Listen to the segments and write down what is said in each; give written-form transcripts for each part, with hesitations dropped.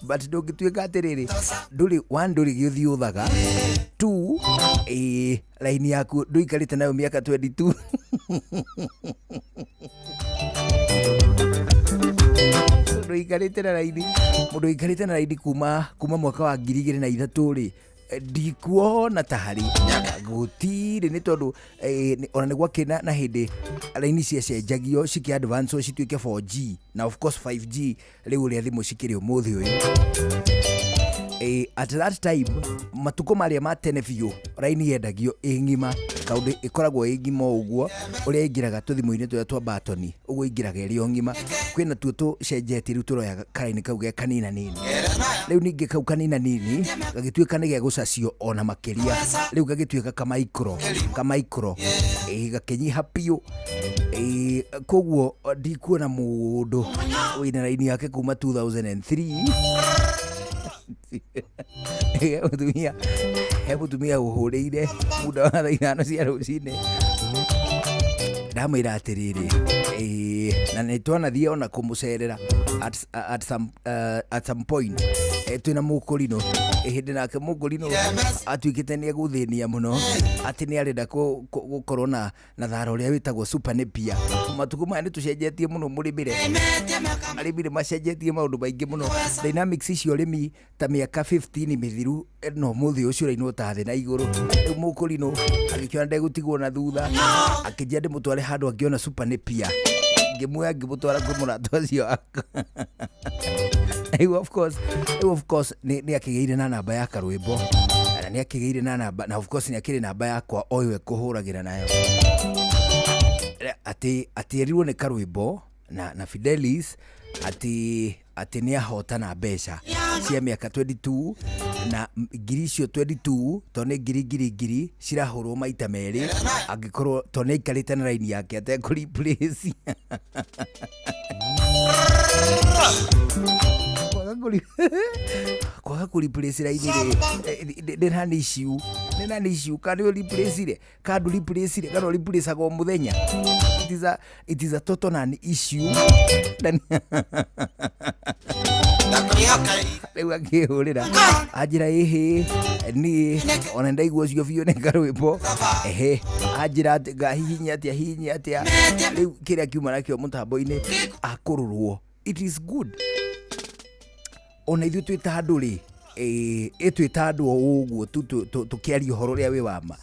But ndũngĩtuĩka atĩrĩrĩ, ndũrĩ one, ndũrĩ gĩũthiĩ ũthaga, two, ĩĩ, raini yaku ndũikarĩte nayo mĩaka 22, ndũikarĩte na raini, mũndũ ũikarĩte na raini kuma mwaka wa 2003 rĩ, ndikuona ta harĩ gũtirĩ, nĩ tondũ ona nĩ gwakĩ na hĩndĩ raini ciacenjagio cikĩ advance cituĩke 4G na of course 5G rĩu ũrĩa thimũ cikĩrĩ ũmũthĩ ũyũ. At that time, matukũ marĩa ma tene biũ, raini yendagio ĩ ng'ima, kaũndũ ĩkoragwo ĩ ng'ima o ũguo ũrĩa ĩingĩraga tũthimũ-inĩ tũrĩa twa batoni ũguo, ĩingĩraga ĩrĩ o ng'ima. Kwĩna tuo tũcenjetie, rĩu tũroya karaini kau ge kanina nini. Rĩu ningĩ kau kanina nini gagĩtuĩka nĩ gegũcacio ona makĩria, rĩu gagĩtuĩka kamaikro kamaikro, ĩ gakĩnyiha biũ. Ĩ koguo ndikuona mũndũ wĩna raini yake kuma 2003. He mũtumia, he mũtumia ũhũrĩire muda wa thaa 5 cia rũcinĩ, ndamwĩra atĩrĩrĩ, ĩĩ, na nĩ twanathiĩ ona kũmũcerera at some point, twĩna mũkũrinũ hĩndĩ, nake mũkũrinũ atuĩkĩte nĩ egũthĩnia mũno atĩ nĩ arenda gũkorwo na thara ũrĩa wĩtagwo super napier. Matukũ maya nĩ tũcenjetie mũno mũrĩmĩre, arĩmi nĩ macenjetie maũndũ maingĩ mũno, dynamics cia ũrĩmi ta mĩaka 15 mĩthiru no mũthĩ ũcio ũrainwo ta thĩ na igũrũ. Rĩu mũkũrinũ agĩkĩona ndegũtigwo na thutha, akĩnjia ndĩmũtware handũ angĩona super napier. Ngĩmuoya ngĩmũtwara kwĩ mũrata ũcio wakwa. Rĩu of course nĩ akĩgĩire na namba ya karwĩmbo, na nĩ akĩgĩire na namba, na of course nĩ akĩrĩ namba yakwa o ĩyo ekũhũragĩra nayo, atĩ erirwo nĩ karwĩmbo na Fidelis atĩ nĩ ahotana mbeca cia mĩaka 22, na ngiri icio 22, tondũ nĩ ngiri ngiri ngiri cirahũrwo maita merĩ, angĩkorwo tondũ nĩ aikarĩte na raini yake atekũ replace. Kwaga kũ replace raini rĩ, nĩ nani issue, nĩ nani issue, kana nĩ replace rĩ, kana ndũ replace rĩ, kana ũ replace o mũthenya, it is a total non issue. Rĩu akĩhũrĩra anjĩra, ĩhĩ, niĩ ona ndaigua ũcio biũ nĩ karwĩmbo. Ehe, anjĩra atĩ ngahihinya atĩa, hihinya atĩa. Rĩu kĩrĩa kiuma nakĩo mũtambo-inĩ akũrũrwo. It is good ona ithuĩ twĩ ta andũ rĩ, ĩ twĩ ta andũ o ũguo tu tũkĩaria ũhoro ũrĩa wĩ wa ma,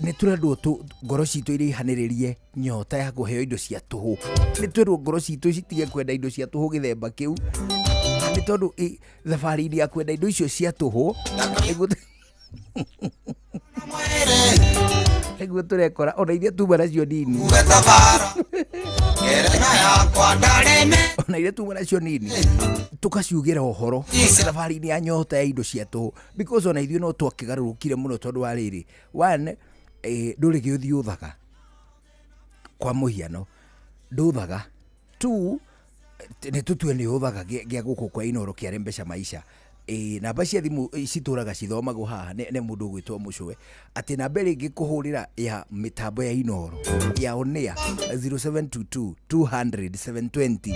nĩ tũrendwo ngoro citũ iraihanĩrĩrie nyota ya kũheo indo cia tũhũ. Nĩ twerwo ngoro citũ citige kwenda indo cia tũhũ gĩthemba kĩu, nĩ tondũ thabarĩ-inĩ ya kwenda indo icio cia tũhũ nĩguo tũrekora ona iria tuma nacio nini, ona iria tuma nacio nini tũkaciugĩra ũhoro thabarĩ-inĩ ya nyota ya indo cia tũhũ, because ona ithuĩ no twakĩgarũrũkire mũno, tondũ wa rĩrĩ, one, ndũrĩ gĩũthiĩ ũthaga, kwa mũhiano ndũthaga, two, nĩ tũtue nĩ ũthaga gĩa gũkũ kwa Inooro kĩa Rembesha Maisha. Ĩ namba cia thimũ citũraga cithomagwo haha nĩ mũndũ ũgwĩtwo Mũcũwe, atĩ namba ĩrĩa ĩngĩkũhũrĩra ya mĩtambo ya Inooro ya onea 0722 200 720.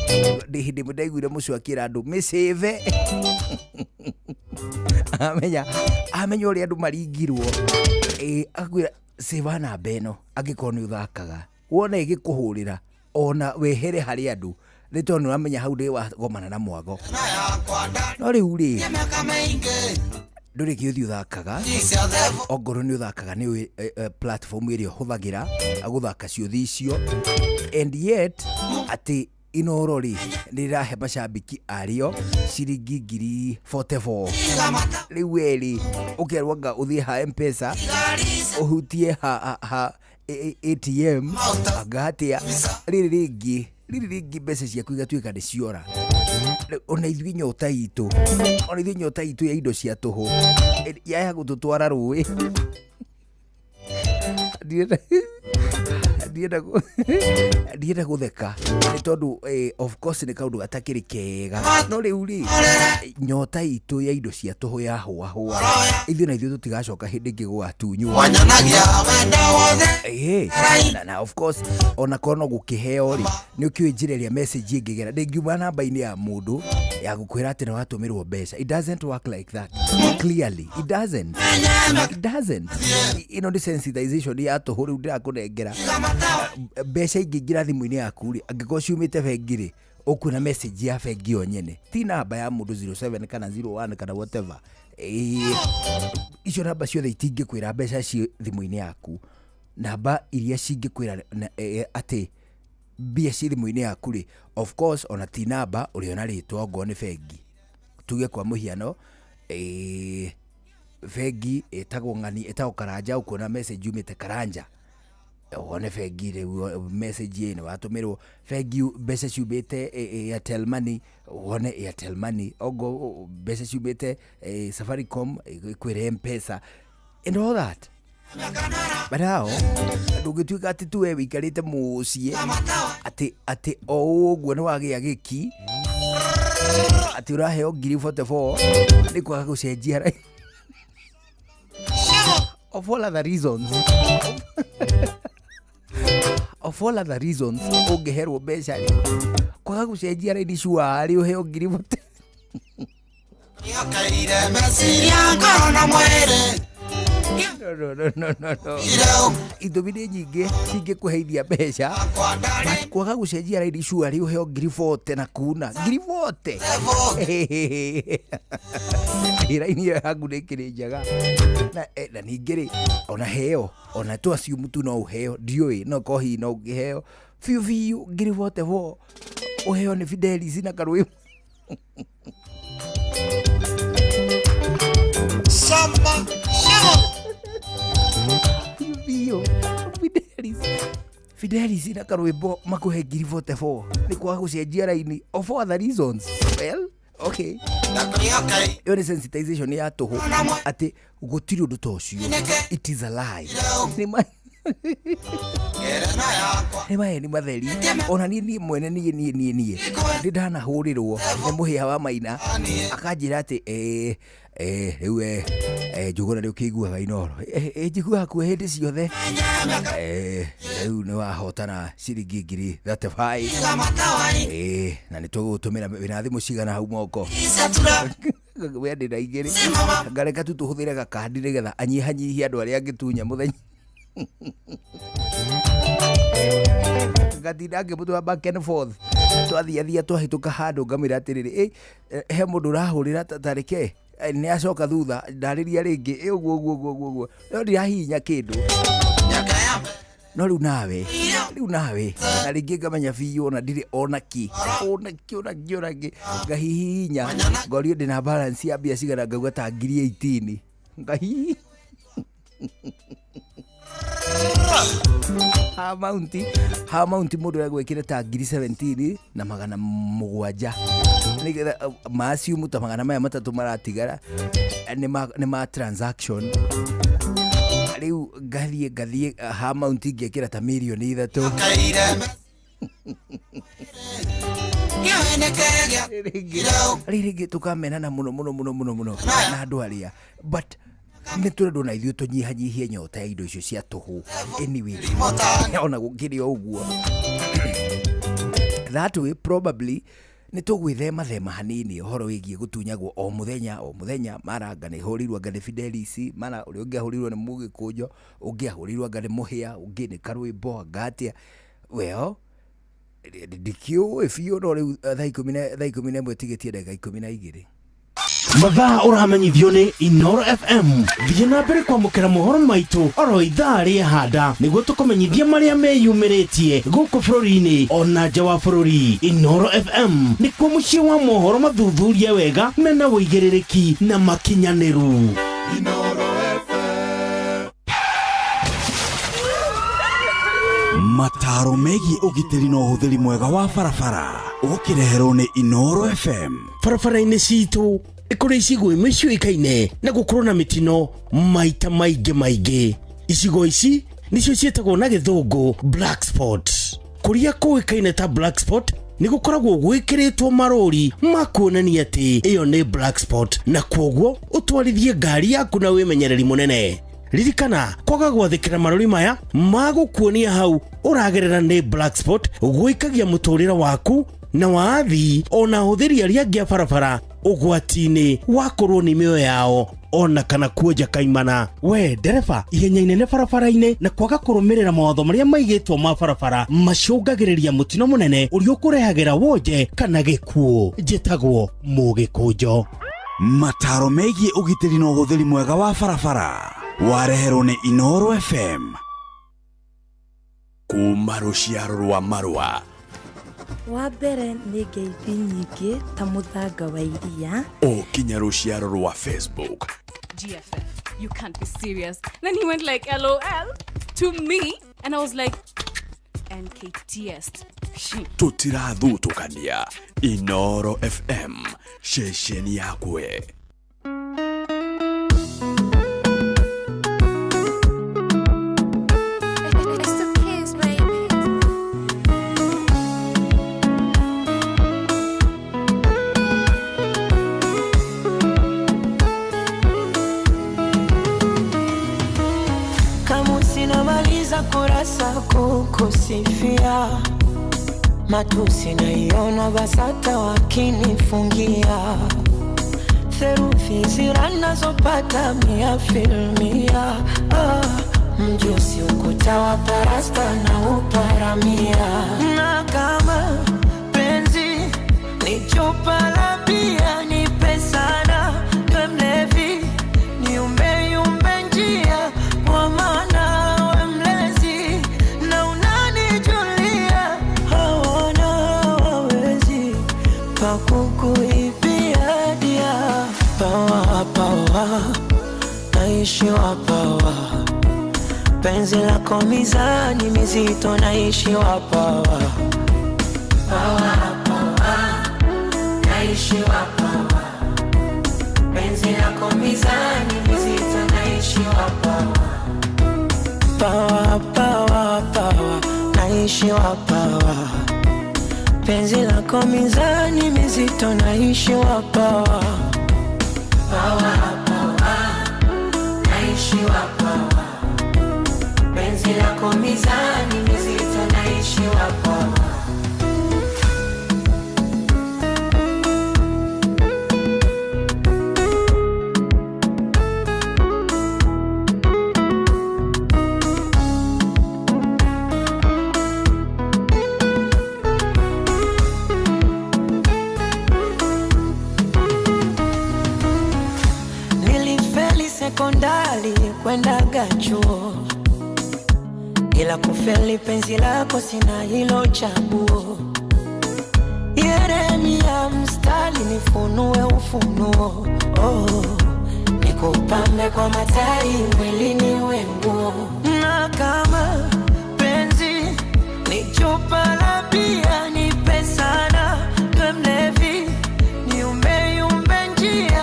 Ndĩ hĩndĩ ĩmwe ndaiguire Mũcũwe akĩra andũ mĩcĩve, amenya ũrĩa andũ maringirwo. Ĩ akwĩra cĩva namba ĩno angĩkorwo nĩ ũthakaga, wona ĩgĩkũhũrĩra ona wehere harĩ andũ, nĩ tondũ nĩ ũramenya hau ndĩ wagomana na mwago. No rĩu rĩ, ndũrĩ kĩũthiĩ ũthakaga, ongorwo nĩ ũthakaga nĩ ũĩ platform ĩrĩa ũhũthagĩra gũthaka ciũthi icio, and yet atĩ Inooro rĩ nĩ rĩrahe macambĩki arĩo ciringi 44,000. Rĩu we rĩ, ũkerwo anga ũthiĩ ha Mpesa ũhutie ha ATM anga atĩa, rĩrĩ rĩngĩ, rĩrĩ rĩngĩ mbeca ciaku igatuĩka nĩ ciora. Rĩu ona ithuĩ nyota itũ, ona ithuĩ nyota itũ ya indo cia tũhũ yaya gũtũtwara rũĩ. Ndirenda Ndienda gũtheka nĩ tondũ of course nĩ kaũndũ gatakĩrĩ kega, no rĩu rĩ, nyota itũ ya indo cia tũhũ ya hũa hũa, ithuĩ na ithuĩ tũtigacoka hĩndĩ ĩngĩ gũgatunywo. Wanyonagia wendo wothe. Na of course ona korwo no gũkĩheo rĩ, nĩ ũkĩũĩ njĩra ĩrĩa message ĩngĩgera ndĩngiuma namba-inĩ ya mũndũ ya gũkwĩra atĩ nĩ watũmĩrwo mbeca. It doesn't work like that. Clearly it doesn't, it doesn't. Ĩno nĩ sensitization ya tũhũ rĩu ndĩrakũnengera. Mbeca ingĩingĩra thimũ-inĩ yaku rĩ, angĩkorwo ciumĩte bengi rĩ, ũkuona message ya bengi yo nyene, ti namba ya mũndũ 07 kana 01 kana whatever. Icio namba ciothe itingĩkwĩra mbeca ciĩ thimũ-inĩ yaku. Namba iria cingĩkwĩra atĩ mbia ciĩ thimũ-inĩ yaku rĩ, of course ona ti namba, ũrĩona rĩtwa ongorwo nĩ bengi. Tuge kwa mũhiano, bengi ĩtagwo ng'ani, ĩtagwo Karanja, ũkuona message yumĩte Karanja. Wone bengi rĩu message ĩ nĩ watũmĩrwo bengi mbeca ciumĩte Airtel Money, wone Airtel Money. Ongo mbeca ciumĩte Safaricom, ĩkwĩre M-Pesa and all that. But now ndũngĩtuĩka atĩ tu we wĩikarĩte mũciĩ atĩ o ũguo nĩ wagĩa gĩki atĩ ũraheo ngiri 44 nĩ kwaga gũcenjia of all other reasons, of all other reasons ũngĩherwo mbeca rĩ, kwaga gũcenjia raini cuarĩ ũheo ngiri 40. Nĩokaire meciria, ngoro na mwĩrĩ. No, no, no, no, no, no. Ireu. Itũmi nĩ nyingĩ cingĩkũheithia mbeca. Kwa ndarĩ. But kwaga gũcenjia raini cuarĩ ũheo ngiri 40 na kuna ngiri 40, raini ĩyo yaku nĩ ĩkĩrĩ njega. Na ningĩ rĩ, ona heo ona tu assume tu no ũheo, ndiũĩ, no korwo hihi no ũngĩheo biũ biũ ngiri 44 ũheo nĩ Fidelis na karwĩmbo. Shamba shamba. Biũ biũ Fidelis na karwĩmbo makũhe ngiri 44 nĩ kwaga gũcenjia raini, of all other reasons. Well, okay. Nĩokaire. Ĩyo nĩ sensitization ya tũhũ atĩ gũtirĩ ũndũ ta ũcio. It is a lie. Nĩ ma Ngereno yakwa. Nĩ maheni matheri. Ona niĩ mwene niĩ ndĩ ndanahũrĩrwo nĩ mũhĩa wa Maina, akanjĩra atĩ rĩu Njũgũna, nĩ ũkĩiguaga Inoro? Njiguaga kuo hĩndĩ ciothe. Rĩu nĩ wahotana ciringi ngiri 35. Na nĩ tũgũgũtũmĩra. Wĩna thimũ cigana hau moko? We ndĩ na igĩrĩ. Ngareka tu tũhũthĩre gakandi nĩgetha anyihanyihie andũ arĩa angĩtunya mũthenya. Ngatinda ngĩmũtwara back and forth, twathiathia, twahĩtũka handũ ngamwĩra atĩrĩrĩ, he mũndũ ũrahũrĩra, tareke nĩ acoka thutha ndarĩria rĩngĩ. Ũguo ũguo ũguo ũguo ũguo, no ndirahihinya kĩndũ. No rĩu nawe na rĩngĩ ngamenya biũ ona ndirĩ ona kĩ ona kĩ ona kĩ ona kĩ. Ngahihinya, ngorio ndĩna balance ya mbia cigana, ngauga ta ngiri 18, ngahihi amount mũndũ egwĩkĩre ta ngiri 17 na magana mũgwanja, nĩgetha maciumu ta magana maya matatũ maratigara nĩ ma transaction. Rĩu ngathiĩ amount ngekĩra ta mirioni 3. Rĩrĩ rĩngĩ tũkamenana mũno mũno mũno mũno mũno na andũ arĩa, but nĩ tũrendwo na ithuĩ tũnyihanyihie nyota ya indo icio cia tũhũ. Anyway, ona gũkĩrĩ o ũguo, that way probably nĩ tũgwĩthema thema hanini ũhoro wĩgiĩ gũtunyagwo o mũthenya o mũthenya. Mara anga nĩ hũrirwo anga nĩ Fidelis, mara ũrĩa ũngĩ ahũrirwo nĩ Mũgĩkũnjo, ũngĩ ahũrirwo anga nĩ Mũhĩa, ũngĩ nĩ karwĩmbo, anga atĩa. Well, ndikĩũĩ biũ, no rĩu thaa 11 tigĩtie ndagĩka 12. Mathaa ũramenyithio nĩ Inoro FM. Thiĩ na mbere kwamũkĩra mohoro maitũ oro ithaa rĩa handa nĩguo tũkũmenyithia marĩa meyumĩrĩtie gũkũ bũrũri-inĩ ona nja wa bũrũri. Inoro FM nĩkuo mũciĩ wa mohoro mathuthurie wega, mena ũigĩrĩrĩki na makinyanĩru. Inoro FM. Mataro megiĩ ũgitĩri na ũhũthĩri mwega wa barabara ũkĩreherwo nĩ Inoro FM. Barabara-inĩ citũ nĩ kũrĩ icigo imwe ciũĩkaine na gũkorwo na mĩtino maita maingĩ maingĩ. Icigo ici Nĩcio ciĩtagwo na gĩthũngũ black spot. Kũrĩa kũĩkaine ta black spot nĩ gũkoragwo gwĩkĩrĩtwo marũri ma kuonania atĩ ĩyo nĩ black spot, na kwoguo ũtwarithie ngari yaku na wĩmenyereri mũnene. Ririkana kwaga gwathĩkĩra marũri maya magũkuonia hau ũragerera nĩ black spot gwĩkagia mũtũrĩre waku na wa athii ona ahũthĩri arĩa angĩ a barabara ũgwati-inĩ wa kũrwo nĩ mĩoyo yao ona kana kuonja kaimana. We ndereba, ihenya inene barabara-inĩ na kwaga kũrũmĩrĩra mawatho marĩa maigĩtwo ma barabara macũngagĩrĩria mũtino mũnene ũrĩa ũkũrehagĩra wonje kana gĩkuũ. Njĩtagwo Mũgĩkũnjo. Mataro megiĩ ũgitĩri na ũhũthĩri mwega wa barabara wareherwo nĩ Inooro FM. Kuma rũciaro rwa marũa. Wa mbere nĩ ngeithi nyingĩ ta mũthanga wa iria. O kinya rũciaro rwa Facebook. GFF, you can't be serious. Then he went like, LOL to me. And I was like, NKTS. Tũtirathutũkania. Inooro FM, ceceni yakwe. It's the kids, baby. Kama usinamaliza kurasa kukusifia, matusi naiona BASATA wakinifungia, therufi zira nazopata mia filmia. Ah, mjusi ukuta wa parasta na uparamia, na kama penzi ni chupa la bia, nipe sana niwe mlevi niumbe yumbe njia kwa maana we mlezi na unanijulia, hawana wawezi pakukuibia dia. Pawa pawa naishi wa pawa, penzi lako mizani mizito naishi wa pawa. Pawa pawa naishi wa pawa, penzi lako mizani mizito naishi wa pawa. Pawa pawa pawa naishi wa pawa, penzi lako mizani mizito naishi wa pawa. Pawa pawa naishi wa pawa, penzi lako mizani mizito naishi wa pawa. Nilifeli sekondari kwendaga chuo, ila kufeli penzi lako sina hilo chaguo. Yeremia mstari nifunue ufunuo, oh, nikupambe kwa matari mwilini wenguo, na kama penzi ni chupa la bia, nipe sana niwe mlevi niumbe yumbe njia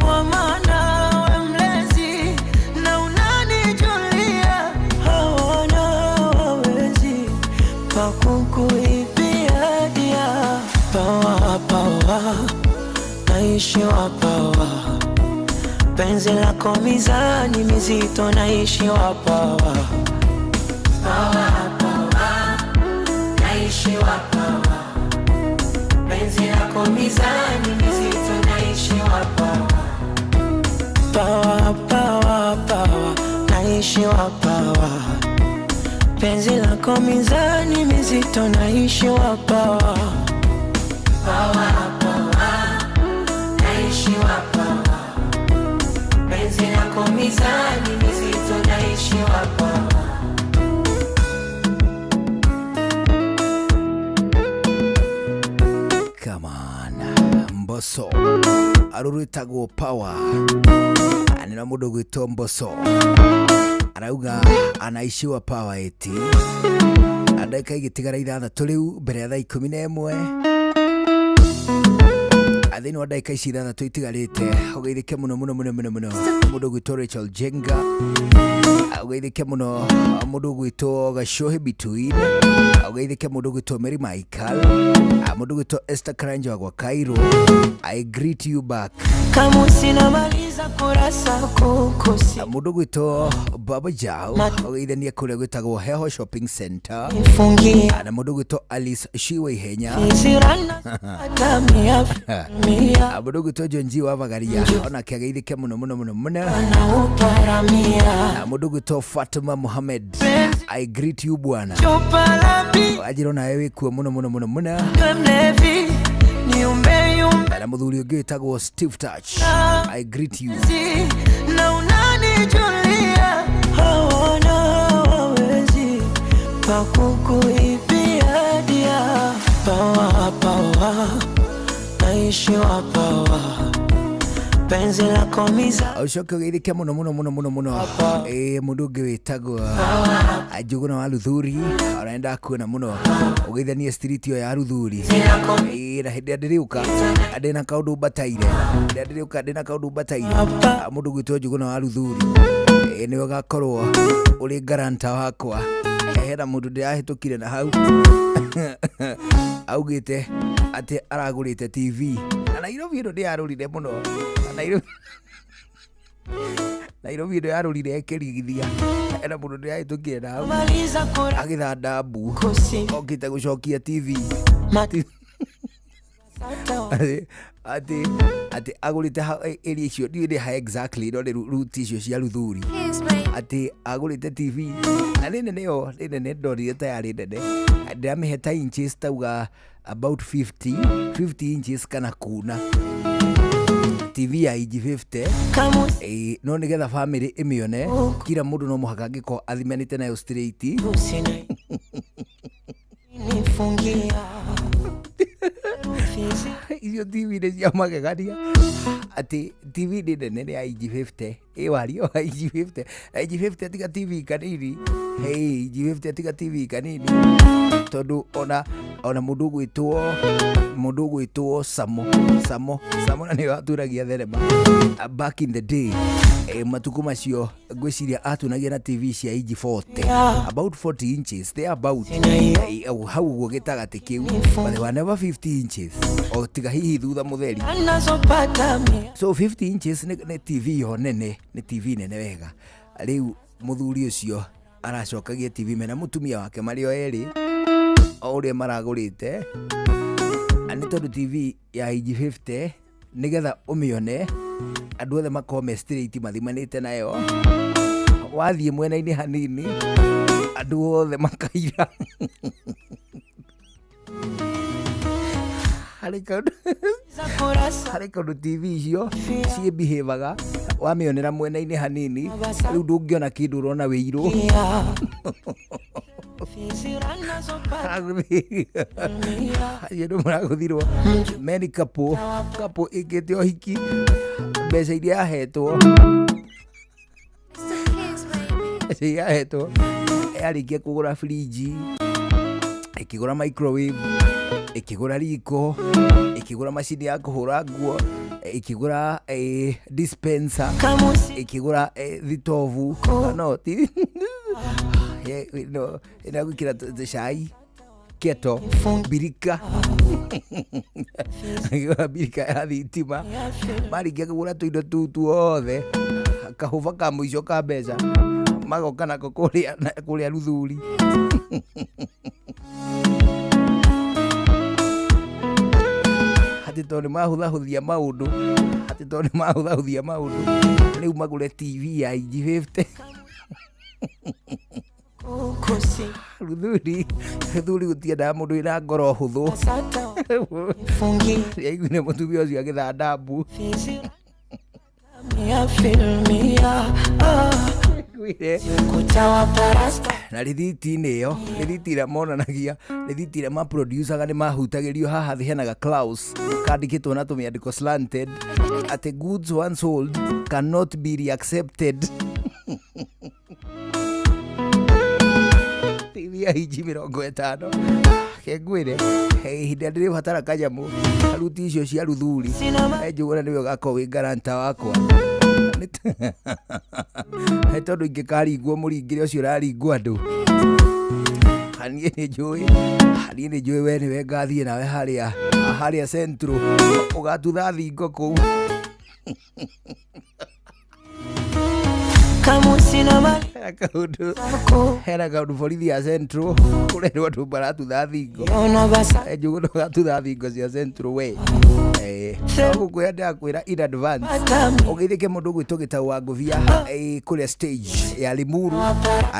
kwa maana we mlezi na unanijulia, hawana wawezi pakukuibia dia. Pawa pawa naishi wa pawa, penzi lako mizani mizito naishi wa pawa. Pawa pawa naishi wa pawa, penzi lako mizani mizito naishi wa pawa. Pawa pawa pawa naishi wa pawa, penzi lako mizani mizito naishi wa pawa. Pawa pawa naishi wa pawa, penzi lako mizani mizito naishi wa pawa. Come on, Mbosso arũrwĩtagwo Power nĩ mũndũ ũgwĩtwo Mbosso arauga anaishiwa power ĩti ndagĩka igĩtigara ithathatũ rĩu mbere ya thaa 11. Thĩinĩ wa ndagĩka ici ithathatũ itigarĩte, ũgeithĩke mũno mũno mũno mũno mũno mũndũ ũgwĩtwo Rachel Jenga, ũgeithĩke mũno mũndũ ũgwĩtwo Gacohi Between, ũgeithĩke mũndũ ũgwĩtwo Mary Michael, mũndũ ũgwĩtwo Esther Karanja wa gwa Cairo. I greet you back. Kamusi namaliza kurasa kukusi Mũndũ ũgwĩtwo Baba Jao, ũgeithanie kũrĩa gwĩtagwo Heho Shopping Center, nifungie na mũndũ ũgwĩtwo Alice Shiwa Ihenya, Fizirana hata mia mia mũndũ ũgwĩtwo John G wa Bagaria, onake ageithĩke mũno mũno mũno mũno. Na uparamia Mũndũ ũgwĩtwo Fatuma Mohamed, I greet you bwana. Chupa la bi Anjĩra onawe wĩkuo mũno mũno mũno mũno. Mlevi niumbe yumbe Na mũthuri ũngĩ wĩtagwo Steve Touch, I greet you. Na unanijulia hawana wawezi pakukuibia dia pawa pawa naishi wa pawa penzi lako miza Ũcoke ũgeithĩke mũno mũno mũno mũno mũno mũndũ ũngĩ wĩtagwo Njũgũna wa Ruthuri, ona nĩndakuona mũno ũgeithanie street ĩyo ya Ruthuri. Na hĩndĩ ĩrĩa ndĩrĩũka ndĩna kaũndũ mbataire, hĩndĩ ĩrĩa ndĩrĩũka ndĩna kaũndũ mbataire, mũndũ ũgwĩtwo Njũgũna wa Ruthuri nĩwe ũgakorwo ũrĩ garanta wakwa. Hena mũndũ ndĩrahĩtũkire na hau augĩte atĩ aragũrĩte TV na Nairobi ĩno ndĩyarũrire mũno. Na Nairobi ĩno yarũrire ĩkĩrigithia. Hena mũndũ ndĩrahĩtũkire na hau maliza kura agĩthanda mbu kusi okĩte gũcokia TV atĩ atĩ agũrĩte area icio ndiũĩ nĩ ha exactly no nĩ route icio cia Ruthuri, atĩ agũrĩte TV na nĩ nene yo, nĩ nene, ndonire ta yarĩ nene, ndĩramĩhe ta inches tauga about 50 inches kana kuna TV ya inji 50. Kamusi No nĩgetha family ĩmĩone kila mũndũ no mũhaka angĩkorwo athimanĩte nayo straight. Nifungia Icio TV nĩ cia magegania atĩ TV nĩ nene nĩ ya inji 50, ĩ wario wa inji 50 na inji 50 tiga TV kanini, hey, inji 50 tiga TV kanini tondũ ona mũndũ ũgwĩtwo Samo Samo Samo na nĩwe waturagia thenema back in the day, matukũ macio ngwĩciria atunagia na TV cia inji 40, about 40 inches they about hau ũguo gĩtagatĩ kĩu, but they were never 50 inches o tiga hihi thutha mũtheri. Anazopata mia So 50 inches nĩ TV yo nene, nĩ TV nene wega. Rĩu mũthuri ũcio aracokagia TV mena mũtumia wake marĩ o erĩ o ũrĩa maragũrĩte, na nĩ tondũ TV ya inji 50 nĩgetha ũmĩone andũ othe makorwo me straight mathimanĩte nayo, wathiĩ mwena-inĩ hanini andũ othe makaira. Harĩ kaũndũ TV icio ciĩbihĩvaga wamĩonera mwena-inĩ hanini rĩu ndũngĩona kĩndũ ũrona wĩirũ. Acio andũ maragũthirwo meni couple ĩkĩte ũhiki mbeca iria yahetwo, mbeca iria yahetwo yarĩkia kũgũra fridge, ĩkĩgũra microwave, ĩkĩgũra riko, ĩkĩgũra macini ya kũhũra nguo, ĩkĩgũra dispenser, ĩkĩgũra thitobu no ti no ĩna gwĩkĩra cai keto birika, ĩkĩgũra birika ya thitima, marĩkia kũgũra tũindo tũu tuothe kahũba ka mũico ka mbeca magoka nako kũrĩa Ruthuri. Atĩ tondũ nĩmahũthahũthia maũndũ, atĩ tondũ nĩmahũthahũthia maũndũ rĩu magũre TV ya inji 50. Ruthuri Ruthuri gũtiendaga mũndũ wĩna ngoro hũthũ. Nĩaiguire mũtumia ũcio agĩthanda mbu. Na rĩthiti-inĩ ĩyo, rĩthiti ĩrĩa monanagia, rĩthiti ĩrĩa maproducaga nĩ mahutagĩrio haha thĩ hena ga clause kandĩkĩtwo na tũmĩandĩko slanted atĩ goods once sold cannot be reaccepted. TV Ya inji 50 kengwire ihinda ndĩrĩbatara kanyamũ karuti icio cia ruthuri Njũgũna nĩwe ũgakorwo wĩ garanta wakwa nĩ tondũ ingĩkaringwo mũringĩre ũcio ũraringwo andũ niĩ nĩ njũĩ we nĩwe ngathiĩ nawe harĩa Central ũgatutha thingo kũu. Hena kaũndũ borithi ya Central kũrerwo andũ maratutha thingo. Njũgũna ũgatutha thingo cia Central we. Gũkwĩra ndĩrakwĩra in advance ũgeithĩke mũndũ ũgwĩtwo Gĩtau wa Ngũbia kũrĩa stage ya Limuru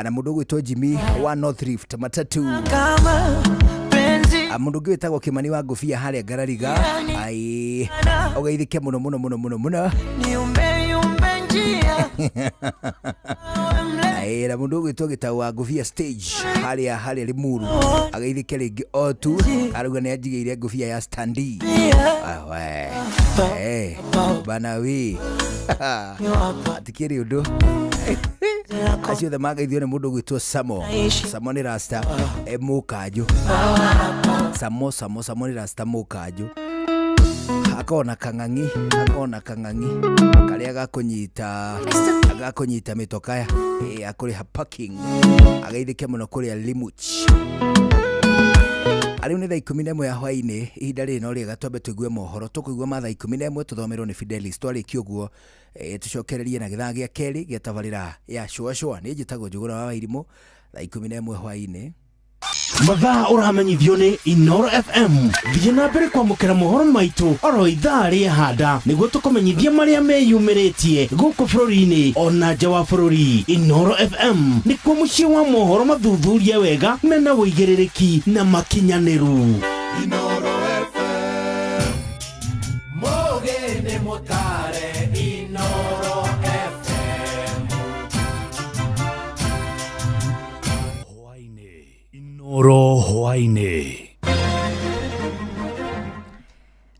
na mũndũ ũgwĩtwo Jimmy wa North Rift Matatu, mũndũ ũngĩ wĩtagwo Kĩmani wa Ngũbia harĩa Ngarariga ũgeithĩke mũno mũno mũno mũno mũno na mũndũ ũgwĩtwo Gĩtau wa Ngũbia stage harĩa Limuru ageithĩke rĩngĩ o tu arauga nĩ anjigĩire ngũbia ya standi bana we atikĩrĩ ũndũ acio othe mangeithio nĩ mũndũ ũgwĩtwo Samo. Samo nĩ rasta mũkanjũ. Samo Samo nĩ rasta mũkanjũ. Akona kang'ang'i karĩa gakũnyita mĩtoka ya kũrĩha parking ageithĩke mũno kũrĩa Limuch. Rĩu nĩ thaa 11 ya hwaĩ-inĩ ihinda rĩrĩ no rĩega twambe tũigue mohoro tũkũigua ma thaa 11 tũthomerwo nĩ Fidelis twarĩkia ũguo tũcokererie na gĩthaa gĩa kerĩ gĩa tabarĩra ya Shua Shua. Nĩ njĩtagwo Njũgũna wa Wairimũ thaa 11 hwaĩ-inĩ. Mathaa ũramenyithio nĩ Inoro FM. Thiĩ na mbere kwamũkĩra mohoro maitũ oro ithaa rĩa handa nĩguo tũkũmenyithie marĩa meyumĩrĩtie gũkũ bũrũri-inĩ ona nja wa bũrũri. Inoro FM nĩkuo mũciĩ wa mohoro mathuthurie wega mena ũigĩrĩrĩki na makinyanĩru. Inoro FM Mũgeni mũtare Inoro FM Inoro hwaĩ-inĩ.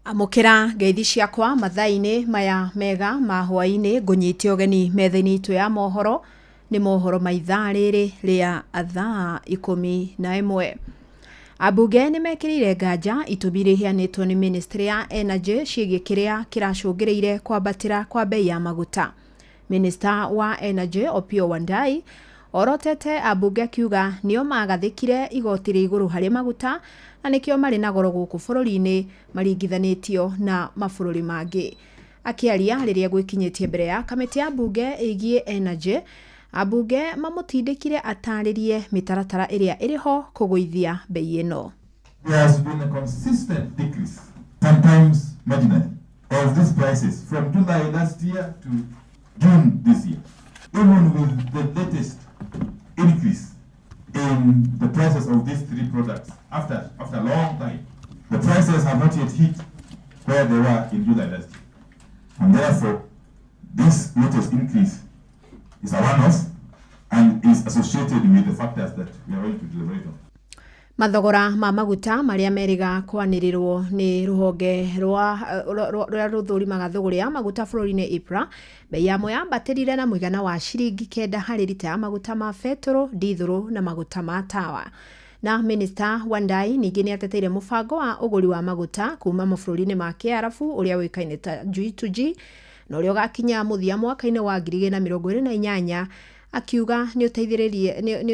Amũkĩra ngeithi ciakwa mathaa-inĩ maya mega ma hwaĩ-inĩ ngũnyite ũgeni metha-inĩ itũ ya mohoro nĩ mohoro ma ithaa rĩrĩ rĩa thaa 11. Ambunge nĩ mekĩrĩire nganja itũmi iria iheanĩtwo nĩ ministry ya Energy ciĩgiĩ kĩrĩa kĩracũngĩrĩire kwambatĩra kwa bei ya maguta. Minister wa Energy Opiyo Wandayi orotete ambunge akiuga nĩo magathĩkire igoti rĩa igũrũ harĩ maguta na nĩkĩo marĩ na goro gũkũ bũrũri-inĩ maringithanĩtio na mabũrũri mangĩ. Akĩaria rĩrĩa gwĩkinyĩtie mbere ya kamĩtĩ ya mbunge ĩgiĩ Energy, ambunge mamũtindĩkire atarĩrie mĩtaratara ĩrĩa ĩrĩho kũgũithia bei ĩno. There has been a consistent decrease, sometimes marginally, of these prices from July last year to June this year. Even with the latest increase in the prices of these three products after a long time, the prices have not yet hit where they were in July last year. And therefore, this latest increase is a one-off and is associated with the factors that we are going to deliberate on. Mathogora ma maguta marĩa merĩga kwanĩrĩrwo nĩ rũhonge rwa rũrĩa rũthũrimaga thũgũrĩ ya maguta bũrũri-inĩ EPRA, bei yamo yambatĩrire na mũigana wa ciringi 9 harĩ rita ya maguta ma betũrũ, ndithũrũ na maguta ma tawa. Na Minister Wandayi ningĩ nĩ ateteire mũbango wa ũgũri wa maguta kuma mabũrũri-inĩ ma Kĩarabu ũrĩa ũĩkaine ta G2G na ũrĩa ũgakinya mũthia mwaka-inĩ wa 2028 akiuga nĩ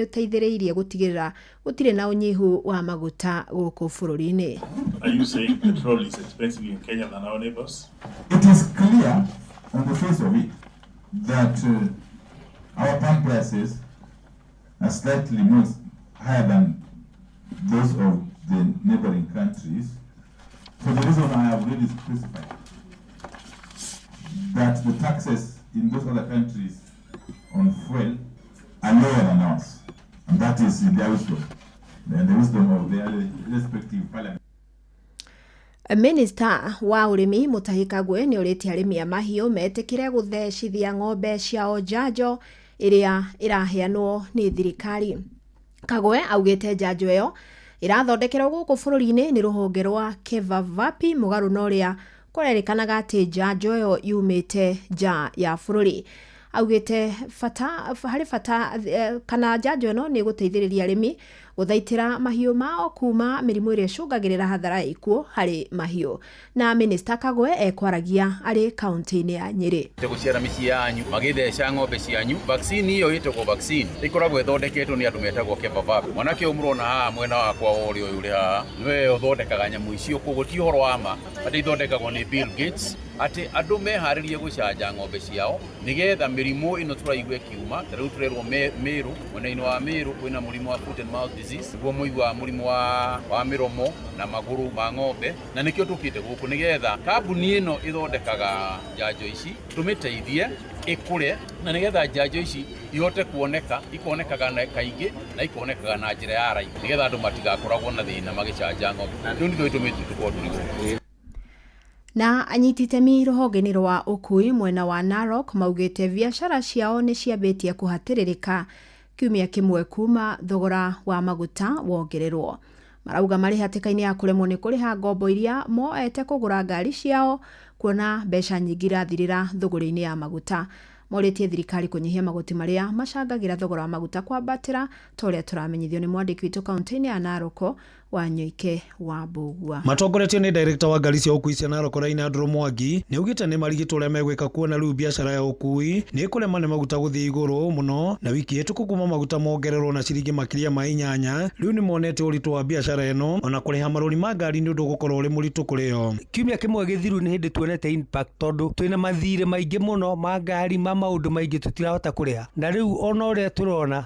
ũteithĩrĩirie gũtigĩrĩra gũtirĩ na ũnyihu wa maguta gũkũ bũrũri-inĩ. Are you saying petrol is expensive in Kenya than our neighbors? It is clear on the face of it that our pump prices are slightly more higher than those of the neighboring countries, for the reason I have already specified, that the taxes in those other countries on fuel are lower than ours, and that is in their wisdom, and the wisdom of their respective parliament. Minister wa ũrĩmi Mutahi Kagwe nĩ ũrĩtie arĩmi a mahiũ metĩkĩre gũthecithia ng'ombe ciao njanjo ĩrĩa ĩraheanwo nĩ thirikari. Kagwe augĩte njanjo ĩyo ĩrathondekerwo gũkũ bũrũri-inĩ nĩ rũhonge rwa Kevavapi mũgarũ na ũrĩa kũrerĩkanaga atĩ njanjo ĩyo yumĩte nja ya bũrũri. Augĩte bata harĩ bata kana njanjo ĩno nĩ gũteithĩrĩria arĩmi Gũthaitĩra mahiũ mao kuma mĩrimũ ĩrĩa ĩcũngagĩrĩra hathara ya ikuũ harĩ mahiũ. Na Minista Kagwe ekwaragia arĩ kaunti-inĩ ya Nyĩrĩ. Gũciara mĩciĩ yanyu magĩtheca ng'ombe cianyu. Vaccine ĩyo ĩtagwo vaccine ĩkoragwo ĩthondeketwo nĩ andũ metagwo Kebabab. Mwanake ũyũ mũrona haha mwena wakwa wa ũrĩo ũyũ ũrĩ haha nĩwe ũthondekaga nyamũ icio, koguo ti ũhoro wa ma atĩ ithondekagwo nĩ Bill Gates, atĩ andũ meharĩrie gũcanja ng'ombe ciao nĩgetha mĩrimũ ĩno tũraigua ĩkiuma. Ta rĩu tũrerwo Mĩrũ, mwena-inĩ wa Mĩrũ kwĩna mũrimũ wa foot and mouth disease, nĩguo mũiguaga mũrimũ wa mĩromo na magũrũ ma ng'ombe, na nĩkĩo tũkĩte gũkũ nĩgetha kambuni ĩno ĩthondekaga njanjo ici tũmĩteithie ĩkũre, na nĩgetha njanjo ici ihote kuoneka, ikonekaga na kaingĩ na ikonekaga na njĩra ya raithi, nĩgetha andũ matigakoragwo na thĩna magĩcanja ng'ombe. Rĩu nĩkĩo gĩtũmĩte tũkorwo tũrĩ gũkũ. Na anyiti itemi rũhonge-inĩ rwa ũkui mwena wa Narok maugĩte biacara ciao nĩ ciambĩtie kũhatĩrĩrĩka kiumia kĩmwe kuma thogora wa maguta wongererwo. Marauga marĩ hatĩka-inĩ ya kũremwo nĩ kũrĩha ngombo iria moete kũgũra ngari ciao, kuona mbeca nyingĩ irathirĩra thũgũrĩ-inĩ ya maguta. Morĩtie thirikari kũnyihia magoti marĩa macangagĩra thogora wa maguta kwambatĩra, ta ũrĩa tũramenyithio nĩ mwandĩki witũ kaunti-inĩ ya Narok Wanyoike wa Mbũgua. Matongoretio nĩ director wa ngari cia ũkui cia Narok Raina Andrew Mwangi nĩ augĩte nĩ marigĩtwo ũrĩa megwĩka kuona rĩu biacara ya ũkui nĩ ĩkũrema nĩ maguta gũthiĩ igũrũ mũno, na wiki ĩhĩtũku kuma maguta mongererwo na ciringi makĩria ma 8 rĩu nĩ monete ũritũ wa biacara ĩno, ona kũrĩha marũni ma ngari nĩ ũndũ ũgũkorwo ũrĩ mũritũ kũrĩ o. Kiumia kĩmwe gĩthiru nĩ hĩndĩ tuonete impact, tondũ twĩna mathirĩ maingĩ mũno ma ngari, ma maũndũ maingĩ tũtirahota kũrĩha, na rĩu ona ũrĩa tũrona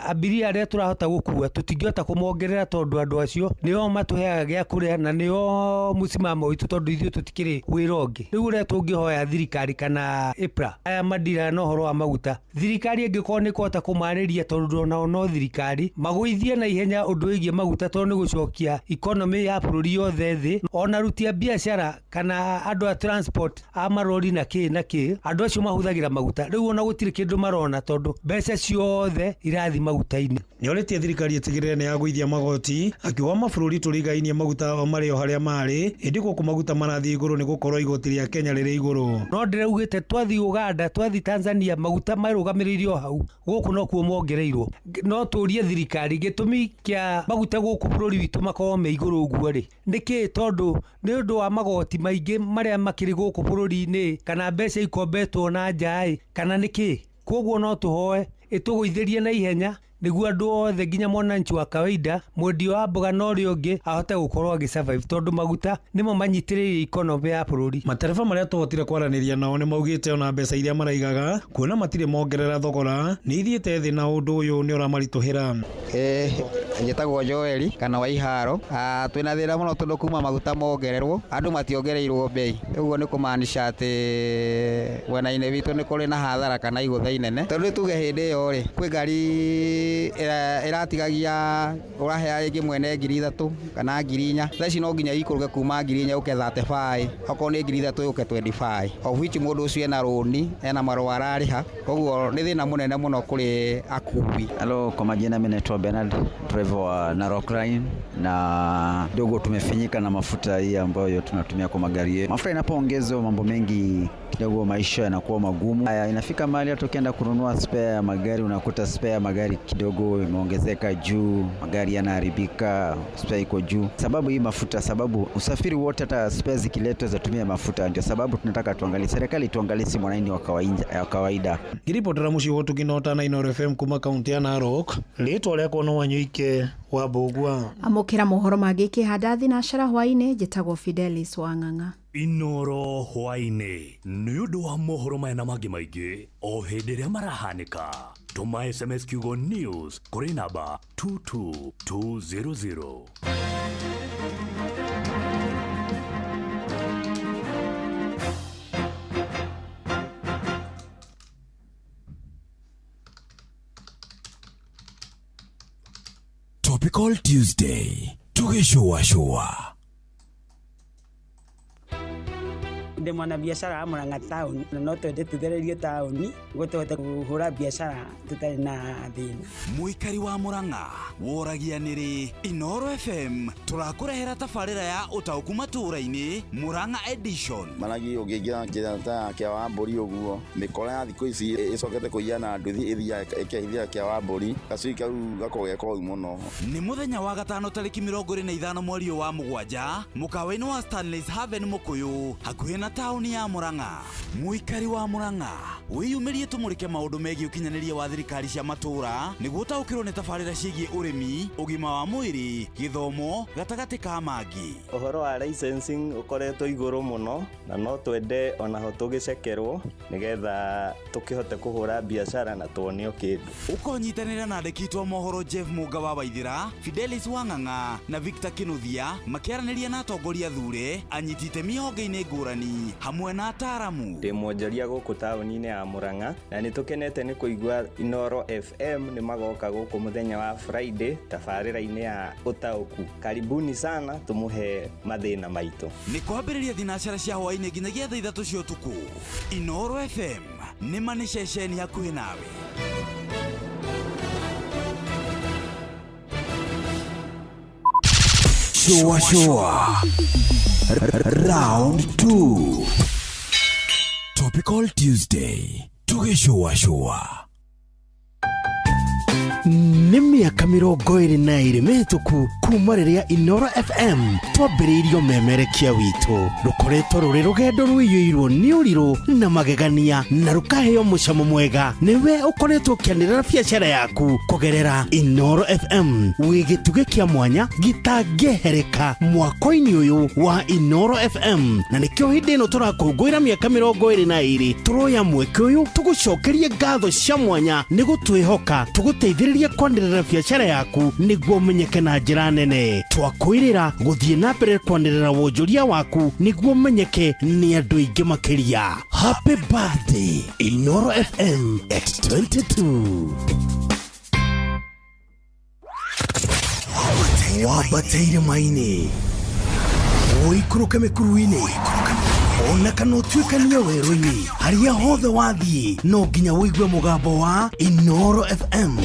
abiria arĩa tũrahota gũkua tũtingĩhota kũmongerera, tondũ andũ acio nĩo matũheaga gĩa kũrĩa na nĩo mũcimamo witũ, tondũ ithuĩ tũtikĩrĩ wĩra ũngĩ. Rĩu ũrĩa tũngĩhoya thirikari kana EPRA aya mandiraga na ũhoro wa maguta, thirikari ĩngĩkorwo nĩ kũhota kũmarĩria, tondũ onao no thirikari magũithie na ihenya ũndũ wĩgiĩ maguta, tondũ nĩ gũcokia economy ya bũrũri yothe thĩ. Ona aruti a biacara kana andũ a transport a marori na kĩ na kĩ, andũ acio mahũthagĩra maguta, rĩu ona gũtirĩ kĩndũ marona tondũ mbeca ciothe irathi maguta-inĩ. Nĩorĩtie thirikari ĩtigĩrĩre nĩ yagũithia magoti, akiuga mabũrũri tũrigainie maguta o marĩ o harĩa marĩ, ĩndĩ gũkũ maguta marathiĩ igũrũ nĩ gũkorwo igoti rĩa Kenya rĩrĩ igũrũ. No ndĩraugĩte twathiĩ Uganda, twathiĩ Tanzania, maguta marũgamĩrĩire o hau, gũkũ nokuo mongereirwo. No tũrie thirikari gĩtũmi kĩa maguta gũkũ bũrũri witũ makorwo me igũrũ ũguo rĩ nĩkĩ, tondũ nĩ ũndũ wa magoti maingĩ marĩa makĩrĩ gũkũ bũrũri-inĩ, kana mbeca ikombetwo na nja ĩ, kana nĩkĩ. Koguo no tũhoe ĩtũgũithĩrie na ihenya nĩguo andũ othe nginya mwananchi wa kawaida, mwendia wa mboga na ũrĩa ũngĩ ahote gũkorwo agĩ survive, tondũ maguta nĩmo manyitĩrĩire economy ya bũrũri. Matereba marĩa tũhotire kwaranĩria nao nĩ maugĩte ona mbeca iria maraigaga kuona matirĩ mongerera thogora nĩ ithiĩte thĩ, na ũndũ ũyũ nĩ ũramaritũhĩra. Njĩtagwo Joeli kana Waiharo. Twĩna thĩna mũno tondũ kuma maguta mongererwo andũ mationgereirwo bei, ũguo nĩ kũmaanisha atĩ mwena-inĩ witũ nĩ kũrĩ na hathara kana igũtha inene, tondũ tuge hĩndĩ ĩyo rĩ kwĩ ngari ĩratigagia ũrahea rĩngĩ mwene 3,000 kana 4,000, thaa ici no nginya ikũrũke kuma 4,000 ũke 35, okorwo nĩ 3,000 ũke 25, of which mũndũ ũcio ena rũni, ena marũa ararĩha, koguo nĩ thĩna mũnene mũno kũrĩ akui. Halo, kwa majina mimi naitwa Bernard, driver wa Narok Line, na dogo tumefinyika na mafuta hii ambayo tunatumia kwa magari yetu. Mafuta inapoongezwa mambo mengi kidogo maisha yanakuwa magumu. Haya, inafika mahali hata ukienda kununua spare ya magari unakuta spare ya magari kidogo imeongezeka juu, magari yanaharibika, spare iko juu. Sababu hii mafuta, sababu usafiri wote hata spare zikiletwa zatumia mafuta. Ndio sababu tunataka tuangalie, serikali tuangalie si mwananchi wa kawaida. Ngiripotera muciĩ wa Ũtugi na Inooro FM kuma kaunti ya Narok, rĩtwa rĩakwa no Wanyoike wa Mbũgua. Amũkĩra mohoro mangĩ kĩhanda thinacara hwaĩ-inĩ. Njĩtagwo Fidelis Wang'ang'a. Inooro hwaĩ-inĩ nĩ ũndũ wa mohoro maya na mangĩ maingĩ o hĩndĩ ĩrĩa marahanĩka. Tũma SMS kiugo news kũrĩ namba 22200. Topical Tuesday tugĩcũacũa. Ndĩ mwanabiacara wa Murang'a town na no twende tũthererio taũni nĩguo tũhote kũhũra biacara tũtarĩ na thĩna. Mũikari wa Murang'a woragia nĩrĩ Inoro FM tũrakũrehera tabarĩra ya ũtaũku matũũra-inĩ Murang'a edition. Maragi ũngĩingĩra njĩra ta ya kĩa wa mbũri ũguo, mĩkora ya thikũ ici ĩcokete kũiya na nduthi ĩthiaga ĩkehithia kĩa wa mbũri, gacui kau gakoragwo ge koru mũno. Nĩ mũthenya wa gatano tarĩki 25 mweri ũyũ wa mũgwanja mũkawa-inĩ wa Stanley's Haven Mũkũyũ hakuhĩ na taũni ya Murang'a. Mũikari wa Murang'a wĩyumĩrie tũmũrĩke maũndũ megiĩ ũkinyanĩria wa thirikari cia matũũra nĩguo ũtaũkĩrwo nĩ tabarĩra ciĩgiĩ ũrĩmi, ũgima wa mwĩrĩ, gĩthomo gatagatĩ ka mangĩ. Ũhoro wa licensing ũkoretwo igũrũ mũno na no twende onaho tũgĩcekerwo nĩgetha tũkĩhote kũhũra biacara na tuonio kĩndũ. Ũkonyitanĩra na andĩki aitũ a mohoro Jeff Mũnga wa Waithĩra, Fidelis Wang'ang'a na Victor Kĩnuthia makĩaranĩria na atongoria thure, anyiti itemi honge-inĩ ngũrani hamwe na ataaramu. Ndĩ mwonjoria gũkũ taũni-inĩ ya Murang'a na nĩ tũkenete nĩ kũigua Inoro FM nĩ magoka gũkũ mũthenya wa Friday tabarĩra-inĩ ya ũtaũku. Karibuni sana tũmũhe mathĩna maitũ. Nĩ kwambĩrĩria thinacara cia hwaĩ-inĩ nginyagia thaa 3 cia ũtukũ. Inoro FM nĩ ma nĩ ceceni hakuhĩ nawe. Shua shua Round 2 Topical Tuesday tũgĩcũa shua. Nĩ mĩaka 22 mĩhĩtũku kuma rĩrĩa Inoro FM twambĩrĩirio memerekia witũ. Rũkoretwo rũrĩ rũgendo rũiyũirwo nĩ ũrirũ na magegania na rũkaheo mũcamo mwega nĩwe ũkoretwo ũkĩanĩrĩra biacara yaku kũgerera Inoro FM. Wĩ gĩtugĩ kĩa mwanya gĩtangĩehereka mwako-inĩ ũyũ wa Inoro FM, na nĩkĩo hĩndĩ ĩno tũrakũngũĩra mĩaka 22 tũroya mweke ũyũ tũgũcokerie ngatho cia mwanya nĩ gũtwĩhoka tũgũteithĩrĩrie kwanĩrĩra biacara yaku nĩguo ũmenyeke na njĩra nene. Twakwĩrĩra gũthiĩ na mbere kwanĩrĩra wonjoria waku nĩguo ũmenyeke nĩ andũ aingĩ makĩria. Happy birthday Inoro FM at 22. Wambate irĩma-inĩ, ũikũrũke mĩkuru-inĩ, ona kana ũtuĩkanie werũ-inĩ, harĩa hothe wathiĩ no nginya ũigue mũgambo wa Inoro FM.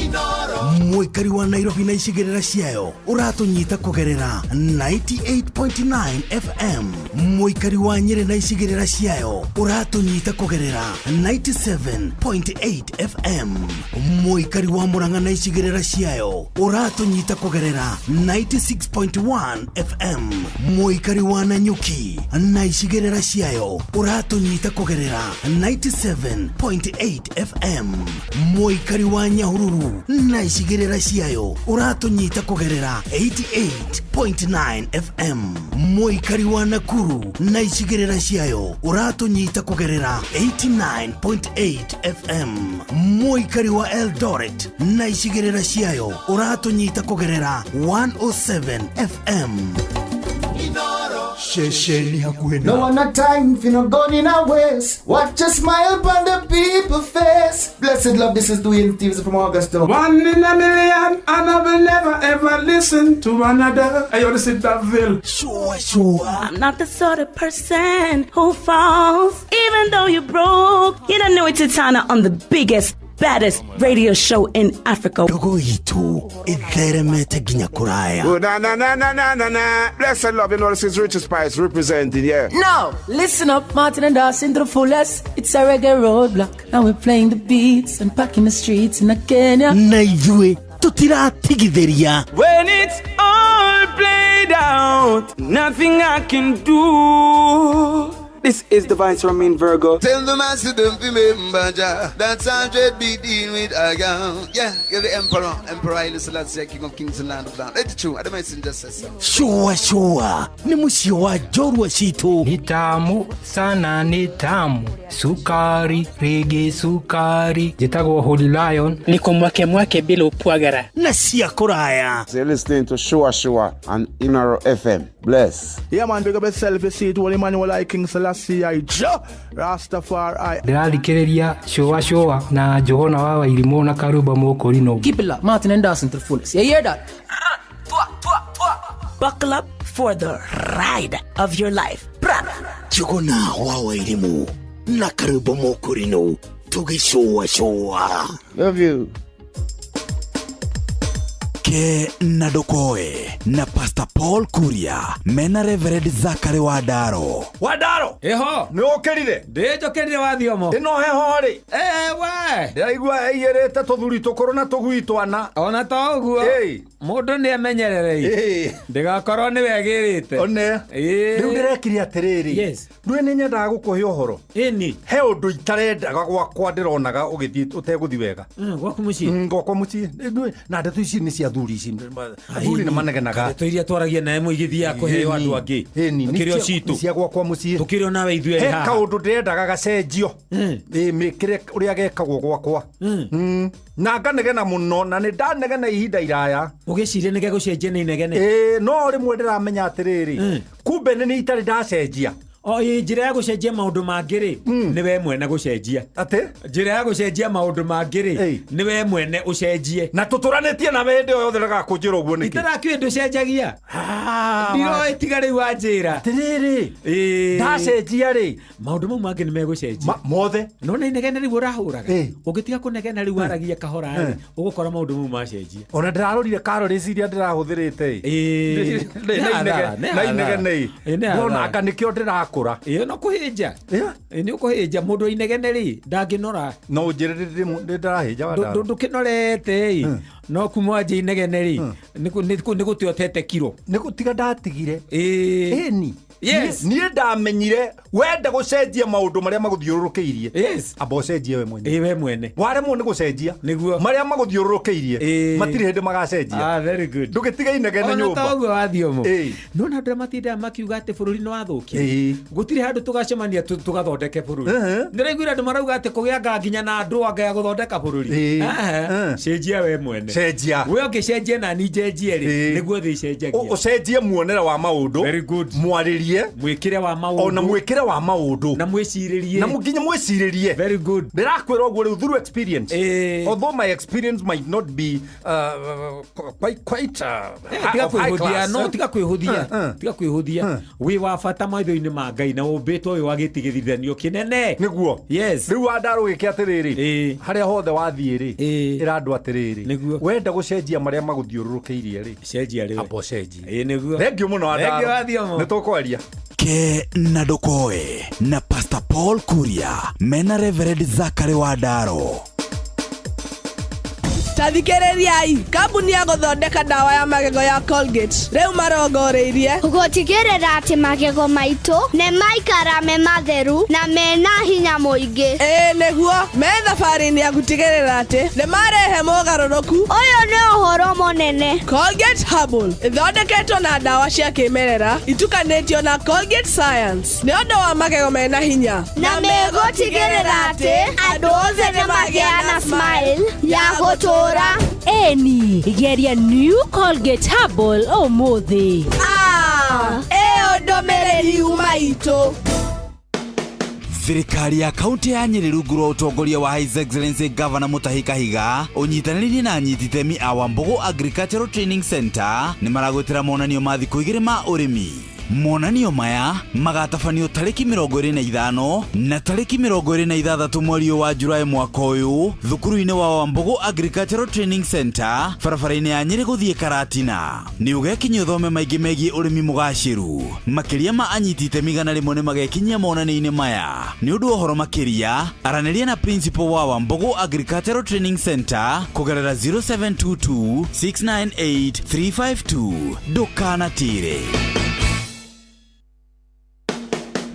Mũikari wa Nairobi na icigĩrĩra ciayo ũratũnyita kũgerera 98.9 FM. Mũikari wa Nyĩrĩ na icigĩrĩra ciayo ũratũnyita kũgerera 97.8 FM. Mũikari wa Murang'a na icigĩrĩra ciayo ũratũnyita kũgerera 96.1 FM. Mũikari wa Nanyuki na icigĩrĩra ciayo ũratũnyita kũgerera 97.8 FM. Mũikari wa Nyahururu na icigĩrĩra ciayo ũratũnyita kũgerera 88.9 FM. Mũikari wa Nakuru na icigĩrĩra ciayo ũratũnyita kũgerera 89.8 FM. Mũikari wa Eldoret na icigĩrĩra ciayo ũratũnyita kũgerera 107 FM. Ceceni hakuhĩ No one a time for no gun in a waste. Watch a smile upon the people face. Blessed love, this is Dwayne Stevens from Augusta. One in a million, and I will never ever listen to another. I want to sit that bill. Sure, sure. I'm not the sort of person who falls, even though you're broke. You don't know it's Titana on the biggest, baddest radio show in Africa. Ndogo itũ ĩtheremete nginya kũraya. Oh, na na na na na na na. Blessed love, you know this is Richard Spice representing, yeah. Now, listen up, Martin and Dawson to the fullest. It's a reggae roadblock. Now we're playing the beats and packing the streets in Kenya. Na ithuĩ tũtiratigithĩria. When it's all played out, nothing I can do. This is the Vice Romain Virgo. Tell the master don't remember Jah. That's 100 be dealing with a gun. Yeah, you're the emperor. Emperor Haile Selassie, King of Kings and Land of Land. It's true. I don't mention just so. Shua shua nĩ mũciĩ wa njorua citũ. Ni tamu sana, ni tamu sukari rigi sukari. Njĩtagwo Holy Lion. Niko mwake mwake bila upwagara na cia kũraya. You're listening to Shua Shua on Inoro FM. Bless. Yeah, man, big up yourself. You see it, Holy Emmanuel, I King Selassie, I Jah Rastafari. Ndĩrathikĩrĩria Shua Shua na Johana wa Wairimũ na Karuba Mũkũrinũ. Keep it locked, Martin and Dawson to the fullest. You hear that? Buckle up for the ride of your life. Bra, Njũgũna wa Wairimu na karwĩmbo mũkũrinũ tũgĩcũacũa. Love you. Ke na Ndokoe na Pastor Paul Kuria mena Reverend Zachary Wandaro. Wandaro ĩho nĩ ũkĩrire ndĩnjũkĩrire wathiomo ĩno heho rĩ ewe ndĩraigua ĩiyĩrĩte tũthuri tũkũrũ na tũgui twana ona to ũguo mũndũ nĩ emenyerere ndĩgakorwo nĩ wegĩrĩte one rĩu ndĩrekire atĩrĩrĩ Yes. ndũĩ nĩ nyendaga gũkũhe ũhoro ĩni he ũndũ itarendaga gwakwa ndĩronaga ũgĩthiĩ ũtegũthi wega gwaku mũciĩ gwakwa mũciĩ na ndeto ici nĩ cia thuri ici athuri nĩ manegenaga ndeto iria twaragia nawe mũigithia kũheo andũ angĩ Ĩni, nĩ tũkĩrĩ o cia- citũ nĩ cia gwakwa mũciĩ tũkĩrĩ o nawe ithuĩ he erĩ haha kaũndũ ndĩrendaga gacenjio Ĩ, mĩkĩre ũrĩa gekagwo gwakwa Na nganegena mũno na nĩ ndanegena ihinda iraya ũgĩciria nĩ gegũcenjia nĩ inegene Ĩ, no rĩmwe ndĩramenya atĩrĩrĩ kumbe nĩ niĩ itarĩ ndacenjia o ĩ njĩra ya gũcenjia maũndũ mangĩ rĩ nĩ we mwene gũcenjia atĩ njĩra ya gũcenjia maũndũ mangĩ rĩ nĩ we mwene ũcenjie na tũtũranĩtie nawe hĩndĩ ĩyo yothe ndagakũnjĩra ũguo nĩkĩ itarakĩũĩ ndũcenjagia ndiroĩ tiga rĩu wanjĩra atĩrĩrĩ ndacenjia rĩ maũndũ mau mangĩ nĩ megũcenjia mothe nona inegene rĩu ũrahũraga ũngĩtiga kũnegena rĩu waragia kahora rĩ ũgũkora maũndũ mau macenjia ona ndĩrarorire calories iria ndĩrahũthĩrĩte Ĩ. Nĩ hathara, nĩ na hathara. inegene Ĩ, nĩ hathara. ndona anga nĩkĩo ndĩrakũra ĩyo no kũhĩnja Ĩ, nĩ ũkũhĩnja mũndũ inegene rĩ ndangĩnora no ũnjĩre ndĩrahĩnja Wandaro. ndũkĩnorete ĩ no kuma wanjia inegene rĩ nĩ gũte ũtete kiro nĩ gũtiga ndatigire ĩni ĩni Yes. niĩ ndamenyire wenda gũcenjia maũndũ marĩa magũthiũrũrũkĩirie yes. amba ũcenjie we mwene ĩ we mwene waremwo nĩ gũcenjia nĩguo marĩa magũthiũrũrũkĩirie Ĩ. matirĩ hĩndĩ magacenjia Ah, very good. ndũgĩtiga inegene Ona nyũmba ta ũguo wathiomo Ĩ. nona andũ arĩa matindaga makiuga atĩ bũrũri nĩ wathũkia Ĩ. gũtirĩ handũ tũgacemania tũgathondeke bũrũri nĩraiguire andũ marauga atĩ kũgĩa anga nginya na andũ anga ya gũthondeka bũrũri Ĩ. Ehe. cenjia we mwene Cenjia. we ũngĩcenjia na ni njenjie rĩ nĩguo thĩ icenjagia ũcenjie muonere wa maũndũ mwarĩrie mwĩkĩre wa maũndũ ona mwĩkĩre wa maũndũ na mwĩcirĩrie na nginya mwĩcirĩrie very good ndĩrakwĩra ũguo rĩu through experience although my experience might not be quite quite tiga of high kwĩhũthia class, no eh? tiga kwĩhũthia tiga kwĩhũthia wĩ wa bata maitho-inĩ ma ngai na ũmbĩtwo wĩ wa gĩtigithithanio kĩnene nĩguo yes rĩu wandarũ gĩke atĩrĩrĩ harĩa hothe wathiĩ rĩ ĩra andũ atĩrĩrĩ nĩguo wenda gũcenjia marĩa magũthiũrũrũkĩirie rĩ cenjia rĩ amba ũcenjie ĩ nĩguo thengiũ mũno Thengiũ Wandaro. Wathiomo. nĩ tũkwaria Ke na Ndokoe na Pastor Paul Kuria mena Reverend Zachary Wandaro. Ta thikĩrĩriai kambuni ya gũthondeka ndawa ya magego ya Colgate rĩu marongoreirie gũtigĩrĩra atĩ magego maitũ nĩ maikara me matheru na mena hinya mũingĩ ĩĩ nĩguo me thabarĩ-inĩ ya gũtigĩrĩra atĩ nĩ marehe mogarũrũku ũyũ nĩ ũhoro mũnene Colgate Herbal ĩthondeketwo na ndawa cia kĩmerera itukanĩtio na Colgate Science nĩ ũndũ wa magego mena hinya na megũtigĩrĩra atĩ andũ othe nĩ magĩa na smile ya gũtũũra ĩni geria new colgate herbal ũmũthĩ Ah, ĩyo ndũmĩrĩri yuma itũ Thirikari ya kaunti ya Nyeri rungu rwa ũtongoria wa His Excellency Governor Mutahi Kahiga ũnyitanĩrĩire na anyiti itemi a Wambugu Agricultural Training Center nĩ maragwĩtĩra monanio ma thikũ igĩrĩ ma ũrĩmi monanio maya magatabanio tarĩki 25 na tarĩki 26 mweri ũyũ wa Julaĩ mwaka ũyũ thukuru-inĩ wa Wambugu Agricultural Training Center barabara-inĩ ya Nyeri gũthiĩ Karatina nĩ ũgekinyia ũthome maingĩ megiĩ ũrĩmi mũgacĩru makĩria ma anyiti itemi 100 nĩ magekinyia monanio-inĩ maya nĩ ũndũ wa ũhoro makĩria aranĩria na principal wa Wambugu Agricultural Training Center kũgerera 0722 698 352 ndũkanatĩre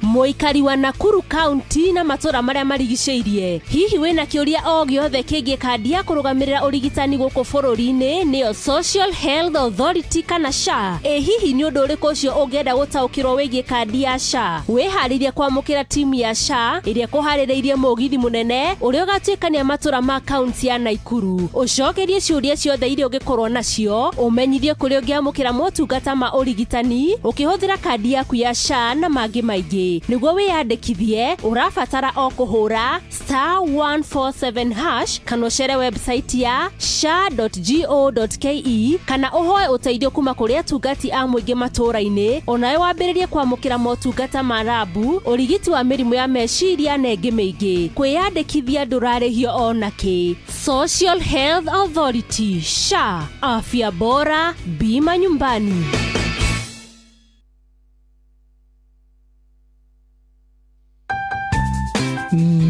mũikari wa Nakuru County na matũra marĩa marigicĩirie hihi wĩna kĩũria o gĩothe kĩgiĩ kandi ya kũrũgamĩrĩra ũrigitani gũkũ bũrũri-inĩ nĩyo Social Health Authority kana SHA ĩ hihi nĩ ũndũ ũrĩkũ ũcio ũngĩenda gũtaũkĩrwo wĩgiĩ kandi ya SHA wĩharĩirie kwamũkĩra timu ya SHA ĩrĩa ĩkũharĩrĩirie mũgithi mũnene ũrĩa ũgatuĩkania matũra ma kaunti ya Naikuru ũcokerie ciũria ciothe iria ũngĩkorwo nacio ũmenyithie kũrĩa ũngĩamũkĩra motungata ma ũrigitani ũkĩhũthĩra kandi yaku ya SHA na mangĩ maingĩ Nĩguo wĩyandĩkithie ũrabatara o kũhũra *147 hash kana ũcere website ya sha.go.ke kana ũhoe ũteithio kuma kũrĩ atungati a mũingĩ matũũra-inĩ, onawe wambĩrĩrie kwamũkĩra motungata ma rabu, ũrigiti wa mĩrimũ ya meciria na ĩngĩ mĩingĩ. Kwĩyandĩkithia ndũrarĩhio ona kĩ. Social Health Authority, SHA, afya bora, bima nyumbani.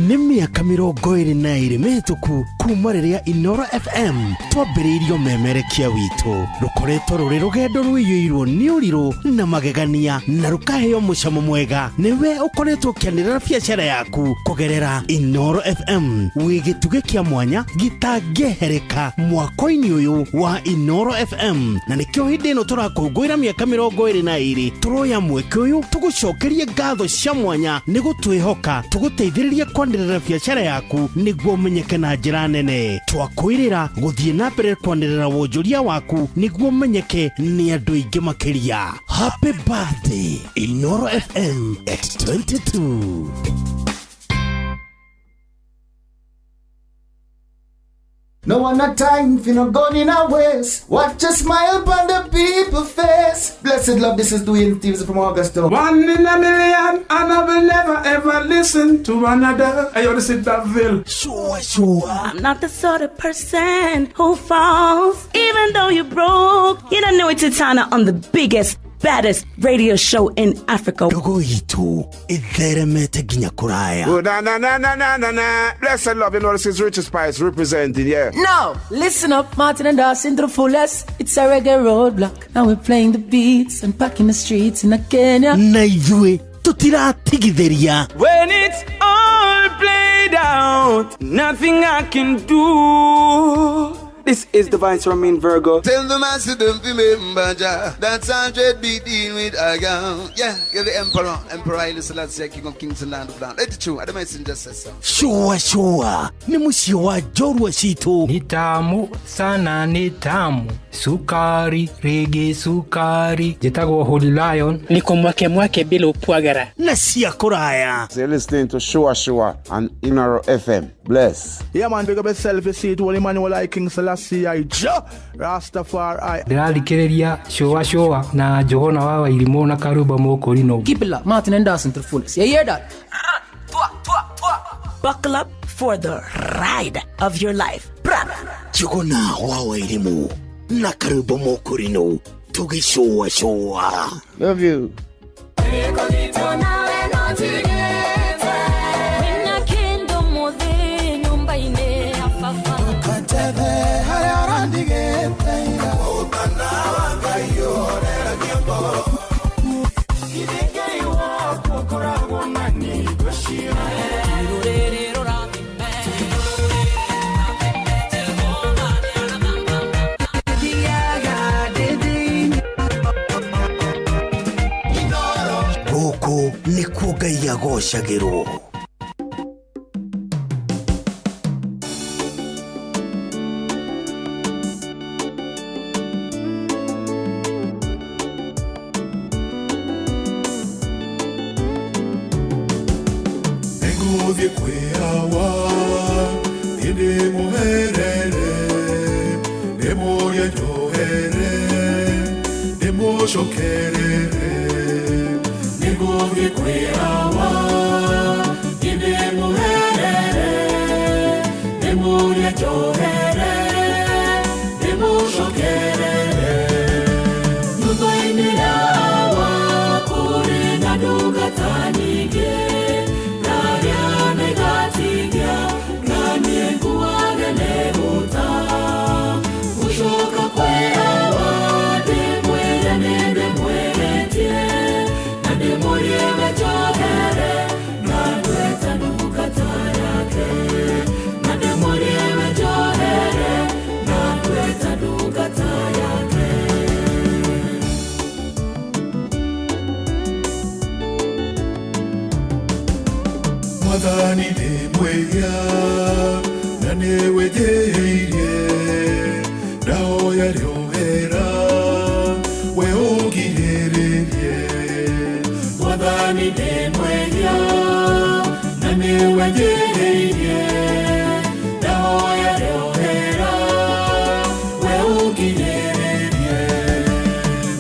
Nĩ mĩaka 22 mĩhĩtũku kuma rĩrĩa Inoro FM twambĩrĩirio memerekia witũ. Rũkoretwo rũrĩ rũgendo rũiyũirwo nĩ ũrirũ na magegania na rũkaheo mũcamo mwega. Nĩwe ũkoretwo ũkĩanĩrĩra biacara yaku kũgerera Inoro FM, wĩ gĩtugĩ kĩa mwanya gĩtangĩehereka mwako-inĩ ũyũ wa Inoro FM. Na nĩkĩo hĩndĩ ĩno tũrakũngũĩra mĩaka 22, tũroya mweke ũyũ tũgũcokerie ngatho cia mwanya nĩ gũtwĩhoka tũgũteithĩrĩrie kwanĩrĩra biacara yaku nĩguo ũmenyeke na njĩra nene. Twakwĩrĩra gũthiĩ na mbere kwanĩrĩra wonjoria waku nĩguo ũmenyeke nĩ andũ aingĩ makĩria. Happy birthday Inoro FM at 22. No one not time for no gun in our waist. Watch a smile upon the people face. Blessed love, this is Dwayne Stevens from Augusta. One in a million, and I will never ever listen to another. Hey, yo, this is Daville. Sure, sure. I'm not the sort of person who falls, even though you're broke. You don't know it's Titana on the biggest, baddest radio show in Africa. Ndogo itu itheremete nginya kuraya. Oh, na na na na na na na. Blessed love, you know this is Richard Spice representing, yeah. No, listen up, Martin and Dawson to the fullest. It's a reggae roadblock. Now we're playing the beats and packing the streets in Kenya. Na ithuĩ tutiratigithĩria. When it's all played out, nothing I can do. This is the Vice Romain Virgo. Tell the master don't remember Jah. That's 100 be dealing with a girl. Yeah, you're the emperor. Emperor Haile Selassie, King of Kings and Land of Land. Let it true. I don't messenger says so. Sure, sure. Ni mũciĩ wa njorua citũ. Ni tamu sana, ni tamu. Sukari, rege sukari. Njĩtagwo Holy Lion. Niko mwake mwake bila upwagara. Na cia kũraya. So you're listening to Sure Sure on Inoro FM. Bless. Yeah, man, big up yourself. You see it, Holy Emmanuel I, King Selassie I, Jah Rastafari. Ndĩrathikĩrĩria Sure Sure na Johana wa Wairimũ na Karuba Mũkũrinũ. Keep it locked, Martin and Dawson to the fullest. You hear that? Buckle up for the ride of your life. Jogona wa Wairimũ na Karuba Mũkũrinũ tũgĩcũa cũa. Love you. Gũkũ nĩkuo Ngai agocagĩrwo. Nĩngũthiĩ kwĩ Awa, niĩ ndĩmũherere, ndĩmũrie njohere, ndĩmũcokerere. Nĩngũthiĩ kwĩ Awa, niĩ ndĩmũherere, ndĩmũrie njohere, ndĩmũcokerere. Nyũmba-inĩ ya Awa kũrĩ na ndungata nyingĩ, Mwathani ndĩ mwĩhia na nĩwe njĩhĩirie, ndahoya rĩohera we ũngirĩrĩrie. Mwathani ndĩ mwĩhia mwĩhia na nĩwe njĩhĩirie ndahoya njohera we ũngirĩrĩrie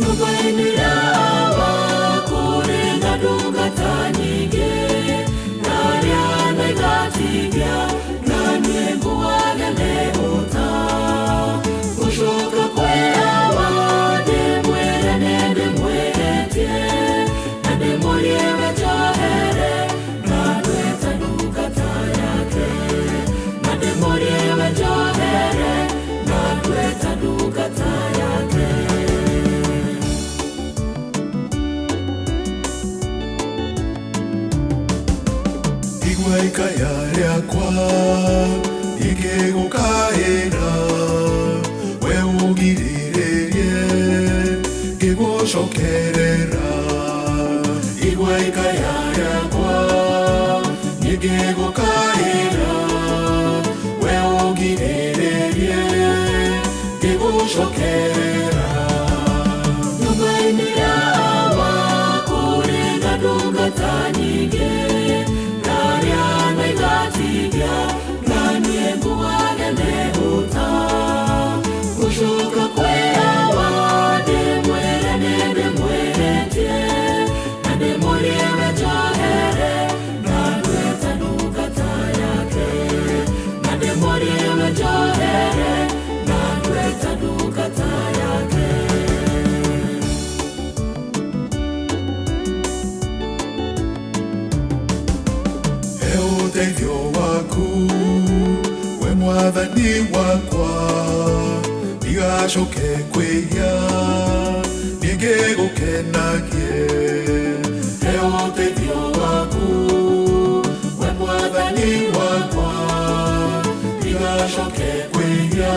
nyũmba-inĩ ya Awa kũrĩ na ndungata nyingĩ ndarĩa na igatigia na niĩ nguage nĩ ũta gũcoka kwĩ Awa ndĩmwĩre nĩ ndĩmwĩhĩtie na ndĩmũrie we njohere na ndwĩta ndungata yake na ndĩmũrie we njohere na ndwĩta ndungata yake. Igua ikaya rĩakwa ingĩgũkaĩra we ũngirĩrĩrie ngĩgũcokerera igua ikaya rĩakwa ingĩgũkaĩra we ũngirĩrĩrie ngĩgũcokerera nyũmba-inĩ ya Awa kũrĩ na ndungata nyingĩ ndarĩa na igatigia na niĩ nguage nĩ ũta gũcoka kwĩ Awa ndĩmwĩre nĩ ndĩmwĩhĩtie na ndĩmũrie we njohere na ndwĩta ndungata yake na ndĩmũrie we njohere na ndwĩta ndungata yake. He ũteithio waku we mwathani wakwa ndigacoke kwĩhia ningĩgũkenagie he ũteithio waku we mwathani wakwa ndigacoke kwĩhia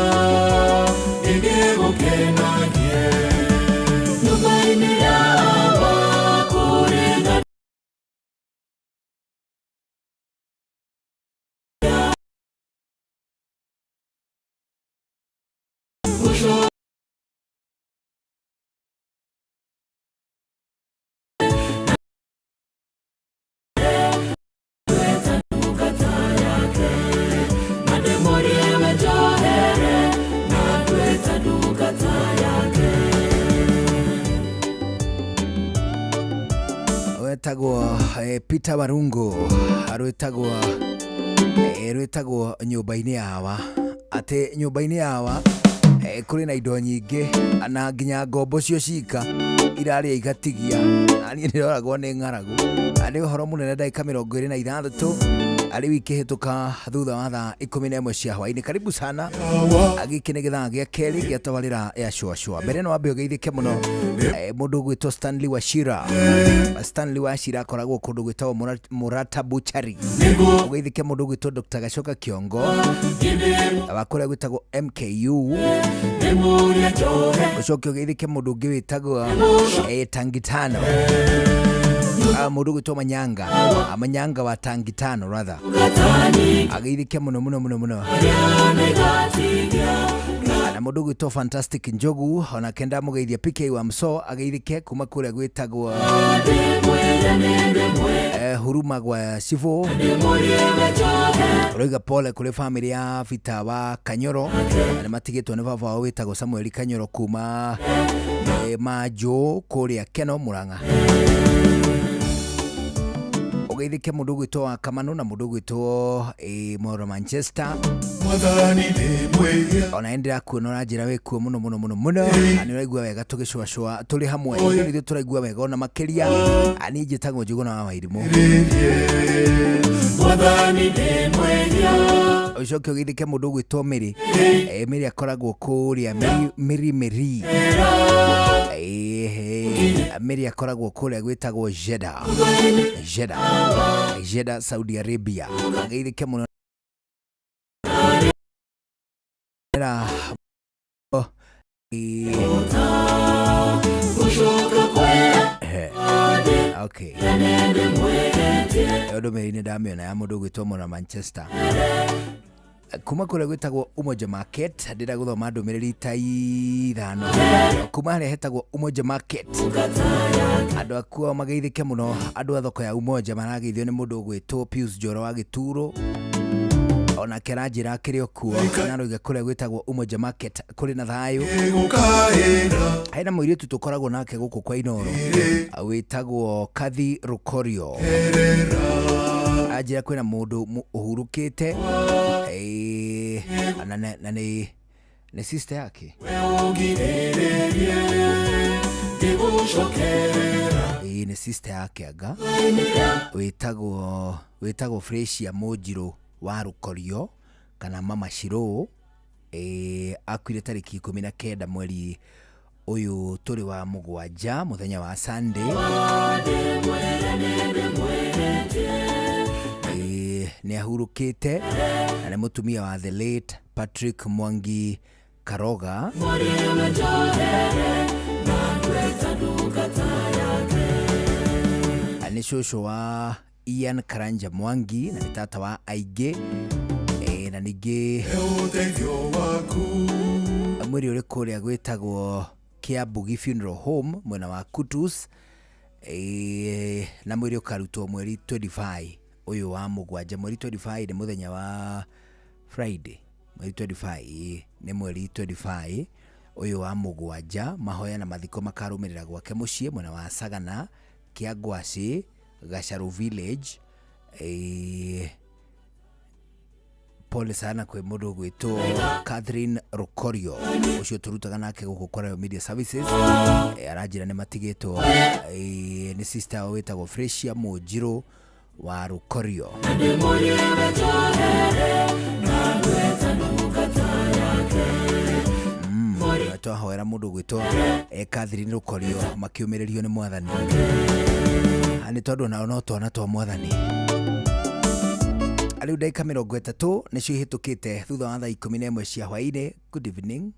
ningĩgũkenagie nyũmba-inĩ ya Awa kũrĩ na gũcoka ndungata yake na ndĩmũrie we njohere na ndwĩta ndungata yake. Wetagwo Peter Warungu rwĩtagwo rwĩtagwo nyũmba-inĩ ya Awa atĩ nyũmba-inĩ ya Awa kũrĩ na indo nyingĩ na nginya ngombo cio cika irarĩa igatigia na niĩ ndĩroragwo nĩ ng'aragu. Na nĩ ũhoro mũnene ndagĩka 26 arĩ ikĩhĩtũka thutha wa thaa 11 cia hwaĩ-inĩ. Karibu sana, gĩkĩ nĩ gĩthaa gĩa kerĩ gĩa tabarĩra ya cũacũa. Mbere no wambe ũgeithĩke mũno mũndũ ũgwĩtwo Stanley Wachira. Stanley Wachira akoragwo kũndũ gwĩtagwo Murata Butchery. Ũgeithĩke mũndũ ũgwĩtwo Dr. Gacoka Kĩongo wa kũrĩa gwĩtagwo MKU. Ũcoke ũgeithĩke mũndũ ũngĩ wĩtagwo Tangitano. Mũndũ ũgwĩtwo Manyanga. Manyanga wa Tangitano rather. Ageithĩke mũno mũno mũno mũno na mũndũ ũgwĩtwo Fantastic Njogu onake ndamũgeithia. PK wa Mso ageithĩke kuma kũrĩa gwĩtagwo Huruma gwa Civo. Ũroiga pole kũrĩ famĩlĩ ya Bita wa Kanyoro na nĩ matigĩtwo nĩ baba wao wĩtagwo Samuel Kanyoro kuma Manjũ kũrĩa Keno Murang'a. Ũgeithĩke mũndũ ũgwĩtwo wa Kamanu na mũndũ ũgwĩtwo Moro Manchester. Mwathani ndĩ mwĩhia ona ndĩrakuona ũranjĩra wĩkuo mũno mũno mũno mũno na nĩ ũraigua wega tũgĩcũacũa tũrĩ hamwe ithuĩ nithuĩ tũraigua wega ona makĩria. Niĩ njĩtagwo Njũgũna wa Wairimũ. Mwathani ndĩ mwĩhia Ũcoke ũgeithĩke mũndũ ũgwĩtwo Mĩrĩ. Mĩrĩ akoragwo kũrĩa Mĩrĩ Mĩri. Mĩrĩ akoragwo kũrĩa gwĩtagwo Jeddah Jeddah Jeddah, Saudi Arabia. Ageithĩke mũno ra gũcoka kwĩ okay ndĩmwĩhĩtie ĩyo ndũmĩrĩri nĩ ndamĩona ya mũndũ ũgwĩtwo Mwana Manchester. Kuma kũrĩa gwĩtagwo Umoja Market ndĩrenda gũthoma ndũmĩrĩri ta ithano kuma harĩa hetagwo Umoja Market. Andũ akuo mageithĩke mũno, andũ a thoko ya Umoja marageithio nĩ mũndũ ũgwĩtwo Pius Njoro wa Gĩturo, onake aranjĩra akĩrĩ o kuo na aroiga kũrĩa gwĩtagwo Umoja Market kũrĩ na thayũ. Hena mũirĩtu tũkoragwo nake gũkũ kwa Inoro wĩtagwo Kathi Rukorio, anjĩra kwĩna mũndũ ũhurũkĩte na nĩ sister yake. Ĩĩ nĩ sister yake anga wĩtagwo Fresia Mũnjirũ wa Rukorio kana Mama Shiro. Akuire tarĩki 19 mweri ũyũ tũrĩ wa mũgwanja mũthenya wa Sunday. Nĩ ahurũkĩte na nĩ mũtumia wa the late Patrick Mwangi Karoga. Nĩ cũcũ wa Ian Karanja Mwangi na nĩ tata wa aingĩ. Na ningĩ mwĩrĩ ũrĩ kũrĩa gwĩtagwo Kiambugi Funeral Home mwena wa Kutus, na mwĩrĩ ũkarutwo mweri 25 ũyũ wa mũgwanja. Mweri 25 nĩ mũthenya wa Friday, mweri 25 nĩ mweri 25 ũyũ wa mũgwanja. Mahoya na mathiko makarũmĩrĩra gwake mũciĩ mwena wa Sagana, Kĩangwacĩ, Gacharu Village. Pole sana kwĩ mũndũ ũgwĩtwo Catherine Rukorio ũcio tũrutaga nake gũkũ kwa Royal Media Services. Aranjĩra nĩ matigĩtwo nĩ sister wĩtagwo Fresia Mũnjirũ wa Rukorio. Twahoera mũndũ ũgwĩtwo Catherine Rukorio makĩũmĩrĩrio nĩ mwathani, nĩ tondũ nao no twana twa mwathani. Rĩu ndagĩka 30 nĩcio ihĩtũkĩte thutha wa thaa 11 cia hwaĩ-inĩ. Good evening.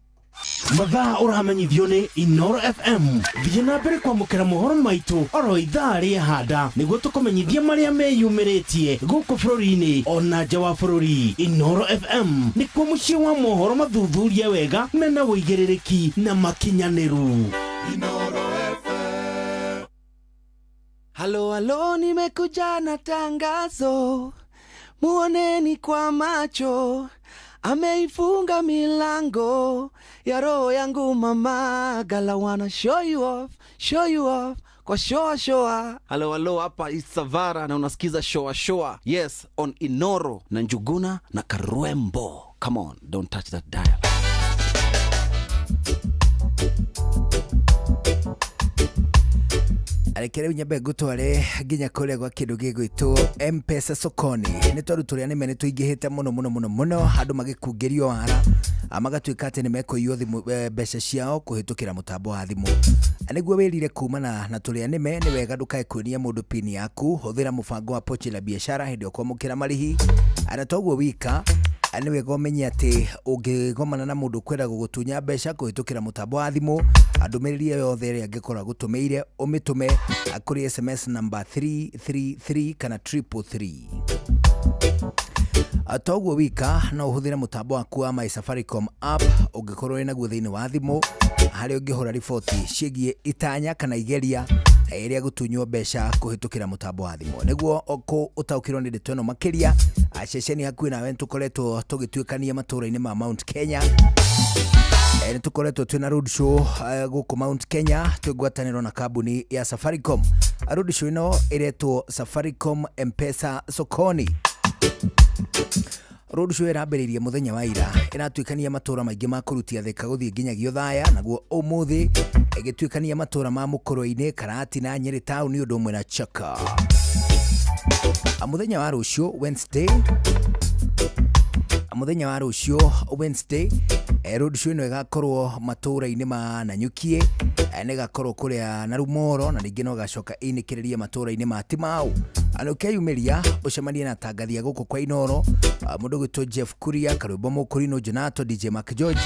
Mathaa ũramenyithio nĩ Inoro FM. Thiĩ na mbere kwamũkĩra mohoro maitũ oro ithaa rĩa handa nĩguo tũkũmenyithie marĩa meyumĩrĩtie gũkũ bũrũri-inĩ ona nja wa bũrũri. Inoro FM nĩkuo mũciĩ wa mohoro mathuthurie wega mena ũigĩrĩrĩki na makinyanĩru. Halo halo, nimekuja na tangazo, muoneni kwa macho, ameifunga milango ya roho yangu mama. Gala wanna show you off kwa shoa shoa. Halo halo, hapa Isavara na unasikiza shoa shoa. Yes, on Inoro na Njuguna na Karwembo. Come on, don't touch that dial. Reke rĩu nyambe ngũtware nginya kũrĩa gwa kĩndũ gĩgwĩtwo M-Pesa sokoni, nĩ tondũ tũrĩa nĩme nĩ tũingĩhĩte mũno mũno mũno mũno, andũ magĩkungĩrio wara magatuĩka atĩ nĩ mekũiywo thimũ mbeca ciao kũhĩtũkĩra mũtambo wa thimũ. Nĩguo wĩrire kumana na tũrĩa nĩme, nĩ wega ndũkae kuonia mũndũ pini yaku, hũthĩra mũbango wa pochi la biashara hĩndĩ ĩyo kwamũkĩra marĩhi. Na toguo wika nĩ wega ũmenye atĩ ũngĩgomana na mũndũ ũkwenda gũgũtunya mbeca kũhĩtũkĩra mũtambo wa thimũ, ndũmĩrĩri ĩyo yothe ĩrĩa angĩkorwo agũtũmĩire ũmĩtũme kũrĩ SMS number 333 kana 333. Toguo wika no ũhũthĩre mũtambo waku wa My Safaricom app ũngĩkorwo wĩ naguo thĩinĩ wa thimũ, harĩa ũngĩhũra riboti ciĩgiĩ itanya kana igeria rĩa gũtunywo mbeca kũhĩtũkĩra mũtambo wa thimũ. Nĩguo ũtaũkĩrwo nĩ ndeto ĩno makĩria, ceceni hakuhĩ nawe nĩtũkoretwo tũgĩtuĩkania matũũra-inĩ ma Mount Kenya. Nĩ tũkoretwo twĩna road show gũkũ Mount Kenya twĩ ngwatanĩro na kambuni ya Safaricom. Road show ĩno ĩretwo Safaricom M-Pesa Sokoni. Road show ĩrambĩrĩirie mũthenya wa ira, ĩratuĩkania matũũra maingĩ ma kũrutia Thika gũthiĩ nginyagia Othaya, naguo ũmũthĩ ĩgĩtuĩkania matũũra ma Mũkũrwe-inĩ, Karatina, Nyĩrĩ taũni ũndũ ũmwe na Chaka. Mũthenya wa rũciũ Wednesday, mũthenya wa rũciũ Wednesday, road show ĩno ĩgakorwo matũũra-inĩ ma Nanyukie, nĩ ĩgakorwo kũrĩa Narumoro, na ningĩ no ĩgacoka ĩinĩkĩrĩrie matũũra-inĩ ma Timau. Na ũkeyumĩria ũcemanie na atangathi a gũkũ kwa Inoro, mũndũ ũgwĩtwo Jeff Kuria, Karwĩmbo Mũkũrinũ, Jonato, DJ Mark George,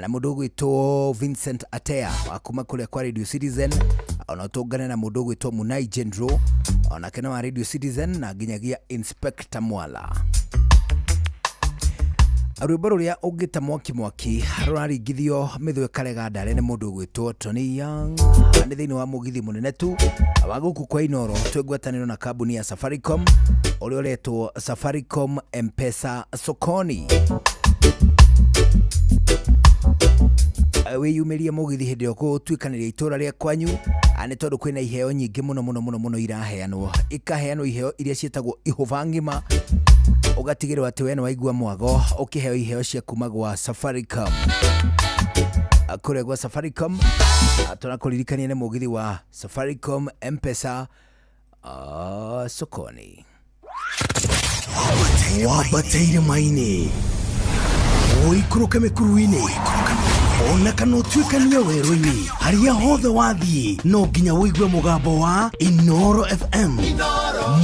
na mũndũ ũgwĩtwo Vincent Atea wa kuma kũrĩa kwa Radio Citizen. Ona ũtũngane na mũndũ ũgwĩtwo Munai Jendro, onake nĩ wa Radio Citizen, na nginyagia Inspector Mwala. Rwĩmbo rũrĩa ũngĩta mwaki mwaki rũraringithio mĩthwe karega ndare nĩ mũndũ ũgwĩtwo Tony Young. Nĩ thĩinĩ wa mũgithi mũnene tu wa gũkũ kwa Inoro, twĩ ngwatanĩro na kambuni ya Safaricom ũrĩa ũretwo Safaricom M-Pesa Sokoni. Wĩyumĩrie mũgithi hĩndĩ ĩyo gũtuĩkanĩria itũra rĩa kwanyu, nĩ tondũ kwĩna iheo nyingĩ mũno mũno mũno mũno iraheanwo, ikaheanwo iheo iria ciĩtagwo ihũba ng'ima, ũgatigĩrĩrwo atĩ we nĩ waigua mwago ũkĩheo iheo cia kuma gwa Safaricom. Kũrĩa gwa Safaricom tũrakũririkania nĩ mũgithi wa Safaricom M-Pesa Sokoni. Wambateire maini, ũikũrũke mĩkuru-inĩ, ona kana ũtuĩkanie werũ-inĩ, harĩa hothe wathiĩ no nginya ũigue mũgambo wa Inoro FM.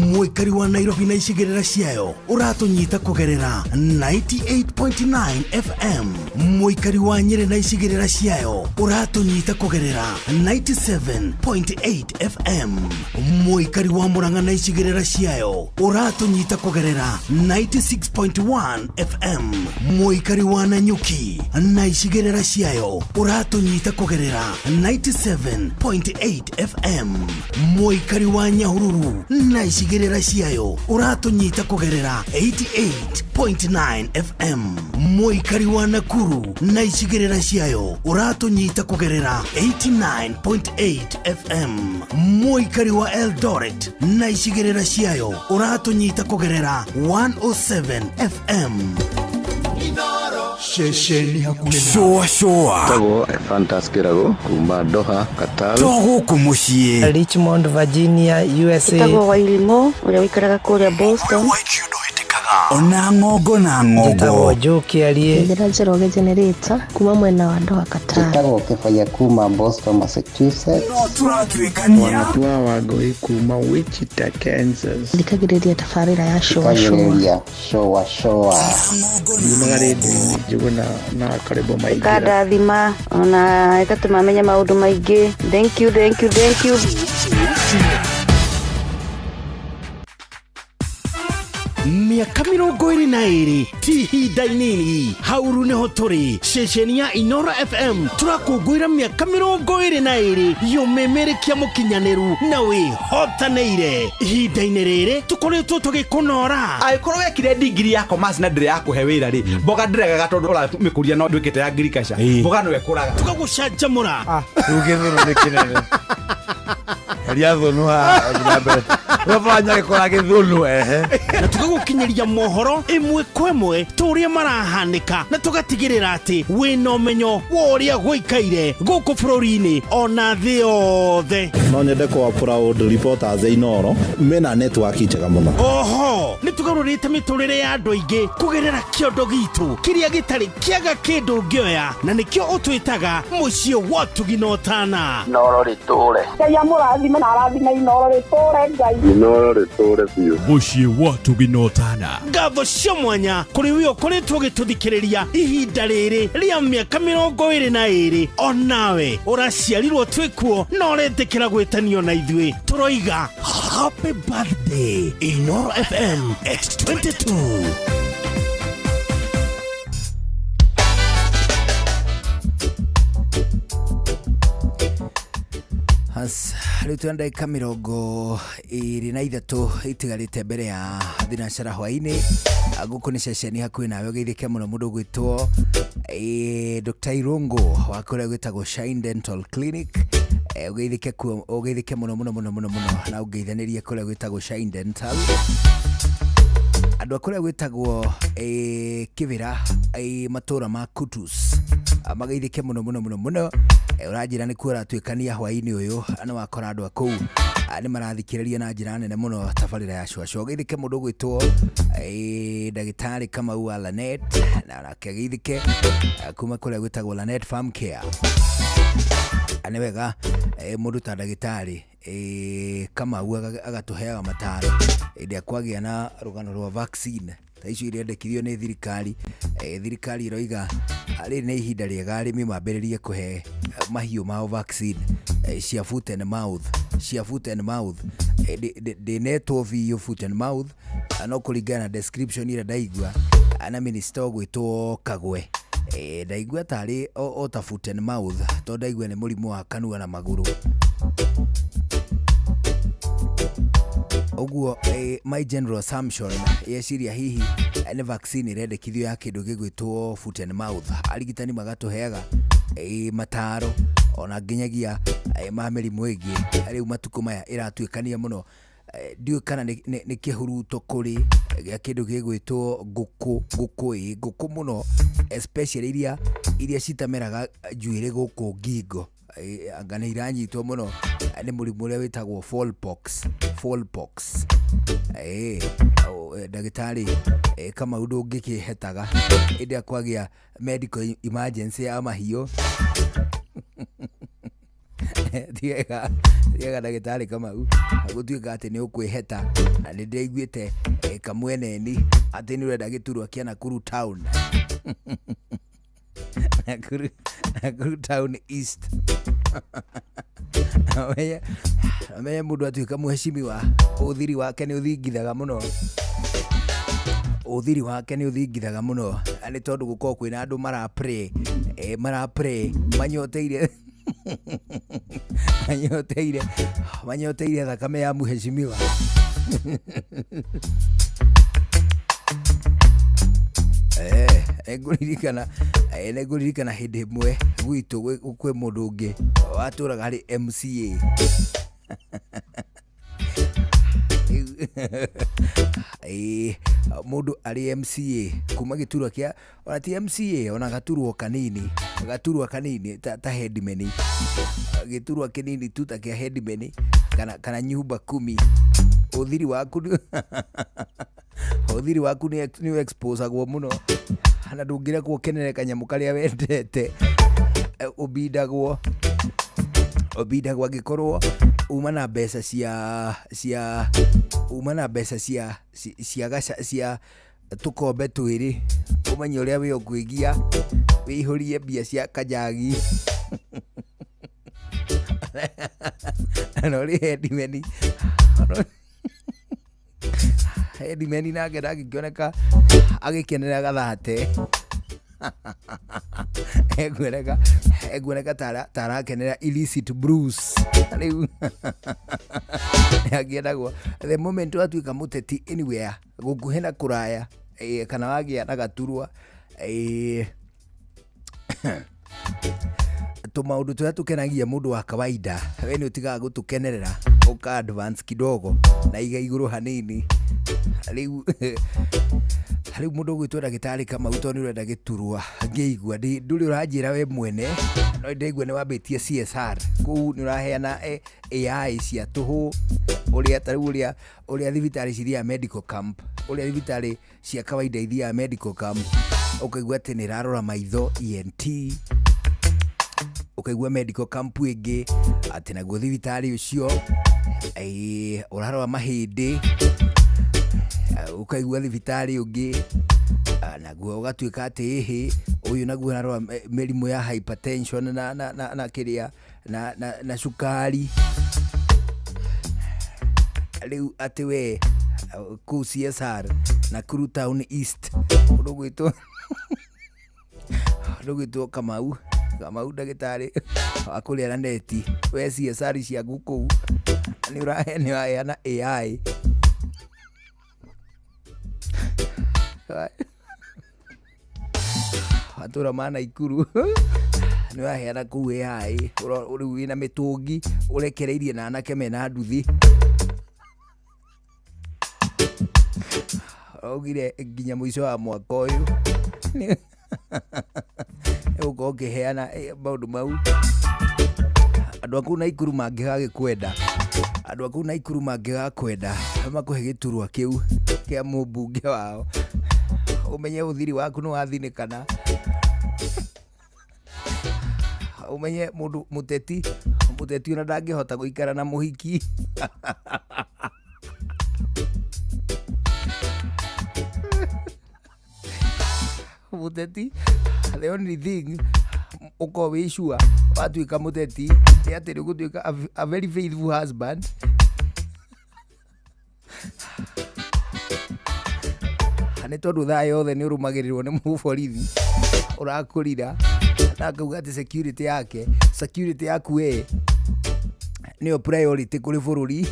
Mũikari wa Nairobi na icigĩrĩra ciayo ũratũnyita kũgerera 98.9 FM. Mũikari wa Nyĩrĩ na icigĩrĩra ciayo ũratũnyita kũgerera 97.8 FM. Mũikari wa Murang'a na icigĩrĩra ciayo ũratũnyita kũgerera 96.1 FM. Mũikari wa Nanyuki na icigĩrĩra ciayo ũratũnyita kũgerera 97.8 FM. Mũikari wa Nyahururu na icigĩrĩra ciayo ũratũnyita kũgerera 88.9 FM. Mũikari wa Nakuru na icigĩrĩra ciayo ũratũnyita kũgerera 89.8 FM. Mũikari wa Eldoret na icigĩrĩra ciayo ũratũnyita kũgerera 107 FM. Ceceni hakuhĩ. Shũa shũa. Tagwo Fantas Kĩrago kuma Doha, Qatar. To gũkũ mũciĩ. Richmond, Virginia, USA. Ĩtagwo Wairimo ũrĩa ũikaraga kũrĩa Boston. Ona ng'ongo na ng'ongo. Njĩtagwo Joe Kĩarie. Njĩra Njoroge Generator kuma mwena wa Doha, Qatar. Njĩtagwo Kĩbaya kuma Boston, Massachusetts. No tũratuĩkania. Wanatua Wangũi kuma Wichita, Kansas. Thikagĩrĩria tabarĩra ya Shũa Shũa. Thikagĩrĩria Shũa Shũa. Yumaga rĩndiũ-inĩ Njũgũna na Karĩbo Maingĩra. Ĩkandathima ona ĩgatũma menye maũndũ maingĩ. Thank you, thank you, thank you. Mĩaka 22 ti ihinda inini, hauru nĩho tũrĩ. Ceceni ya Inoro FM tũrakũngũĩra mĩaka 22 yũmĩmĩrĩkia mũkinyanĩru na wĩhotanĩire. Ihinda-inĩ rĩrĩ tũkoretwo tũgĩkũnora. Angĩkorwo wekire ndigiri ya commerce na ndĩrĩ yakũhe wĩra rĩ, mboga ndĩregaga tondũ ũramĩkũria no ndwĩkĩte ya agriculture, mboga no ĩkũraga. Tũgagũcanjamũra. Rĩu gĩthũnũ nĩ kĩnene. Heria thũnũ haha ũthiĩ na mbere. Ũrabanya gĩkora gĩthũnũ ehe. Na tũgagũkinyĩria mohoro ĩmwe kwa ĩmwe tũrĩa marahanĩka, na tũgatigĩrĩra atĩ wĩna ũmenyo wa ũrĩa gũikaire gũkũ bũrũri-inĩ ona thĩ yothe. No nyende kwa proud reporters Inoro mena network njega mũno. Oho nĩ tũgarũrĩte mĩtũrĩre ya andũ aingĩ kũgerera kĩondo gitũ kĩrĩa gĩtarĩ kĩaga kĩndũ ũngĩoya, na nĩkĩo ũtwĩtaga mũciĩ wa ũtugi na ũtana. Inoro rĩtũre. Ngai amũrathime na arathime Inoro rĩtũre Ngai. Inoro rĩtũre biũ. Mũciĩ wa ũtugi na ũtana. Ngatho cia mwanya kũrĩ we ũkoretwo ũgĩtũthikĩrĩria ihinda rĩrĩ rĩa mĩaka 22, onawe ũraciarirwo twĩkuo na ũretĩkĩra gwĩtanio na ithuĩ. Tũroiga happy birthday Inoro FM at 22. Has rĩu twĩna ndagĩka 23 itigarĩte mbere ya thinacara hwaĩ-inĩ. Gũkũ nĩ ceceni hakuhĩ nawe, ũgeithĩke mũno mũndũ ũgwĩtwo Dr. Irungu wa kũrĩa gwĩtagwo Shine Dental Clinic. Ũgeithĩke kuo, ũgeithĩke mũno mũno mũno mũno mũno na ũngeithanĩrie kũrĩa gwĩtagwo Shine Dental. Andũ a kũrĩa gwĩtagwo Kĩbĩra, matũra ma Kutus, mageithĩke mũno mũno mũno mũno. Ũranjĩra nĩkuo ũratuĩkania hwaĩ-inĩ ũyũ, nĩ wakora andũ a kũu nĩ marathikĩrĩria na njĩra nene mũno tabarĩra ya Shũa Shũa. Ũgeithĩke mũndũ ũgwĩtwo ndagĩtarĩ Kamau wa Lanet, na onake ageithĩke kuma kũrĩa gwĩtagwo Lanet Farm Care. Nĩ wega mũndũ ta ndagĩtarĩ Kamau agatũheaga mataro hĩndĩ ĩrĩa kwagĩa na rũgano rwa vaccine ta icio irendekithio nĩ thirikari. Thirikari ĩroiga rĩrĩ nĩ ihinda rĩega arĩmi mambĩrĩrie kũhe mahiũ mao vaccine cia foot and mouth. cia foot and mouth. Ndĩnetwo biũ foot and mouth, no kũringana na description ĩrĩa ndaigua na minister ũgwĩtwo Kagwe, ndaigua tarĩ o ta foot and mouth, tondũ ndaigua nĩ mũrimũ wa kanua na magũrũ. Ũguo my general assumption yeciria hihi nĩ vaccine ĩrendekithio ya kĩndũ gĩgwĩtwo foot and mouth. Arigitani magatũheaga mataro ona nginyagia ma mĩrimũ ĩngĩ rĩu matukũ maya ĩratuĩkania mũno. Ndiũĩ kana nĩ kĩhuruto kũrĩ gĩa kĩndũ gĩgwĩtwo ngũkũ, ngũkũ ngũkũ mũno, especially iria citameraga njuĩrĩ gũkũ ngingo. Anga nĩ iranyitwo mũno nĩ mũrimũ ũrĩa wĩtagwo fowlpox, fowlpox. Ndagĩtarĩ Kamau ndũngĩkĩhetaga hĩndĩ ĩrĩa kwagĩa medical emergency ya mahiũ. Tiga ndagĩtarĩ Kamau gũtuĩka atĩ nĩ ũkwĩheta, na nĩ ndĩraiguĩte Kamweneni atĩ nĩ ũrenda gĩturwa kĩa Nakuru town. Nakuru town east. Amenye mũndũ atuĩka mheshimiwa, ũthiri wake nĩ ũthingithaga mũno, ũthiri wake nĩ ũthingithaga mũno, nĩ tondũ gũkorwo kwĩna andũ mara pray, mara pray manyoteire manyoteire thakame ya mheshimiwa. Nĩngũririkana hĩndĩ ĩmwe gwitũ kwĩ mũndũ ũngĩ watũraga harĩ MCA. Mũndũ arĩ MCA kuma gĩturwa kĩa, ona ti MCA, ona gaturwa kanini, gaturwa kanini ta headman, gĩturwa kĩnini tu ta kĩa headman kana nyumba kumi. Ũthiri waku ũthiri waku nĩ exposagwo mũno, na ndũngĩrekwo ũkenere kanyamũ karĩa wendete. Ũbindagwo angĩkorwo uma na mbeca cia uma na mbeca cia cia cia tũkombe twĩrĩ, ũmenye ũrĩa wĩ ũkwĩgia wĩihũrie mbia cia kanjagi na ũrĩ headman. Headman nake ndangĩkĩoneka agĩkenera gathate. Ekuoneka ta arakenera illicit brews. Rĩu angĩendagwo the moment watuĩka mũteti anywhere gũkuhĩ na kũraya, kana wagĩa na gaturwa, tũmaũndũ tũrĩa tũkenagia mũndũ wa kawaida we nĩ ũtigaga gũtũkenerera, ũka advance kidogo na iga igũrũ hanini. Rĩu mũndũ ũgwĩtwo ndagĩtarĩ Kamau tondũ nĩ ũrenda gĩturwa ngĩigua ndũrĩ ũranjĩra we mwene, no ndĩraigua nĩ wambĩtie CSR kũu nĩ ũraheana AI cia tũhũ, ũrĩa ta rĩu ũrĩa thibitarĩ cithiaga medical camp, ũrĩa thibitarĩ cia kawaida ithiaga medical camp, ũkaigua atĩ nĩ ĩrarora maitho ENT, ũkaigua medical camp ĩngĩ atĩ naguo thibitarĩ ũcio ũrarora mahĩndĩ, ũkaigua thibitarĩ ũngĩ naguo ũgatuĩka atĩ ĩhĩ ũyũ naguo ũrarora mĩrimũ ya hypertension na kĩrĩa na cukari. Rĩu atĩ we kũu CSR Nakuru town east ũndũ ũgwĩtwo Kamau ndagĩtarĩ wa kũrĩa na neti, we CSR ciaku kũu nĩ ũraheana AI. Matũra ma Naikuru nĩ ũraheana kũu AI, rĩu wĩna mĩtũngi ũrekereirie na anake mena nduthi. Augire nginya mũico wa mwaka ũyũ ũgũkorwo ũkĩheana maũndũ mau. Andũ a kũu Naikuru mangĩgagĩkwenda, andũ a kũu Naikuru mangĩgakwenda makũhe gĩturwa kĩu kĩa mũmbunge wao, ũmenye ũthiri waku nĩ wathinĩkana, ũmenye mũndũ mũteti ona ndangĩhota gũikara na mũhiki. Mũteti, the only thing Ũkorwo wĩ sure watuĩka mũteti nĩ atĩ nĩ ũgũtuĩka a very faithful husband. Nĩ tondũ thaa yothe nĩ ũrũmagĩrĩrwo nĩ mũborithi ũrakũrira na akauga atĩ security yake, security yaku we nĩyo priority kũrĩ bũrũri.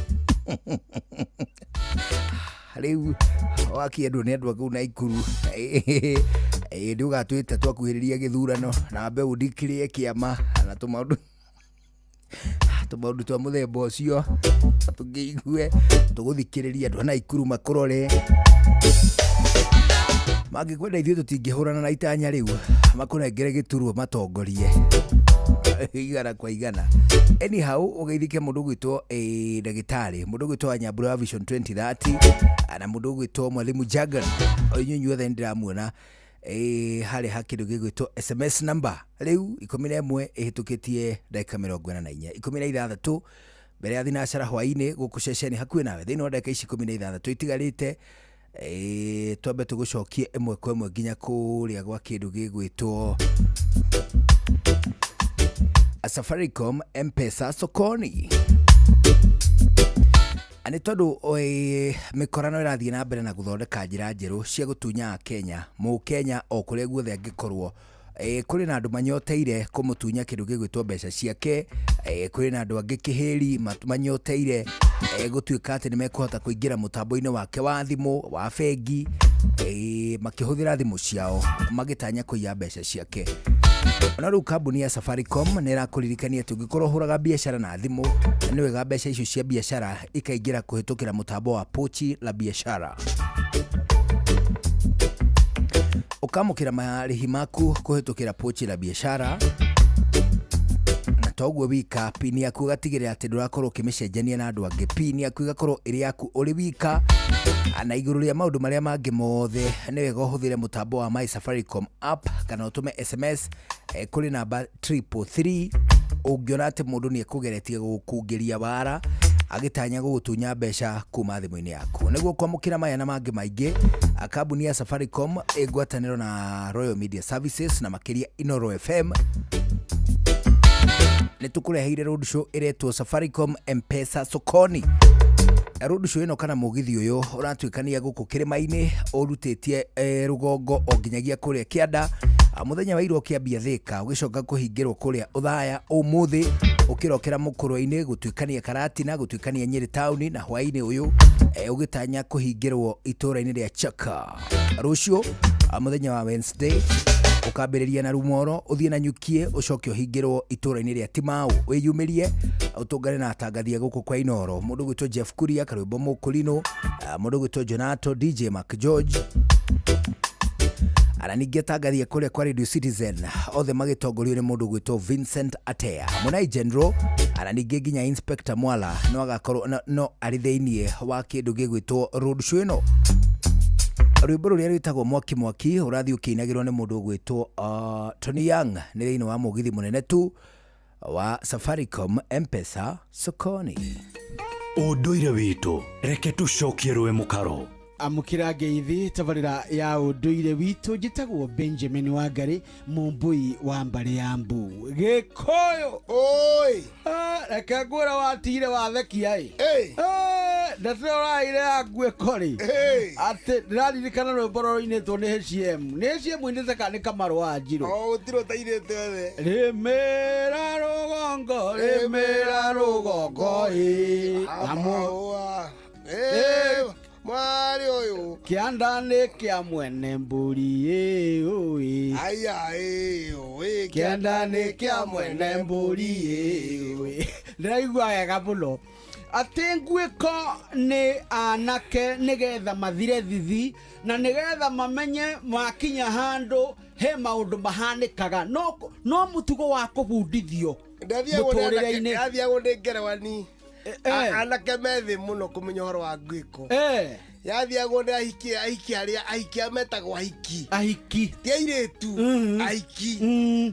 Rĩu wakĩendwo nĩ andũ a kũu Naikuru, nĩ ũgatwĩta twakuhĩrĩria gĩthurano na wambe ũndikĩrĩe kĩama na tũmaũndũ tũmaũndũ twa mũthemba ũcio, tũkĩigue tũgũthikĩrĩria andũ a Naikuru makũrore. Mangĩkwenda ithuĩ tũtingĩhũrana na itanya rĩu, makũnengere gĩturwa matongorie igana kwa igana. Anyhow, ũgeithĩke mũndũ ũgwĩtwo ndagĩtarĩ, mũndũ ũgwĩtwo Wanyambura wa Vision 2030 na mũndũ ũgwĩtwo Mwalimu Jagan. O inyuĩ inyuothe nĩ ndĩramuona harĩ ha kĩndũ gĩgwĩtwo SMS number rĩu 11 ĩhĩtũkĩtie ndagĩka 44, 16 mbere ya thinacara hwaĩ-inĩ gũkũ ceceni hakuhĩ nawe. Thĩinĩ wa ndagĩka ici 16 itigarĩte, twambe tũgũcokie ĩmwe kwa ĩmwe nginya kũrĩa gwa kĩndũ gĩgwĩtwo Safaricom M-Pesa sokoni. Nĩ tondũ mĩkora no ĩrathiĩ na mbere na gũthondeka njĩra njerũ cia gũtunya Kenya, mũkenya o kũrĩa guothe angĩkorwo. Kũrĩ na andũ manyoteire kũmũtunya kĩndũ gĩgwĩtwo mbeca ciake, kũrĩ na andũ angĩ kĩhĩri manyoteire gũtuĩka atĩ nĩ mekũhota kũingĩra mũtambo-inĩ wake wa thimũ wa bengi, makĩhũthĩra thimũ ciao magĩtanya kũiya mbeca ciake. Ona rĩu kambuni ya Safaricom nĩ ĩrakũririkania atĩ ũngĩkorwo ũhũraga biacara na thimũ, nĩ wega mbeca icio cia biacara ikaingĩra kũhĩtũkĩra mũtambo wa Pochi la Biashara. Ũkamũkĩra marĩhi maku kũhĩtũkĩra Pochi la Biashara, na toguo wika pin yaku ũgatigĩrĩra atĩ ndũrakorwo ũkĩmĩcenjania na andũ angĩ. Pin yaku ĩgakorwo ĩrĩ yaku ũrĩ wika, na igũrũ rĩa maũndũ marĩa mangĩ mothe nĩ wega ũhũthĩre mũtambo wa My Safaricom app kana ũtũme SMS kũrĩ namba 333 ũngĩona atĩ mũndũ nĩ ekũgeretie gũkungĩria wara agĩtanya gũgũtunya mbeca kuma thimũ-inĩ yaku. Nĩguo kwamũkĩra maya na mangĩ maingĩ, kambuni ya Safaricom ĩ ngwatanĩro na Royal Media Services na makĩria Inooro FM nĩ tũkũreheire road show ĩretwo Safaricom M-Pesa Sokoni. Road show ĩno kana mũgithi ũyũ ũratuĩkania gũkũ kĩrĩma-inĩ ũrutĩtie rũgongo o nginyagia kũrĩa kĩanda. Mũthenya wa ira ũkĩambia Thĩka ũgĩcoka kũhingĩrwo kũrĩa Othaya, ũmũthĩ ũkĩrokera Mũkũrwe-inĩ gũtuĩkania Karatina, gũtuĩkania Nyĩrĩ taũni, na hwaĩ-inĩ ũyũ ũgĩtanya kũhingĩrwo itũũra-inĩ rĩa Chaka. Rũciũ mũthenya wa Wednesday ũkambĩrĩria na Rumoro, ũthiĩ na Nyukie, ũcoke ũhingĩrwo itũũra-inĩ rĩa Timau. Wĩyumĩrie ũtũngane na atangathia gũkũ kwa Inooro, mũndũ ũgwĩtwo Jeff Kuria, Karwĩmbo Mũkũrinũ, mũndũ ũgwĩtwo Jonato, DJ Mark George, ana ningĩ atangathia kũrĩa kwa Radio Citizen, othe magĩtongorio nĩ mũndũ ũgwĩtwo Vincent Atea. Mũnai General, ana ningĩ nginya Inspector Mwala no agakorwo no arĩ thĩiniĩ wa kĩndũ gĩgwĩtwo road show ĩno. Rwĩmbo rũrĩa rwĩtagwo Mwaki Mwaki ũrathiĩ ũkĩinagĩrwo nĩ mũndũ ũgwĩtwo Tony Young, nĩ thĩinĩ wa mũgithi mũnene tu wa Safaricom M-Pesa Sokoni. Ũndũire witũ reke tũcokie rũĩ mũkaro. Amũkĩra ngeithi tabarĩra ya ũndũire witũ. Njĩtagwo Benjamin Wangari, mũmbũi wa mbarĩ ya mbu Gĩkũyũ. Oi, reke ngwĩre watigire wathekia ĩ, ndeto ũraire ya nguĩko rĩ, atĩ ndĩraririkana rwĩmbo rũinĩtwo nĩ HM, nĩ HM inĩte kana nĩ Kamarũ wa Njirũ. Gũtirĩ ũtairĩte othe. Rĩmĩra rũgongo, rĩmĩra rũgongo ĩ, mwarĩ ũyũ kĩanda nĩ kĩa mwene mbũri ĩ ũĩ, aya ĩ ũĩ, kĩanda nĩ kĩa mwene mbũri ĩ ũĩ. Ndĩraigua wega mũno atĩ nguĩko nĩ anake nĩgetha mathire thithi na nĩgetha mamenye makinya handũ he maũndũ mahanĩkaga, no mũtugo wa kũbundithio mũtũrĩre-inĩ. Ndathiagwo nĩ ngerewani anake methĩ mũno kũmenya ũhoro wa nguĩko. Yathiagwo nĩ ahiki, ahiki arĩa ahiki arĩa metagwo ahiki, ahiki ti airĩtu, ahiki,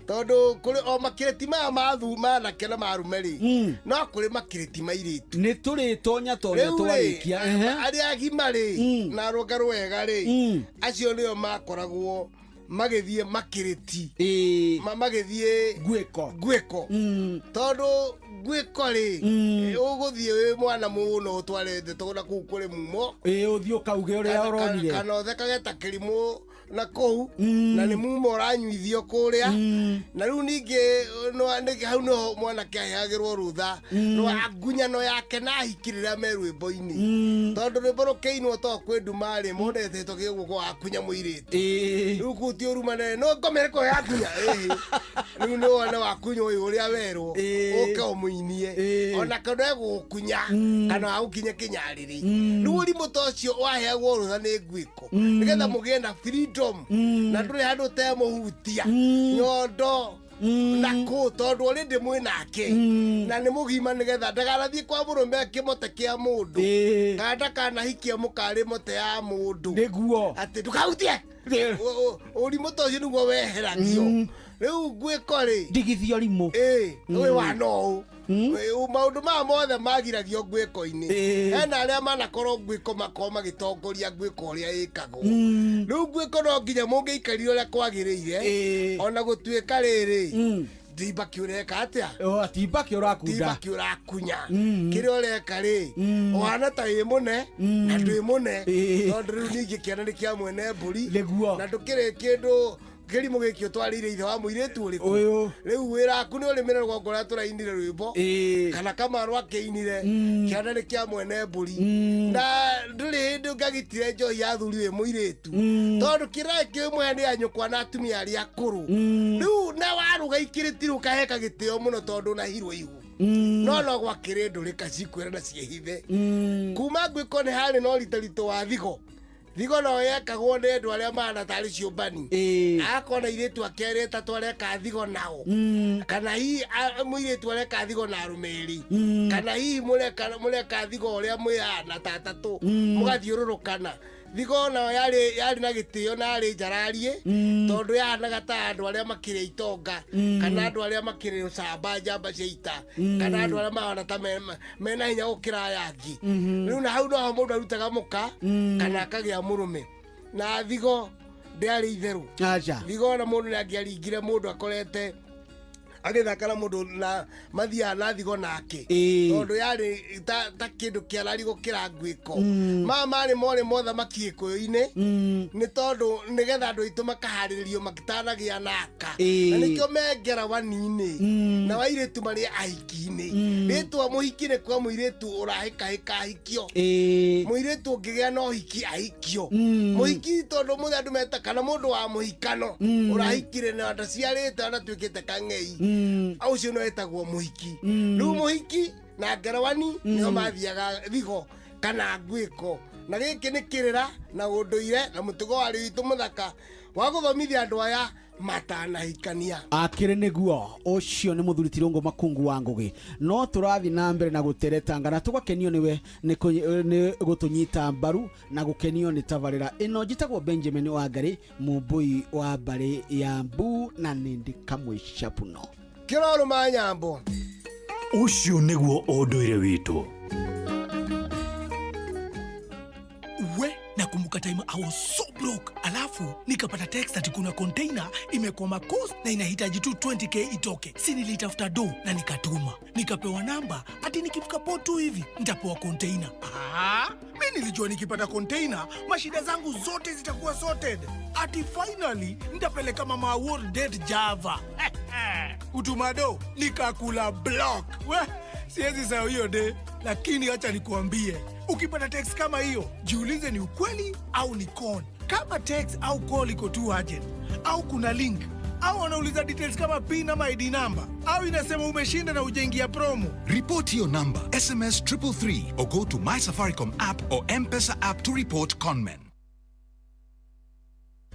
tondũ kũrĩ o makĩrĩti maya ma anake na marume rĩ, no kũrĩ makĩrĩti ma airĩtu. Nĩ tũrĩtonya tonya twarĩkia. Arĩa agima rĩ na rũnga rwega rĩ, acio nĩo makoragwo Magĩthiĩ makĩrĩti. Magĩthiĩ Ngwĩko. Ngwĩko. Tondũ ngwĩko rĩ, ũgũthiĩ wĩ mwana mũno ũtware ndeto na kũu kũrĩ mumo. Ĩĩ, ũthiĩ ũkauge ũrĩa ũronire. Kana ũthekage ta kĩrimũ na kũu, na nĩ mumo ũranyuithio kũrĩa. Na rĩu ningĩ hau nĩho mwanake aheagĩrwo rũtha rwa ngunyano yake na ahiki rĩrĩa me rwĩmbo-inĩ. Tondũ rwĩmbo rũkĩinwo to kwĩ nduma rĩ, mũndũ etĩtwo kĩguoko wakunya mũirĩtu. Rĩu kũu ti ũru manene, no ngomere kũu yakunya. Rĩu nĩ wone wakunya ũyũ ũrĩa werwo, ũke ũmũinie. Ona kana egũgũkunya, kana agũkinye kĩnyarĩrĩ. Rĩu ũrimũ ta ũcio waheagwo rũtha nĩ ngwĩko, nĩgetha mũgĩe na freedom, na ndũrĩ handũ ũtemũhutia nyondo na kũ, tondũ already mwĩ nake na nĩ mũgima, nĩgetha ndakanathiĩ kwa mũrũme kĩmote kĩa mũndũ, kana ndakanahikie mũkarĩ mote ya mũndũ. Nĩguo. Atĩ ndũkahutie. Ũrimũ ta ũcio nĩguo weheragio. Rĩu ngwĩko rĩ, ndigithia ũrimũ. Ũyũ wa no ũũ maũndũ maya mothe magiragio ngwĩko-inĩ. Hena arĩa manakorwo ngwĩko makorwo magĩtongoria ngwĩko ũrĩa ĩkagwo. Rĩu ngwĩko no nginya mũngĩikarire ũrĩa kwagĩrĩire, ona gũtuĩka rĩrĩ, timbaki ũreka atĩa? Timbaki ũrakunda. Timbaki ũrakunya. Kĩrĩa ũreka rĩ, ũhana ta wĩ mũne na ndwĩ mũne, tondũ rĩu ningĩ kĩana nĩ kĩa mwene mbũri. Nĩguo. Na ndũkĩrĩ kĩndũ kĩrimũ gĩkĩ ũtwarĩire ithe wa mũirĩtu ũrĩkũ. Ũyũ. Rĩu wĩra waku nĩ ũrĩmĩre rũgongo rũrĩa tũrainire rwĩmbo, kana Kamaru akĩinire, kĩana nĩ kĩa mwene mbũri. Na ndũrĩ hĩndĩ ũngĩagitire njohi ya athuri wĩ mũirĩtu, tondũ kĩrĩa kĩmwe nĩ ya nyũkwa na atumia arĩa akũrũ. Rĩu na waruga ikĩrĩtirwo ũkaheka gĩtĩo mũno tondũ ũnahirwo ihu. No gwakĩrĩ ndũrĩka cikwĩra na ciĩhithe. Kuma ngwĩko nĩ harĩ na ũritaritũ wa thigo. Thigo no yekagwo nĩ andũ arĩa mahana tarĩ ciũmbani. Akona airĩtu ake erĩ atatũ areka thigo nao. Kana hihi mũirĩtu areka thigo na arũme erĩ. Kana hihi mũreka thigo ũrĩa mwĩhana ta atatũ, mũgathiũrũrũkana. Thigo nayo yarĩ na gĩtĩo na yarĩ njararie, tondũ yahanaga ta andũ arĩa makĩrĩ itonga, kana andũ arĩa makĩrĩ ũcamba njamba cia ita, kana andũ arĩa mahana ta mena hinya gũkĩra aya angĩ. Rĩu na hau noho mũndũ arutaga mũka, kana akagĩa mũrũme. Na thigo ndĩarĩ itherũ. Aca. Thigo ona mũndũ nĩangĩaringire mũndũ akorete agĩthaka na mũndũ na mathiaga na thigo nake, tondũ yarĩ ta kĩndũ kĩarari gũkĩra ngwĩko. Maya marĩ morĩ mothamaki Gĩkũyũ-inĩ, nĩ tondũ nĩgetha andũ aitũ makaharĩrĩrio makitanagĩa naka. Na nĩkĩo mengerawaninĩ na wairĩtu marĩ ahiki-inĩ. Rĩtwa mũhiki nĩ kwa mũirĩtu ũrahĩkahĩka ahikio. Mũirĩtu ũngĩgĩa na ũhiki ahikio. Mũhiki tondũ mũthĩ andũ meta kana mũndũ wa mũhikano ũrahikire na ndaciarĩte anatuĩkĩte kang'ei, ũcio no etagwo mũhiki. Rĩu mũhiki na ngerawani nĩo mathiaga thigo kana ngwĩko. Na gĩkĩ nĩ kĩrĩra na ũndũire na mũtugo warĩ witũ mũthaka wa gũthomithia andũ aya matanahikania. Akĩrĩ nĩguo ũcio nĩ mũthuri ti Rũngũ Makungu wa Ngũgĩ. No tũrathiĩ na mbere na gũteretanga na tũgakenio nĩwe nĩ gũtũnyita mbaru na gũkenio nĩ tabarĩra ĩno. Njĩtagwo Benjamin Wangari, mũmbũi wa mbarĩ ya Mbu, na nĩndĩ kamwe capuno. Kĩrorũma nyambo. Ũcio nĩguo ũndũire witũ. We, nakumbuka time I was so broke, alafu nikapata text ati kuna container imekwama coast na inahitaji tu 20k itoke. Si nilitafuta do na nikatuma, nikapewa namba ati nikifika port tu hivi nitapewa container. Mi nilijua nikipata container mashida zangu zote zitakuwa sorted, ati finally nitapeleka mama world date Java. Utumado nikakula block. We, siwezi sahau hiyo day, lakini acha nikuambie, ukipata text kama hiyo jiulize ni ukweli au ni con. Kama text au call iko too urgent, au kuna link, au wanauliza details kama PIN ama ID number, au inasema umeshinda na hujaingia promo. Report your number, SMS 333 or go to My Safaricom app or M-Pesa app to report conmen.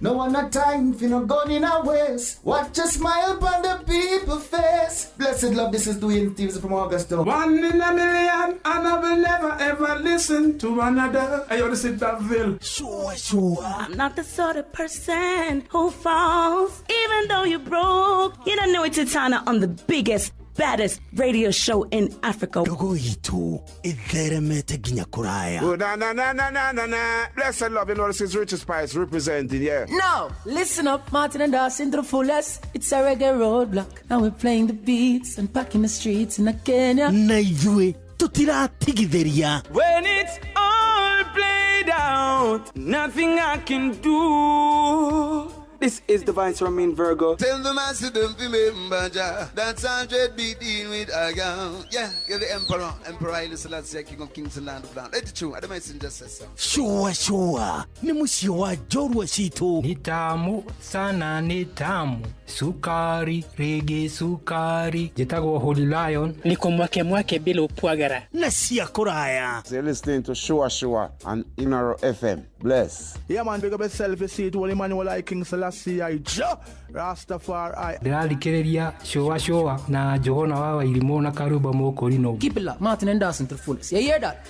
No one not time for no gun in our waist. Watch a smile upon the people face. Blessed love, this is Dwayne Stevens from Augusta. One in a million, and I will never ever listen to another. Hey, yo, this is Daville. Sure, sure. I'm not the sort of person who falls, even though you're broke. You don't know it's Tana on the biggest, baddest radio show in Africa. Ndogo itũ ĩtheremete nginya kũraya. Oh, na na na na na na na. Blessed love, you know, this is Richard Spice representing, yeah. Now, listen up, Martin and Dawson to the fullest. It's a reggae roadblock. Now we're playing the beats and packing the streets in Kenya. Na ithuĩ tũtiratigithĩria. When it's all played out, nothing I can do. This is the Vice Romain Virgo. Tell the master don't remember Jah. That's 100 beat in with a gun. Yeah, you're the emperor. Emperor Haile Selassie, King of Kings and Land of Land. Let it true. I don't messenger says so. Shua shua nĩ mũciĩ wa njorua citũ. Ni tamu sana, ni tamu sukari rege sukari. Njĩtagwo Holy Lion. Niko mwake mwake bila upwagara na cia kũraya. So you're listening to Shua Shua on Inaro FM. Bless. Yeah, man, big up yourself. You see it, Holy Emmanuel, I King Selassie, I Jah Rastafari. Ndĩrathikĩrĩria Shua Shua na Johana wa Wairimũ na Karuba Mũkũrinũ. Keep it locked, Martin and Dawson to the fullest. You hear that?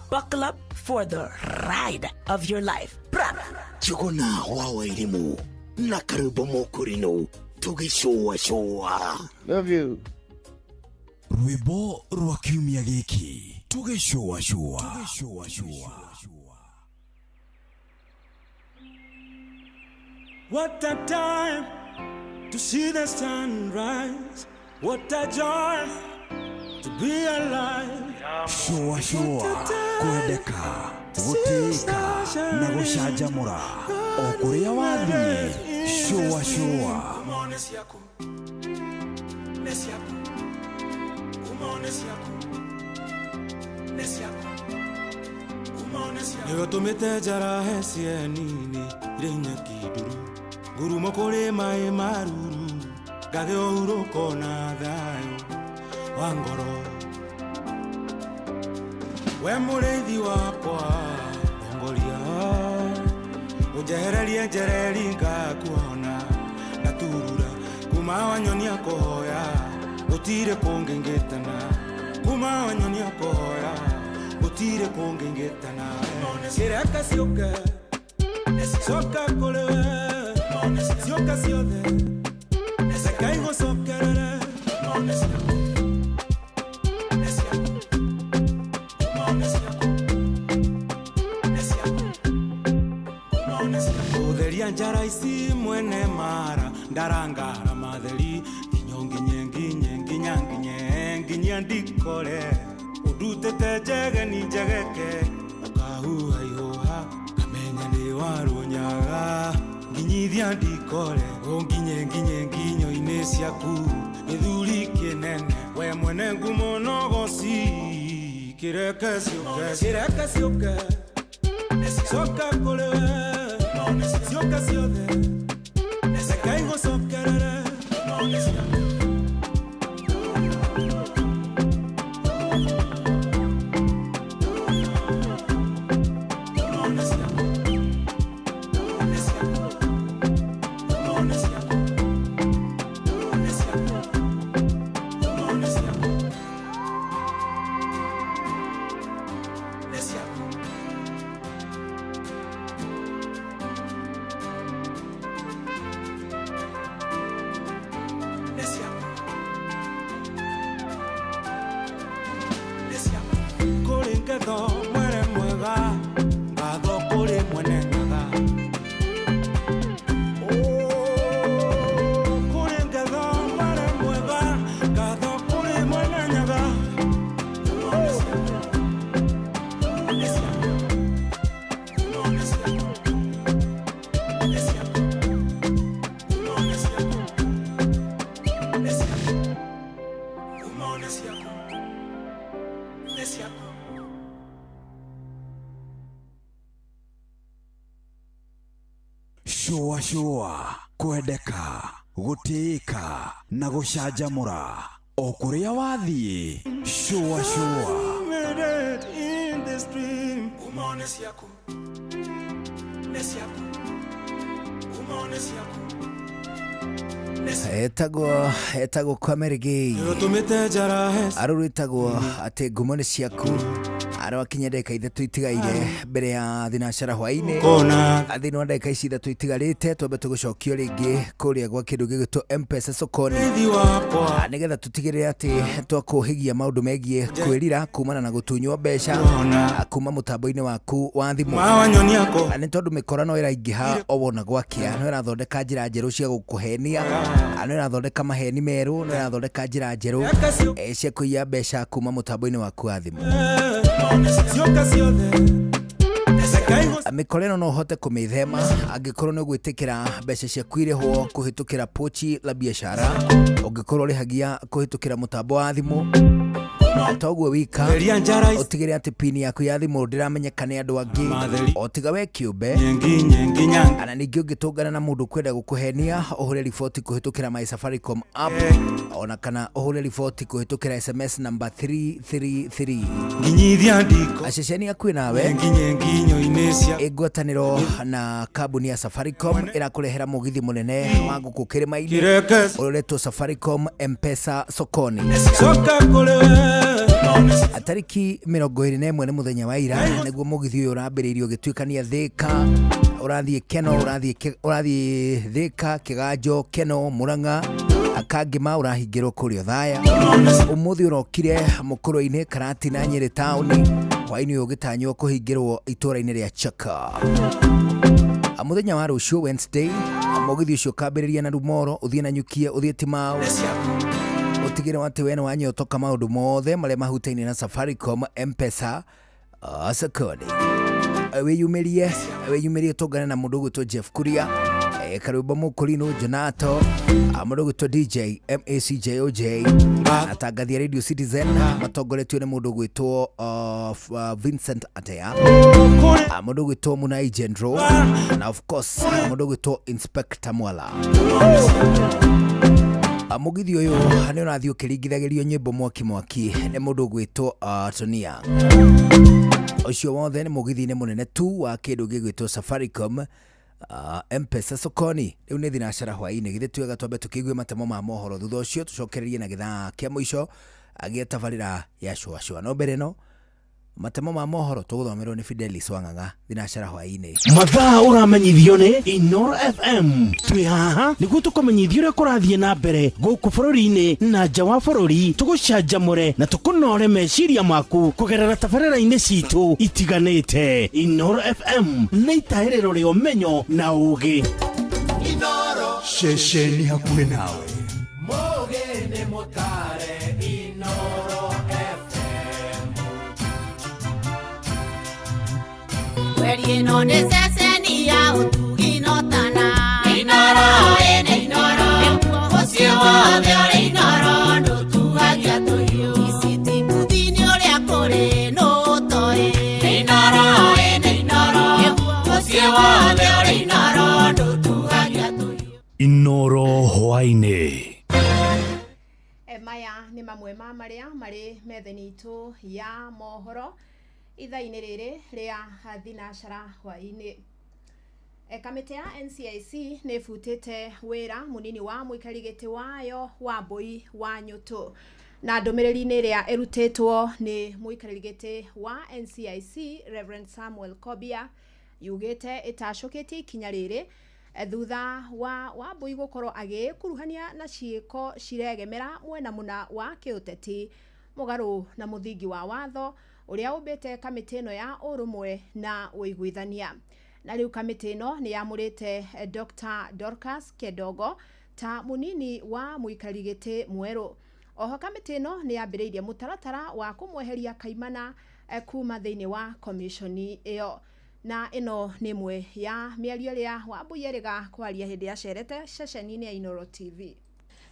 Buckle up for the ride of your life. Njuguna wa Wairimũ na Karuba Mũkũrinũ tũgĩcũa cũa. Love you. Rwĩmbo rwa kiumia gĩkĩ tũgĩcũacũa. What a time to see the sunrise. What a joy to be alive. Shua shua kwendeka gũtĩĩka na gũcanjamũra o kũrĩa wathiĩ. Shua shua. Nĩgũtũmĩte njarahe cieni-inĩ irĩ nyeki nduru ngurumo kũrĩ maĩ maruru ngagĩa ũhurũko na thayũ wa ngoro. We mũrĩithi wakwa ndongoria ũnjehererie njereri ngakuona ndaturura kuma wanyonia kũhoya gũtirĩ kũngĩ ngĩtana kuma wanyonia kũhoya gũtirĩ kũngĩ ngĩtana. Kireka ciũke coka kũrĩ we ciũke ciothe reke igũcokerere. Gũtheria njara ici mwene mara ndarangara matheri nginyo nginye nginye nginya nginye nginya ndikore ũndutĩte njegeni njegeke ũkahuha ihũha ngamenya nĩ warũnyaga nginyithia ndikore ũnginye nginye nginyo-inĩ ciaku gĩthuri kĩnene we mwene ngumo nogoci kĩreke ciũke kĩreke ciũke coka kũrĩ we ciũke ciothe reke igũcokerere. Shua shua kwendeka gũtĩĩka na gũcanjamũra o kũrĩa wathiĩ. Shua shua. Etagwo Kwamerigei arũrwĩtagwo atĩ ngumo nĩ ciaku. Arwakinya ndagĩka ithatũ itigaire mbere ya thinacara hwainĩ. Kona. Thĩinĩ wa ndagĩka ici ithatũ itigarĩte twambe tũgũcokio rĩngĩ kũrĩa gwa kĩndũ gĩgwĩtwo M-Pesa sokoni. Nĩgetha tũtigĩrĩre atĩ twakũhĩgia maũndũ megiĩ kwĩrira kumana na gũtunywo mbeca kuma mũtambo-inĩ waku wa thimũ. Nĩ tondũ mĩkora no ĩraingĩha o wona gwakia, no ĩrathondeka njĩra njerũ cia gũkũhenia, no ĩrathondeka maheni merũ, no ĩrathondeka njĩra njerũ cia kũiya mbeca kuma mũtambo-inĩ waku wa thimũ. Mĩkora ĩno no ũhote kũmĩthema angĩkorwo nĩ ũgwĩtĩkĩra mbeca ciaku irĩhwo kũhĩtũkĩra pochi la biashara, ũngĩkorwo ũrĩhagia kũhĩtũkĩra mũtambo wa thimũ. Toguo wika ũtigĩrĩre atĩ pini yaku ya thimũ ndĩramenyeka nĩ andũ angĩ o tiga we kĩũmbe. Ana ningĩ ũngĩtũngana na mũndũ ũkwenda gũkũhenia ũhũre riboti kũhĩtũkĩra My Safaricom app ona kana ũhũre riboti kũhĩtũkĩra SMS number 333. Ceceni yaku nawe ĩngwatanĩro na kambuni ya Safaricom ĩrakũrehera mũgithi mũnene wa ngũkũ kĩrĩma-inĩ ũroretwo Safaricom M-Pesa sokoni. Tariki 21 nĩ mũthenya wa ira nĩguo mũgithi ũyũ ũrambĩrĩirio ũgĩtuĩkania Thika, ũrathiĩ Keno, ũrathiĩ Thika, Kĩganjo, Keno, Murang'a, Kangima, ũrahingĩrwo kũrĩa Othaya. Ũmũthĩ ũrokire Mũkũrwe-inĩ, Karatina, Nyĩrĩ taũni, hwaĩ-inĩ ũyũ ũgĩtanywo kũhingĩrwo itũũra-inĩ rĩa Chaka. Mũthenya wa rũciũ Wednesday, mũgithi ũcio ũkambĩrĩria na Rumoro, ũthiĩ na Nyukie, ũthiĩ Timau, ũtigĩrĩre atĩ we nĩ wanyotoka maũndũ mothe marĩa mahutaine na Safaricom M-Pesa sokoni. Wĩyumĩrie tũngane na mũndũ ũgwĩtwo Jeff Kuria, Karwĩmbo Mũkũrinũ, Jonato, mũndũ ũgwĩtwo DJ MACJOJ, atangathi a Radio Citizen matongoretio nĩ mũndũ ũgwĩtwo Vincent Atea, mũndũ ũgwĩtwo Munai Jendro, na of course mũndũ ũgwĩtwo Inspector Mwala. Mũgithi ũyũ nĩ ũrathiĩ ũkĩringithagĩrio nyĩmbo mwaki mwaki nĩ mũndũ ũgwĩtwo Tonia. Ũcio wothe nĩ mũgithi-inĩ mũnene tu wa kĩndũ gĩgwĩtwo Safaricom M-Pesa sokoni. Rĩu nĩ thinacara hwaĩ-inĩ, githĩ twega twambe tũkĩigue matemo ma mohoro, thutha ũcio tũcokererie na gĩthaa kĩa mũico gĩa tabarĩra ya cũa cũa. No mbere ĩno matemo ma mohoro tũgũthomerwo nĩ Fidelis Wang'ang'a thinacara hwaĩ-inĩ. Mathaa ũramenyithio nĩ Inoro FM. Twĩ haha nĩguo tũkũmenyithie ũrĩa kũrathiĩ na mbere gũkũ bũrũri-inĩ na nja wa bũrũri, tũgũcanjamũre na tũkũnore meciria maku kũgerera tabarĩra-inĩ citũ itiganĩte. Inoro FM nĩ itahĩrĩro rĩa ũmenyo na ũũgĩ. Inoro ceceni hakuhĩ nawe. Mũgĩ nĩ mũtare Inoro FM. Kweri ĩno nĩ ceceni ya ũtugi no tana. Inoro ĩnĩ Inoro, mũciĩ wothe ũrĩ Inoro ndũtuagia tũhiũ. Ici ti ũrĩa kũrĩ nũ ũtoĩ. Inoro ĩnĩ Inoro, mũciĩ wothe ũrĩ Inoro ndũtuagia tũhiũ. Inoro hwaĩ-inĩ. Maya nĩ mamwe ma marĩa marĩ methani itũ ya mohoro ithaa-inĩ rĩrĩ rĩa thinacara hwaĩ-inĩ. Kamĩtĩ ya NCIC nĩ ĩbutĩte wĩra mũnini wa mũikari gĩtĩ wayo Wambui wa Nyũtũ. Na ndũmĩrĩri-inĩ ĩrĩa ĩrutĩtwo nĩ mũikarĩri gĩtĩ wa NCIC Reverend Samuel Kobia yugĩte ĩtacũkĩtie ikinya rĩrĩ thutha wa Wambui gũkorwo agĩkuruhania na ciĩko ciregemera mwena mũna wa kĩũteti mũgarũ na mũthingi wa watho ũrĩa ũmbĩte kamĩtĩ ĩno ya ũrũmwe na ũiguithania. Na rĩu kamĩtĩ ĩno nĩ yamũrĩte Dr. Dorcas Kedogo ta mũnini wa mũikarĩri gĩtĩ mwerũ. Oho kamĩtĩ ĩno nĩ yambĩrĩirie mũtaratara wa kũmweheria kaimana kuma thĩinĩ wa komishoni ĩyo. Na ĩno nĩ ĩmwe ya mĩario ĩrĩa Wambui erĩga kwaria hĩndĩ acerete ceceni-inĩ ya Inoro TV.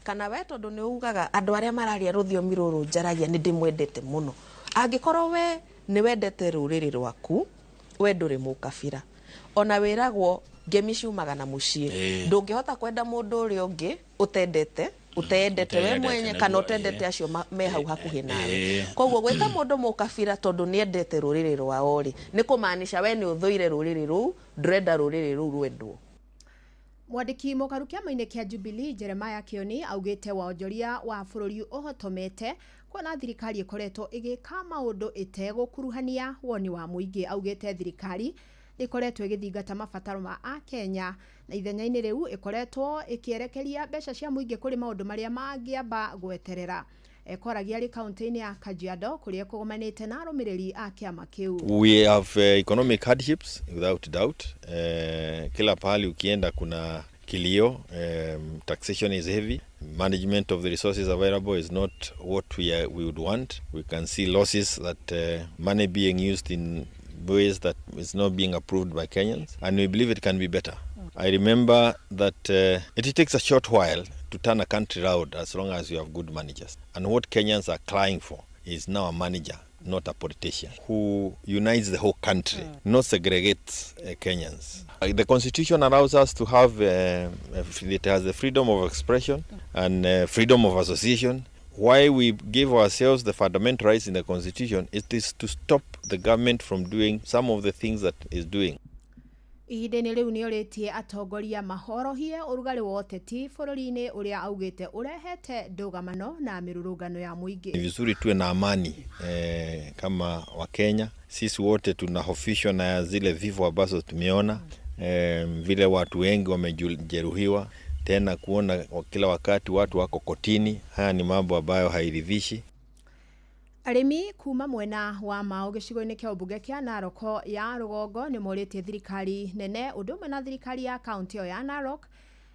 Kana we tondu ni ugaga andu aria mararia ruthiomi ruru njaragia ni ndimwendete muno, angikorwo we ni wendete ruriri rwaku, we nduri mukabira, ona wiragwo ngemi ciumaga na mucii, ndungihota kwenda mundu uria ungi utendete utendete we mwenye kana utendete acio me hau hakuhi nawe. Koguo gwita mundu mukabira tondu ni endete ruriri rwao ri ni kumaanisha we ni uthuire ruriri ruu, ndurenda ruriri ruu rwendwo. Mwandĩki mũkaru kĩama-inĩ kĩa Jubilee Jeremiah Kioni augĩte wonjoria wa bũrũri ũhotomete kuona thirikari ĩkoretwo ĩgĩka maũndũ ĩtegũkuruhania woni wa mũingĩ. Augĩte thirikari ĩkoretwo ĩgĩthingata mabataro ma Akenya na ithenya-inĩ rĩu ĩkoretwo ĩkĩerekeria mbeca cia mũingĩ kũrĩ maũndũ marĩa mangĩamba gweterera. Ekoragia arĩ kaunti-inĩ ya Kajiado kũrĩa ekũgomanĩte na arũmĩrĩri a kĩama kĩu. We have economic hardships without doubt. Kila pahali ukienda kuna kilio. Taxation is heavy. Management of the resources available is not what we would want. We can see losses that money being used in ways that is not being approved by Kenyans, and we believe it can be better. I remember that it takes a short while to turn a country round as long as you have good managers. And what Kenyans are crying for is now a manager, not a politician, who unites the whole country, not segregates Kenyans. The constitution allows us to have, it has the freedom of expression and freedom of association. Why we give ourselves the fundamental rights in the constitution, it is to stop the government from doing some of the things that is doing. Ihinda-inĩ rĩu nĩorĩtie atongoria mahorohie ũrugarĩ wa ũteti bũrũri-inĩ ũrĩa augĩte ũrehete ndũgamano na mĩrũrũngano ya mũingĩ. Ni vizuri tuwe na amani kama Wakenya. Sisi wote tunahofishwa na zile vifo ambazo tumeona, vile watu wengi wamejeruhiwa, tena kuona kila wakati watu wako kotini. Haya ni mambo ambayo hairidhishi. Arĩmi kuma mwena wa Mau gĩcigo-inĩ kĩa ũmbunge kĩa Narok ya rũgongo nĩ morĩtie thirikari nene ũndũ ũmwe na thirikari ya kaunti ĩyo ya Narok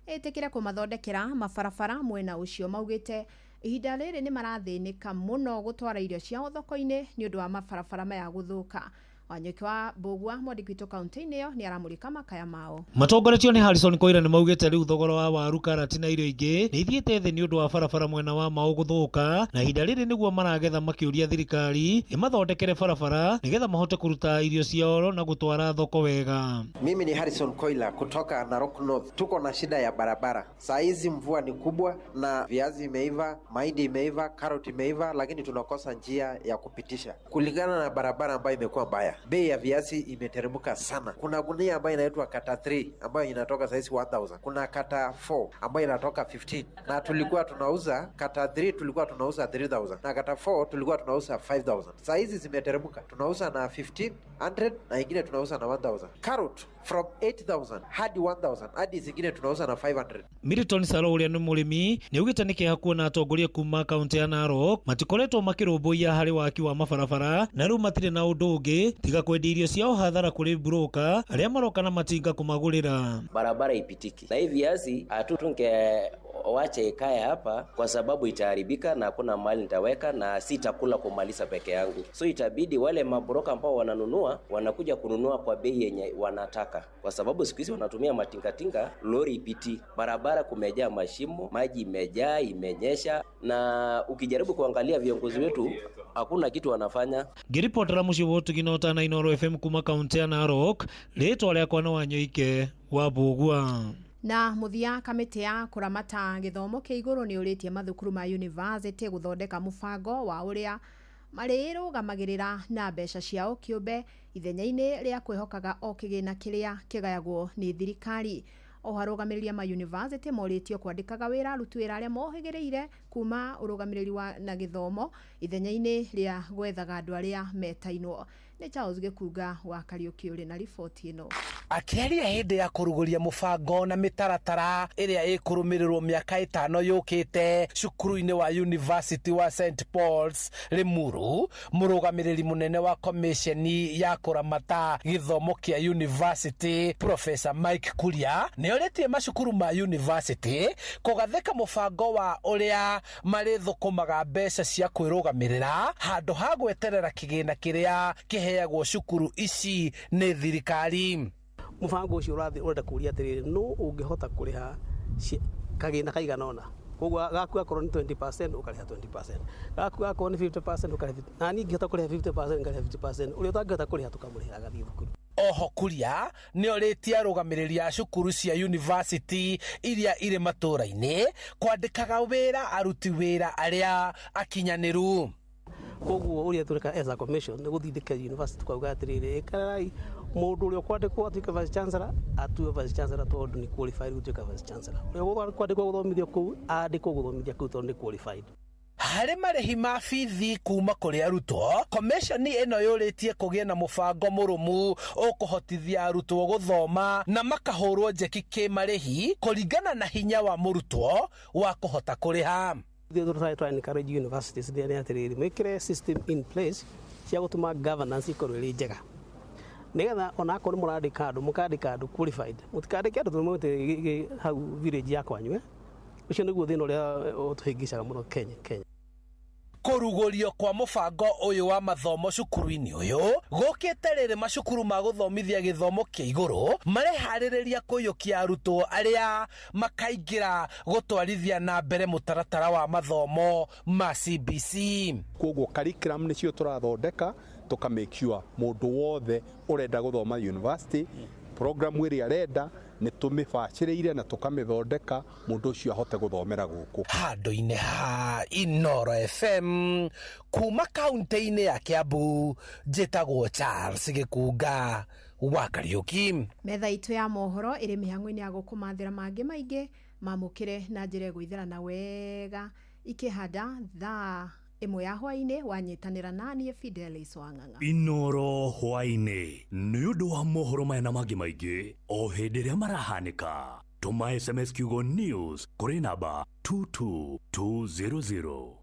ĩtĩkĩre kũmathondekera mabarabara mwena ũcio. Maugĩte ihinda rĩrĩ nĩ marathĩnĩka mũno gũtwara irio ciao thoko-inĩ nĩ ũndũ wa mabarabara maya gũthũka. Wanyũki wa Mbũgua mwandĩki witũ kaunti-inĩ ĩyo nĩ aramũrĩka makaya mao. Matongoretio nĩ Harrison Koira nĩ maugĩte rĩu thogora wa waru, karati na irio ingĩ nĩ ithiĩte thĩ nĩ ũndũ wa barabara mwena wa Mau gũthũka, na ihinda rĩrĩ nĩguo maragetha makĩũria thirikari ĩmathondekere barabara nĩgetha mahote kũruta irio ciao na gũtwara thoko wega. Mimi ni Harrison Koila kutoka Narok North. Tuko na shida ya barabara. Saa hizi mvua ni kubwa na viazi imeiva, mahindi imeiva, karoti imeiva, lakini tunakosa njia ya kupitisha. Kulingana na barabara ambayo imekuwa mbaya, bei ya viazi imeteremka sana. Kuna gunia ambayo inaitwa kata 3 ambayo inatoka saa hizi 1000. Kuna kata 4 ambayo inatoka 15. Na tulikuwa tunauza kata 3 tulikuwa tunauza 3000 na kata 4 tulikuwa tunauza 5000. Saa hizi zimeteremka, tunauza na 1500 na ingine tunauza na 1000. Carrot from 8000 hadi 1000 hadi zingine tunauza na 500. Milton Salo ũrĩa nĩ mũrĩmi nĩ augĩte nĩ kĩeha kuona atongoria kuma kaunti ya Narok matikoretwo makĩrũmbũiya harĩ waki wa mabarabara na rĩu matirĩ na ũndũ ũngĩ tiga kwendia irio ciao hathara kũrĩ mburũka arĩa maroka na matinga kũmagũrĩra. Barabara ipitiki na hii viazi hatutunge wache ikae hapa kwa sababu itaharibika na hakuna mahali nitaweka na sitakula kumaliza peke yangu, so itabidi wale mabroka ambao wananunua wanakuja kununua kwa bei yenye wanataka, kwa sababu siku hizi wanatumia matingatinga, lori ipiti, barabara kumejaa mashimo, maji imejaa, imenyesha, na ukijaribu kuangalia viongozi wetu hakuna kitu wanafanya. Ngĩribotera mũciĩ wa ũtugi na ũtana Inooro FM kuma kaunti ya Narok, rĩtwa rĩakwa nĩ Wanyoike wa Mbũgua. Na mũthia, kamĩtĩ ya kũramata gĩthomo kĩa igũrũ nĩ ũrĩtie mathukuru ma university gũthondeka mũbango wa ũrĩa marĩrũgamagĩrĩra na mbeca ciao kĩũmbe ithenya-inĩ rĩa kwĩhokaga o kĩgĩna kĩrĩa kĩgayagwo nĩ thirikari. Oho arũgamĩrĩri ma university morĩtio kwandĩkaga wĩra aruti wĩra arĩa mohĩgĩrĩire kuma ũrũgamĩrĩri wa na gĩthomo ithenya-inĩ rĩa gwethaga andũ arĩa metainwo. Nĩ Charles Gĩkunga wa Kariũki ũrĩ na riboti ĩno. Akĩaria hĩndĩ ya kũrugũria mũbango na mĩtaratara ĩrĩa ĩkũrũmĩrĩrwo mĩaka 5 yũkĩte cukuru-inĩ wa University wa St Paul's Limuru, mũrũgamĩrĩri mũnene wa komisheni ya kũramata gĩthomo kĩa university Professor Mike Kuria nĩorĩtie macukuru ma university kũgathĩka mũbango wa ũrĩa marĩthũkũmaga mbeca cia kwĩrũgamĩrĩra handũ ha gweterera kĩgĩna kĩrĩa kĩheagwo cukuru ici nĩ thirikari. Mũbango ũcio ũrenda kũria atĩrĩrĩ, nũ ũngĩhota kũrĩha kagĩna kaigana ũna? Koguo gaku gakorwo nĩ 20% ũkarĩha 20%, gaku gakorwo nĩ 50% ũkarĩha 50%, na niĩ ingĩhota kũrĩha 50% ngarĩha 50%, ũrĩa ũtangĩhota kũrĩha tũkamũrĩhĩra agathiĩ thukuru. Oho Kuria nĩorĩtie arũgamĩrĩri a cukuru cia university iria irĩ matũũra-inĩ kwandĩkaga wĩra aruti wĩra arĩa akinyanĩru. Koguo ũrĩa tũreka as a commission nĩ gũthindĩka university tukauga atĩrĩrĩ, ĩkarai Mũndũ ũrĩa ũkwandĩkwo atuĩke vice chancellor atue vice chancellor tondũ nĩ qualified gũtuĩka vice chancellor. Ũrĩa ũkwandĩkwo gũthomithia kũu andĩkwo gũthomithia kũu tondũ nĩ qualified. Harĩ marĩhi ma bithi kuma kũrĩ arutwo, komishoni ĩno yũrĩtie kũgĩe na mũbango mũrũmu ũkũhotithia arutwo gũthoma na makahũrwo njeki kĩmarĩhi kũringana na hinya wa mũrutwo wa kũhota kũrĩha. Ithuĩ tũratry to encourage universities nĩ atĩrĩrĩ, mwĩkĩre system in place cia gũtũma governance ĩkorwo ĩrĩ njega, nĩgetha ona akorwo nĩ mũrandĩka andũ, mũkandĩka andũ qualified, mũtikandĩke andũ tondũ maumĩte hau village ya kwanyu. Ũcio nĩguo thĩna ũrĩa ũtũhĩngĩcaga mũno Kenya. Kũrugũrio kwa mũbango ũyũ wa mathomo cukuru-inĩ ũyũ gũkĩte rĩrĩ macukuru ma gũthomithia gĩthomo kĩa igũrũ mareharĩrĩria kũiyũkia arutwo arĩa makaingĩra gũtwarithia na mbere mũtaratara wa mathomo ma CBC. Koguo curriculum nĩcio tũrathondeka, tũka make sure mũndũ wothe ũrenda gũthoma university program ĩrĩa arenda nĩ tũmĩbacĩrĩire na tũkamĩthondeka mũndũ ũcio ahote gũthomera gũkũ. Handũ-inĩ ha Inoro FM kuma kaunti-inĩ ya Kiambu, njĩtagwo Charles Gĩkunga wa Kariũki. Metha itũ ya mohoro ĩrĩ mĩhang'o-inĩ ya gũkũmathĩra mangĩ maingĩ mamũkĩre na njĩra ĩgũithĩrana wega ikĩhanda thaa 1 ya hwaĩ-inĩ. Wanyitanĩra naniĩ Fidelis Wang'ang'a. Inoro hwaĩ-inĩ nĩ ũndũ wa mohoro maya na mangĩ maingĩ o hĩndĩ ĩrĩa marahanĩka. Tũma SMS kiugo news kũrĩ namba 22200.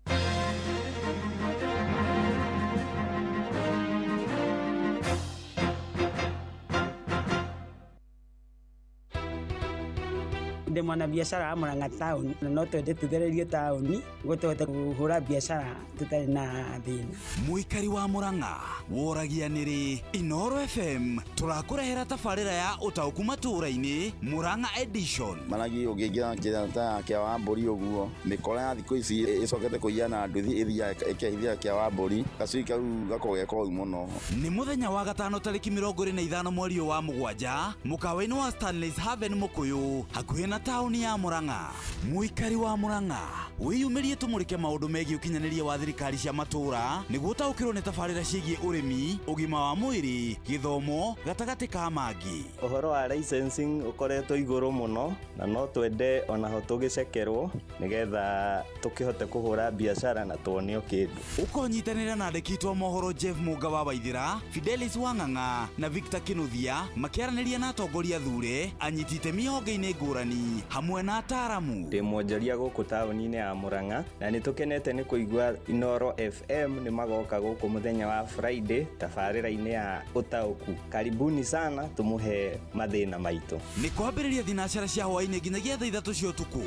Ndĩ mwanabiacara wa Murang'a town na no twende tũthererio taũni nĩguo tũhote kũhũra biacara tũtarĩ na thĩna. Mũikari wa Murang'a woragia nĩrĩ Inoro FM tũrakũrehera tabarĩra ya ũtaũku matũũra-inĩ Murang'a edition. Maragi ũngĩingĩra njĩra ta ya kĩa wa mbũri ũguo, mĩkora ya thikũ ici ĩcokete kũiya na nduthi ĩthiaga ĩkehithia kĩa wa mbũri, gacui kau gakoragwo ge koru mũno. Nĩ mũthenya wa gatano tarĩki 25 mweri ũyũ wa 7 mũkawa-inĩ wa Stanley's Haven Mũkũyũ hakuhĩ na taũni ya Murang'a. Mũikari wa Murang'a wĩyumĩrie tũmũrĩke maũndũ megiĩ ũkinyanĩria wa thirikari cia matũũra nĩguo ũtaũkĩrwo nĩ tabarĩra ciĩgiĩ ũrĩmi, ũgima wa mwĩrĩ, gĩthomo gatagatĩ ka mangĩ. Ũhoro wa licensing ũkoretwo igũrũ mũno na no twende onaho tũgĩcekerwo nĩgetha tũkĩhote kũhũra biacara na tuonio kĩndũ. Ũkonyitanĩra na andĩki a mohoro Jeff Mũnga wa Waithĩra, Fidelis Wang'ang'a na Victor Kinuthia makĩaranĩria na atongoria thure, anyiti itemi honge-inĩ ngũrani hamwe na ataaramu. Ndĩ mwonjoria gũkũ taũni-inĩ ya Murang'a na nĩ tũkenete nĩ kũigua Inoro FM nĩ magoka gũkũ mũthenya wa Friday tabarĩra-inĩ ya ũtaũku. Karibuni sana tũmũhe mathĩna maitũ. Nĩ kwambĩrĩria thinacara cia hwaĩ-inĩ nginyagia thaa 3 cia ũtukũ.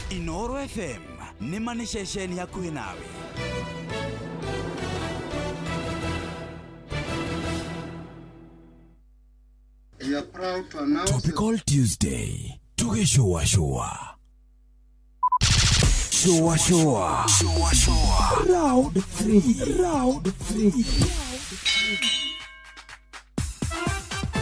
Inoro FM nĩ ma nĩ ceceni hakuhĩ nawe. Topical Tuesday tugĩcũacũa shua shua shua shua round 3 round 3.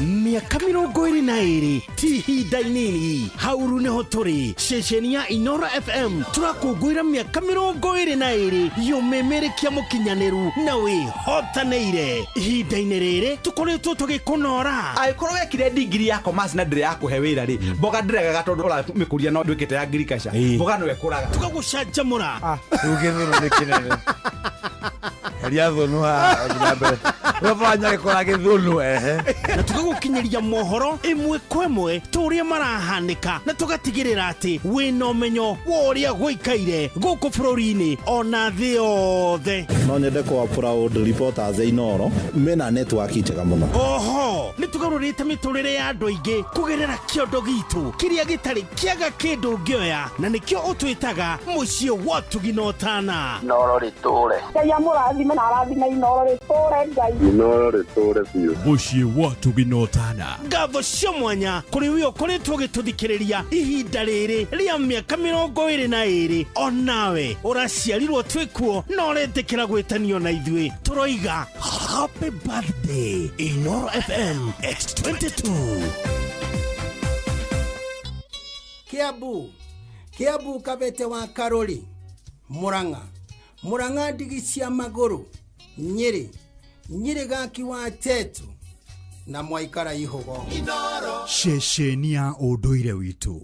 Mĩaka 22 ti ihinda inini. Hauru nĩho tũrĩ ceceni ya Inoro FM tũrakũngũĩra mĩaka 22 yũmĩmĩrĩkia mũkinyanĩru na wĩhotanĩire. Ihinda-inĩ rĩrĩ tũkoretwo tũgĩkũnora. Angĩkorwo wekire degree ya commerce na ndĩrĩ ya kũhe wĩra rĩ, mboga ndĩregaga tondũ ũramĩkũria no ndwĩkĩte ya agriculture, mboga no ĩkũraga. Tũgagũcanjamũra. Rĩu gĩthũnũ nĩ kĩnene. Heria thũnũ haha nginya mbere. Webanya gĩkũra gĩthũnũ ehe. Na tũgagũkinyĩria mohoro ĩmwe kwa ĩmwe tũrĩa marahanĩka na tũgatigĩrĩra atĩ wĩna ũmenyo wa ũrĩa gũikaire gũkũ bũrũri-inĩ ona thĩ yothe. No nyende kwa proud reporters Inoro mena network njega mũno. Oho nĩ tũgarũrĩte mĩtũrĩre ya andũ aingĩ kũgerera kĩondo gitũ kĩrĩa gĩtarĩ kĩaga kĩndũ ũngĩoya na nĩkĩo ũtwĩtaga mũciĩ wa ũtugi na ũtana. Inoro rĩtũre. Ngai amũrathime na arathime Inoro rĩtũre Ngai. Inoro rĩtũre biũ. Mũciĩ wa ũtugi na ũtana. Ngatho cia mwanya kũrĩ we ũkoretwo ũgĩtũthikĩrĩria ihinda rĩrĩ rĩa mĩaka 22 onawe ũraciarirwo twĩkuo na ũretĩkĩra gwĩtanio na ithuĩ tũroiga happy birthday Inoro FM at 22. Kiambu Kiambu Kabete wa Karori Murang'a Murang'a ndigi cia magũrũ Nyĩrĩ Nyĩrĩ gaki wa Tetu Na mwaikara ihũgo. Ceceni ya ũndũire witũ.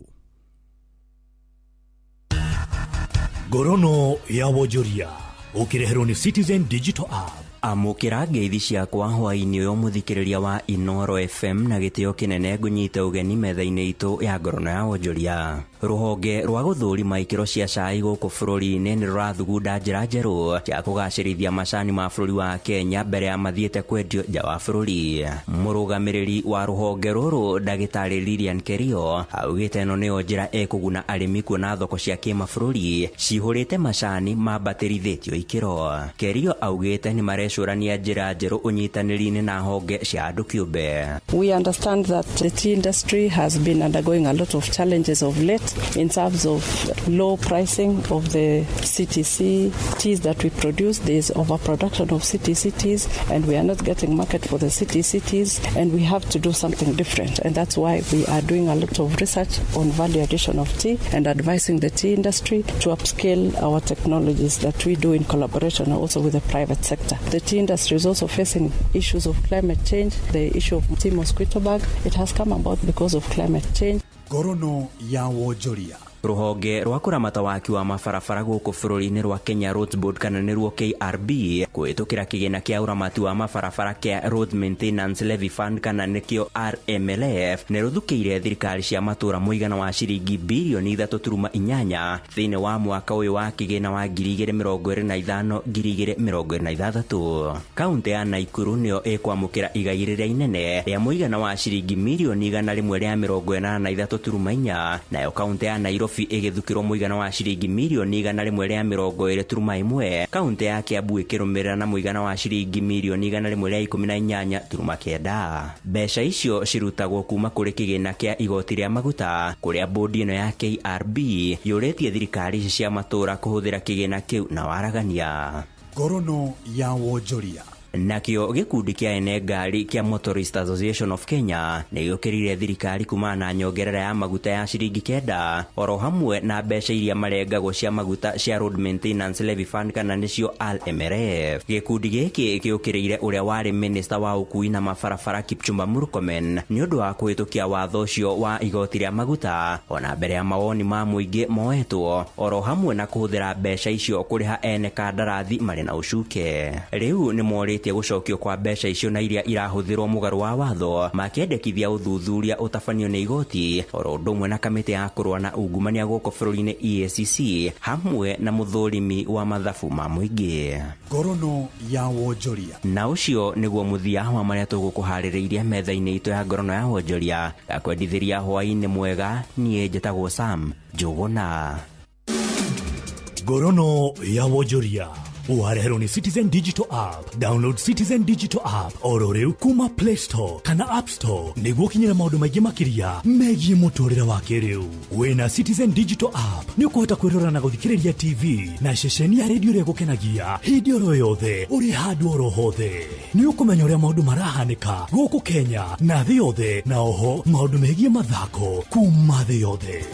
Ngorono ya wonjoria ũkĩreherwo nĩ Citizen Digital App. Amũkĩra ngeithi ciakwa hwaĩ-inĩ ũyũ, mũthikĩrĩria wa Inoro FM, na gĩtĩo kĩnene ngũnyite ũgeni metha-inĩ itũ ya ngorono ya wonjoria. Rũhonge rwa gũthũrima ikĩro cia cai gũkũ bũrũri-inĩ nĩ rũrathugunda njĩra njerũ cia kũgacĩrithia macani ma bũrũri wa Kenya mbere ya mathiĩte kwendio nja wa bũrũri. Mũrũgamĩrĩri wa rũhonge rũrũ, ndagĩtarĩ Lilian Kerio, augĩte ĩno nĩyo njĩra ĩkũguna arĩmi kuona thoko cia kĩmabũrũri cihũrĩte macani mambatĩrithĩtio ikĩro. Kerio augĩte nĩ marecũrania njĩra njerũ ũnyitanĩri-inĩ na honge cia andũ kĩũmbe. We understand that the tea industry has been undergoing a lot of challenges of late in terms of low pricing of the CTC teas that we produce. There is overproduction of CTC teas and we are not getting market for the CTC teas, and we have to do something different. And that's why we are doing a lot of research on value addition of tea and advising the tea industry to upscale our technologies that we do in collaboration also with the private sector. The tea industry is also facing issues of climate change, the issue of tea mosquito bug. It has come about because of climate change. Ngorono ya wonjoria. Rũhonge rwa kũramata waki wa mabarabara gũkũ bũrũri-inĩ rwa Kenya Roads Board, kana nĩruo KRB, kũhĩtũkĩra kĩgĩna kĩa ũramati wa mabarabara kĩa Road Maintenance Levy Fund, kana nĩkĩo RMLF, nĩ rũthukĩire thirikari cia matũra mũigana wa ciringi birioni 3.8 thĩinĩ wa mwaka ũyũ wa kĩgĩna wa 2025 2026. Kaũntĩ ya Naikuru nĩyo ĩkwamũkĩra igai rĩrĩa inene rĩa mũigana wa ciringi mirioni 183.4, nayo kaũntĩ ya Nairobi ĩgĩthukĩrwo mũigana wa ciringi mirioni 120.1, kaũntĩ ya Kiambu ĩkĩrũmĩrĩra na mũigana wa ciringi mirioni 118.9. Mbeca icio cirutagwo kuma kũrĩ kĩgĩna kĩa igoti rĩa maguta, kũrĩa bodi ĩno ya KRB yũrĩtie thirikari ici cia matũra kũhũthĩra kĩgĩna kĩu na waragania. Ngorono ya wonjoria. Nakĩo gĩkundi kĩa ene ngari kĩa Motorist Association of Kenya nĩ gĩũkĩrĩire thirikari kumana na nyongerera ya maguta ya ciringi 9, oro hamwe na mbeca iria marengagwo cia maguta cia Road Maintenance Levy Fund, kana nĩcio RMLF. Gĩkundi gĩkĩ gĩũkĩrĩire ũrĩa warĩ minista wa ũkui na mabarabara Kipchumba Murkomen nĩ ũndũ wa kũhĩtũkia watho ũcio wa igoti rĩa maguta ona mbere ya mawoni ma mũingĩ moetwo, oro hamwe na kũhũthĩra mbeca icio kũrĩha ene kandarathi marĩ na ũcuke. Rĩu nĩ morĩtie gũcokio kwa mbeca icio na iria irahũthĩrwo mũgarũ wa watho, makĩendekithia ũthuthuria ũtabanio nĩ igoti oro ũndũ ũmwe na kamĩtĩ ya kũrũa na ungumania gũkũ bũrũri-inĩ EACC, hamwe na mũthũrimi wa mathabu ma mũingĩ. Ngorono ya wonjoria. Na ũcio nĩguo mũthia wa marĩa tũgũkũharĩrĩirie metha-inĩ itũ ya ngorono ya wonjoria. Gakwendithĩria hwaĩ-inĩ mwega, niĩ njĩtagwo Sam Njũgũna. Ngorono ya wonjoria ũwareherwo nĩ Citizen Digital App. Download Citizen Digital App oro rĩu kuma Play Store kana App Store nĩguo ũkinyĩre maũndũ maingĩ makĩria megiĩ mũtũrĩre wa kĩrĩu. Wĩna Citizen Digital App nĩ ũkũhota kwĩrora na gũthikĩrĩria TV na ceceni ya redio ĩrĩa ĩgũkenagia hĩndĩ oro yothe ũrĩ handũ oro hothe. Nĩ ũkũmenya ũrĩa maũndũ marahanĩka gũkũ Kenya na thĩ yothe, na oho maũndũ megiĩ mathako kuma thĩ yothe.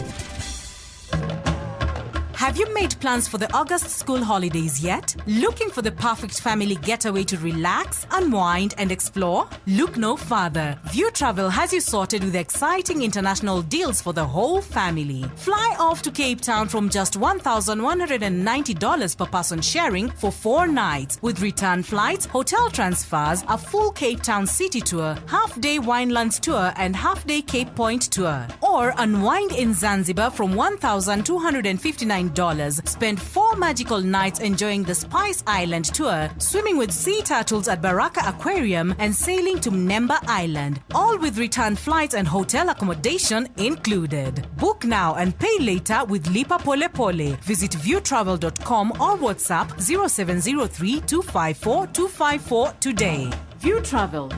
Have you made plans for the August school holidays yet? Looking for the perfect family getaway to relax, unwind, and explore? Look no further. View Travel has you sorted with exciting international deals for the whole family. Fly off to Cape Town from just $1,190 per person sharing for 4 nights, with return flights, hotel transfers, a full Cape Town city tour, half-day Winelands tour, and half-day Cape Point tour. Or unwind in Zanzibar from $1,259. Spend 4 magical nights enjoying the Spice Island tour, swimming with sea turtles at Baraka Aquarium, and sailing to Mnemba Island, all with return flights and hotel accommodation included. Book now and pay later with Lipa Pole Pole. Visit viewtravel.com or WhatsApp 0703 254 254 today. View Travel.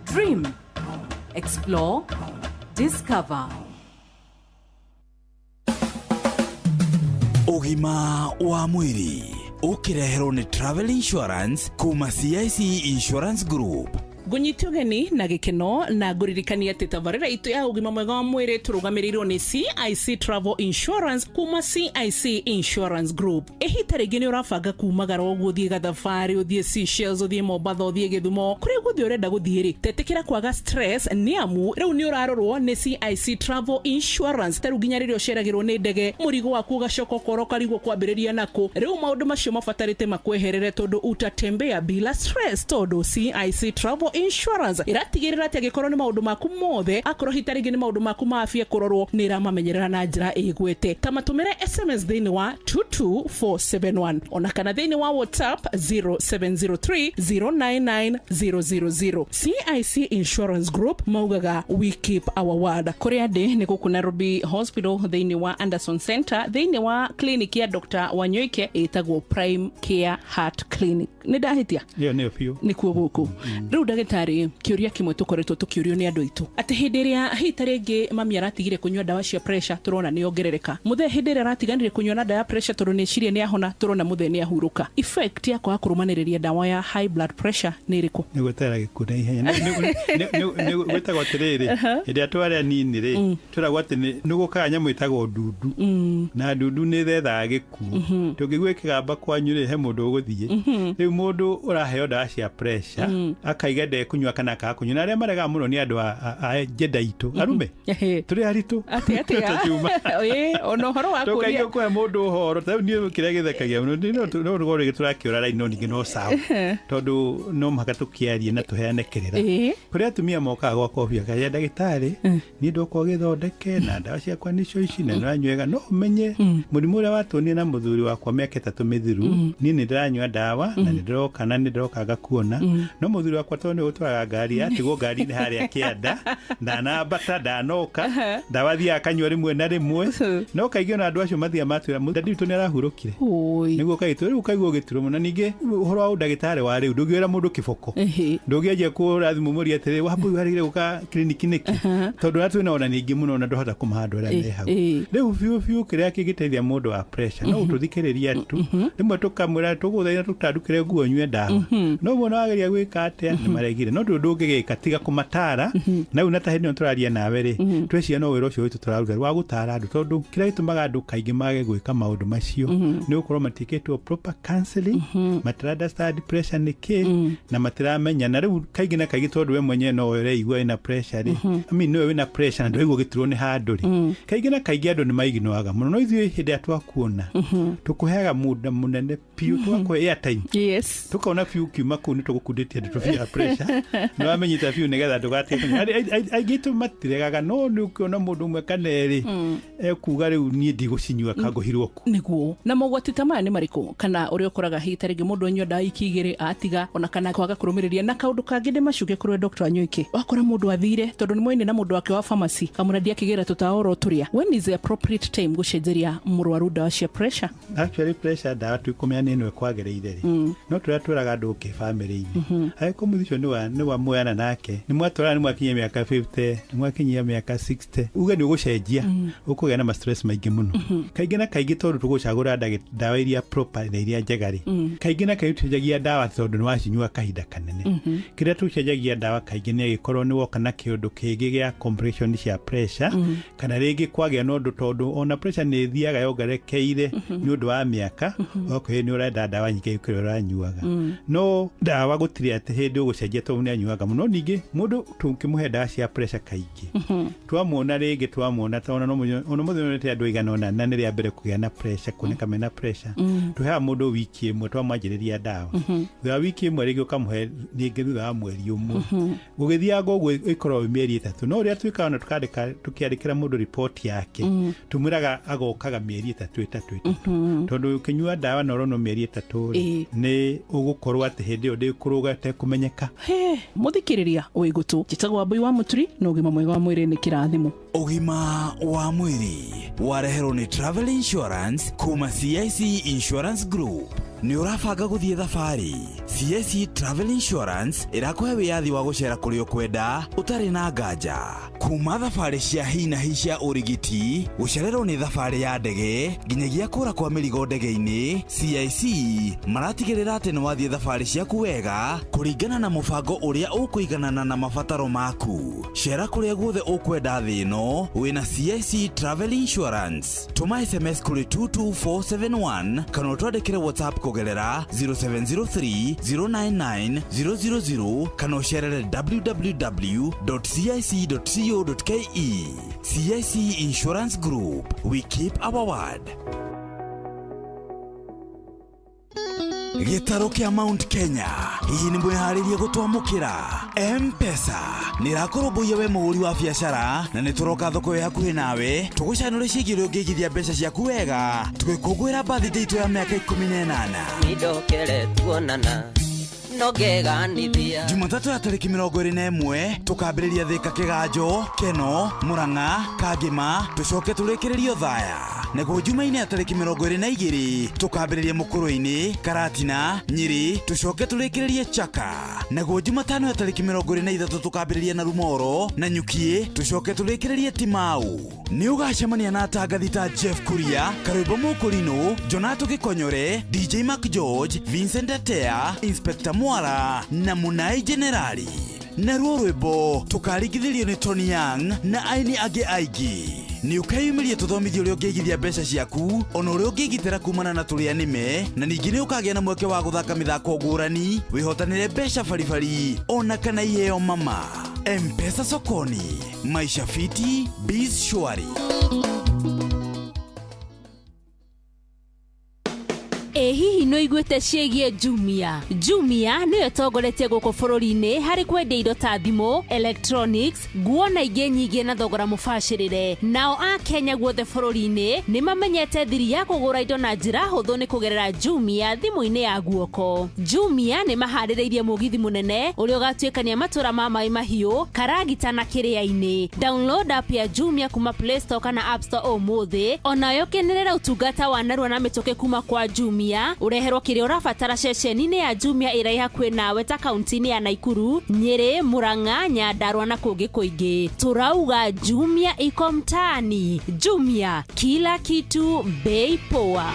Dream. Explore. Discover. Ũgima wa mwĩrĩ ũkĩreherwo nĩ Travel Insurance kuma CIC Insurance Group. Ngũnyite ũgeni na gĩkeno na ngũririkania atĩ tabarĩra itũ ya ũgima mwega wa mwĩrĩ tũrũgamĩrĩirwo nĩ CIC Travel Insurance kuma CIC Insurance Group. Ihita rĩngĩ nĩ ũrabanga kumagara ũguo ũthiĩ gathabarĩ, ũthiĩ Seychelles, ũthiĩ Mombatha, ũthiĩ Gĩthumo, kũrĩa guothe ũrenda gũthiĩ rĩ, tetĩkĩra kwaga stress nĩ amu rĩu nĩ ũrarorwo nĩ CIC Travel Insurance. Ta rĩu nginya rĩrĩa ũceragĩrwo nĩ ndege, mũrigo waku ũgacoka ũkora ũkarigwo kwambĩrĩria nakũ. Rĩu maũndũ macio mabatarĩte makweherere tondũ utatembea bila stress, tondũ CIC Travel Insurance ĩratigĩrĩra atĩ angĩkorwo nĩ maũndũ maku mothe, akorwo hita rĩngĩ nĩ maũndũ maku ma afya kũrorwo, nĩ ĩramamenyerera na njĩra ĩgwete. Ta matũmĩre SMS thĩinĩ wa 22471 ona kana thĩinĩ wa WhatsApp 0703 099 000. CIC Insurance Group maugaga we keep our word. Kũrĩa ndĩ nĩ gũkũ Nairobi Hospital thĩinĩ wa Anderson Center thĩinĩ wa clinic ya Dr. Wanyoike ĩtagwo Prime Care Heart Clinic. Nĩ ndahĩtia? Ĩyo nĩyo biũ. Nĩkuo gũkũ. Rĩu ndagĩtarĩ, kĩũria kĩmwe tũkoretwo tũkĩũrio nĩ andũ aitũ atĩ hĩndĩ ĩrĩa hihi ta rĩngĩ mami aratigire kũnyua ndawa cia pressure, tũrona nĩ ongerereka. Mũthee hĩndĩ ĩrĩa aratiganire kũnyua na ndawa ya pressure tondũ nĩ eciria nĩ ahona, tũrona mũthee nĩ ahurũka. Effect ya kwaga kũrũmanĩrĩria ndawa ya high blood pressure nĩ ĩrĩkũ? Nĩ gweterera gĩkuũ na ihenya. Gwĩtagwo atĩrĩrĩ, hĩndĩ ĩrĩa twarĩ anini rĩ, twĩragwo atĩ nĩ gũkaga nyamũ ĩtagwo ndundu, na ndundu nĩ ĩthethaga gĩkuũ. Tũngĩigua ĩkĩgamba kwanyu rĩ, he mũndũ ũgũthiĩ. Rĩu mũndũ ũraheo ndawa cia pressure akaiga ndekũnyua kana akaga kũnyua, na arĩa maregaga mũno nĩ andũ a njenda itũ arume tũrĩ aritũ. Atĩ atĩa? Tũkiuma. Ĩĩ, ona ũhoro wa tũkaigua kũria kũhe mũndũ ũhoro ta rĩu niĩ kĩrĩa gĩthekagia mũno no rũgo rĩngĩ tũrakĩũra raini, no ningĩ no sawa, tondũ no mũhaka tũkĩarie na tũheane kĩrĩra. Kũrĩ atumia mokaga gwakwa obi akaya, ndagĩtarĩ, niĩ ndoka ũgĩthondeke na ndawa ciakwa nĩcio ici na nĩranyuega, no ũmenye mũrimũ ũrĩa watũnire na mũthuri wakwa mĩaka 3 mĩthiru, niĩ nĩ ndĩranyua ndawa na nĩ ndĩroka na nĩ ndĩroka ngakuona, no mũthuri wakwa tondũ nĩ ũtwaraga ngari atigwo ngari-inĩ harĩa kĩanda, ndanambata ndanoka, ndawa thiaga akanyua rĩmwe na rĩmwe, no kaingĩ ona andũ acio mathiaga matwĩra dadi witũ nĩ arahurũkire, nĩguo kaitũ rĩu ũkaigua ũgĩturwo mũno. Ningĩ ũhoro wa ũndagĩtarĩ wa rĩu, ndũngĩwĩra mũndũ kĩboko, ndũngĩanjia kũra thimũ mũrie atĩrĩ, wambui warĩire gũka kiriniki nĩkĩ, tondũ arĩa twĩna ona ningĩ mũno na ndũhota kũmaha andũ arĩa me hau. Rĩu biũ biũ kĩrĩa kĩngĩteithia mũndũ wa pressure no gũtũthikĩrĩria tu, rĩmwe tũkamwĩra tũgũthaitha tũtandukĩre nguo nyue ndawa, no muona wageria gwĩka atĩa nĩ maregire, no ndũrĩ ũndũ ũngĩgĩka tiga kũmatara. Na rĩu na ta hĩndĩ ĩno tũraria nawe rĩ, tweciria no wĩra ũcio witũ tũraruta wa gũtara andũ, tondũ kĩrĩa gĩtũmaga andũ kaingĩ mage gwĩka maũndũ macio nĩ gũkorwo matiĩkĩtwo proper counseling, matira understand pressure nĩ kĩ na matiramenya. Na rĩu kaingĩ na kaingĩ tondũ we mwenyewe no ũreigua wĩna pressure rĩ, I mean, nĩwe wĩna pressure na ndũraigua ũgĩturwo nĩ handũ rĩ, kaingĩ na kaingĩ andũ nĩ maiginoaga mũno. No ithuĩ hĩndĩ ĩrĩa twakuona tũkũheaga muda mũnene biũ, tũgakũhe airtime, tũkona biũ kiuma kũu nĩ tũgũkundĩtie ndeto biũ ya pressure nĩ wamenyita biũ nĩgetha ndũgatige kũnyua. Aingĩ aitũ matiregaga, no nĩ ũkĩona mũndũ ũmwe kana erĩ ekuga rĩu niĩ ndigũcinyua kangũhirwo ku. Nĩguo. Na mogwati ta maya nĩ marĩkũ, kana ũrĩa ũkoraga hihi ta rĩngĩ mũndũ anyua ndawa iki igĩrĩ atiga, ona kana kwaga kũrũmĩrĩria? Na kaũndũ kangĩ ndĩmacuke kũrĩ Dr. Wanyoike, wakora mũndũ athire tondũ nĩ moine na mũndũ wake wa pharmacy kamũra ndiakĩgĩra tũtawa oro tũrĩa, when is the appropriate time gũcenjeria mũrwaru ndawa cia pressure? Actually pressure ndawa twikũmenya nĩ ĩno ĩkwagĩrĩire rĩ, no tũrĩa twĩraga andũ ũkĩ bamĩrĩ-inĩ, angĩkorwo mũthĩ ũcio nĩ wa muoyana nake, nĩ mwatwarana, nĩ mwakinyia mĩaka 50, nĩ mwakinyia mĩaka 60, uge nĩ ũgũcenjia, ũkũgĩa na ma stress maingĩ mũno. Kaingĩ na kaingĩ tondũ tũgũcagũra ndawa iria proper na iria njega rĩ, kaingĩ na kaingĩ tũcenjagia ndawa tondũ nĩ wacinyua kahinda kanene. Kĩrĩa tũcenjagia ndawa kaingĩ nĩ agĩkorwo nĩ woka na kĩũndũ kĩngĩ gĩa compression cia pressure, kana rĩngĩ kwagĩa na ũndũ, tondũ ona pressure nĩ ĩthiaga yongerekeire nĩ ũndũ wa mĩaka, okorwo nĩ ũrenda ndawa nyingĩ gũkĩra ũranyuaga. No ndawa gũtirĩ atĩ hĩndĩ ũgũcenjia tondũ nĩ anyuaga mũno. Ningĩ mũndũ tũngĩmũhe ndawa cia pressure kaingĩ twamuona rĩngĩ twamuona tona no ona mũthenya onete andũ aigana ũna na nĩ rĩa mbere kũgĩa na pressure, kuoneka mena pressure, tũheaga mũndũ wiki ĩmwe twamwanjĩrĩria ndawa. Thutha wa wiki ĩmwe rĩngĩ ũkamũhe rĩngĩ thutha wa mweri ũmwe, gũgĩthianga ũguo ĩkoragwo ĩ mĩeri 3. No ũrĩa twĩkaga na tũkandĩka tũkĩandĩkĩra mũndũ riboti yake, tũmwĩraga agokaga mĩeri 3 3 3, tondũ ũkĩnyua ndawa na ũronwo mĩeri 3 rĩ, nĩ ũgũkorwo atĩ hĩndĩ ĩyo ndĩkũrũga ĩtekũmenyeka. He mũthikĩrĩria wĩ gũtũ, njĩtagwo Wambui wa Mũturi, na ũgima mwega wa mwĩrĩ nĩ kĩrathimo. Ũgima wa mwĩrĩ wareherwo nĩ Travel Insurance kuma CIC Insurance Group. Nĩ ũrabanga gũthiĩ thabarĩ? CIC Travel Insurance ĩrakũhe wĩyathi wa gũcera kũrĩa ũkwenda ũtarĩ na nganja, kuma thabarĩ cia hi na hi cia ũrigiti. Ũgwati, gũcererwo nĩ thabarĩ ya ndege nginyagia kũra kwa mĩrigo ndege-inĩ, CIC maratigĩrĩra atĩ nĩ wathiĩ thabarĩ ciaku wega kũringana na mũbango ũrĩa ũkũiganana na mabataro maku. Cera kũrĩa guothe ũkwenda thĩ ĩno wĩna CIC Travel Insurance. Tũma SMS kũrĩ 22471 kana ũtwandĩkĩre WhatsApp kũgerera 0703 099 000 kana ũcerere www.cic.co.ke. CIC Insurance Group, we keep our word. Gĩtarũ kĩa Mount Kenya, hihi nĩ mwĩharĩrie gũtwamũkĩra? M-Pesa nĩ ĩrakũrũmbũiya we mũhũri wa biacara, na nĩ tũroka thoko ĩ hakuhĩ nawe tũgũcanũre ciĩgiĩ ũrĩa ũngĩigithia mbeca ciaku wega tũgĩkũngũĩra birthday itũ ya mĩaka 18. Nindokere tuonana no ngeganithia. Jumatatũ ya tarĩki 21 tũkambĩrĩria Thĩka, Kĩganjo, Keno, Mũrang'a, Kangĩma, tũcoke tũrĩkĩrĩrio Thaya. Naguo Jumaine ya tarĩki 22 tũkambĩrĩria Mũkũrũ-inĩ, Karatina, Nyĩrĩ, tũcoke tũrĩkĩrĩrie Chaka. Naguo Jumatano ya tarĩki 23 tũkambĩrĩria na Rumoro na Nyukiĩ, tũcoke tũrĩkĩrĩrie Timau. Nĩ ũgacemania na atangathi ta Jeff Kuria, Karwĩmbo Mũkũrinũ, Jonato Gĩkonyore, DJ Mark George, Vincent Atea, Inspector Mwara na Munai Generali. Naruo rwĩmbo tũkaringithĩrio nĩ Tony Young na aini angĩ aingĩ. Nĩ ũkeyumĩrie tũthomithio ũrĩa ũngĩigithia mbeca ciaku ona ũrĩa ũngĩgitĩra kumana na tũrĩa nĩme, na ningĩ nĩ ũkagĩa na mweke wa gũthaka mĩthako ngũrani, wĩhotanĩre mbeca baribari ona kana iheo mama. M-Pesa sokoni, maisha fiti, biz shwari. Ĩ hihi nĩ ũiguĩte ciĩgiĩ Jumia? Jumia nĩyo ĩtongoretie gũkũ bũrũri-inĩ harĩ kwendia indo ta thimũ, electronics, nguo na ingĩ nyingĩ na thogora mũbacĩrĩre. Nao a Kenya guothe bũrũri-inĩ nĩ mamenyete thiri ya kũgũra indo na njĩra hũthũ nĩ kũgerera Jumia thimũ-inĩ ya guoko. Jumia nĩ maharĩrĩirie mũgithi mũnene ũrĩa ũgatuĩkania matũra ma Maĩ Mahiũ, Karagita na Kĩrĩa-inĩ. Download app ya Jumia kuma Play Store kana App Store ũmũthĩ, onayo kenerera ũtungata wa narua na mĩtũkĩ kuma kwa Jumia, ũreherwo kĩrĩa ũrabatara ceceni-inĩ ya Jumia ĩrĩa ĩ hakuhĩ nawe ta kaunti-inĩ ya Naikuru, Nyĩrĩ, Murang'a, Nyandarua na kũngĩ kũingĩ. Turauga Jumia iko mtaani. Jumia, kila kitu bei poa.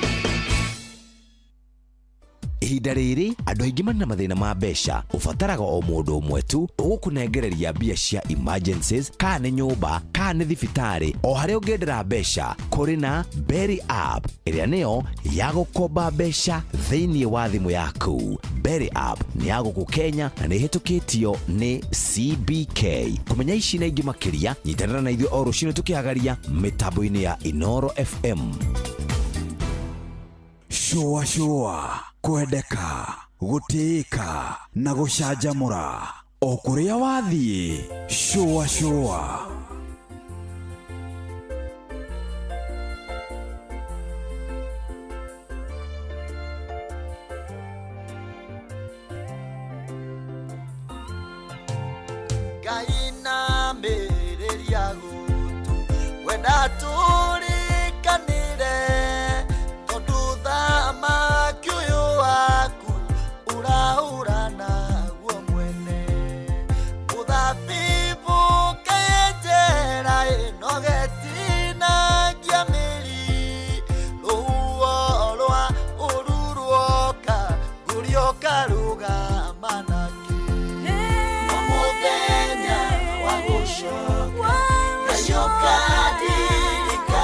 Ihinda rĩrĩ andũ aingĩ marĩ na mathĩna ma mbeca, ũbataraga o mũndũ ũmwe tu ũgũkũnengereria mbia cia emergencies, kana nĩ nyũmba kana nĩ thibitarĩ, o harĩa ũngĩendera mbeca. Kũrĩ na Berry app ĩrĩa nĩyo ya gũkomba mbeca thĩinĩ wa thimũ yaku. Berry app nĩ ya gũkũ Kenya na nĩ ĩhĩtũkĩtio nĩ CBK. Kũmenya ici na ingĩ makĩria, nyitanĩra na ithuĩ o rũcinĩ tũkĩhagaria mĩtambo-inĩ ya Inoro FM. Shua shua, kwendeka, gũtĩĩka na gũcanjamũra o kũrĩa wathiĩ. Shua shua. Ngai na mĩrĩria gũtũ wenda tũrĩkanĩre, tondũ thamaki ũyũ waku ũrahũra naguo mwene. Mũthabibũ kayenjera ĩnogetinagia mĩri, rũhuho rwa ũru ruoka ngũrio karũgama nakĩ. No mũthenya wa gũcoka Ngai ũkandirikana.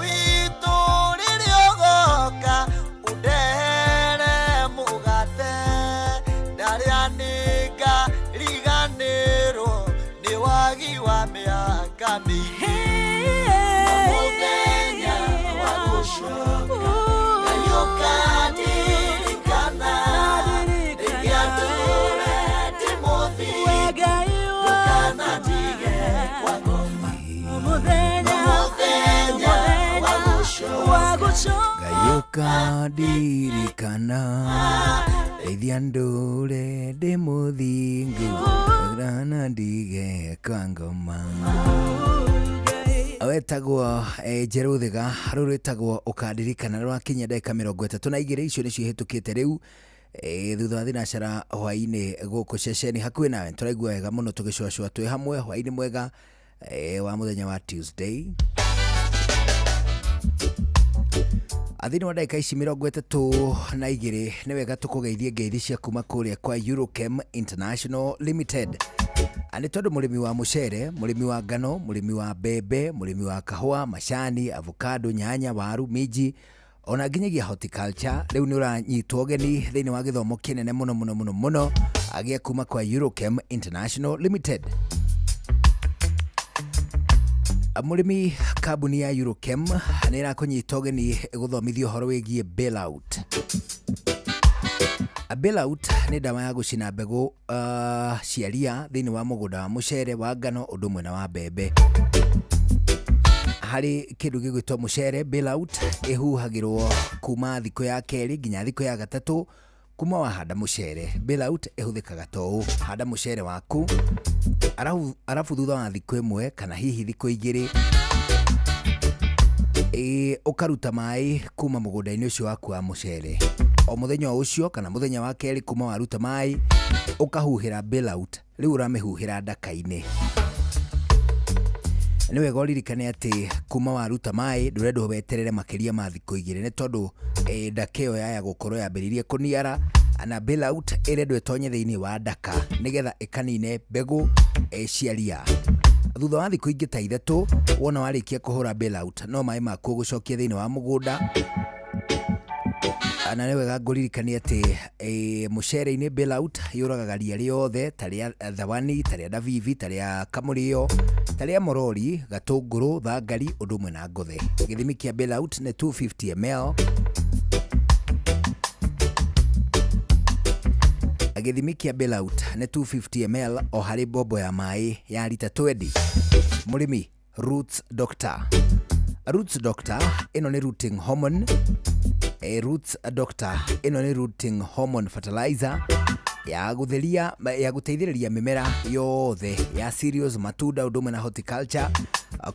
witũ rĩrĩa ũgoka ũndehere mũgate ndarĩa nĩngariganĩrwo nĩ wagi wa mĩaka mĩingĩ. Mũthenya wa gũcoka Ngai ũkandirikana rĩrĩa ndũre ndĩ mũthingu ndũkanandige kwa ngoma. Mũthenya wa gũcoka Ngai ũkandirikana ndeithia ndũre ndĩ mũthingu ndũkanandige kwa ngoma. Wetagwo Njerũ Thiga, rũrũ rwĩtagwo ũkandirikana rwakinyia ndagĩka 32 icio nĩcio ihĩtũkĩte rĩu thutha wa thinacara hwaĩ-inĩ gũkũ ceceni hakuhĩ nawe. Tũraigua wega mũno tũgĩcũacũa twĩ hamwe hwaĩ-inĩ mwega wa mũthenya wa Tuesday. Thĩinĩ wa ndagĩka ici 32 nĩ wega tũkũgeithie ngeithi cia kuma kũrĩa kwa Eurochem International Limited. Nĩ tondũ mũrĩmi wa mũcere, mũrĩmi wa ngano, mũrĩmi wa mbembe, mũrĩmi wa kahũa, macani, avocado, nyanya, waru, minji ona nginyagia horticulture rĩu nĩ ũranyitwo ũgeni thĩinĩ wa gĩthomo kĩnene mũno mũno mũno mũno gĩa kuma kwa Eurochem International Limited. Mũrĩmi, kambuni ya Eurochem nĩ ĩrakũnyita ũgeni gũthomithio ũhoro wĩgiĩ bailout. Bailout nĩ ndawa ya gũcina mbegũ cia ria thĩinĩ wa mũgũnda wa mũcere, wa ngano ũndũ ũmwe na wa mbembe. Harĩ kĩndũ gĩgwĩtwo mũcere, bailout ĩhuhagĩrwo kuma thikũ ya kerĩ nginya thikũ ya gatatũ kuma wahanda mũcere. Bailout ĩhũthĩkaga ta ũũ: handa mũcere waku arabu thutha wa thikũ ĩmwe kana hihi thikũ igĩrĩ ũkaruta maĩ kuma mũgũnda-inĩ ũcio waku wa mũcere. O mũthenya o ũcio kana mũthenya wa kerĩ kuma waruta maĩ ũkahuhĩra bailout. Rĩu ũramĩhuhĩra ndaka-inĩ. Nĩ wega ũririkane atĩ kuma waruta maĩ ndũrendwo weterere makĩria ma thikũ igĩrĩ nĩ tondũ ndaka ĩyo yaya gũkorwo yambĩrĩirie kũniara, na bailout ĩrendwo ĩtonye thĩinĩ wa ndaka nĩgetha ĩkanine mbegũ cia ria. Thutha wa thikũ ingĩ ta ithatũ wona warĩkia kũhũra bailout no maĩ maku ũgũcokia thĩinĩ wa mũgũnda. Na nĩ wega ngũririkanie atĩ mũcere-inĩ bailout yũragaga ria rĩothe ta rĩa thawani, ta rĩa ndabibi, ta rĩa kamũrĩo, ta rĩa morori, gatũngũrũ, thangari ũndũ ũmwe na ngothe. Gĩthimi kĩa bailout nĩ 250 ml. Gĩthimi kĩa bailout nĩ 250 ml o harĩ mbombo ya maĩ ya rita 20. Mũrĩmi, Roots Doctor. Roots Doctor ĩno nĩ rooting hormone. Roots Doctor ĩno nĩ rooting hormone fertilizer ya gũtheria ya gũteithĩrĩria mĩmera yothe ya cereals, matunda ũndũ ũmwe na horticulture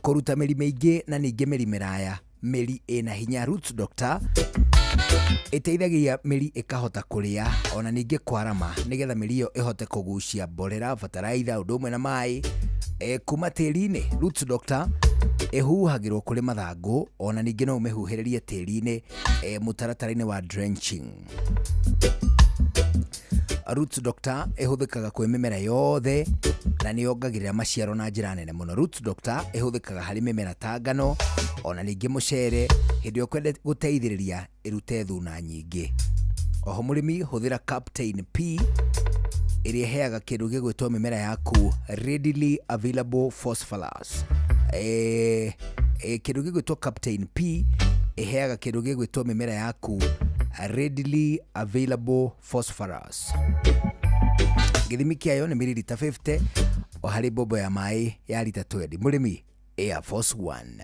kũruta mĩri mĩingĩ na ningĩ mĩri mĩraya, mĩri ĩna hinya. Roots Doctor ĩteithagia mĩri ĩkahota kũrĩa ona ningĩ kwarama nĩgetha mĩri ĩyo ĩhote kũgucia mborera, bataraitha ũndũ ũmwe na maĩ kuma tĩri-inĩ. Roots Doctor ĩhuhagĩrwo kũrĩ mathangũ ona ningĩ no ũmĩhuhĩrĩrie tĩri-inĩ mũtaratara-inĩ wa drenching. Roots Doctor ĩhũthĩkaga kwĩ mĩmera yothe na nĩ yongagĩrĩra maciaro na njĩra nene mũno. Roots Doctor ĩhũthĩkaga harĩ mĩmera ta ngano ona ningĩ mũcere hĩndĩ ĩrĩa ũkwenda gũteithĩrĩria ĩrute thuna nyingĩ. Oho mũrĩmi, hũthĩra Captain P ĩrĩa ĩheaga kĩndũ gĩgwĩtwo mĩmera yaku readily available phosphorus. Kĩndũ gĩgwĩtwo Captain P ĩheaga kĩndũ gĩgwĩtwo mĩmera yaku readily available phosphorus. Gĩthimi kĩayo nĩ mililita 50 o harĩ mbombo ya maĩ ya rita 20. Mũrĩmi, Air Force One.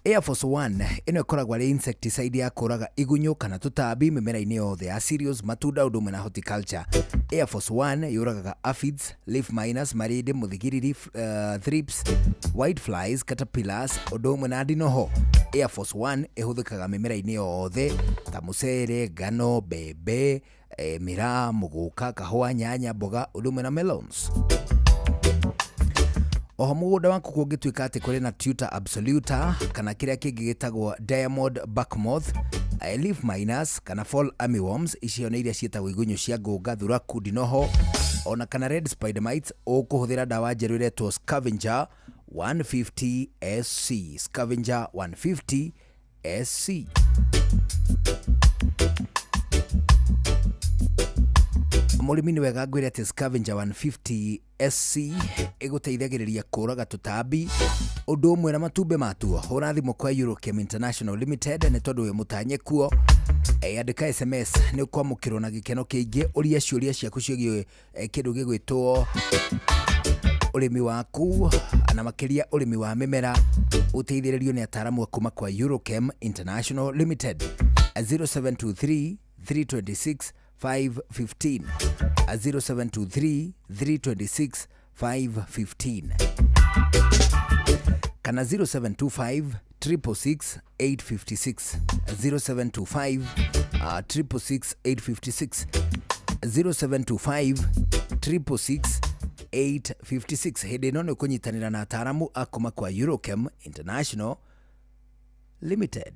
Air Force One ĩno ĩkoragwo arĩ insecticide ya kũraga igunyũ kana tũtambi mĩmera-inĩ yothe ya cereals, matunda ũndũ ũmwe na horticulture. Air Force One yũragaga aphids, leaf miners, marĩndĩ, mũthigiriri, thrips, white flies, caterpillars ũndũ ũmwe na ndinoho. Air Force One ĩhũthĩkaga mĩmera-inĩ yothe ta mũcere, ngano, mbembe, miraa, mũgũka, kahũa, nyanya, mboga ũndũ ũmwe na melons. Oho mũgũnda waku kũngĩtuĩka atĩ kũrĩ na Tuta absoluta kana kĩrĩa kĩngĩ gĩtagwo diamond backmoth, leaf miners kana fall armyworms, icio nĩ iria ciĩtagwo igunyũ cia ngũnga, thuraku, ndinoho ona kana red spider mites, ũkũhũthĩra ndawa njerũ ĩretwo scavenger 150 SC. Scavenger 150 SC. Mũrĩmi nĩ wega ngwĩre atĩ Scavenger 150 SC ĩgũteithagĩrĩria kũraga tũtambi ũndũ ũmwe na matumbĩ matuo. Hũra thimũ kwa Eurochem International Limited nĩ tondũ wĩ mũtanye kuo. Andĩka SMS nĩ ũkwamũkĩrwo na gĩkeno kĩingĩ, ũrie ciũria ciaku ciĩgiĩ kĩndũ gĩgwĩtwo ũrĩmi waku na makĩria ũrĩmi wa mĩmera, ũteithĩrĩrio nĩ ataaramu a kuma kwa Eurochem International Limited. 0723 326 515, 0723 326 515 kana 0725 666 856, 0725 666 856, 0725 666 856. Hĩndĩ ĩno nĩ ũkũnyitanĩra na ataaramu a kuma kwa Eurochem International Limited.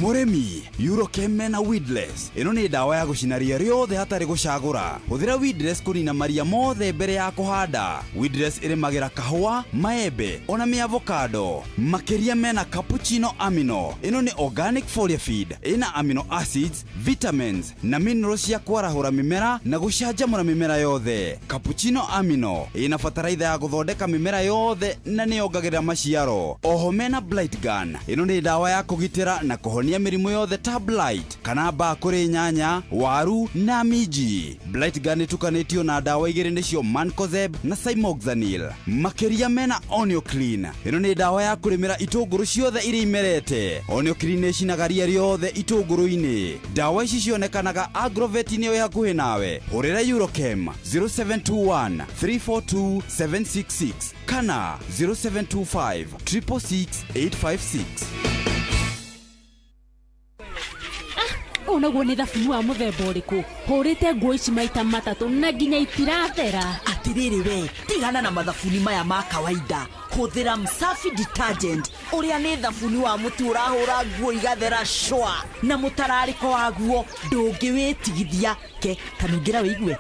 Mũrĩmi, Eurochem mena weedless. Ĩno nĩ ndawa ya gũcina ria rĩothe hatarĩ gũcagũra. Hũthĩra weedless kũnina maria mothe mbere ya kũhanda. Weedless ĩrĩmagĩra kahũa, maembe ona mĩavocado. Makĩria mena cappuccino amino. Ĩno nĩ organic foliar feed, ĩna amino acids, vitamins na minerals cia kwarahũra mĩmera na gũcanjamũra mĩmera yothe. Cappuccino amino ĩna bataraitha ya gũthondeka mĩmera yothe na nĩyongagĩrĩra maciaro. Oho mena blight gun. Ĩno nĩ ndawa ya kũgitĩra na kũhonia mĩrimũ yothe ta blight kana mbaa kũrĩ nyanya, waru na minji. Blight gun ĩtukanĩtio na ndawa igĩrĩ nĩcio mancozeb na cymoxanil. Makĩria mena Onioclean. Ĩno nĩ ndawa ya kũrĩmĩra itũngũrũ ciothe iria imerete. Onioclean nĩĩcinaga ria rĩothe itũngũrũ-inĩ. Ndawa ici cionekanaga agrovet-inĩ ĩ hakuhĩ nawe. Hũrĩra Eurochem 0721 342 766 kana 0725 666 856. Ũũ naguo nĩ thabuni wa mũthemba ũrĩkũ? Hũrĩte nguo ici maita matatũ na nginya itirathera. Atirĩrĩ we, tigana na mathabuni maya ma kawaida. Hũthĩra Msafi Detergent, ũrĩa nĩ thabuni wa mũtu ũrahũra nguo igathera shwa, na mũtararĩko waguo ndũngĩwĩtigithia. Ke kanungĩra wĩigue.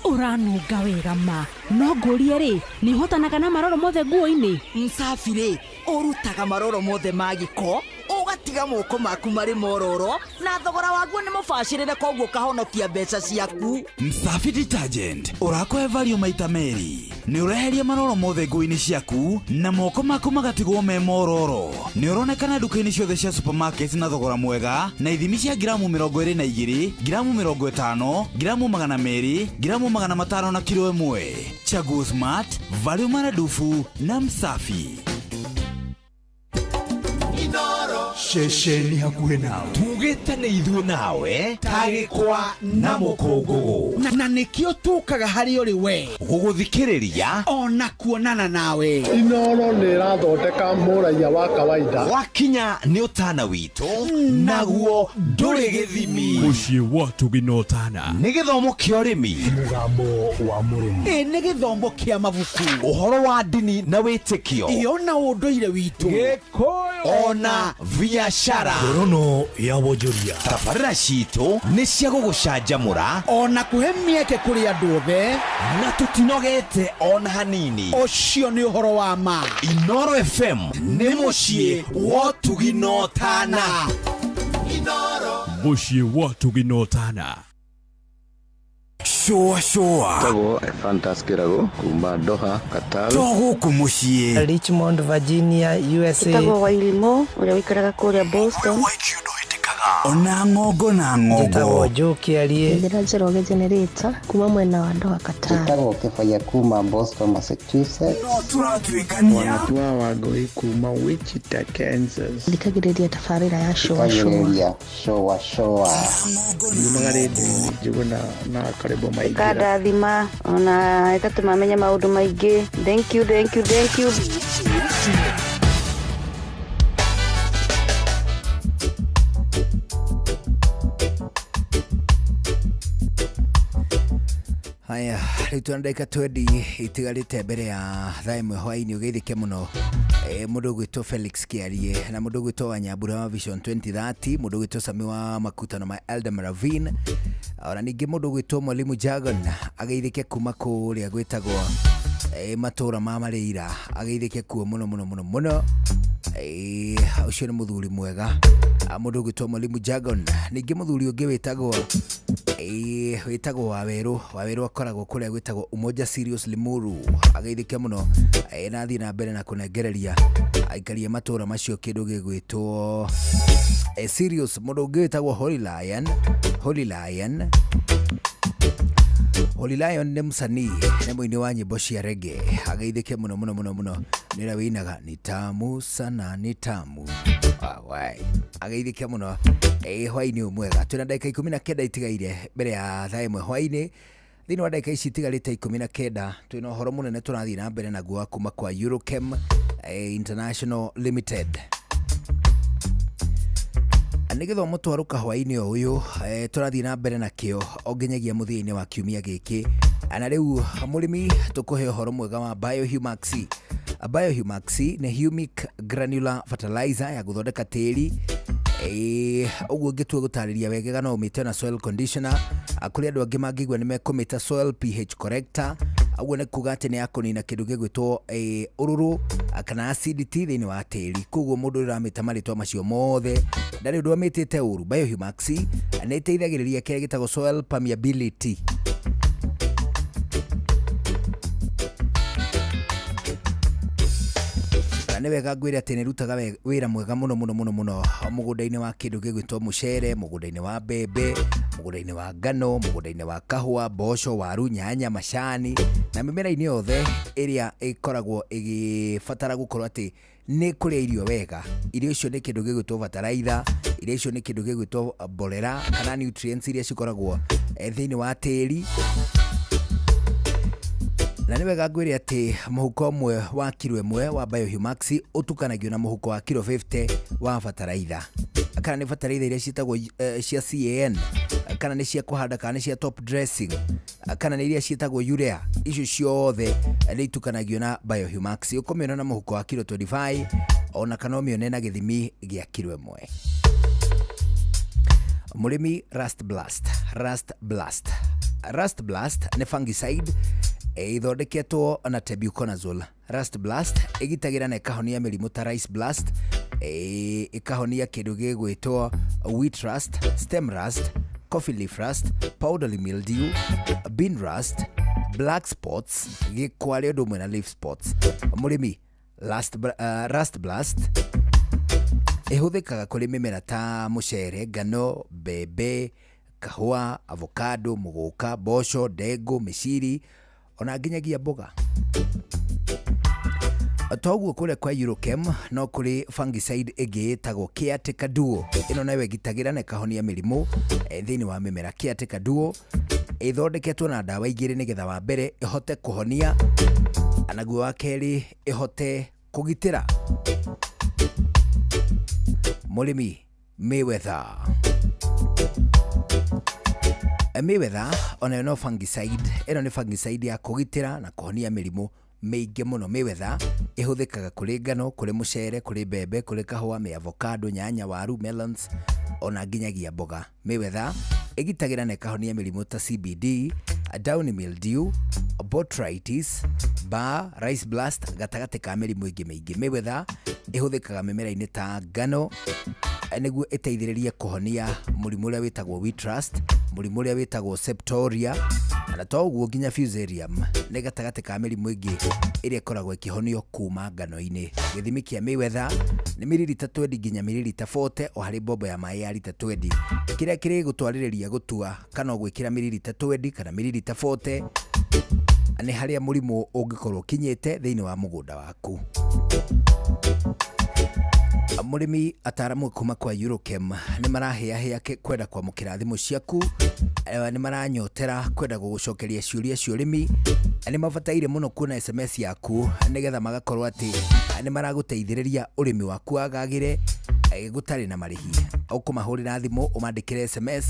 Ũranunga wega ma. No ngũrie rĩ, nĩ ũhotanaga na maroro mothe nguo-inĩ? Msafi rĩ, ũrutaga maroro mothe ma gĩko, ũgatiga moko maku marĩ mororo, na thogora waguo nĩ mũbacĩrĩre, koguo ũkahonokia mbeca ciaku. Msafi Detergent ũrakũhe value maita merĩ. Nĩ ũreheria maroro mothe nguo-inĩ ciaku na moko maku magatigwo me mororo. Nĩ ũronekana nduka-inĩ ciothe cia supermarket na thogora mwega na ithimi cia ngiramu 22, ngiramu 50, ngiramu 200, ngiramu 500 na kilo 1. Chaguo smart, value maradufu na Msafi. Ceceni hakuhĩ nawe. Tugĩte nĩ ithuĩ nawe tagĩkwa na mũkũngũgũ, na nĩkĩo tũkaga harĩ ũrĩ we gũgũthikĩrĩria ona kuonana nawe. Inoro nĩ ĩrathondeka mũraiya wa kawaida. Wakinya nĩ ũtana witũ, naguo ndũrĩ gĩthimi. Mũciĩ wa Tũgĩ na Ũtana. Nĩ gĩthomo kĩa ũrĩmi, mũgambo wa mũrĩmi, ĩ nĩ gĩthomo kĩa mabuku, ũhoro wa ndini na wĩtĩkio, ĩyo na ũndũire witũ, Gĩkũyũ ona biashara. Ngorono ya wonjoria. Tabarĩra citũ nĩ cia gũgũcanjamũra ona kũhe mĩeke kũrĩ andũ othe, na tũtinogete ona hanini. Ũcio nĩ ũhoro wa ma. Inoro FM nĩ mũciĩ wa ũtugi na ũtana. Mũciĩ wa ũtugi na ũtana. Shũa shũa. Tagwo Ephantus Kĩrago kuma Doha, Qatar. To gũkũ mũciĩ. Richmond, Virginia, USA. Tagwo Wairimo ũrĩa ũikaraga kũrĩa Boston. Ona ng'ongo na ng'ongo. Njĩtagwo Joe Kĩarie. Njĩra Njoroge Generator kuma mwena wa Doha, Qatar. Njĩtagwo Kĩbaya kuma Boston, Massachusetts. No tũratuĩkania. Wanatua Wangũi kuma Wichita, Kansas. Thikagĩrĩria tabarĩra ya shũa shũa. Thikagĩrĩria shũa shũa. Yumaga rĩndiũ-inĩ Njũgũna na Karĩbo Maingĩra. Ĩkandathima ona ĩgatũma menye maũndũ maingĩ. Thank you, thank you, thank you. Haya, rĩu twĩna ndagĩka 20 itigarĩte mbere ya thaa 1 hwaĩ-inĩ. Ũgeithĩke mũno mũndũ ũgwĩtwo Felix Kĩarie na mũndũ ũgwĩtwo Wanyambura wa Vision 2030, mũndũ ũgwĩtwo Sami wa Makutano ma Elder Maravin, ona ningĩ mũndũ ũgwĩtwo Mwalimu Jagon ageithĩke kuma kũrĩa gwĩtagwo Matũra ma Marĩira ageithĩke kuo mũno mũno mũno mũno. Ũcio nĩ mũthuri mwega, mũndũ ũgwĩtwo Mwalimu Jagon. Ningĩ mũthuri ũngĩ wĩtagwo wĩtagwo Wawerũ. Wawerũ akoragwo kũrĩa gwĩtagwo Umoja Sirius Limuru, ageithĩke mũno, na athiĩ na mbere na kũnengereria aikaria matũra macio kĩndũ gĩgwĩtwo Sirius. Mũndũ ũngĩ wĩtagwo Holy Lion. Holy Lion, Holy Lion nĩ mũsanii, nĩ mũini wa nyĩmbo cia reggae, ageithĩke mũno mũno mũno mũno, nĩ ũrĩa wĩinaga ni tamu sana ni tamu. Wai ageithĩke mũno. Hwaĩ-inĩ ũyũ mwega, twĩna ndagĩka 19 itigaire mbere ya thaa 1 hwaĩ-inĩ. Thĩinĩ wa ndagĩka ici itigarĩte 19 twĩna ũhoro mũnene tũrathiĩ na mbere naguo wa kuma kwa Eurochem International Limited. Nĩ gĩthomo twarũka hwaĩ-inĩ o ũyũ, tũrathiĩ na mbere nakĩo o nginyagia mũthia-inĩ wa kiumia gĩkĩ. Na rĩu mũrĩmi tũkũhe ũhoro mwega wa Biohumax. Biohumax nĩ humic granular fertilizer ya gũthondeka tĩri. Ũguo ngĩtua gũtarĩria wega no ũmĩte na soil conditioner. Kũrĩ andũ angĩ mangĩigua nĩ mekũmĩta soil pH corrector. Ũguo nĩ kuga atĩ nĩ ya kũnina kĩndũ gĩgwĩtwo ũrũrũ kana acidity thĩinĩ wa tĩri. Koguo mũndũ ũrĩa ũramĩta marĩtwa macio mothe ndarĩ ũndũ amĩtĩte ũru. Biohumax nĩ ĩteithagĩrĩria kĩrĩa gĩtagwo soil permeability. Nĩ wega ngwĩre atĩ nĩ ĩrutaga wĩra mwega mũno mũno mũno mũno mũgũnda-inĩ wa kĩndũ gĩgwĩtwo mũcere, mũgũnda-inĩ wa mbembe, mũgũnda-inĩ wa ngano, mũgũnda-inĩ wa kahũa, mboco, waru, nyanya, macani na mĩmera-inĩ yothe ĩrĩa ĩkoragwo ĩgĩbatara gũkorwo atĩ nĩ kũrĩa irio wega. Irio icio nĩ kĩndũ gĩgwĩtwo bataraitha, irio icio nĩ kĩndũ gĩgwĩtwo mborera kana nutrients iria cikoragwo thĩinĩ wa tĩri. Na nĩ wega ngwĩre atĩ mũhuko ũmwe wa kiro 1 wa Biohumax ũtukanagio na mũhuko wa kiro 50 wa bataraitha, kana nĩ bataraitha iria ciĩtagwo cia CAN, kana nĩ cia kũhanda, kana nĩ cia top dressing, kana nĩ iria ciĩtagwo urea. Icio ciothe nĩ itukanagio na Biohumax. Ũkũmĩona na mũhuko wa kiro 25 ona kana ũmĩone na gĩthimi gĩa kiro 1. Mũrĩmi, Rust Blast. Rust Blast, Rust Blast nĩ fungicide ithondeketwo na tebuconazole. Rust Blast ĩgitagĩra na ĩkahonia mĩrimũ ta rice blast, ĩkahonia kĩndũ gĩgwĩtwo wheat rust, stem rust, coffee leaf rust, powdery mildew, bean rust, black spots, gĩkware ũndũ ũmwe na leaf spots. Mũrĩmi, Rust Blast ĩhũthĩkaga kũrĩ mĩmera ta mũcere, ngano, mbembe, kahũa, avocado, mũgũka, mboco, ndengũ, mĩciri ona nginyagia mboga. Toguo kũrĩa kwa Eurochem no kũrĩ fungicide ĩngĩ ĩtagwo Caretaker Duo. Ĩno nayo ĩgitagĩra na ĩkahonia mĩrimũ thĩinĩ wa mĩmera. Caretaker Duo ĩthondeketwo na ndawa igĩrĩ nĩgetha wa mbere ĩhote kũhonia naguo wa kerĩ ĩhote kũgitĩra. Mũrĩmi, Mayweather. Mayweather onayo no fungicide. Ĩno nĩ fungicide ya kũgitĩra na kũhonia mĩrimũ mĩingĩ mũno. Mayweather ĩhũthĩkaga kũrĩ ngano, kũrĩ mũcere, kũrĩ mbembe, kũrĩ kahũa, mĩavocado, nyanya, waru, melons ona nginyagia mboga. Mayweather ĩgitagĩra na ĩkahonia mĩrimũ ta CBD, downy mildew, botrytis, bar, rice blast gatagatĩ ka mĩrimũ ĩngĩ mĩingĩ. Mayweather ĩhũthĩkaga mĩmera-inĩ ta ngano nĩguo ĩteithĩrĩrie kũhonia mũrimũ ũrĩa wĩtagwo wheat rust, mũrimũ ũrĩa wĩtagwo septoria, na to ũguo nginya fusarium nĩ gatagatĩ ka mĩrimũ ĩngĩ ĩrĩa ĩkoragwo ĩkĩhonio kuma ngano-inĩ. Gĩthimi kĩa Mayweather nĩ mililita 20 nginya mililita 40 o harĩ mbombo ya maĩ ya lita 20. Kĩrĩa kĩrĩgũtwarĩrĩria gũtua kana gwĩkĩra mililita 20 kana mililita 40 nĩ harĩa mũrimũ ũngĩkorwo ũkinyĩte thĩinĩ wa mũgũnda waku. Mũrĩmi, ataramu kuma kwa Eurochem nĩ marahĩahĩa kwenda kwamũkĩra thimũ ciaku, nĩ maranyotera kwenda gũgũcokeria ciũria cia ũrĩmi, nĩ mabataire mũno kuona SMS yaku nĩgetha magakorwo atĩ nĩ maragũteithĩrĩria ũrĩmi waku wagagĩre gũtarĩ na marĩhi. Ũkũmahũrĩra thimũ, ũmandĩkĩre SMS,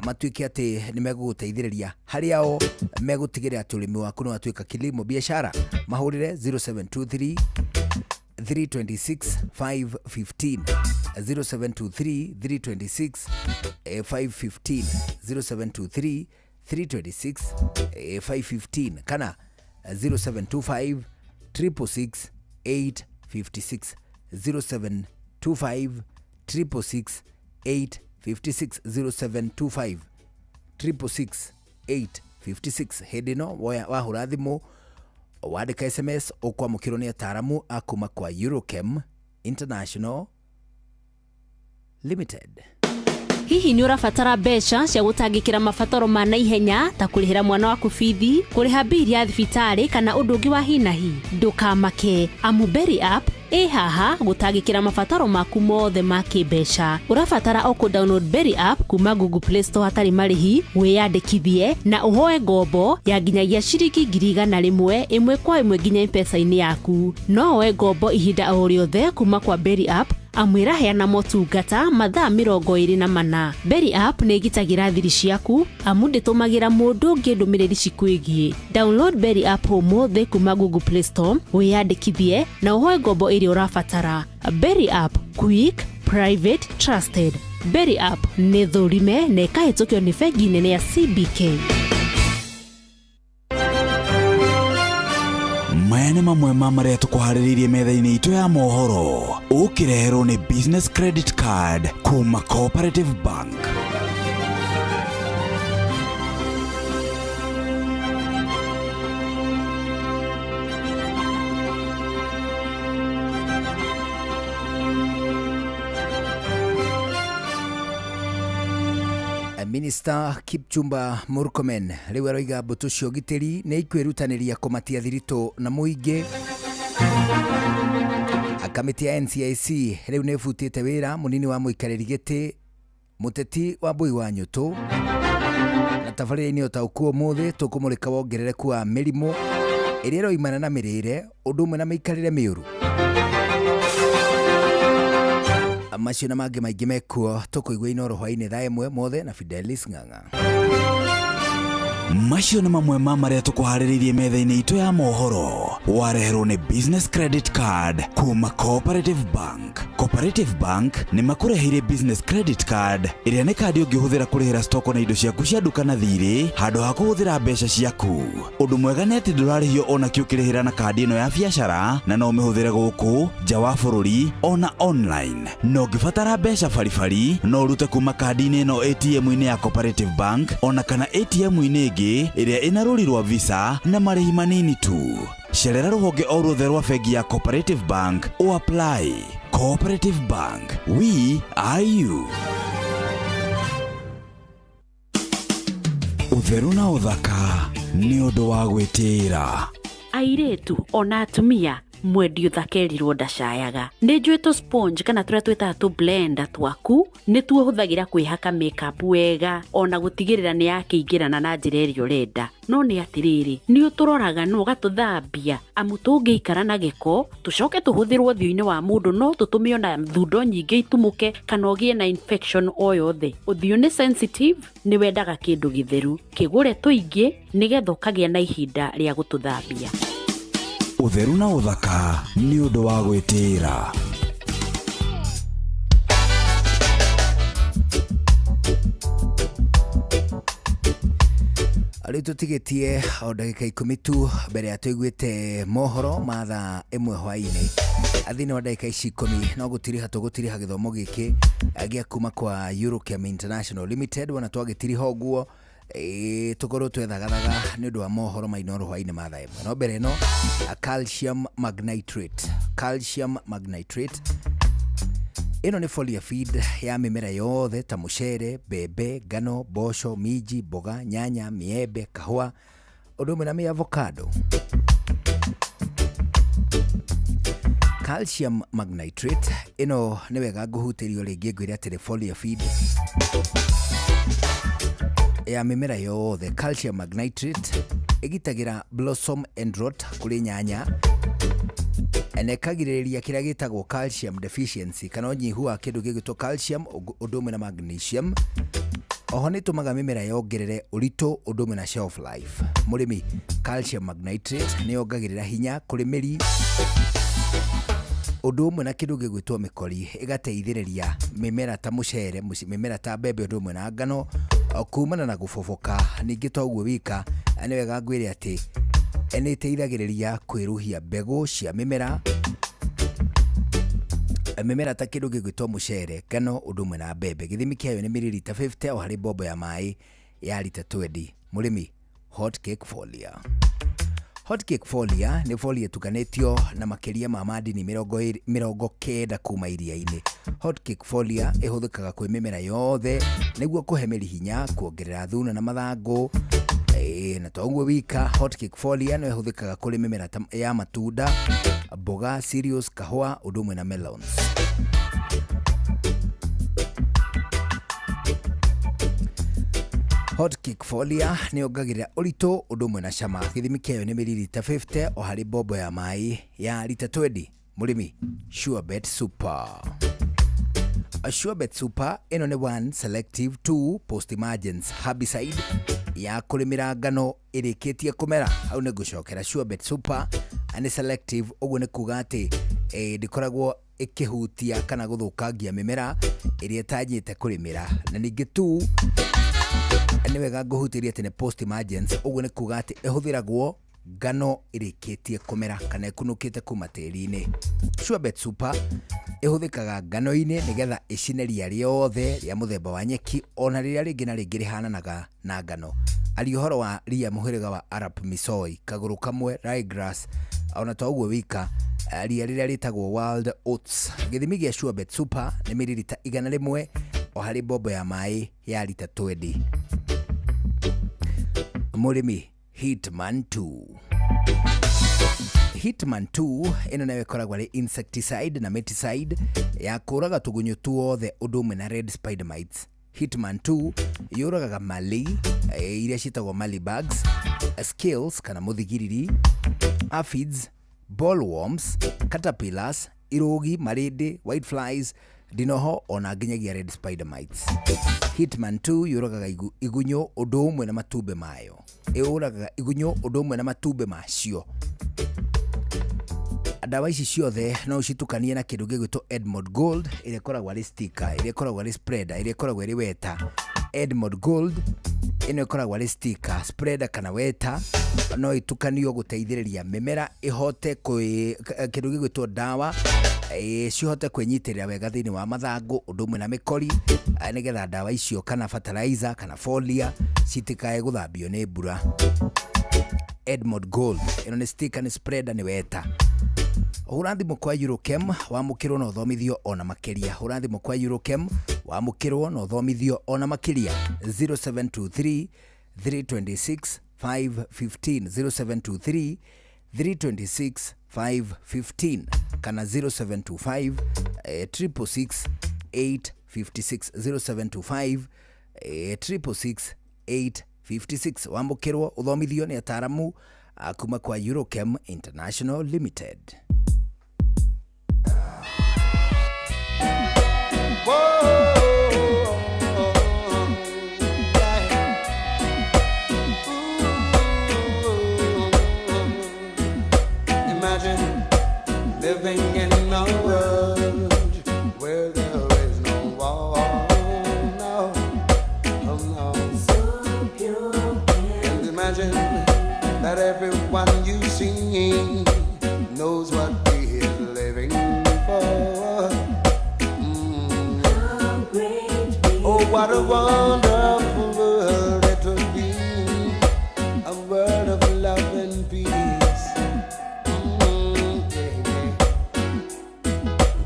matuĩke atĩ nĩ megũgũteithĩrĩria harĩa o megũtigĩrĩra atĩ ũrĩmi waku nĩ watuĩka kilimo biashara. Mahũrĩre 0723 326 515, 0723 326 515, 0723 326 515 kana 0725 666 856, 0725 666 856, 0725 666 856. Hĩndĩ ĩno wahũra thimũ, wandĩka SMS, ũkwamũkĩrwo nĩ ataramu a kuma kwa Eurochem International Limited. Hihi nĩ ũrabatara mbeca cia gũtangĩkĩra mabataro ma naihenya ta kũrĩhĩra mwana waku bithi, kũrĩha bili ya thibitarĩ kana ũndũ ũngĩ wa hinahi? Ndũkamake, amu Berry App ĩ haha gũtangĩkĩra mabataro maku mothe ma kĩmbeca. Ũrabatara o kũ download Berry App kuma Google Play Store hatarĩ marĩhi, wĩyandĩkithie na ũhoe ngombo ya nginyagia ciringi 100,000 ĩmwe kwa ĩmwe nginya M-Pesa-inĩ yaku. No woe ngombo ihinda o rĩothe kuma kwa Berry App, amu ĩraheana motungata mathaa 24. Berry App nĩ ĩgitagĩra thiri ciaku amu ndĩtũmagĩra mũndũ ũngĩ ndũmĩrĩri cikwĩgiĩ. Download Berry App ũmũthĩ kuma Google Play Store, wĩyandĩkithie na ũhoe ngombo ĩrĩa ũrabatara. Berry App, quick, private, trusted. Berry App nĩ thũrime na ĩkahĩtũkio nĩ bengi nene ya CBK. Maya nĩ mamwe ma marĩa tũkũharĩrĩirie metha-inĩ itũ ya mohoro, ũkĩreherwo nĩ Business Credit Card kuma Cooperative Bank. Minister Kipchumba Murkomen rĩu aroiga mbũtũ cia ũgitĩri nĩ ikwĩrutanĩria kũmatia thiritũ na mũingĩ. Kamĩtĩ ya NCIC rĩu nĩ ĩbutĩte wĩra mũnini wa mũikarĩri gĩtĩ mũteti wa Mbui wa Nyũtũ. Na tabarĩra-inĩ ũtaũku ũmũthĩ tũkũmũrĩka wongerereku wa mĩrimũ ĩrĩa ĩroimana na mĩrĩre ũndũ ũmwe na mĩikarĩre mĩũru. Macio na mangĩ maingĩ mekuo tũkũigua Inooro hwaĩ-inĩ thaa 1 mothe na Fidelis Ng'ang'a. Macio nĩ mamwe ma marĩa tũkũharĩrĩirie metha-inĩ itũ ya mohoro, wareherwo nĩ Business Credit Card kuma Cooperative Bank. Cooperative Bank nĩ makũreheire Business Credit Card ĩrĩa nĩ kandi ũngĩhũthĩra kũrĩhĩra stoko na indo ciaku cia nduka na thirĩ handũ ha kũhũthĩra mbeca ciaku. Ũndũ mwega nĩ atĩ ndũrarĩhio ona kĩ ũkĩrĩhĩra na kandi ĩno ya biacara, na no ũmĩhũthĩre gũkũ nja wa bũrũri ona online. Na ũngĩbatara mbeca baribari no ũrute kuma kandi-inĩ ĩno ATM-inĩ ya Cooperative Bank ona kana ATM-inĩ ĩngĩ ĩrĩa ĩna rũri rwa Visa na marĩhi manini tu. Cerera rũhonge o ruothe rwa bengi ya Cooperative Bank o apply. Cooperative Bank, we are you. Ũtheru na ũthaka nĩ ũndũ wa gwĩtĩĩra. Airĩtu ona atumia mwendi ũthakerirwo ndacayaga. Nĩ njũĩ tũ sponge kana tũrĩa twĩtaga tũ blender twaku nĩ tuo hũthagĩra kwĩhaka makeup wega ona gũtigĩrĩra nĩ yakĩingĩrana na njĩra ĩrĩa ũrenda. No nĩ atĩrĩrĩ, nĩ ũtũroraga na ũgatũthambia, amu tũngĩikara na gĩko tũcoke tũhũthĩrwo ũthiũ-inĩ wa mũndũ no tũtũme ona thundo nyingĩ itumũke kana ũgĩe na infection o yothe. Ũthiũ nĩ sensitive, nĩ wendaga kĩndũ gĩtheru, kĩgũre tũingĩ nĩgetha ũkagĩa na ihinda rĩa gũtũthambia. Ũtheru na ũthaka nĩ ũndũ wa gwĩtĩĩra. Rĩu tũtigĩtie o ndagĩka 10 tu mbere ya tũiguĩte mohoro ma thaa 1 hwaĩ-inĩ. Thĩinĩ wa ndagĩka ici 10 no gũtiriha tũgũtiriha gĩthomo gĩkĩ gĩa kuma kwa Eurochem International Limited. Wona twagĩtiriha ũguo tũkorwo twethagathaga nĩ ũndũ wa mohoro ma Inooro hwaĩ-inĩ ma thaa 1. No mbere ĩno, calcium magnitrate. Calcium magnitrate ĩno nĩ foliar feed ya mĩmera yothe ta mũcere, mbembe, ngano, mboco, minji, mboga, nyanya, mĩembe, kahũa, ũndũ ũmwe na mĩ-avocado. Calcium magnitrate ĩno nĩ wega ngũhutĩrio rĩngĩ ngwĩre atĩ nĩ foliar feed ya mĩmera yothe. Calcium magnitrate ĩgitagĩra blossom end rot kũrĩ nyanya na ĩkagirĩrĩria kĩrĩa gĩtagwo calcium deficiency kana ũnyihu wa kĩndũ gĩgwĩtwo calcium ũndũ ũmwe na magnesium. Oho nĩ ĩtũmaga mĩmera yongerere ũritũ ũndũ ũmwe na shelf life. Mũrĩmi, calcium magnitrate nĩ yongagĩrĩra hinya kũrĩ mĩri ũndũ ũmwe na kĩndũ gĩgwĩtwo mĩkori, ĩgateithĩrĩria mĩmera ta mũcere, mĩmera ta mbembe ũndũ ũmwe na ngano kumana na gũboboka. Ningĩ to ũguo wika, nĩ wega ngwĩre atĩ Nĩ ĩteithagĩrĩria kwĩruhia mbegũ cia mĩmera, mĩmera ta kĩndũ gĩgwĩtwo mũcere, ngano ũndũ ũmwe na mbembe. Gĩthimi kĩayo nĩ mililita 50 o harĩ mbombo ya maĩ ya lita 20. Mũrĩmi, hot cake foliar. Hot cake foliar nĩ foliar ĩtukanĩtio na makĩria ma madini 90 kuma iria-inĩ. Hot cake foliar ĩhũthĩkaga kwĩ mĩmera yothe nĩguo kũhe mĩri hinya, kuongerera thuna na mathangũ. Na to ũguo wika, hot cake foliar no ĩhũthĩkaga kũrĩ mĩmera ya matunda, mboga, cereals, kahũa ũndũ ũmwe na melons. Hot cake foliar nĩ yongagĩrĩra ũritũ ũndũ ũmwe na cama. Gĩthimi kĩayo nĩ mililita 50 o harĩ mbombo ya maĩ ya lita 20. Mũrĩmi, Surebet Super. Surebet Super ĩno nĩ one selective 2 post emergence herbicide ya kũrĩmĩra ngano ĩrĩkĩtie kũmera. Hau nĩ ngũcokera. Surebet Super nĩ selective, ũguo nĩ kuga atĩ ndĩkoragwo ĩkĩhutia kana gũthũkangia mĩmera ĩrĩa ĩtanyĩte kũrĩmĩra. Na ningĩ tu nĩ wega ngũhutĩrie atĩ nĩ post emergence, ũguo nĩ kuga atĩ ĩhũthĩragwo ngano ĩrĩkĩtie kũmera kana ĩkunũkĩte kuma tĩri-inĩ. Surebet Super ĩhũthĩkaga ngano-inĩ nĩgetha ĩcine ria rĩothe rĩa mũthemba wa nyeki ona rĩrĩa rĩngĩ na rĩngĩ rĩhananaga na ngano. Aria ũhoro wa ria mũhĩrĩga wa Arap Misoi, kagũrũ kamwe, ryegrass, ona to ũguo wika, ria rĩrĩa rĩtagwo wild oats. Gĩthimi gĩa Surebet Super nĩ mililita 100 o harĩ mbombo ya maĩ ya lita 20. Mũrĩmi, Hitman 2. Hitman 2 ĩno nayo ĩkoragwo arĩ insecticide na miticide ya kũraga tũgunyũ tuothe ũndũ ũmwe na red spider mites. Hitman 2 yũragaga mali iria ciĩtagwo mali bugs, scales kana mũthigiriri, aphids, bollworms, caterpillars, irũgi, marĩndĩ, white flies, ndinoho ona nginyagia red spider mites. Hitman 2 yũragaga igunyũ ũndũ ũmwe na matumbĩ mayo. Ĩũragaga igunyũ ũndũ ũmwe na matumbĩ macio. Ndawa ici ciothe no ũcitukanie na kĩndũ gĩgwĩtwo Edmond Gold ĩrĩa ĩkoragwo arĩ sticker, ĩrĩa ĩkoragwo arĩ spreader, ĩrĩa ĩkoragwo ĩrĩ weta. Edmond Gold ĩno ĩkoragwo arĩ sticker, spreader kana weta, no ĩtukanio gũteithĩrĩria mĩmera ĩhote kĩndũ gĩgwĩtwo ndawa cihote kwĩnyitĩrĩra wega thĩinĩ wa mathangũ ũndũ ũmwe na mĩkori, nĩgetha ndawa icio kana fertilizer kana foliar citikae gũthambio nĩ mbura. Edmond Gold ĩno nĩ sticker, nĩ spreader, nĩ weta. Hũra thimũ kwa Eurochem wamũkĩrwo na ũthomithio ona makĩria. Hũra thimũ kwa Eurochem wamũkĩrwo na ũthomithio ona makĩria. 0723 326 515, 0723 326 515 kana 0725 666 856, 0725 666 856. Wamũkĩrwo ũthomithio nĩ ataramu kuma kwa Eurochem International Limited. Imagine living in a world where there is no war, no, oh no. So pure. And imagine that everyone you see knows what he is living for. How great. Oh, what a wonderful world it would be, a world of love and peace.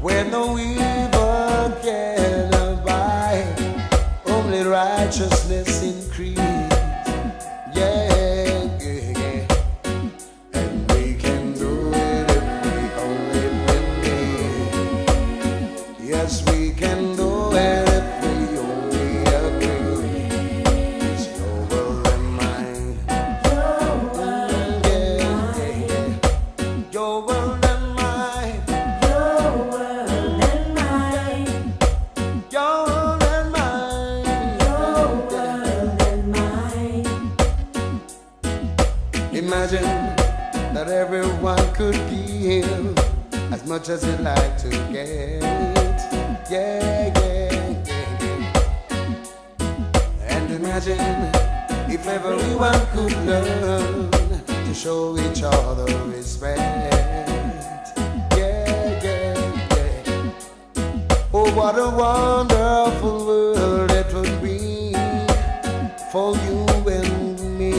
Where no evil can abide, only righteousness increase. Yeah, yeah, yeah. And we can do it if we only believe. Yes, we can do it if we only agree. It's your world and mine. Your world, yeah, yeah, yeah. Your world and mine. Your world and mine. Your world and mine. Your world and mine. Imagine that everyone could give as much as they'd like to get. Yeah, yeah, yeah, yeah. And imagine if everyone could learn to show each other. What a wonderful world it would be for you and me.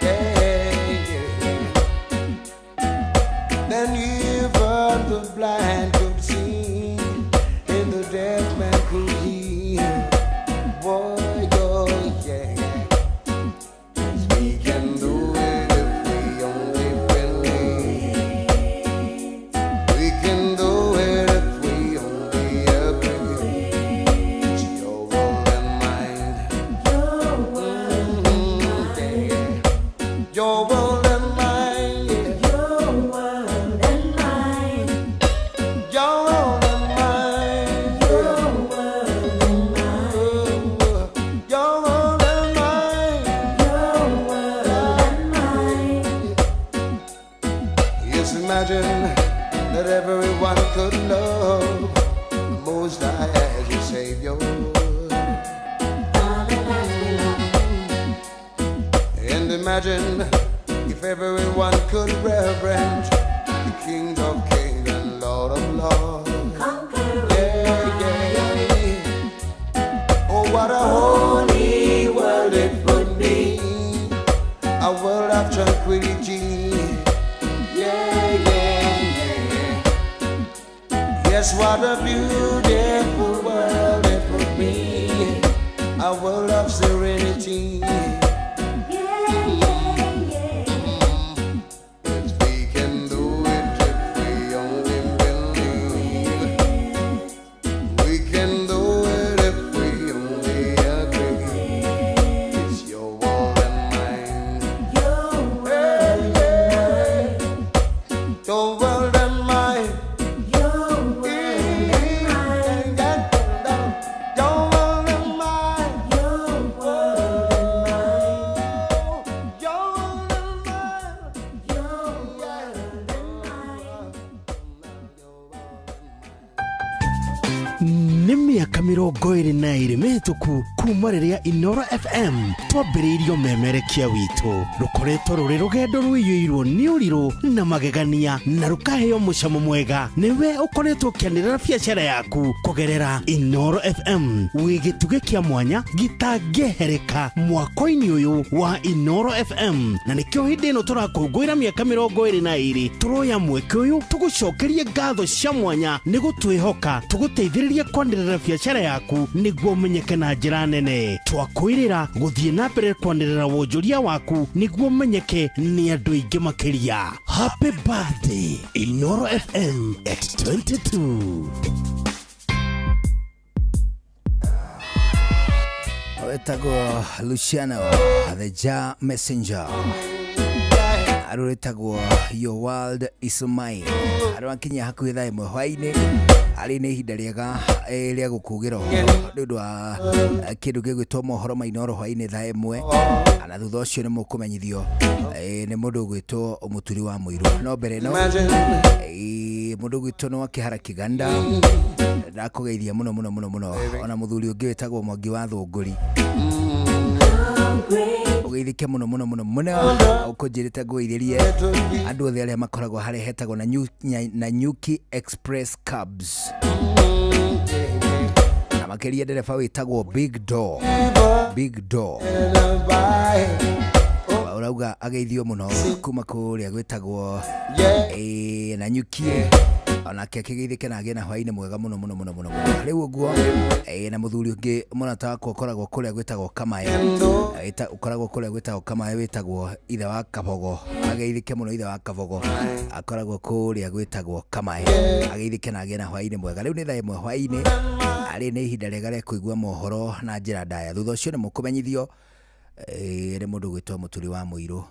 Yeah, yeah. Then even the blind could see, and the deaf man could hear. Boy, oh yeah. Yes, we can do it if we only believe. We can do it if we only agree. It's your world and mine. Your world and mine. Yeah. Your world and mine. Yeah. Your world and mine. Your world and mine. Your world and mine. Your world and mine. Your world and mine. Yes, imagine that everyone could know the Most High as your Savior. And imagine if everyone could reverence the King of Kings and Lord of Lords. Yeah, yeah, yeah. Oh, what a holy world it would be. A world of tranquility. Yeah, yeah, yeah. Yes, what a beautiful world it would be. A world of serenity. Yes, we can do it if we only believe. We can do it if we only agree. It's your world and mine. Your world and mine. Your world and mine. Your world and mine. Your world and mine. Your world and mine. Your world and mine. Your world and mine. Nĩ mĩaka 22 mĩhĩtũku kuma rĩrĩa Inoro FM twambĩrĩirio memerekia witũ. Rũkoretwo rũrĩ rũgendo rũiyũirwo nĩ ũrirũ na magegania na rũkaheo mũcamo mwega. Nĩwe ũkoretwo ũkĩanĩrĩra biacara yaku kũgerera Inoro FM wĩ gĩtugĩ kĩa mwanya gĩtangĩehereka mwako-inĩ ũyũ wa Inoro FM, na nĩkĩo hĩndĩ ĩno tũrakũngũĩra mĩaka 22 tũroya mweke ũyũ tũgũcokerie ngatho cia mwanya nĩ gũtwĩhoka tũgũteithĩrĩrie kwanĩrĩra biacara yaku nĩguo ũmenyeke na njĩra nene. Twakwĩrĩra gũthiĩ na mbere kwanĩrĩra wonjoria waku nĩguo ũmenyeke nĩ andũ aingĩ makĩria. Happy birthday Inoro FM at 22. Wetagwo Luciano the Jah Messenger, arũrĩtagwo Your World is Mine. Arwakinya hakuhĩ thaa 1 hwaĩ-inĩ, arĩ nĩ ihinda rĩega rĩa gũkũgĩra ũhoro nĩ ũndũ wa kĩndũ gĩgwĩtwo mohoro ma Inoro hwaĩ-inĩ thaa 1, na thutha ũcio nĩ mũkũmenyithio nĩ mũndũ ũgwĩtwo Mũturi wa Mũirũ. No mbere ĩno mũndũ ũgwĩtwo nĩ wa Kĩhara Kĩganda, ndakũgeithia mũno mũno mũno mũno, ona mũthuri ũngĩ wĩtagwo Mwangi wa Thũngũri, ũgeithĩke mũno mũno mũno mũno. Ũkũnjĩrĩte ngũgeithĩrie andũ othe arĩa makoragwo harĩa hetagwo na Nyuki Express Cabs, na makĩria ndereba wĩtagwo Big Door. Big Door ũrauga ageithio mũno kuma kũrĩa gwĩtagwo na Nyuki, onake akĩgeithĩke na agĩe na hwaĩ-inĩ mwega mũno mũno mũno mũno mũno. Rĩu ũguo na mũthuri ũngĩ mũrata wakwa ũkoragwo kũrĩa gwĩtagwo Kamae, ũkoragwo kũrĩa gwĩtagwo Kamae wĩtagwo ithe wa Kabogo, ageithĩke mũno ithe wa Kabogo, akoragwo kũrĩa gwĩtagwo Kamae, ageithĩke na agĩe na hwaĩ-inĩ mwega. Rĩu nĩ thaa 1 hwaĩ-inĩ, arĩ nĩ ihinda rĩega rĩa kũigua mohoro na njĩra ndaya. Thutha ũcio nĩ mũkũmenyithio nĩ mũndũ ũgwĩtwo Mũturi wa Mũirũ.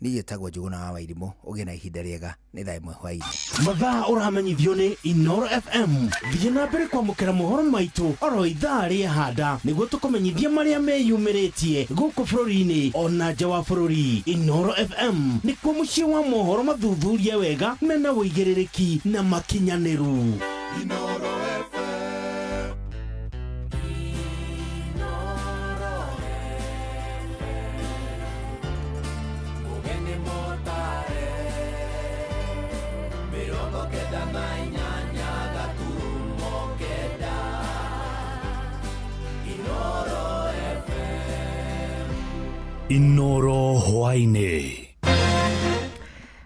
Niĩ njĩtagwo Njũgũna wa Wairimũ, ũgĩe na ihinda rĩega. Nĩ thaa 1 hwaĩ-inĩ. Mathaa ũramenyithio nĩ Inoro FM. Thiĩ na mbere kwamũkĩra mohoro maitũ oro ithaa rĩa handa nĩguo tũkũmenyithia marĩa meyumĩrĩtie gũkũ bũrũri-inĩ ona nja wa bũrũri. Inoro FM nĩkuo mũciĩ wa mohoro mathuthurie wega mena ũigĩrĩrĩki na makinyanĩru. Inoro FM. Inoro hwaĩ-inĩ.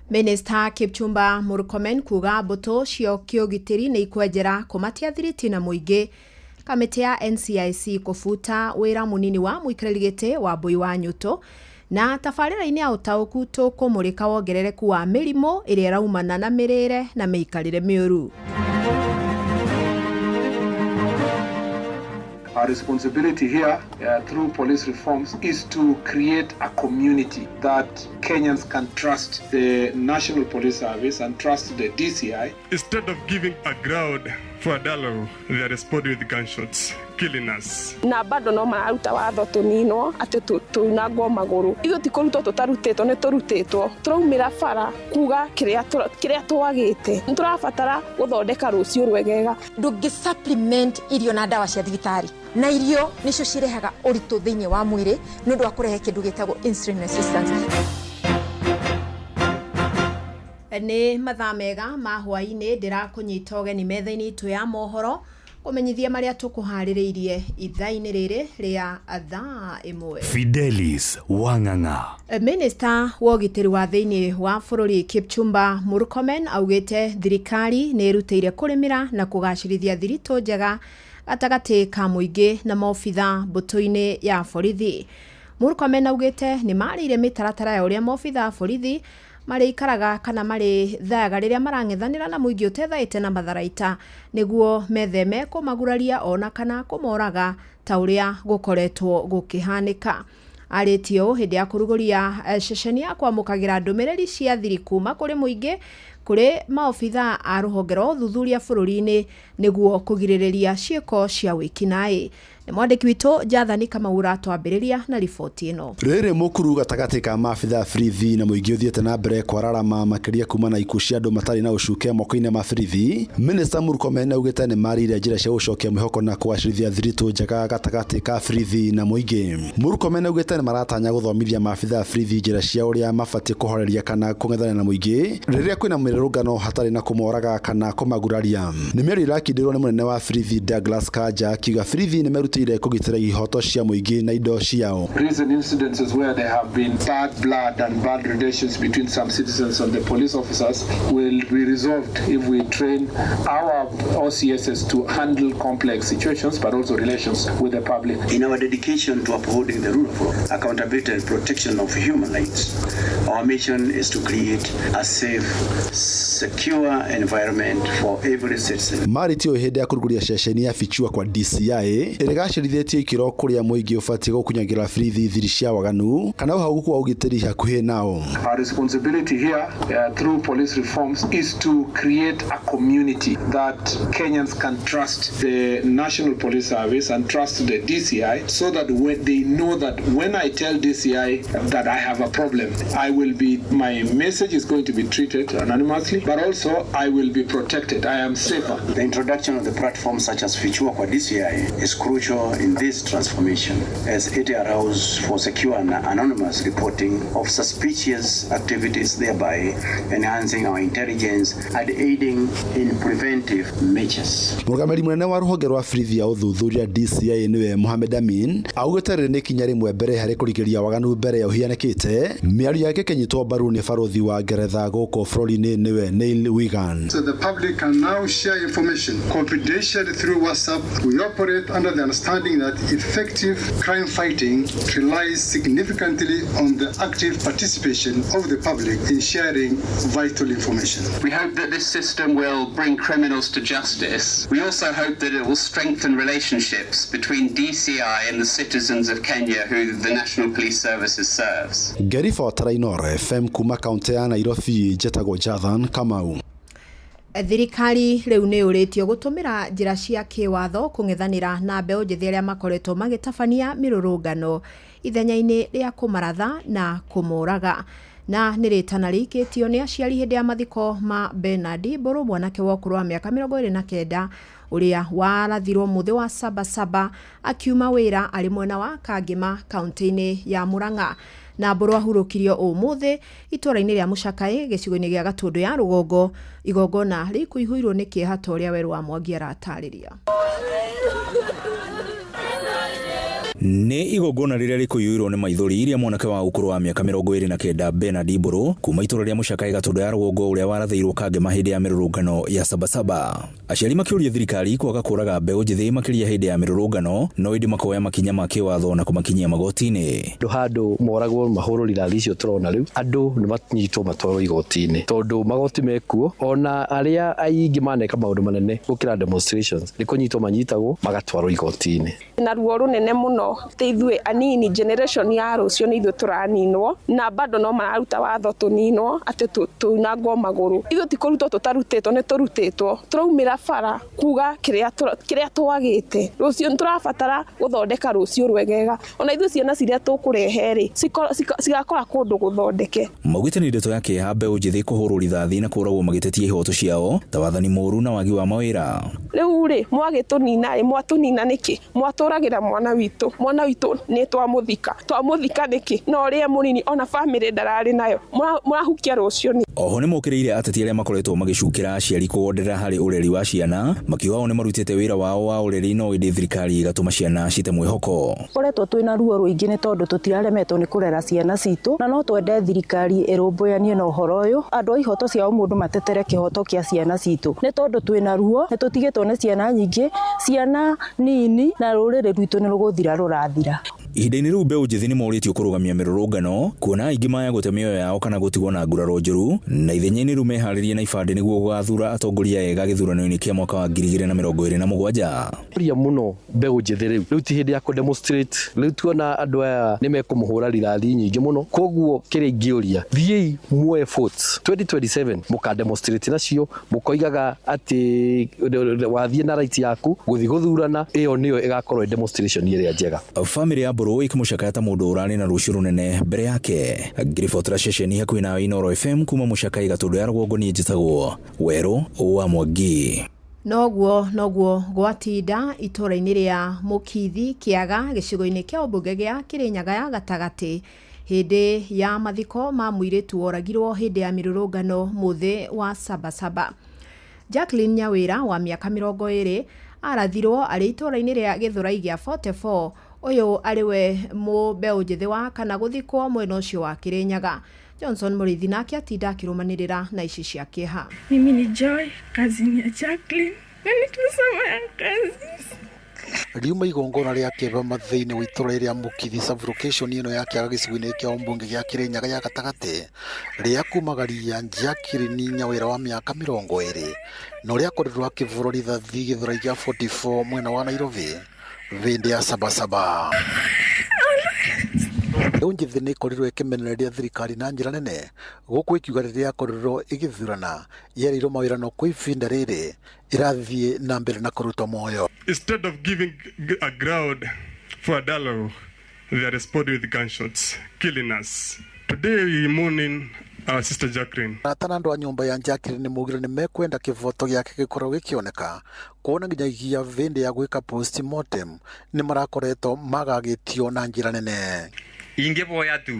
Minista Kipchumba Murkomen kuga mbũtũ cia kĩũgitĩri nĩ ikwenjera kũmatia thiriti na mũingĩ. Kamĩtĩ ya NCIC kũbuta wĩra mũnini wa mũikarĩri gĩtĩ wa Mbui wa Nyũtũ. Na tabarĩra-inĩ ya ũtaũku tũkũmũrĩka wongerereku wa mĩrimũ ĩrĩa ĩraumana na mĩrĩre na mĩikarĩre mĩũru. Our responsibility here through police reforms is to create a community that Kenyans can trust the National Police Service and trust the DCI. Instead of giving a ground for a dialogue, they are responding with gunshots, killing us. Na bado no mararuta watho tũninwo atĩ tunangwo magũrũ. Ithuĩ ti kũrutwo tũtarutĩtwo, nĩ tũrutĩtwo. Tũraumĩra bara kuga kĩrĩa twagĩte. Nĩ tũrabatara gũthondeka rũciũ rwegega. Ndũngĩ supplement irio na ndawa cia thibitarĩ. Na irio nĩcio cirehaga ũritũ thĩinĩ wa mwĩrĩ nĩ ũndũ wa kũrehe kĩndũ gĩtagwo insulin resistance. Nĩ mathaa mega ma hwaĩ-inĩ, ndĩrakũnyita ũgeni metha-inĩ itũ ya mohoro kũmenyithia marĩa tũkũharĩrĩirie ithaa-inĩ rĩrĩ rĩa thaa 1. Fidelis Wang'ang'a. Minista wa ũgitĩri wa thĩinĩ wa bũrũri Kipchumba Murkomen augĩte thirikari nĩ ĩrutĩire kũrĩmĩra na kũgacĩrithia thiritũ njega gatagatĩ ka mũingĩ na maobitha mbũtũ-inĩ ya borithi. Murkomen augĩte nĩ marĩire mĩtaratara ya ũrĩa maobitha a borithi marĩikaraga kana marĩthayaga rĩrĩa marang'ethanĩra na mũingĩ ũtethaĩte na matharaita nĩguo metheme kũmaguraria ona kana kũmoraga ta ũrĩa gũkoretwo gũkĩhanĩka. Arĩtie ũũ hĩndĩ ya kũrugũria ceceni ya kwamũkagĩra ndũmĩrĩri cia thiri kuma kũrĩ mũingĩ kũrĩ maobitha a rũhonge rwa ũthuthuria bũrũri-inĩ nĩguo kũgirĩrĩria ciĩko cia wĩkinaĩ. Nĩ mwandĩki witũ Jathani Kamau ũratwambĩrĩria na riboti ĩno. Rĩrĩ mũkuru gatagatĩ ka maabitha a borithi na mũingĩ ũthiĩte na mbere kwararama makĩria kuma na ikuũ cia andũ matarĩ na ũcuke moko-inĩ ma borithi. Minista Murkomen augĩte nĩ marĩire njĩra cia gũcokia mwĩhoko na kũgacĩrithia thiritũ njega gatagatĩ ka borithi na mũingĩ. Murkomen augĩte nĩ maratanya gũthomithia maabitha a borithi njĩra cia ũrĩa mabatiĩ kũhoreria kana kũng'ethanĩra na mũingĩ rĩrĩa kwĩna mĩrũrũngano hatarĩ na kũmoraga kana kũmaguraria. Nĩ mĩario ĩrakindĩrwo nĩ mũnene wa borithi Douglas Kanja akiuga borithi nĩ merutĩire kũgitĩra ihoto cia mũingĩ na indo ciao. Recent incidences where there have been bad blood and bad relations between some citizens and the police officers will be resolved if we train our OCSs to handle complex situations but also relations with the public. In our dedication to upholding the rule of law, accountability and protection of human rights, our mission is to create a safe, secure environment for every citizen. Marĩtie ũũ hĩndĩ ya kũrugũria ceceni ya Fichua kwa DCI ĩrĩa ĩgacĩrithĩtie ikĩro kũrĩa mũingĩ ũbatiĩ gũkunyagĩra borithi thiri cia waganu kana ũhagũku wa ũgitĩri hakuhĩ nao. Our responsibility here through police reforms is to create a community that Kenyans can trust the National Police Service and trust the DCI so that when they know that when I tell DCI that I have a problem, I will be, my message is going to be treated anonymously, but also I will be protected. I am safer. The introduction of the platform such as Fichua kwa DCI is crucial in this transformation as it allows for secure and anonymous reporting of suspicious activities, thereby enhancing our intelligence and aiding in preventive measures. Mũrũgamĩrĩri mũnene wa rũhonge rwa borithi ya ũthuthuria DCI nĩwe Mohamed Amin augĩte rĩrĩ nĩ ikinya rĩmwe mbere harĩ kũrigĩrĩria waganu mbere ya ũhianĩkĩte. Mĩario yake ĩkĩnyitwo mbaru nĩ barothi wa Ngeretha gũkũ bũrũri-inĩ nĩwe Neil Wigan. So the public can now share information confidentially through WhatsApp. We operate under the understanding that effective crime fighting relies significantly on the active participation of the public in sharing vital information. We hope that this system will bring criminals to justice. We also hope that it will strengthen relationships between DCI and the citizens of Kenya who the National Police Services serves. Ngĩribotera Inooro FM kuma kaunti ya Nairobi, njĩtagwo Jathan Kamau. Thirikari rĩu nĩ yũrĩtio gũtũmĩra njĩra cia kĩwatho kũng'ethanĩra na mbeũ njĩthĩ arĩa makoretwo magĩtabania mĩrũrũngano ithenya-inĩ rĩa kũmaratha na kũmoraga. Na nĩ rĩtana rĩikĩtio nĩ aciari hĩndĩ ya mathiko ma Bernard Mbũrũ, mwanake wa ũkũrũ wa mĩaka 29 ũrĩa warathirwo mũthĩ wa Sabasaba akiuma wĩra arĩ mwena wa Kangĩma kaunti-inĩ ya Murang'a. Na Mbũrũ ahurũkirio ũmũthĩ itũũra-inĩ rĩa Mũcakaĩ gĩcigo-inĩ gĩa Gatũndũ ya Rũgongo. Igongona rĩkũihũirwo nĩ kĩeha ta ũrĩa Werũ wa Mwangi aratarĩria. Nĩ igongona rĩrĩa rĩkũiyũirwo nĩ maithori iria mwanake wa ũkũrũ wa mĩaka 29 Bernard Mbũrũ kuma itũra rĩa Mũcakaĩ Gatũndũ ya rũgongo ũrĩa warathĩirwo Kangema hĩndĩ ya mĩrũrũngano ya Sabasaba. Aciari makĩũria thirikari kwaga kũraga mbeũ njĩthĩ makĩria hĩndĩ ya mĩrũrũngano no ĩndĩ makoya makinya ma kĩwatho na kũmakinyia magoti-inĩ. Andũ handũ moragwo mahũrwo rithathi icio tũrona rĩu, andũ nĩ manyitwo matwarwo igoti-inĩ tondũ magoti mekuo, ona arĩa aingĩ maneka maũndũ manene gũkĩra demonstrations nĩ kũnyitwo manyitagwo magatwarwo igoti-inĩ. Na ruo rũnene mũno ti ithuĩ anini, generation ya rũciũ nĩ ithuĩ tũraninwo, na bado no mararuta watho tũninwo atĩ tũunangwo magũrũ. Ithuĩ ti kũrutwo tũtarutĩtwo, nĩ tũrutĩtwo. Tũraumĩra bara kuga kĩrĩa twagĩte. Rũciũ nĩ tũrabatara gũthondeka rũciũ rwegega, ona ithuĩ ciana ciria tũkũrehe rĩ cigakora kũndũ gũthondeke. Maugĩte nĩ ndeto ya kĩeha mbeũ njĩthĩ kũhũrwo rithathi na kũragwo magĩtetia ihoto ciao ta wathani mũũru na wagi wa mawĩra. Rĩu rĩ mwagĩtũnina rĩ, mwatũnina nĩkĩ? Mwatũragĩra mwana witũ, mwana witũ nĩ twamũthika, twamũthika nĩkĩ? Na ũrĩa mũnini ona famĩlĩ ndararĩ nayo, mũrahukia rũciũ nĩ. Oho nĩ mokĩrĩire ateti arĩa makoretwo magĩcukĩra aciari kũgonderera harĩ ũreri wa ciana, makiuga o nĩ marutĩte wĩra wao wa ũreri no ĩndĩ thirikari ĩgatũma ciana cite mwĩhoko. Koretwo twĩna ruo rũingĩ nĩ tondũ tũtiraremetwo nĩ kũrera ciana citũ, na no twende thirikari ĩrũmbũyanie na ũhoro ũyũ, andũ a ihoto cia ũmũndũ matetere kĩhoto kĩa ciana citũ, nĩ tondũ twĩna ruo, nĩ tũtigĩtwo nĩ ciana nyingĩ, ciana nini, na rũrĩrĩ rwitũ nĩ rũgũthira rũrathira. Ihinda-inĩ rĩu mbeũ njĩthĩ nĩ morĩtio kũrũgamia mĩrũrũngano kuona aingĩ maya gũte mĩoyo yao kana gũtigwo na nguraro njũru, na ithenya-inĩ rĩu meharĩrie na ibandĩ nĩguo gũgathura atongoria ega gĩthurano-inĩ kĩa mwaka wa 2027. Ũria mũno mbeũ njĩthĩ rĩu, rĩu ti hĩndĩ ya kũ demonstrate, rĩu tuona andũ aya nĩ mekũmũhũra rithathi nyingĩ mũno, koguo kĩrĩa ingĩũria, thiĩi muoe votes 2027 mũka demonstrate nacio, mũkoigaga atĩ wathiĩ na right yaku gũthiĩ gũthurana, ĩyo nĩyo ĩgakorwo demonstration ĩrĩa njega. Famĩlĩ ya Mbũrũ ĩkĩmũcakaya ta mũndũ ũrarĩ na rũciũ rũnene mbere yake. Ngĩribotera ceceni hakuhĩ nawe Inooro FM kuma Mũcakaĩ Gatũndũ ya rũgongo, niĩ njĩtagwo Werũ wa Mwangi. Noguo gwatinda itũra-inĩ rĩa Mũkithi Kĩaga gĩcigo-inĩ kĩa ũmbunge gĩa Kĩrĩnyaga ya gatagatĩ hĩndĩ ya mathiko ma mũirĩtu woragirwo hĩndĩ ya mĩrũrũngano mũthĩ wa Sabasaba. Jacqueline Nyawĩra wa mĩaka 20 arathirwo arĩ itũra-inĩ rĩa Gĩthũrai gĩa 44, ũyũ arĩ we mũmbeũ njĩthĩ wa kana gũthikwo mwena ũcio wa Kĩrĩnyaga. Johnson Mũrĩithi nake atinda akĩrũmanĩrĩra na ici cia kĩeha. Mimi ni Joy, cousin ya Jacqueline, na nitasema ya kazi. Riuma igongona rĩa kĩeva thĩinĩ wa itũra rĩa Mũkithi sub-location ĩno ya Kĩaga gĩcigo-inĩ kĩa ũmbunge gĩa Kĩrĩnyaga ya gatagatĩ rĩa kumagaria Jacqueline Nyawĩra wa mĩaka 20 na ũrĩa akorirwo akĩvũrwo rithathi Gĩthũrai gĩa 44 mwena wa Nairobi hĩndĩ ya Sabasaba. Mbeũ njĩthĩ nĩ ĩkorirwo ĩkĩmenereria thirikari na njĩra nene gũkũ ĩkiuga rĩrĩa yakorirwo ĩgĩthurana yerĩirwo mawĩra no kwa ihinda rĩrĩ ĩrathiĩ na mbere na kũrutwo muoyo. Instead of giving a ground for a dialogue, they respond with gunshots, killing us. Today we mourning our sister Jacqueline. Arata na andũ a nyũmba ya Jacqueline nĩ maugire nĩ mekwenda kĩvoto gĩake gĩkorwo gĩkĩoneka kuona nginyagia hĩndĩ ya gwĩka postmortem nĩ marakoretwo magagĩtio na njĩra nene. Ingĩvoya tu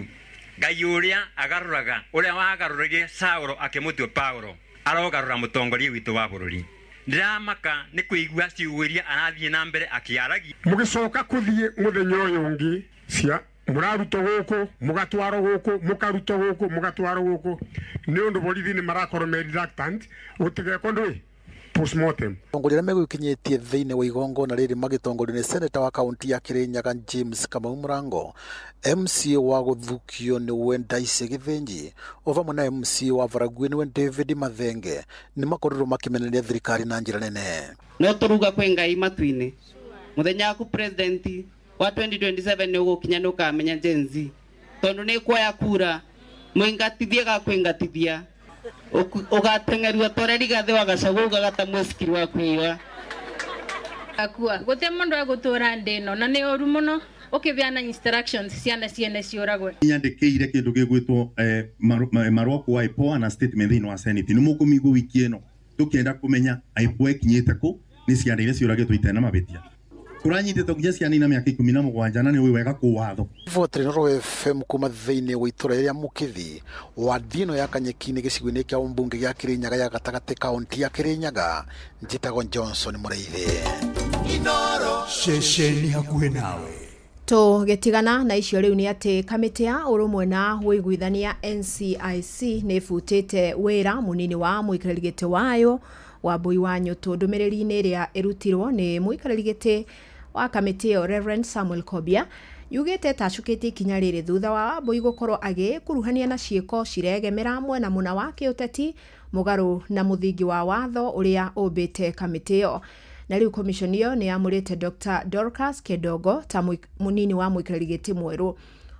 Ngai ũrĩa agarũraga ũrĩa wagarũrire Saũlũ akĩmũtua Paulo arogarũra mũtongoria witũ wa bũrũri. Ndiramaka nĩ kũigua ciugo iria arathiĩ na mbere akĩaragia. Mũgĩcoka kũthiĩ mũthenya ũyũ ũngĩ cia mũrarutwo gũkũ mũgatwarwo gũkũ mũkarutwo gũkũ mũgatwarwo gũkũ nĩ ũndũ borithi nĩ marakorwo me reluctant gũtigekwo ndũĩ postmortem. Atongoria arĩa megũkinyĩtie thĩinĩ wa igongona rĩrĩ magĩtongorio nĩ seneta wa kaunti ya Kĩrĩnyaga James Kamau Mũrango, MCA wa gũthukio nĩwe Ndaice Gĩthĩnji, o vamwe na MCA wa Baragwi nĩwe David Mathenge nĩ makorirwo makĩmenereria thirikari na njĩra nene. No tũruga kwĩ Ngai matu-inĩ mũthenya waku president wa 2027 nĩ ũgũkinya nĩ ũkamenya Gen Z tondũ nĩ kuoya kura mũingatithie gakwingatithia ugateng'erio tore rigathĩ wa Gachagua ugaga ta mũcikiri wa kũiwa akua gũtirĩ mũndũ egũtũra ndĩ ĩno na nĩ ũru mũno ũkĩbeana instructions ciana ciene ciũragwe. Nyandĩkĩire kĩndũ gĩgwĩtwo marũa kwa IPOA na statement thĩinĩ wa Senate nĩ mũkũmĩigua wiki ĩno tũkĩenda kũmenya IPOA ĩkinyĩte kũ nĩ ciana iria ciũragĩtwo itarĩ na mabĩtia tũranyitĩtwo nginya ciana ina mĩaka 17 na nĩ ũĩ wega kũ watho. Riboti Inooro FM kuma thĩinĩ wa itũra rĩa Mũkithi wadi ĩno ya Kanyeki-inĩ gĩcigo-inĩ kĩa ũmbunge gĩa Kĩrĩnyaga ya gatagatĩ kaunti ya Kĩrĩnyaga. Njĩtagwo Johnson Mũrĩithi. Inooro ceceni hakuhĩ nawe. Tũgĩtigana na icio rĩu nĩ atĩ kamĩtĩ ya ũrũmwe na ũiguithania NCIC nĩ ĩbutĩte wĩra mũnini wa mũikarĩri gĩtĩ wayo Wambui wa Nyũtũ. Ndũmĩrĩri-inĩ ĩrĩa ĩrutirwo nĩ mũikarĩri gĩtĩ wa kamĩtĩ ĩyo Reverend Samuel Kobia yugĩte tacũkĩtie ikinya rĩrĩ thutha wa Wambui gũkorwo agĩkuruhania na ciĩko ciregemera mwena mũna wa kĩũteti mũgarũ na mũthingi wa watho ũrĩa ũmbĩte kamĩtĩ ĩyo. Na rĩu commission ĩyo nĩ yamũrĩte Dr. Dorcas Kedongo ta mũnini wa mũikarĩri gĩtĩ mwerũ.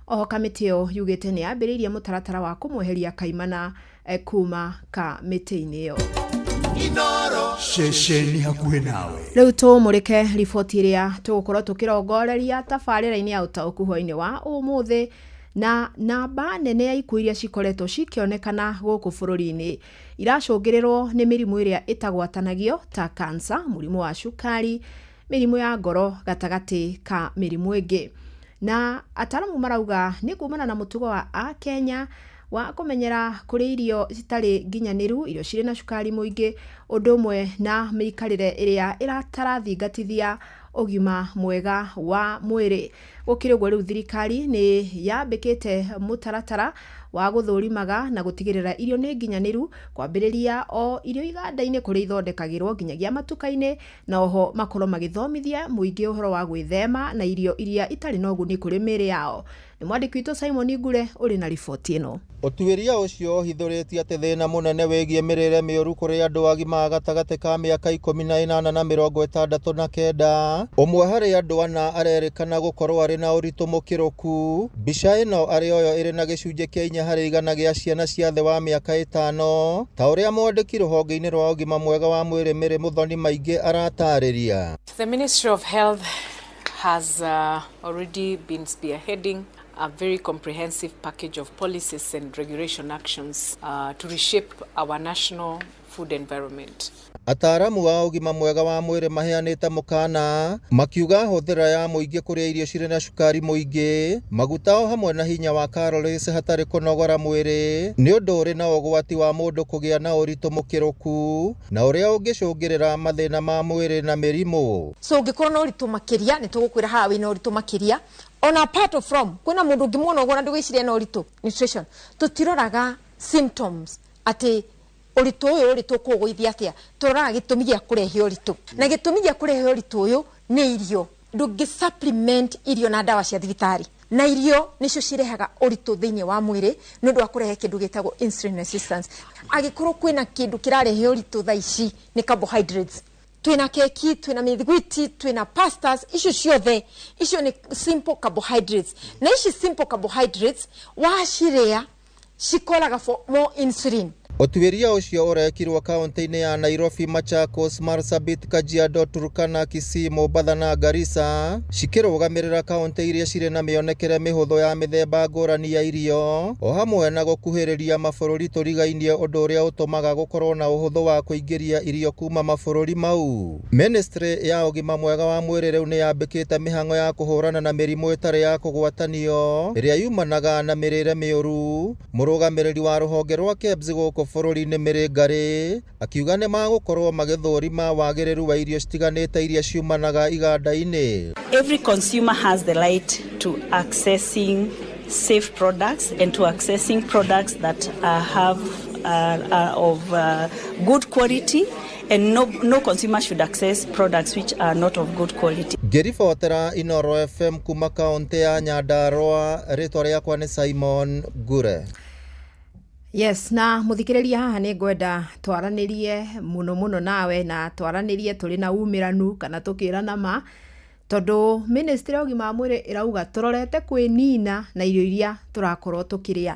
Oho kamĩtĩ ĩyo yugĩte nĩ yambĩrĩirie mũtaratara wa kũmweheria kaimana kuma kamĩtĩ-inĩ ĩyo. Ceceni hakuhĩ nawe. Rĩu tũmũrĩke riboti ĩrĩa tũgũkorwo tũkĩrongoreria tabarĩra-inĩ ya ũtaũku hwaĩ-inĩ wa ũmũthĩ na namba nene ya ikuũ iria cikoretwo cikĩonekana gũkũ bũrũri-inĩ iracũngĩrĩrwo nĩ mĩrimũ ĩrĩa ĩtagwatanagio ta kansa, mũrimũ wa cukari, mĩrimũ ya ngoro gatagatĩ ka mĩrimũ ĩngĩ. Na ataramu marauga nĩ kumana na mũtugo wa akenya wa kũmenyera kũrĩa irio citarĩ nginyanĩru, irio cirĩ na cukari mũingĩ, ũndũ ũmwe na mĩikarĩre ĩrĩa ĩratarathingatithia ũgima mwega wa mwĩrĩ. Gũkĩrĩ ũguo rĩu thirikari nĩ yambĩkĩte mũtaratara wa gũthũrimaga na gũtigĩrĩra irio nĩ nginyanĩru, kwambĩrĩria o irio iganda-inĩ kũrĩa ithondekagĩrwo nginyagia matuka-inĩ, na oho makorwo magĩthomithia mũingĩ ũhoro wa gwĩthema na irio iria itarĩ na ũguni kũrĩ mĩĩrĩ yao. Nĩ mwandĩki witũ Simon Ngure ũrĩ na riboti ĩno. Ũtuĩria ũcio ũhithũrĩtie atĩ thĩna mũnene wĩgiĩ mĩrĩre mĩũru kũrĩ andũ agima gatagatĩ ka mĩaka 18 na 69, ũmwe harĩ andũ ana arerĩkana gũkorwo arĩ na ũritũ mũkĩrũku. Mbica ĩno arĩ oyo ĩrĩ na gĩcunjĩ kĩa 4 harĩ igana gĩa ciana cia thĩ wa mĩaka 5, ta ũrĩa mwandĩki rũhonge-inĩ rwa ũgima mwega wa mwĩrĩ Mary Muthoni Maingĩ aratarĩria. The Ministry of Health has already been spearheading a very comprehensive package of policies and regulation actions to reshape our national food environment. Ataramu a ũgima mwega wa mwĩrĩ maheanĩte mũkana makiuga hũthĩra ya mũingĩ kũrĩa irio cirĩ na cukari mũingĩ, maguta o hamwe na hinya wa calories hatarĩ kũnogora mwĩrĩ nĩ ũndũ ũrĩ na ũgwati wa mũndũ kũgĩa na ũritũ mũkĩrũku na ũrĩa ũngĩcũngĩrĩra mathĩna ma mwĩrĩ na mĩrimũ. So ũngĩkorwo na ũritũ makĩria nĩ tũgũkwĩra haha wĩna ũritũ makĩria, ona apart from kwĩna mũndũ ũngĩmuona ũguo na ndũgwĩciria na ũritũ. Nutrition tũtiroraga symptoms atĩ ũritũ ũyũ ũrĩ tũkũgũithia atĩa, tũroraga gĩtũmi gĩa kũrehe ũritũ, na gĩtũmi gĩa kũrehe ũritũ ũyũ nĩ irio. Ndũngĩ supplement irio na ndawa cia thibitarĩ, na irio nĩcio cirehaga ũritũ thĩinĩ wa mwĩrĩ nĩ ũndũ wa kũrehe kĩndũ gĩtagwo insulin resistance. Angĩkorwo kwĩna kĩndũ kĩrarehe ũritũ thaa ici nĩ carbohydrates, twĩna keki, twĩna mĩthiguiti, twĩna pastas, icio ciothe icio nĩ simple carbohydrates, na ici simple carbohydrates wacirĩa cikoraga for more insulin. Ũtuĩria ũcio ũrekirwo kaunti-inĩ ya Nairobi, Machakos, Marsabit, Kajiado, Turkana, Kisii, Mombatha na Garissa, cikĩrũgamĩrĩra kaunti iria cirĩ na mĩonekere mĩhũthũ ya mĩthemba ngũrani ya irio, o hamwe na gũkuhĩrĩria mabũrũri tũrigainie, ũndũ ũrĩa ũtũmaga gũkorwo na ũhũthũ wa kũingĩria irio kuma mabũrũri mau. Ministry ya ũgima mwega wa mwĩrĩ rĩu nĩ yambĩkĩte mĩhang'o ya kũhũrana na mĩrimũ ĩtarĩ ya kũgwatanio ĩrĩa yumanaga na mĩrĩre mĩũru. Mũrũgamĩrĩri wa rũhonge rwa KEBS gũkũ bũrũri-inĩ Mary Ngari akiuga nĩ magũkorwo magĩthũrima wagĩrĩru wa irio citiganĩte iria ciumanaga iganda-inĩ. Every consumer has the right to accessing safe products and to accessing products that have are of good quality, and no consumer should access products which are not of good quality. Ngĩribotera Inoro FM kuma kaunti ya Nyandarua, rĩtwa rĩakwa nĩ Simon Ngure. Yes, na muthikiriria haha nĩ ngwenda twaranĩrie mũno mũno nawe, na twaranĩrie tũrĩ na umĩranu kana tũkĩrana ma, tondũ ministry ya ũgima wa mwĩrĩ ĩrauga tũrorete kwĩnina na irio iria tũrakorwo tũkĩrĩa,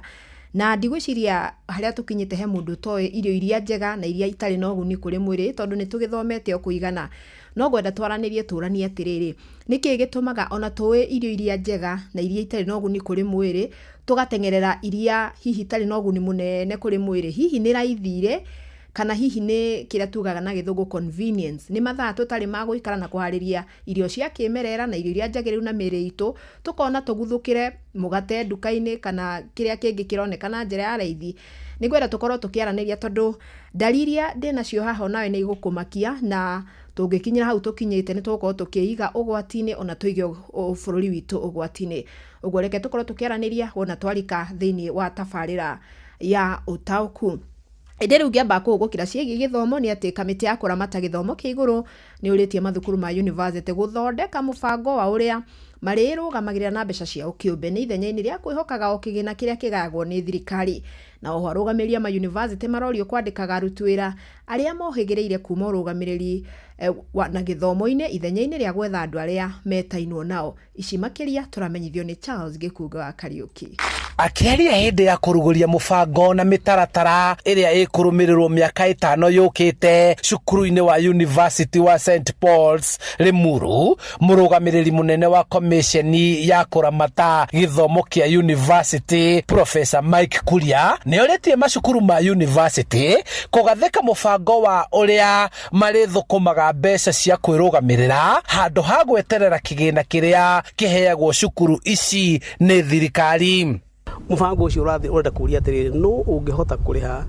na ndigwĩciria harĩa tũkinyĩte he mũndũ ũtoĩ irio iria njega na iria itarĩ na ũguni kũrĩ mwĩrĩ, tondũ nĩ tũgĩthomete o kũigana. No ngwenda twaranĩrie tũranie atĩrĩrĩ, nĩkĩ gĩtũmaga ona tũĩ irio iria njega na iria itarĩ na ũguni kũrĩ mwĩrĩ tũgateng'erera iria hihi itarĩ na ũguni mũnene kũrĩ mwĩrĩ? Hihi nĩ raithire, kana hihi nĩ kĩrĩa tugaga na gĩthũngũ convenience, nĩ mathaa tũtarĩ ma gũikara na kũharĩria irio cia kĩmerera na irio iria njagĩrĩru na mĩĩrĩ itũ, tũkona tũguthũkĩre mũgate nduka-inĩ kana kĩrĩa kĩngĩ kĩroneka na njĩra ya raithi. Nĩ ngwenda tũkorwo tũkĩaranĩria, tondũ ndari iria ndĩnacio haha onawe nĩ igũkũmakia, na Tũngĩkinyĩra hau tũkinyĩte nĩ tũgũkorwo tũkĩiga ũgwati-inĩ ona tũige bũrũri witũ ũgwati-inĩ. Ũguo reke tũkorwo tũkĩaranĩria wona twarika thĩinĩ wa tabarĩra ya ũtaũku. Ĩndĩ rĩu ngĩamba kũhũgũkĩra ciĩgiĩ gĩthomo nĩ atĩ kamĩtĩ ya kũramata gĩthomo kĩa igũrũ nĩ ũrĩtie mathukuru ma yunivasĩtĩ gũthondeka mũbango wa ũrĩa marĩrũgamagĩrĩra na mbeca ciao kĩũmbe nĩ ithenya-inĩ rĩa kwĩhokaga o kĩgĩna kĩrĩa kĩgayagwo nĩ thirikari. Na oho arũgamĩrĩri a mayunivasĩtĩ marorio kwandĩkaga aruti wĩra arĩa mohĩgĩrĩire kuma ũrũgamĩrĩri na gĩthomo-inĩ ithenya-inĩ rĩa gwetha andũ arĩa metainwo nao. Ici makĩria tũramenyithio nĩ Charles Gĩkunga wa Kariũki. Akĩaria hĩndĩ ya kũrugũria mũbango na mĩtaratara ĩrĩa ĩkũrũmĩrĩrwo mĩaka 5 yũkĩte cukuru-inĩ wa University wa St Paul's Limuru, mũrũgamĩrĩri mũnene wa komisheni ya kũramata gĩthomo kĩa University Professor Mike Kuria nĩorĩtie macukuru ma University kũgathĩka mũbango wa ũrĩa marĩthũkũmaga mbeca cia kwĩrũgamĩrĩra handũ ha gweterera kĩgĩna kĩrĩa kĩheagwo cukuru ici nĩ thirikari. Mũbango ũcio ũrenda kũria atĩrĩrĩ, nũ ũngĩhota kũrĩha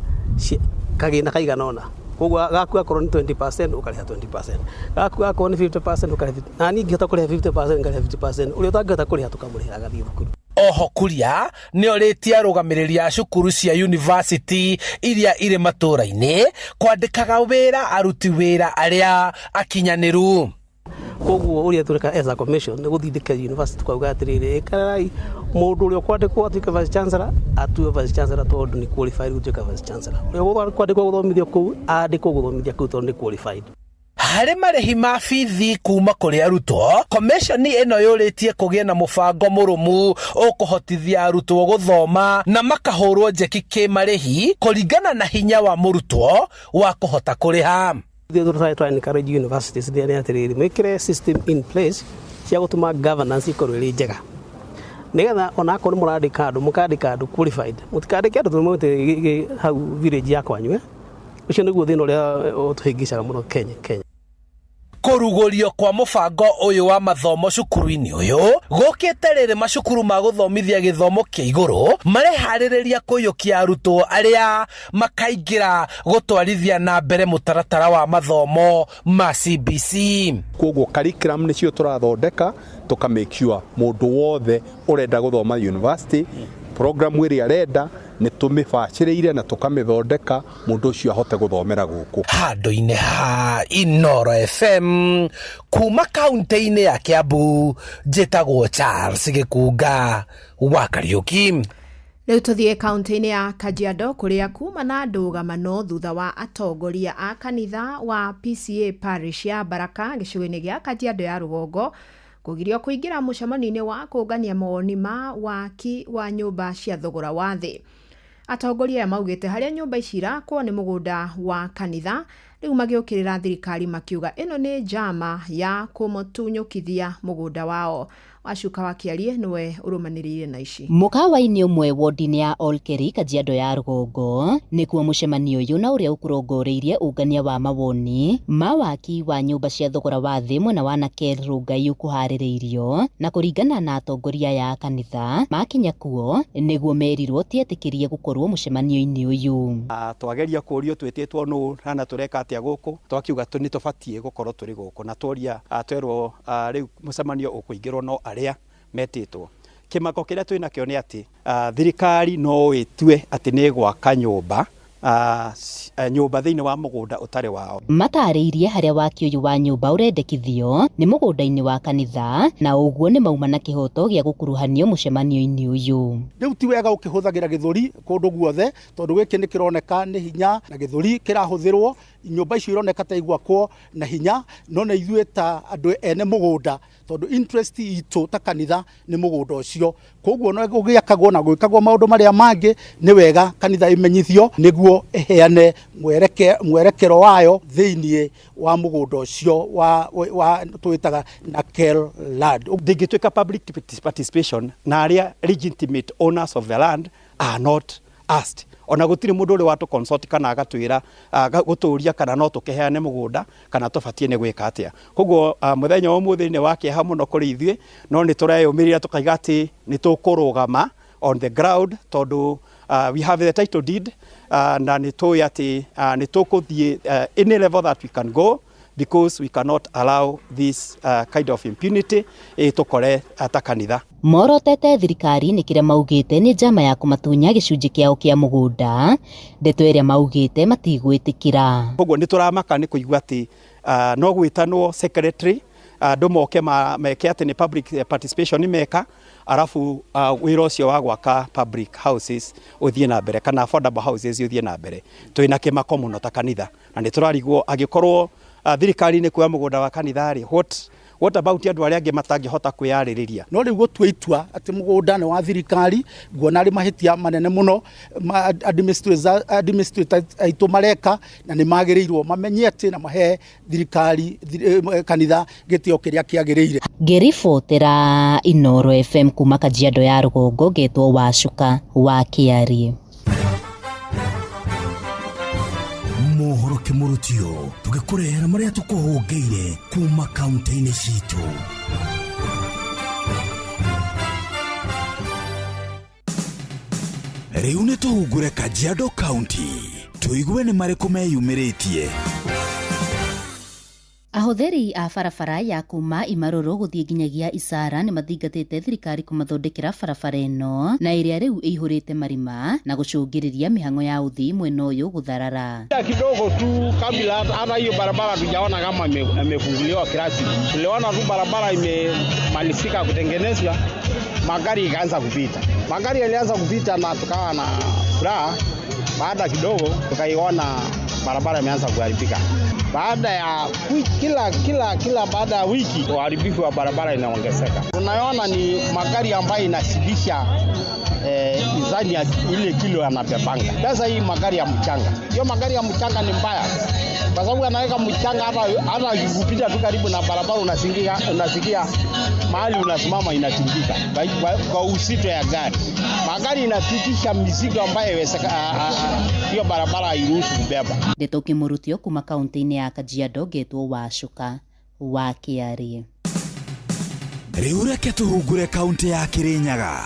kagĩna kaigana ũna? Koguo gaku gakorwo nĩ 20% ũkarĩha 20%, gaku gakorwo nĩ 50% ũkarĩha 50%, na niĩ ingĩhota kũrĩha 50% ngarĩha 50%, ũrĩa ũtangĩhota kũrĩha tũkamũrĩhĩra agathiĩ thukuru. Oho Kuria nĩorĩtie arũgamĩrĩri a cukuru cia university iria irĩ matũũra-inĩ kwandĩkaga wĩra aruti wĩra arĩa akinyanĩru. Koguo ũrĩa tũreka as a commission nĩ gũthindĩka university tukauga atĩrĩrĩ, ĩkarai mũndũ ũrĩa ũkwandĩkwo atuĩke vice chancellor atue vice chancellor tondũ nĩ qualified gũtuĩka vice chancellor, ũrĩa ũkwandĩkwo gũthomithia kũu andĩkwo gũthomithia kũu tondũ nĩ qualified. Harĩ marĩhi ma bithi kuma kũrĩ arutwo, komishoni ĩno yũrĩtie kũgĩe na mũbango mũrũmu ũkũhotithia arutwo gũthoma na makahũrwo njeki kĩmarĩhi kũringana na hinya wa mũrutwo wa kũhota kũrĩha. Ithuĩ tũra encourage universities nĩ atĩrĩrĩ, mwĩkĩre system in place cia gũtũma governance ĩkorwo ĩrĩ njega, nĩgetha ona akorwo nĩ mũrandĩka andũ mũkandĩka andũ qualified, mũtikandĩke andũ tondũ hau village ya kwanyu. Ũcio nĩguo thĩna ũrĩa ũtũhĩngĩcaga mũno Kenya. Kũrugũrio kwa mũbango ũyũ wa mathomo cukuru-inĩ ũyũ gũkĩte rĩrĩ macukuru ma gũthomithia gĩthomo kĩa igũrũ mareharĩrĩria kũiyũkia arutwo arĩa makaingĩra gũtwarithia na mbere mũtaratara wa mathomo ma CBC. Koguo curriculum nĩcio tũrathondeka tũka make sure mũndũ wothe ũrenda gũthoma university program ĩrĩa arenda nĩ tũmĩbacĩrĩire na tũkamĩthondeka mũndũ ũcio ahote gũthomera gũkũ. Handũ-inĩ ha Inoro FM kuma kaunti-inĩ ya Kiambu, njĩtagwo Charles Gĩkunga wa Kariũki. Rĩu tũthiĩ kaunti-inĩ ya Kajiado kũrĩa kuma na ndũgamano thutha wa atongoria a kanitha wa PCA Parish ya Baraka gĩcigo-inĩ gĩa Kajiado ya rũgongo kũgirio kũingĩra mũcemanio-inĩ wa kũngania mawoni ma waki wa nyũmba cia thogora wa thĩ. Atongoria aya maugĩte harĩa nyũmba ici irakwo nĩ mũgũnda wa kanitha, rĩu magĩũkĩrĩra thirikari makiuga ĩno nĩ njama ya kũmũtunyũkithia mũgũnda wao. Wacuka wa Kĩarie nĩwe ũrũmanĩrĩire na ici. Mũkawa-inĩ ũmwe wodi-inĩ ya Olkeri Kajiado ya rũgongo nĩkuo mũcemanio ũyũ na ũrĩa ũkũrongoreirie ũngania wa mawoni ma waki wa nyũmba cia thogora wa thĩ mwena wa Nakel Rongai ũkũharĩrĩirio na kũringana na atongoria ya kanitha makinya kuo nĩguo merirwo tietĩkĩrie gũkorwo mũcemanio-inĩ ũyũ. Twageria kũrio twĩtĩtwo nũ na tũreka atĩa gũkũ, twakiuga nĩ tũbatiĩ gũkorwo tũrĩ gũkũ na tworia twerwo rĩu mũcemanio ũkũingĩrwo no arĩa metĩtwo. Kĩmako kĩrĩa twĩnakĩo nĩ atĩ thirikari no ĩtue atĩ nĩ gwaka nyũmba nyũmba thĩinĩ wa mũgũnda ũtarĩ wao. Matarĩirie harĩa waki ũyũ wa nyũmba ũrendekithio nĩ mũgũnda-inĩ wa kanitha na ũguo nĩ mauma na kĩhoto gĩa gũkuruhanio mũcemanio-inĩ ũyũ. Rĩu ti wega ũkĩhũthagĩra gĩthũri kũndũ guothe tondũ gĩkĩ nĩ kĩroneka nĩ hinya na gĩthũri kĩrahũthĩrwo, nyũmba icio ironeka ta igwakwo na hinya, no na ithuĩ ta andũ ene mũgũnda tondũ interest itũ ta kanitha nĩ mũgũnda ũcio, koguo no gũgĩakagwo na gwĩkagwo maũndũ marĩa mangĩ, nĩ wega kanitha ĩmenyithio nĩguo ĩheane mwerekero wayo thĩinĩ wa mũgũnda ũcio wa twĩtaga Nakel land. Ndĩngĩtuĩka public participation na arĩa legitimate owners of the land are not asked. Ona gũtirĩ mũndũ ũrĩ watũ consult kana agatwĩra gũtũria kana no tũkĩheane mũgũnda kana tũbatiĩ nĩ gwĩka atĩa. Koguo mũthenya wa ũmũthĩ nĩ wa kĩeha mũno kũrĩ ithuĩ, no nĩ tũreyũmĩrĩria tũkaiga atĩ nĩ tũkũrũgama on the ground tondũ we have the title deed na nĩ tũĩ atĩ nĩ tũkũthiĩ any level that we can go Because we cannot allow this kind of impunity ĩtũkore ta kanitha. Morotete thirikari nĩ kĩrĩa maugĩte nĩ njama ya kũmatunya gĩcunjĩ kĩao kĩa mũgũnda, ndeto ĩrĩa maugĩte matigwĩtĩkĩra. Koguo nĩ tũramaka nĩ kũigua atĩ no gwĩtanwo secretary andũ moke meke atĩ nĩ public participation meka, arabu wĩra ũcio wa gwaka public houses ũthiĩ na mbere kana affordable houses ũthiĩ na mbere. Twĩna kĩmako mũno ta kanitha na nĩ tũrarigwo angĩkorwo thirikari nĩ kuoya mũgũnda wa kanitha rĩ, what about andũ arĩa angĩ matangĩhota kwĩyarĩrĩria? No rĩu gũtua itua atĩ mũgũnda nĩ wa thirikari, nguona arĩ mahĩtia manene mũno administrators aitũ mareka, na nĩ magĩrĩirwo mamenye atĩ na mahe thirikari kanitha gĩtĩo kĩrĩa kĩagĩrĩire. Ngĩribotera Inooro FM kuma Kajiado ya rũgongo, ngetwo Wacuka wa Kĩarie. Mohoro kĩmũrutio tũgĩkũrehera marĩa tũkũhũngĩire kuma kaunti-inĩ citũ. Rĩu nĩ tũhungure Kajiado County, tũigue nĩ marĩkũ meyumĩrĩtie. Ahũthĩri a barabara ya kuma Imarũrũ gũthiĩ nginyagia Isara nĩ mathingatĩte thirikari kũmathondekera barabara ĩno na ĩrĩa rĩu ĩihũrĩte marima na gũcũngĩrĩria mĩhang'o ya ũthii mwena ũyũ gũtharara. Kidogo tu kabla hata hiyo barabara tujaona kama imefunguliwa kirasmi. Tuliona tu barabara imemalizika kutengenezwa, magari ikaanza kupita. Magari yalianza kupita na tukawa na furaha. Baada kidogo tukaiona barabara imeanza kuharibika. Baada ya kila baada ya wiki uharibifu wa barabara inaongezeka. Tunaona ni magari ambayo inashibisha izani ya ile kilo yanabebanga. Sasa hii magari ya mchanga. Hiyo magari ya mchanga ni mbaya. Kwa sababu anaweka mchanga hata ukipita tu karibu na barabara unasikia mahali unasimama inatingika kwa uzito ya gari. Magari inapitisha mizigo ambayo hiyo barabara hairuhusu kubeba. Ndeto kĩmũrutio kuma kaunti-inĩ ya Kajiado, ngetwo Wacuka wa Kĩarie. Rĩu reke tũhungure kaunti ya Kirinyaga.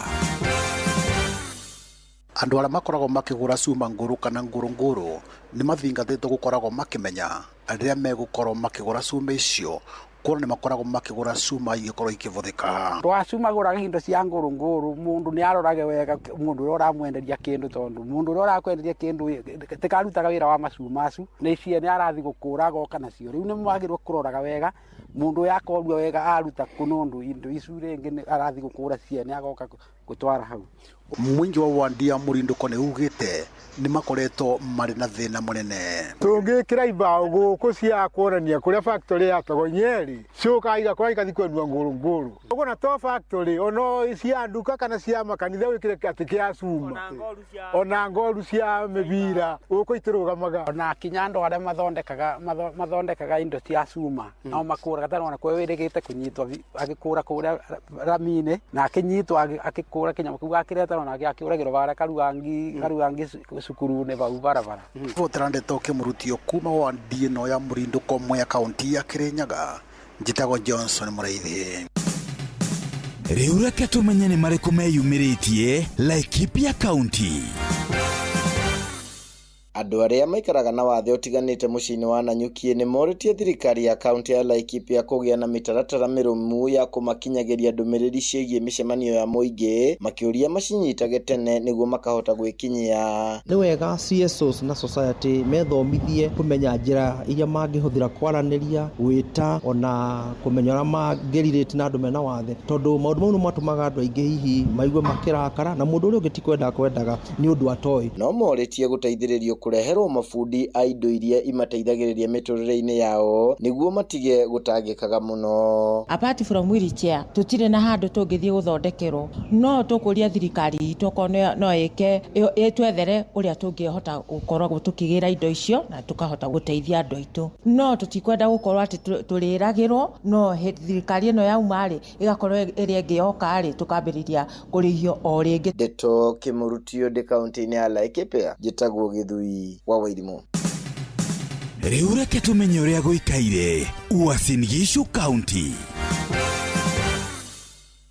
Andũ arĩa makoragwo makĩgũra cuma ngũrũ kana ngũrũngũrũ nĩ mathingatĩtwo gũkoragwo makĩmenya rĩrĩa megũkorwo makĩgũra cuma icio, kuona nĩ makoragwo makĩgũra cuma igĩkorwo ikĩbũthĩka. Twacumagũraga indo cia ngũrũngũrũ, mũndũ nĩ arorage wega mũndũ ũrĩa ũramwenderia kĩndũ, tondũ mũndũ ũrĩa ũrakwenderia kĩndũ tĩkarutaga wĩra wa macuma acu nĩ ciene arathiĩ gũkũra agoka nacio. Rĩu nĩ mwagĩrĩirwo kũroraga wega mũndũ ũyũ akorwo wega aruta kũ, nũndũ indo icu rĩngĩ nĩ arathiĩ gũkũra ciene agoka gũtwara hau. Mũingĩ wa Wandia Mũrindũko nĩ ugĩte nĩ makoretwo marĩ na thĩna mũnene. Tũngĩkĩra ibaũ gũkũ cia kuonania kũrĩa factory ya Togonyeri ciũkaga igakora igathiĩ kwendia ngũrũngũrũ. Ũguo na to factory ono cia nduka kana cia makanitha wĩkĩre atĩ kĩa cuma ona ngoru cia mĩbira gũkũ itĩrũgamaga. Ona kinya andũ arĩa mathondekaga indo cia cuma no makũraga tondũ ona kwe wĩrĩgĩte kũnyitwo agĩkũra kũrĩa rami-inĩ na akĩnyitwo akĩkũra kĩnyamũ kĩu akĩreta ona akĩũragĩrwo barĩa Karuangi cukuru-inĩ bau barabara. Botera ndeto kĩmũrutio kuma wandi ĩno ya Mũrindũko Mwea kaunti ya Kirinyaga, njĩtagwo Johnson Mũraithi. Rĩu reke tũmenye nĩ marĩkũ meyumĩrĩtie Laikipia County. Andũ arĩa maikaraga na wathe ũtiganĩte mũciĩ-inĩ wa Nanyuki nĩ morĩtie thirikari ya kaunti ya Laikipia kũgĩa na mĩtaratara mĩrũmu ya kũmakinyagĩria ndũmĩrĩri ciĩgiĩ mĩcemanio ya mũingĩ, makĩũria macinyitage tene nĩguo makahota gwĩkinyia. Nĩ wega CSOs na society methomithie kũmenya njĩra iria mangĩhũthĩra kwaranĩria, gwĩta ona kũmenya ũrĩa mangĩrelate na andũ mena wathe, tondũ maũndũ mau nĩ matũmaga andũ aingĩ hihi maigue makĩrakara na mũndũ ũrĩa ũngĩ ti kwenda kwendaga nĩ ũndũ atoĩ. No morĩtie gũteithĩrĩrio kũreherwo mabundi a indo iria imateithagĩrĩria mĩtũrĩre-inĩ yao nĩguo matige gũtangĩkaga mũno. Apart from wheelchair tũtirĩ na handũ tũngĩthiĩ gũthondekerwo, no tũkũria thirikari itũ okorwo no ĩke ĩtwethere ũrĩa tũngĩhota gũkorwo tũkĩgĩra indo icio na tũkahota gũteithia andũ aitũ. No tũtikwenda gũkorwo atĩ tũrĩragĩrwo, no thirikari ĩno yauma rĩ ĩgakorwo ĩrĩa ĩngĩ yoka rĩ tũkambĩrĩria kũrĩhio o rĩngĩ. Ndeto kĩmũrutio ndĩ kaunti-inĩ ya Laikipia, njĩtagwo Gĩthui wa Wairimu. Rĩu reke tũmenye ũrĩa gũikaire Uasin Gishu County.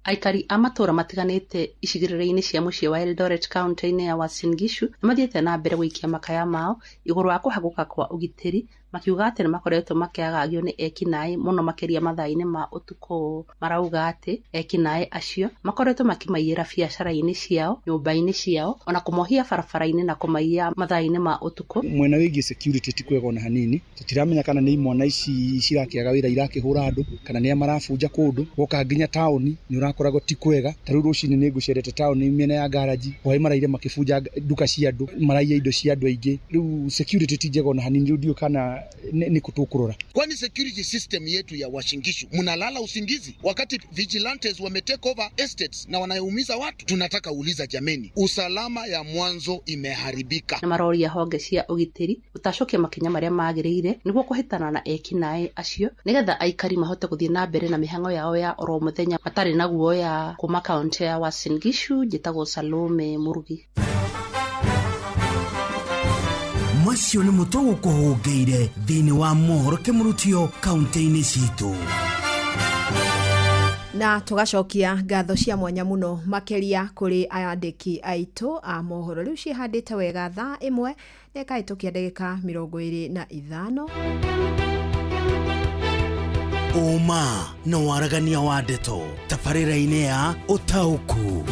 Aikari a matũũra matiganĩte icigĩrĩra-inĩ cia mũciĩ wa Eldoret kaunti-inĩ ya Uasin Gishu nĩmathiĩte na mbere gũikia makaya mao igũrũ wa kũhagũka kwa ũgitĩri Makiuga atĩ nĩ makoretwo makĩagagio nĩ ekinaĩ mũno makĩria mathaa-inĩ ma ũtukũ. Marauga atĩ ekinaĩ acio makoretwo makĩmaiyĩra biacara-inĩ ciao, nyũmba-inĩ ciao, ona kũmohia barabara-inĩ na kũmaiya mathaa-inĩ ma ũtukũ. Mwena wĩgiĩ security ti kwega ona hanini, tũtiramenya kana nĩ imwana ici cirakĩaga wĩra irakĩhũra andũ kana nĩa marabunja kũndũ. Woka nginya taũni nĩ ũrakoragwo ti kwega, ta rĩu rũcinĩ nĩ ngũcerete taũni mĩena ya garaji, hwaĩ maraire makĩbunja nduka cia andũ, maraiya indo cia andũ aingĩ. Rĩu security ti njega ona hanini, rĩu ndiũĩ kana nĩ kũ tũkũrora. Kwani security system yetu ya Uasin Gishu, mnalala usingizi wakati vigilantes wame take over estates na wanaumiza watu? Tunataka uliza jameni, usalama ya mwanzo imeharibika. Na maroria honge cia ũgitĩri gũtacũkia makinya marĩa magĩrĩire nĩguo kũhĩtana na ekinaĩ acio nĩgetha aikari mahote gũthiĩ na mbere na mĩhang'o yao ya oro mũthenya matarĩ na guoya. Kuma kaũntĩ ya Uasin Gishu, njĩtagwo Salome Murugi. Macio nĩ mũtũ gũkũhũngĩire thĩinĩ wa mohoro kĩmũrutio kaũntĩ-inĩ citũ. Na tũgacokia ngatho cia mwanya mũno makĩria kũrĩ andĩki aitũ a mohoro. Rĩu ciĩhandĩte wega thaa 1 na ĩkahĩtũkia ndagĩka 25. Ũma na waragania wa ndeto tabarĩra-inĩ ya ũtaũku.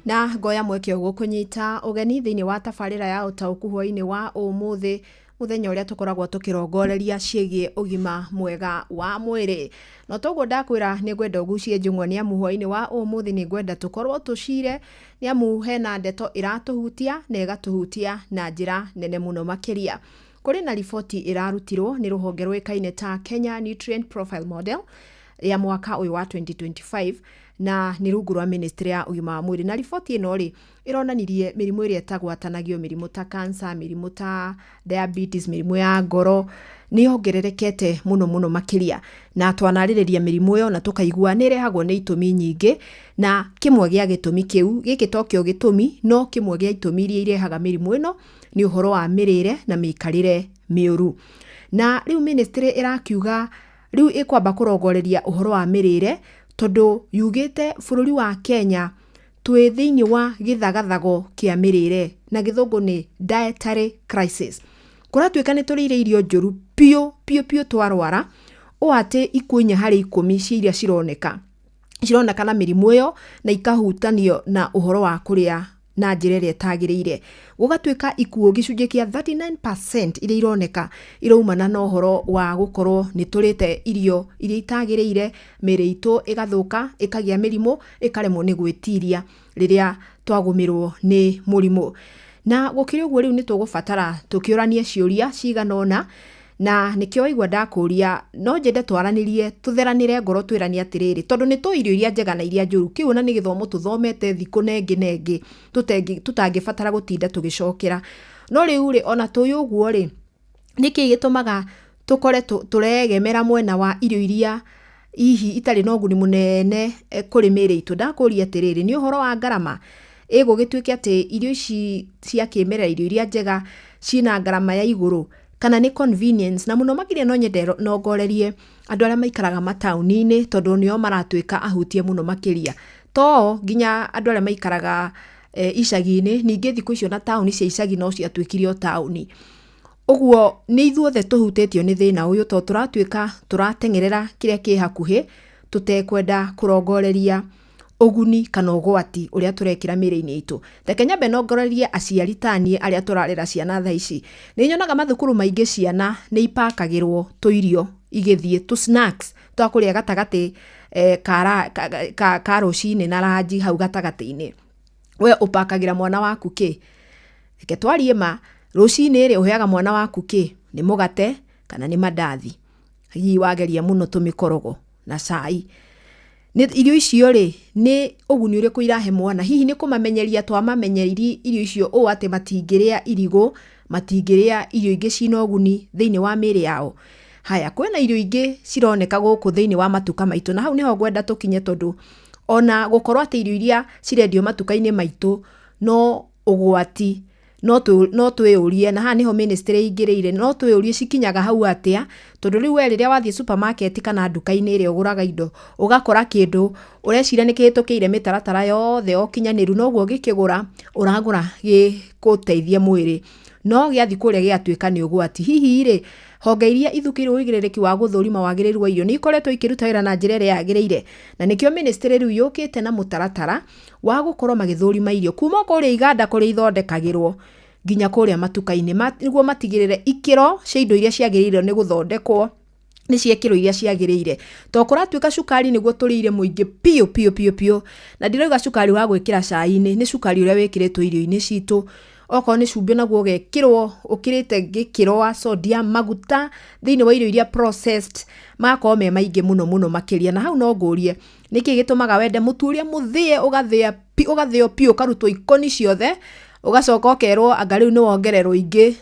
Na ngoya mweke ũgũkũnyita ũgeni thĩinĩ wa tabarĩra ya ũtaũku hwaĩ-inĩ wa ũmũthĩ, mũthenya ũrĩa tũkoragwo tũkĩrongoreria ciĩgiĩ ũgima mwega wa mwĩrĩ. No toguo ndakwĩra nĩ ngwenda ũgucie njũng'wa nĩ amu hwaĩ-inĩ wa ũmũthĩ nĩ ngwenda tũkorwo tũcire, nĩ amu hena ndeto ĩratũhutia na ĩgatũhutia na njĩra nene mũno makĩria. Kũrĩ na riboti ĩrarutirwo nĩ rũhonge rũĩkaine ta Kenya Nutrient Profile Model ya mwaka ũyũ wa 2025 na nĩ rungu rwa ministry ya ũgima wa mwĩrĩ. Na riboti ĩno rĩ ĩronanirie mĩrimũ ĩrĩa ĩtagwatanagio, mĩrimũ ta cancer, mĩrimũ ta diabetes, mĩrimũ ya ngoro nĩ yongererekete mũno mũno makĩria. Na twanarĩrĩria mĩrimũ ĩyo na tũkaigua nĩ ĩrehagwo nĩ itũmi nyingĩ, na kĩmwe gĩa gĩtũmi kĩu gĩkĩ tokĩo gĩtũmi, no kĩmwe gĩa itũmi iria irehaga mĩrimũ ĩno nĩ ũhoro wa mĩrĩre na mĩikarĩre mĩũru. Na rĩu ministry ĩrakiuga rĩu ĩkwamba kũrongoreria ũhoro wa mĩrĩre tondũ yugĩte bũrũri wa Kenya twĩ thĩinĩ wa gĩthagathago kĩa mĩrĩre, na gĩthũngũ nĩ dietary crisis. Kũratuĩka nĩ tũrĩire irio njũru piũ piũ piũ twarwara, ũũ atĩ ikuũ 4 harĩ 10 cia iria cironeka cironeka na mĩrimũ ĩyo na ikahutanio na ũhoro wa kũrĩa na njĩra ĩrĩa ĩtagĩrĩire. Gũgatuĩka ikuũ gĩcunjĩ kĩa 39% iria ironeka iraumana na ũhoro wa gũkorwo nĩ tũrĩte irio iria itagĩrĩire, mĩĩrĩ itũ ĩgathũka, ĩkagĩa mĩrimũ, ĩkaremwo nĩ gwĩtiria rĩrĩa twagũmĩrwo nĩ mũrimũ. Na gũkĩrĩ ũguo rĩu nĩ tũgũbatara tũkĩũranie ciũria cigana ũna, na nĩkĩo waigua ndakũria no nyende twaranĩrie tũtheranĩre ngoro twĩrane atĩrĩrĩ, tondũ nĩ tũĩ irio iria njega na iria njũru. Kĩu ona nĩ gĩthomo tũthomete thikũ na ĩngĩ na ĩngĩ tũtangĩbatara gũtinda tũgĩcokera. No rĩu rĩ ona tũĩ ũguo rĩ, nĩkĩ gĩtũmaga tũkore tũregemera mwena wa irio iria hihi itarĩ na ũguni mũnene kũrĩ mĩĩrĩ itũ? Ndakũria atĩrĩrĩ, nĩ ũhoro wa ngarama ĩgũgĩtuĩke atĩ irio ici cia kĩmerera, irio iria njega ciĩna ngarama ya igũrũ, kana nĩ convenience? Na mũno makĩria no nyende nongorerie andũ arĩa maikaraga mataũni-inĩ tondũ nĩo maratuĩka ahutie mũno makĩria, to nginya andũ arĩa maikaraga icagi-inĩ. Ningĩ thikũ icio na taũni cia icagi no ciatuĩkire o taũni. Ũguo nĩ ithuothe tũhutĩtio nĩ thĩna ũyũ tondũ tũratuĩka tũrateng'erera kĩrĩa kĩ hakuhĩ tũtekwenda kũrongoreria ũguni kana ũgwati ũrĩa tũrekĩra mĩĩrĩ-inĩ itũ. Reke nyambe nongorerie aciari ta niĩ arĩa tũrarera ciana thaa ici. Nĩ nyonaga mathukuru maingĩ ciana nĩ ipakagĩrwo tũirio igĩthiĩ, tũ snacks twa kũrĩa gatagatĩ ka rũcinĩ na ranji hau gatagatĩ-inĩ. We ũpakagĩra mwana waku kĩ? Reke twarie ma, rũcinĩ rĩ ũheaga mwana waku kĩ? Nĩ mũgate kana nĩ mandathi? Hihi wageria mũno tũmĩkorogo na cai. Irio icio rĩ nĩ ũguni ũrĩkũ irahe mwana? Hihi nĩ kũmamenyeria twamamenyeririe irio icio ũũ atĩ matingĩrĩa irigũ, matingĩrĩa irio ingĩ cina ũguni thĩinĩ wa mĩĩrĩ yao? Haya, kwĩna irio ingĩ cironeka gũkũ thĩinĩ wa matuka maitũ, na hau nĩho ngwenda tũkinye, tondũ ona gũkorwo atĩ irio iria cirendio matuka-inĩ maitũ no ũgwati, No twĩyũrie, na haha nĩho ministry ĩingĩrĩire, no twĩyũrie cikinyaga hau atĩa, tondũ rĩu we rĩrĩa wathiĩ supermarket kana nduka-inĩ ĩrĩa ũgũraga indo, ũgakora kĩndũ ũreciria nĩ kĩhĩtũkĩire mĩtaratara yothe ya ũkinyanĩru, noguo ũgĩkĩgũra ũragũra gĩgũteithie mwĩrĩ, no gĩathiĩ kũrĩa gĩgatuĩka nĩ ũgwati. Hihi rĩ, honge iria ithukĩirwo ũigĩrĩrĩki wa gũthũrima wagĩrĩru wa irio nĩ ikoretwo ikĩruta wĩra na njĩra ĩrĩa yagĩrĩire? Na nĩkĩo ministry rĩu yũkĩte na mũtaratara wa gũkorwo magĩthũrima irio kuma kũrĩa iganda kũrĩa ithondekagĩrwo nginya kũrĩa matuka-inĩ, nĩguo matigĩrĩre ikĩro cia indo iria ciagĩrĩirwo nĩ gũthondekwo nĩ ciekĩrwo iria ciagĩrĩire. To kũratuĩka cukari nĩguo tũrĩire mũingĩ piũ piũ piũ piũ, na ndirauga cukari wa gwĩkĩra cai-inĩ, nĩ cukari ũrĩa wĩkĩrĩtwo irio-inĩ citũ. Okorwo nĩ cumbĩ, naguo ũgekĩrwo ũkĩrĩte gĩkĩro wa sodium, maguta thĩinĩ wa irio iria processed magakorwo me maingĩ mũno mũno makĩria. Na hau no ngũrie, nĩkĩ gĩtũmaga wende mũtu ũrĩa mũthĩe, ũgathĩa ũgathĩo piũ, ũkarutwo ikoni ciothe, ũgacoka ũkerwo anga rĩu nĩ wongererwo ingĩ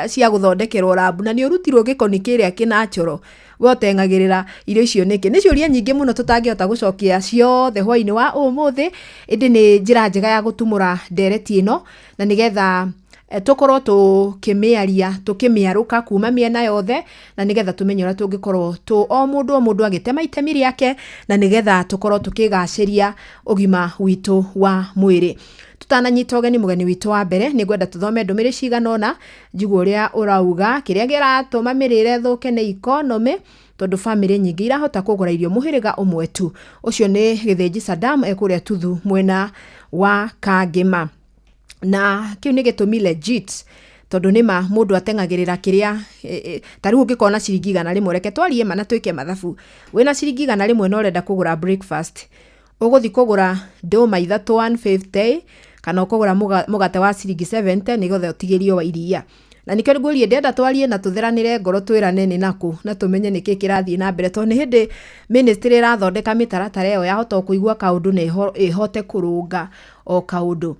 cia gũthondekerwo rambu, na nĩ ũrutirwo gĩkoni kĩrĩa kĩnachoro? We ũteng'agĩrĩra irio icio nĩkĩ? Nĩ ciũria nyingĩ mũno tũtangĩhota gũcokia ciothe hwainĩ wa ũmũthĩ, ĩndĩ nĩ njĩra njega ya gũtumũra ndereti ĩno na nĩgetha tũkorwo tũkĩmĩaria, tũkĩmĩarũka kuma mĩena yothe, na nĩgetha tũmenye ũrĩa tũngĩkorwo tũ o mũndũ o mũndũ agĩtema itemi rĩake, na nĩgetha tũkorwo tũkĩgacĩria ũgima witũ wa mwĩrĩ. Tũtananyita ũgeni mũgeni witũ wa mbere, nĩ ngwenda tũthome ndũmĩrĩri cigana ũna, njigue ũrĩa ũrauga. Kĩrĩa kĩratũma mĩrĩre ĩthũke nĩ economy, tondũ bamĩrĩ nyingĩ irahota kũgũra irio mũhĩrĩga ũmwe tu. Ũcio nĩ Gĩthĩnji Saddam ekũrĩa Tuthu mwena wa Kangĩma, na kĩu nĩ gĩtũmi legit, tondũ nĩma mũndũ ateng'agĩrĩra kĩrĩa ta rĩu ũngĩkorwo na ciringi 100, reke twarie ma na twĩke mathabu, wĩna ciringi 100 na ũrenda kũgũra breakfast, ũgũthiĩ kũgũra ndũma ithatũ 150 kana ũkũgũra mũgate wa ciringi 70 nĩgetha ũtigĩrio wa iria? Na nĩkĩo ngũrie, ndĩrenda twarie na tũtheranĩre ngoro, twĩrane nĩ nakũ na tũmenye nĩkĩ kĩrathiĩ na mbere, tondũ nĩ hĩndĩ ministry ĩrathondeka mĩtaratara ĩyo yahota kũigua kaũndũ na ĩhote kũrũnga o kaũndũ.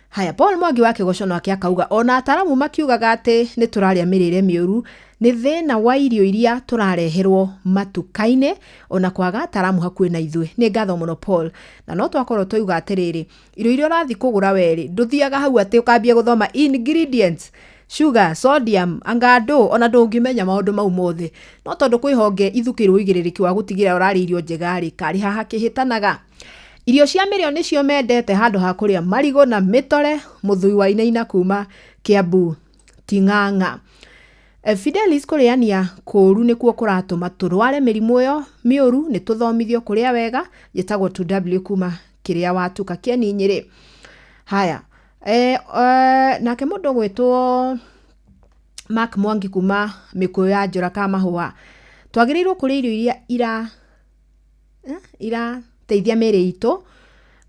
Haya, Paul Mwangi wa Kĩgoco nake akauga ona ataramu makiugaga atĩ nĩ tũrarĩa mĩrĩre mĩũru, nĩ thĩna wa irio iria tũrareherwo matuka-inĩ, ona kwaga ataramu hakuhĩ na ithuĩ. Nĩ ngatho mũno Paul, na no twakorwo twauga atĩrĩrĩ, irio iria ũrathiĩ kũgũra werĩ, ndũthiaga hau atĩ ũkambia gũthoma ingredients, sugar, sodium, anga ndũ, ona ndũngĩmenya maũndũ mau mothe, no tondũ kwĩ honge ithukĩirwo ũigĩrĩrĩki wa gũtigĩrĩra ũrarĩa irio njega rĩ, karĩ haha kĩhĩtanaga. Irio cia mĩrĩo nĩcio mendete handũ ha kũrĩa marigũ na mĩtore. Mũthui wa Inaina kuma Kiambu Ting'ang'a. Fidelis, kũrĩania kũũru nĩkuo kũratũma tũrware mĩrimũ ĩyo mĩũru, nĩ tũthomithio kũrĩa wega. Njĩtagwo 2W kuma kĩrĩa watuka Kĩeni Nyĩrĩ. Haya, nake mũndũ ũgwĩtwo Mark Mwangi kuma Mĩkũyũ ya Njũra ka Mahũa, twagĩrĩirwo kũrĩa irio iria irateithia mĩĩrĩ itũ.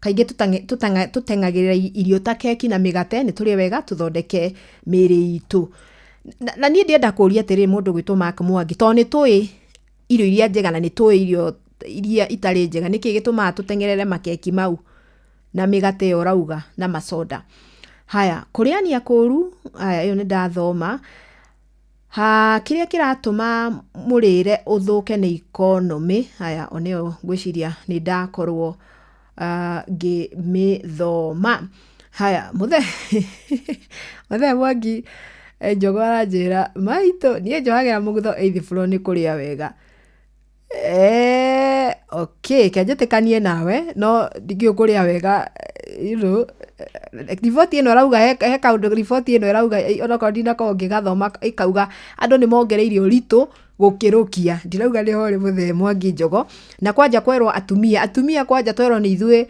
Kaingĩ tũteng'agĩrĩra irio ta keki na mĩgate, nĩ tũrĩe wega tũthondeke mĩĩrĩ itũ. Na niĩ ndĩrenda kũũria atĩrĩrĩ, mũndũ ũgwĩtwo Mark Mwangi, tondũ nĩ tũĩ irio iria njega na nĩ tũĩ irio iria itarĩ njega, nĩkĩ gĩtũmaga tũteng'erere makeki mau na mĩgate ĩyo ũrauga na macoda? Haya, kũrĩania kũũru, haya, ĩyo nĩ ndathoma. Ha kĩrĩa kĩratũma mũrĩre ũthũke nĩ economy. Haya, ona ĩyo ngwĩciria nĩ ndakorwo ngĩmĩthoma. Haya, mũthee Mwangi Njogu aranjĩra maitũ, niĩ njohagĩra mũgutho eighth floor nĩ kũrĩa wega. Okay, kenjĩtĩkanie nawe, no ndingĩũĩ kũrĩa wega, riboti ĩno ĩrauga he kaũndũ, riboti ĩno ĩrauga, onokorwo ndinakorwo ngĩgathoma, ĩkauga andũ nĩ mongereire ũritũ gũkĩrũkia. Ndirauga nĩho ũrĩ, mũthee Mwangi Njogo. Na kwanja kwerwo atumia kwanja twerwo nĩ ithuĩ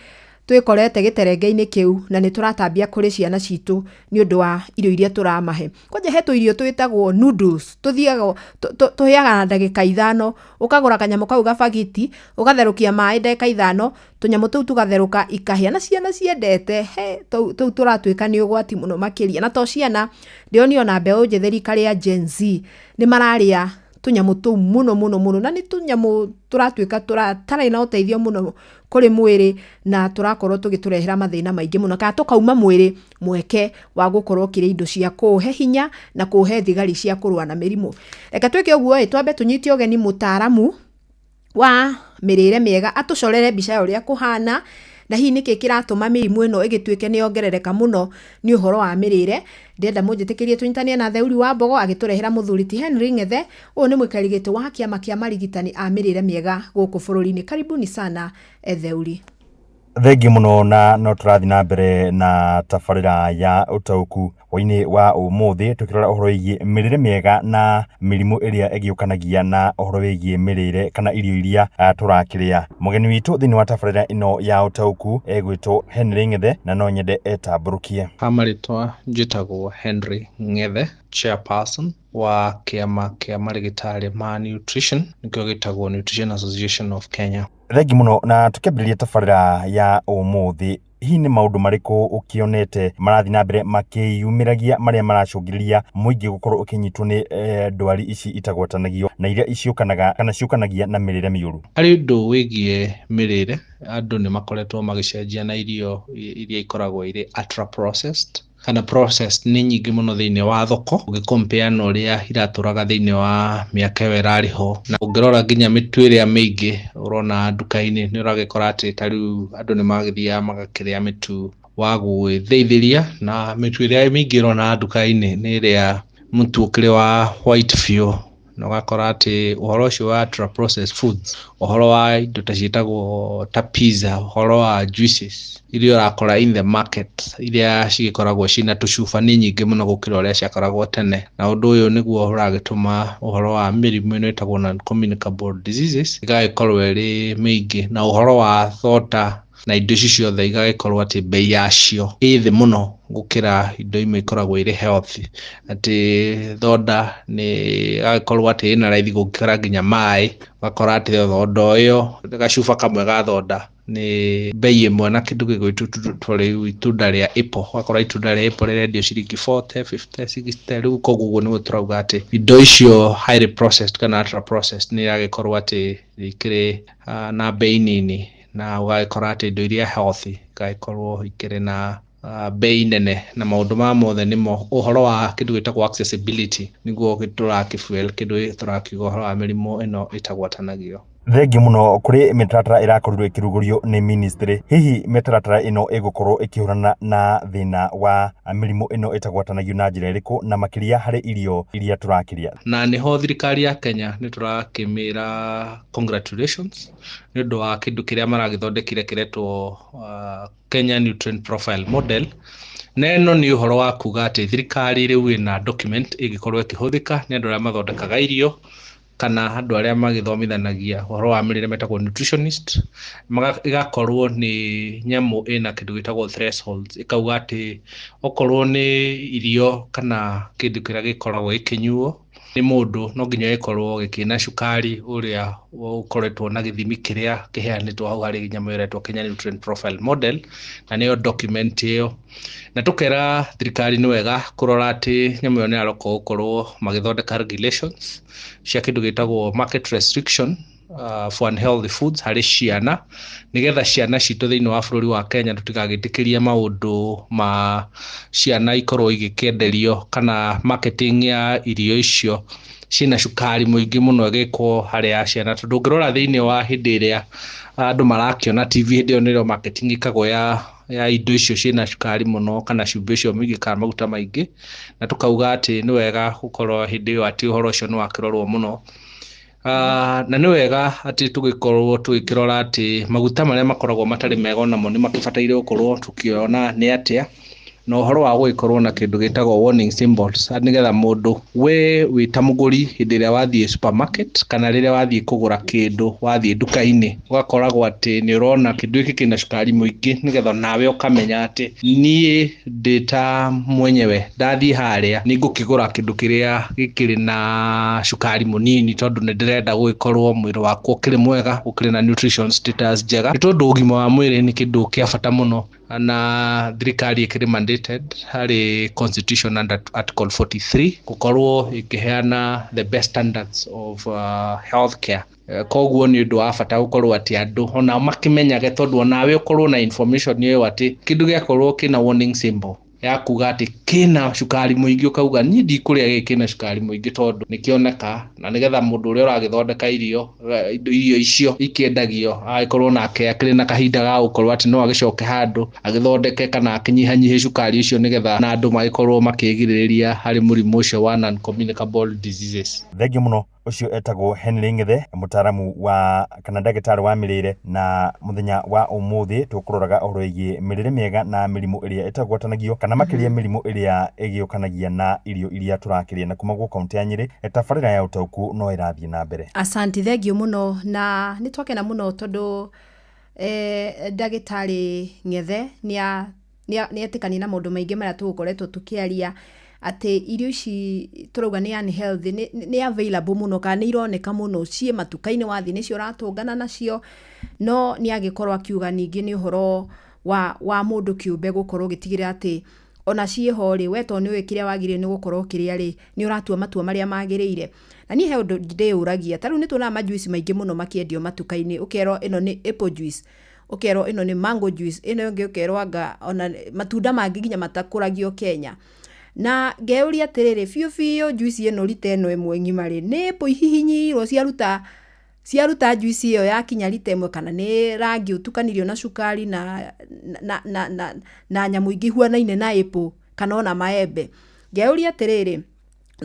twĩkorete gĩterenge-inĩ kĩu, na nĩ tũratambia kũrĩ ciana citũ nĩ ũndũ wa irio iria tũramahe. Kwanja he tũirio twĩtagwo noodles, tũthiaga tũhĩaga na ndagĩka 5, ũkagũra kanyamũ kau gabagiti, ũgatherũkia maĩ ndagĩka 5, tũnyamũ tũu tũgatherũka ikahĩa, na ciana ciendete he tũu tũratuĩka nĩ ũgwati mũno makĩria. Na to ciana, ndĩronio ona mbeũ njĩthĩ, rika rĩa Gen Z, nĩ mararĩa tũnyamũ tũu mũno mũno mũno, na nĩ tũnyamũ tũratuĩka tũtarĩ na ũteithio mũno kũrĩ mwĩrĩ, na tũrakorwo tũgĩtũrehera mathĩna maingĩ mũno, kana tũkauma mwĩrĩ mweke wa gũkorwo ũkĩrĩa indo cia kũũhe hinya na kũũhe thigari cia kũrũa na mĩrimũ. Reke twĩke ũguo ĩ, twambe tũnyite ũgeni mũtaaramu wa mĩrĩre mĩega atũcorere mbica ya ũrĩa kũhana. Na hihi nĩkĩ kĩratũma mĩrimũ ĩno ĩgĩtuĩke nĩ yongerereka mũno? Nĩ ũhoro wa mĩrĩre. Ndĩrenda mũnjĩtĩkĩrie tũnyitanie na Theuri wa Mbogo agĩtũrehera mũthuri ti Henry Ng'ethe. Ũyũ nĩ mũikarĩri gĩtĩ wa kĩama kĩa marigitani a mĩrĩre mĩega gũkũ bũrũri-inĩ. Karibuni sana Theuri. Thengi muno, na no tũrathiĩ na mbere na tabarĩra ya ũtaũku hwainĩ wa ũmũthĩ, tũkĩrora ũhoro wĩgiĩ mĩrĩre mĩega na mĩrimũ ĩrĩa ĩgĩũkanagia na ũhoro wĩgiĩ mĩrĩre kana irio iria tũrakĩrĩa. Mũgeni witũ thĩinĩ wa tabarĩra ĩno ya ũtaũku egwĩtwo Henry Ng'ethe, na no nyende etambũrũkie. Ha marĩtwa njĩtagwo Henry Ng'ethe, chairperson wa kĩama kĩa marĩgĩtarĩ ma nutrition, nĩkĩo gĩtagwo Nutrition Association of Kenya. Thengi mũno, na tũkĩambĩrĩria tabarĩra ya ũmũthĩ, hihi nĩ maũndũ marĩkũ ũkĩonete marathiĩ na mbere makĩyumĩragia marĩa maracũngĩrĩria mũingĩ gũkorwo ũkĩnyitwo nĩ ndwari ici itagwatanagio na iria iciũkanaga kana ciũkanagia na mĩrĩre mĩũru? Harĩ ũndũ wĩgiĩ mĩrĩre, andũ nĩ makoretwo magĩcenjia na irio iria ikoragwo irĩ ultra processed kana processed nĩ nyingĩ mũno thĩinĩ wa thoko, ũgĩcompare na ũrĩa iratũraga thĩinĩ wa mĩaka ĩyo ĩrarĩ ho. Na ũngĩrora nginya mĩtu ĩrĩa mĩingĩ ũrona nduka-inĩ, nĩ ũragĩkora atĩ ta rĩu andũ nĩ magĩthiaga magakĩrĩa mĩtu wa gwĩthĩithĩria, na mĩtu ĩrĩa mĩingĩ ũrona nduka-inĩ nĩ ĩrĩa mũtu ũkĩrĩ wa white biũ, na ũgakora atĩ ũhoro ũcio wa ultra processed foods, ũhoro wa indo ta ciĩtagwo ta pizza, ũhoro wa juices iria ũrakora in the market, iria cigĩkoragwo ciĩna tũcuba, nĩ nyingĩ mũno gũkĩra ũrĩa ciakoragwo tene. Na ũndũ ũyũ nĩguo ũragĩtũma ũhoro wa mĩrimũ ĩno ĩtagwo non communicable diseases ĩgagĩkorwo ĩrĩ mĩingĩ, na ũhoro wa thonda na indo ici ciothe igagĩkorwo atĩ bei yacio ĩ thĩ mũno gũkĩra indo imwe ikoragwo irĩ healthy, atĩ thonda nĩ ĩgagĩkorwo atĩ ĩna raithi gũkĩra nginya maĩ. Ũgakora atĩ thonda ĩyo, gacuba kamwe ga thonda nĩ bei ĩmwe na kĩndũ gĩgwĩtwo rĩu itunda rĩa apple. Ũgakora itunda rĩa apple rĩrendio ciringi 40, 50, 60. Rĩu koguo ũguo nĩguo tũrauga atĩ indo icio highly processed kana ultra processed nĩ iragĩkorwo atĩ ikĩrĩ na bei nini, na ũgagĩkora atĩ indo iria healthy igagĩkorwo ikĩrĩ na bei nene. Na maũndũ maya mothe nĩmo ũhoro wa kĩndũ gĩtagwo accessibility, nĩguo tũrakĩfuel kĩndũ tũrakiuga ũhoro wa mĩrimũ ĩno ĩtagwatanagio. Thengi mũno. Kũrĩ mĩtaratara ĩrakorirwo ĩkĩrugũrio nĩ ministry, hihi mĩtaratara ĩno ĩgũkorwo ĩkĩhũrana na thĩna wa mĩrimũ ĩno ĩtagwatanagio na njĩra ĩrĩkũ, na makĩria harĩ irio iria tũrakĩrĩa? Na nĩho thirikari ya Kenya nĩ tũrakĩmĩra congratulations nĩ ũndũ wa kĩndũ kĩrĩa maragĩthondekire kĩretwo Kenya Nutrient Profile Model. Na ĩno nĩ ũhoro wa kuga atĩ thirikari rĩu ĩna document ĩngĩkorwo ĩkĩhũthĩka nĩ andũ arĩa mathondekaga irio kana andũ arĩa magĩthomithanagia ũhoro wa mĩrĩre metagwo nutritionist. Ĩgakorwo nĩ nyamũ ĩna kĩndũ gĩtagwo thresholds, ĩkauga atĩ okorwo nĩ irio kana kĩndũ kĩrĩa gĩkoragwo gĩkĩnyuo nĩ mũndũ, no nginya gĩkorwo gĩkĩna cukari ũrĩa ũkoretwo na gĩthimi kĩrĩa kĩheanĩtwo hau harĩ nyamũ ĩretwo Kenya Nutrient Profile Model, na nĩyo document ĩyo. Na tũkera thirikari nĩ wega kũrora atĩ nyamũ ĩyo nĩ yaroka gũkorwo magĩthondeka regulations cia kĩndũ gĩtagwo market restriction for unhealthy foods harĩ ciana, nĩgetha ciana citũ thĩinĩ wa bũrũri wa Kenya tũtigagĩtĩkĩrie maũndũ ma ciana ikorwo igĩkĩenderio kana marketing ya irio icio ciĩna cukari mũingĩ mũno ĩgĩkwo harĩ ciana. Tondũ ũngĩrora thĩinĩ wa hĩndĩ ĩrĩa andũ marakĩona TV, hĩndĩ ĩyo nĩrĩo marketing ĩkagwo ya indo icio ciĩna cukari mũno kana cumbĩ ũcio mũingĩ kana maguta maingĩ. Na tũkauga atĩ nĩ wega gũkorwo hĩndĩ ĩyo atĩ ũhoro ũcio nĩ wakĩrorwo mũno. Na nĩ wega atĩ tũgĩkorwo tũgĩkĩrora atĩ maguta marĩa makoragwo matarĩ mega onamo nĩ makĩbataire gũkorwo tũkĩona nĩ atĩa, na ũhoro wa gũgĩkorwo na kĩndũ gĩtagwo warning symbols, nĩgetha mũndũ we wĩ ta mũgũri, hĩndĩ ĩrĩa wathiĩ supermarket kana rĩrĩa wathiĩ kũgũra kĩndũ, wathiĩ nduka-inĩ, ũgakoragwo atĩ nĩ ũrona kĩndũ gĩkĩ kĩna cukari mũingĩ, nĩgetha nawe ũkamenya atĩ niĩ ndĩ ta mwenyewe ndathiĩ harĩa nĩ ngũkĩgũra kĩndũ kĩrĩa gĩkĩrĩ na cukari mũnini, tondũ nĩ ndĩrenda gũgĩkorwo mwĩrĩ wakwa ũkĩrĩ mwega, ũkĩrĩ na nutrition status njega, nĩ tondũ ũgima wa mwĩrĩ nĩ kĩndũ kĩa bata mũno. Na thirikari ĩkĩrĩ mandated harĩ constitution under article 43 gũkorwo ĩkĩheana the best standards of healthcare. Koguo nĩ ũndũ wa bata gũkorwo atĩ andũ onao makĩmenyage, tondũ onawe ũkorwo na information ĩyo atĩ kĩndũ gĩakorwo kĩna warning symbol Ya kuga atĩ kĩna cukari mũingĩ, ũkauga niĩ ndikũrĩa gĩkĩ kĩna cukari mũingĩ tondũ nĩkĩoneka, na nĩgetha mũndũ ũrĩa ũragĩthondeka irio icio ikĩendagio agĩkorwo nake akĩrĩ na kahinda ga gũkorwo atĩ no agĩcoke handũ agĩthondeke kana akĩnyihanyihie cukari ũcio, nĩgetha na andũ magĩkorwo makĩgirĩrĩria harĩ mũrimũ ũcio wa non-communicable diseases. Thengiũ mũno. Ũcio etagwo Henry Ng'ethe, mũtaaramu wa kana ndagĩtarĩ wa mĩrĩre, na mũthenya wa ũmũthĩ tũkũroraga ũhoro wĩgiĩ mĩrĩre mĩega na mĩrimũ ĩrĩa ĩtagwatanagio, kana makĩria mĩrimũ ĩrĩa ĩgĩũkanagia na irio iria tũrakĩrĩa. Na kuma gũkũ kaũntĩ ya Nyĩrĩ, tabarĩra ya ũtaũku no ĩrathiĩ na mbere. Asante, thengiũ mũno, na nĩ twakena mũno tondũ ndagĩtarĩ Ng'ethe nĩ etĩkania na maũndũ maingĩ marĩa tũgũkoretwo tũkĩaria, atĩ irio ici tũrauga nĩ unhealthy nĩ available mũno, kana nĩ ironeka mũno ciĩ matuka-inĩ, wathiĩ nĩcio ũratũngana nacio. No nĩ agĩkorwo akiuga ningĩ nĩ ũhoro wa mũndũ kĩũmbe gũkorwo ũgĩtigĩrĩra atĩ ona ciĩho rĩ, we to nĩ ũĩ kĩrĩa wagĩrĩire nĩ gũkorwo ũkĩrĩa rĩ, nĩ ũratua matua marĩa magĩrĩire. Na niĩ he ũndũ ndĩyũragia, ta rĩu nĩ tuonaga majuici maingĩ mũno makĩendio matuka-inĩ, ũkerwo ĩno nĩ apple juice, ũkerwo ĩno nĩ mango juice, ĩno ĩngĩ ũkerwo anga ona matunda mangĩ nginya matakũragio Kenya. Na ngeyũria atĩrĩrĩ, biũ biũ juice ĩno rita ĩno ĩmwe ng'ima rĩ, nĩ apple ihihinyirwo ciaruta juice ĩyo yakinya rita ĩmwe, kana nĩ rangi ũtukanirio na cukari na nyamũ ingĩ ihuanaine na apple kana ona maembe. Ngeyũria atĩrĩrĩ,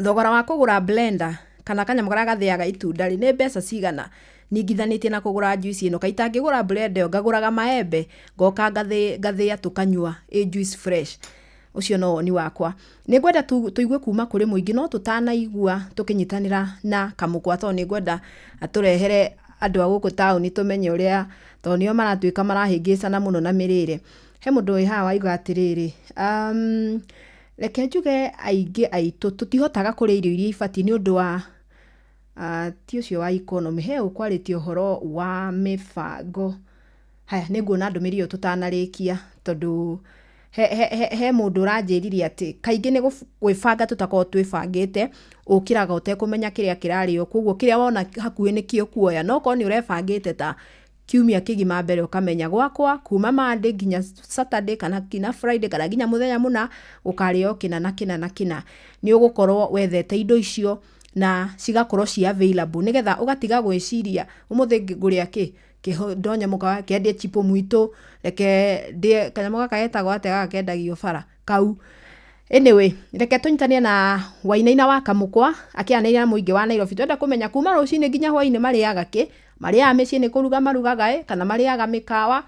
thogora wa kũgũra blender kana kanyamũ karĩa gathĩaga itunda rĩ, nĩ mbeca cigana ningithanĩtie na kũgũra juice ĩno? Kaĩ itangĩgũra blender ĩyo, ngagũraga maembe ngoka ngathĩa tũkanyua ĩ juice fresh. Ũcio no woni wakwa. Nĩ ngwenda tũigue kuma kũrĩ mũingĩ, no tũtanaigua tũkĩnyitanĩra na Kamũkwa, tondũ nĩ ngwenda atũrehere andũ a gũkũ taũni tũmenye ũrĩa, tondũ nĩo maratuĩka marahĩngĩcana mũno na mĩrĩre. He mũndũ wĩ haha waiga atĩrĩrĩ, reke njuge aingĩ aitũ tũtihotaga kũrĩa irio iria ibatiĩ nĩ ũndũ wa ti ũcio wa economy. He ũkwarĩtie ũhoro wa mĩbango. Haya, nĩ nguona ndũmĩrĩri ĩyo tũtanarĩkia, tondũ he mũndũ ũranjĩrire atĩ kaingĩ nĩ gwĩbanga tũtakoragwo twĩbangĩte, ũkĩraga ũtekũmenya kĩrĩa kĩrarĩo, koguo kĩrĩa wona hakuhĩ nĩkĩo ũkuoya. No okorwo nĩ ũrebangĩte ta kiumia kĩgima mbere, ũkamenya gwakwa kuma Monday nginya Saturday kana nginya Friday kana nginya mũthenya mũna gũkarĩo kĩna na kĩna na kĩna, nĩ ũgũkorwo wethete indo icio na cigakorwo ci available, nĩgetha ũgatiga gwĩciria ũmũthĩ ngũrĩa kĩ, ndonye mũkawa kendie chipo mwitũ, reke ndĩe kanyamũ gaka getagwo atĩa gaka kendagio bara kau. Anyway, reke tũnyitanie na Wainaina wa Kamũkwa akĩaranĩria na mũingĩ wa Nairobi. Twenda kũmenya kuma rũcinĩ nginya hwainĩ marĩaga kĩ, marĩaga mĩciĩ nĩ kũruga marugaga ĩ, kana marĩaga mĩkawa.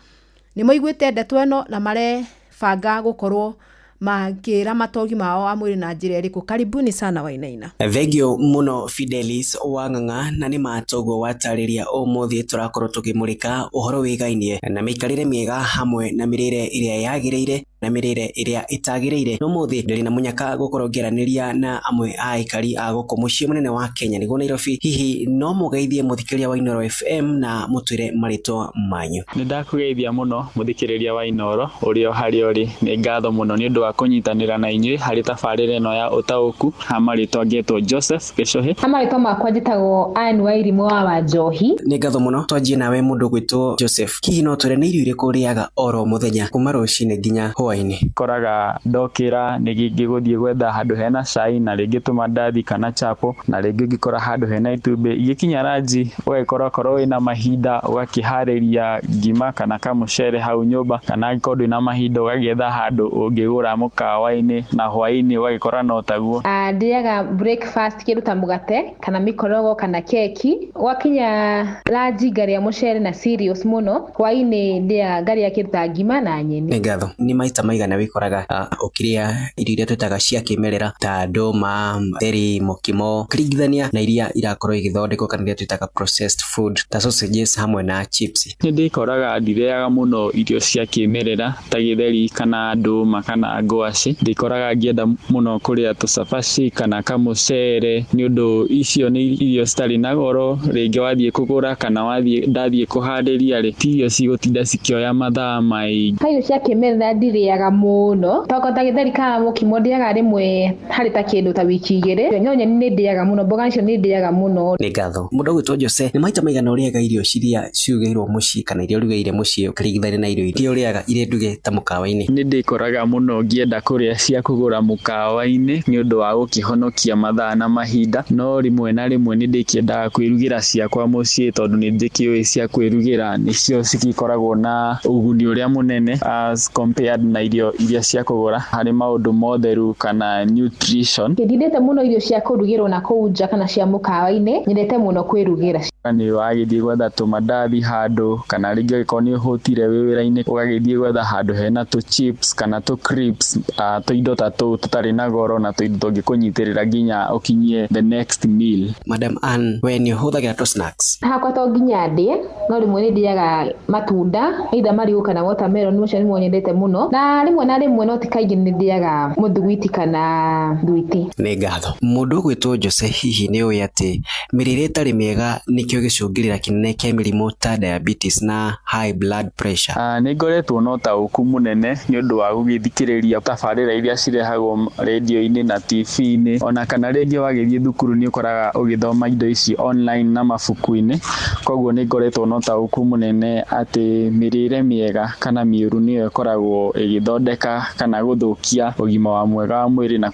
Nĩ maiguĩte ndeto ĩno na marebanga gũkorwo makĩramata ũgima wao wa mwĩrĩ na njĩra ĩrĩkũ. Karibuni sana Wainaina. Thengio mũno Fidelis Wang'ang'a, na nĩ matoguo watarĩria ũmũthĩ tũrakorwo tũkĩmũrĩka ũhoro wĩgainie na mĩikarĩre mĩega hamwe na mĩrĩre ĩrĩa yagĩrĩire na mĩrĩre ĩrĩa ĩtagĩrĩire. No mũthĩ ndĩrĩ na mũnyaka gũkorwo ngĩaranĩria na amwe a aikari a gũkũ mũciĩ mũnene wa Kenya nĩguo Nairobi. Hihi no mũgeithie mũthikĩrĩria wa Inooro FM na mũtwĩre marĩtwa manyu? Nĩ ndakũgeithia mũno mũthikĩrĩria wa Inooro ũrĩa o harĩa ũrĩ. Nĩ ngatho mũno nĩ ũndũ wa kũnyitanĩra na inyuĩ harĩ tabarĩra ĩno ya ũtaũku. Ha marĩtwa ngetwo Joseph Gĩcũhĩ. Ha marĩtwa makwa njĩtagwo Ann Wairimũ wa Wanjohi. Nĩ ngatho mũno. Twanjie nawe mũndũ gwĩtwo Joseph, hihi no twĩre nĩ irio irĩkũ ũrĩaga oro mũthenya kuma rũcinĩ nginya hwainĩ? Koraga ndokĩra nĩ ngĩgũthiĩ gwetha handũ hena cai na rĩngĩ tũmandathi kana chapo, na rĩngĩ ngĩkora handũ hena itumbĩ. Igĩkinya ranji ũgagĩkora okorwo wĩna mahinda ũgakĩharĩria ngima kana kamũcere hau nyũmba, kana angĩkorwo ndwĩna mahinda ũgagĩetha handũ ũngĩgũra mũkawa-inĩ, na hwainĩ ũgagĩkora no taguo. Ndĩaga breakfast kĩndũ ta mũgate kana mĩkorogo kana keki. Gwakinya ranji ngarĩa mũcere na cereals mũno. Hwainĩ ndĩaga ngarĩa kĩndũ ta ngima na nyeni. Nĩ ngatho. Nĩ maita maigana wĩkoraga ũkĩrĩa irio iria twĩtaga cia kĩmerera ta ndũma, theri, mũkimo, ũkĩringithania na iria irakorwo igĩthondekwo kana iria twĩtaga processed food ta sausages hamwe na chips? Nĩ ndĩkoraga ndirĩaga mũno irio cia kĩmerera ta gĩtheri kana ndũma kana ngwacĩ. Ndĩkoraga ngĩenda mũno kũrĩa tũcabaci kana kamũcere, nĩ ũndũ icio nĩ irio citarĩ na goro. Rĩngĩ wathiĩ kũgũra kana wathiĩ ndathiĩ kũharĩria rĩ, ti irio cigũtinda cikĩoya mathaa maingĩ. Irio cia kĩmerera ndirĩaga ndĩaga mũno, toko ta gĩtheri kana mũkimo ndĩaga rĩmwe harĩ ta kĩndũ ta wiki 2, no nyeni nĩ ndĩaga mũno, mboga icio nĩ ndĩaga mũno. Nĩ ngatho. Mũndũ ũgwĩtwo Jose, nĩ maita maigana ũrĩaga irio ciria cirugĩirwo mũciĩ kana iria ũrugĩire mũciĩ ũkĩringithania na irio iria ũrĩaga irĩ nduge ta mũkawa-inĩ? Nĩ ndĩkoraga mũno ngĩenda kũrĩa cia kũgũra mũkawa-inĩ nĩ ũndũ wa gũkĩhonokia mathaa na mahinda, no rĩmwe na rĩmwe nĩ ndĩkĩendaga kwĩrugĩra ciakwa mũciĩ tondũ nĩ ndĩkĩũĩ cia kwĩrugĩra nĩcio cigĩkoragwo na ũguni ũrĩa mũnene as compared na irio iria cia kũgũra harĩ maũndũ motheru kana nutrition. Ndindĩte mũno irio cia kũrugĩrwo na kũu nja kana cia mũkawa-inĩ, nyendete mũno kwĩrugĩra. Nĩ wagĩthiĩ gwetha tũmandathi handũ kana rĩngĩ ũngĩkorwo nĩ ũhũtire wĩ wĩra-inĩ ũgagĩthiĩ gwetha handũ hena tũ chips kana tũ crisps, tũindo ta tũu tũtarĩ na goro na tũindo tũngĩkũnyitĩrĩra nginya ũkinyie the next meal. Madam Ann, we nĩ ũhũthagĩra tũ snacks? Hakwa to nginya ndĩe, no rĩmwe nĩ ndĩaga matunda, either marigũ kana watermelon, macio nĩmo nyendete mũno, na rĩmwe na rĩmwe no ti kaingĩ nĩ ndĩaga mũthugwiti kana thwiti. Nĩ ngatho. Mũndũ ũgwĩtwo Jose, hihi nĩ ũĩ atĩ mĩrĩre ĩtarĩ mĩega nĩkĩo gĩcũngĩrĩra kĩnene kĩa mĩrimũ ta diabetes na high blood pressure? Nĩ ngoretwo na ũtaũku mũnene nĩ ũndũ wa gũgĩthikĩrĩria tabarĩra iria cirehagwo rĩndiũ-inĩ na TV-inĩ, ona kana rĩngĩ wagĩthiĩ thukuru nĩ ũkoraga ũgĩthoma indo ici online na mabuku-inĩ. Koguo nĩ ngoretwo na ũtaũku mũnene atĩ mĩrĩre mĩega kana mĩũru nĩyo ĩkoragwo ĩgĩthondeka kana gũthũkia ũgima wa mwega wa mwĩrĩ na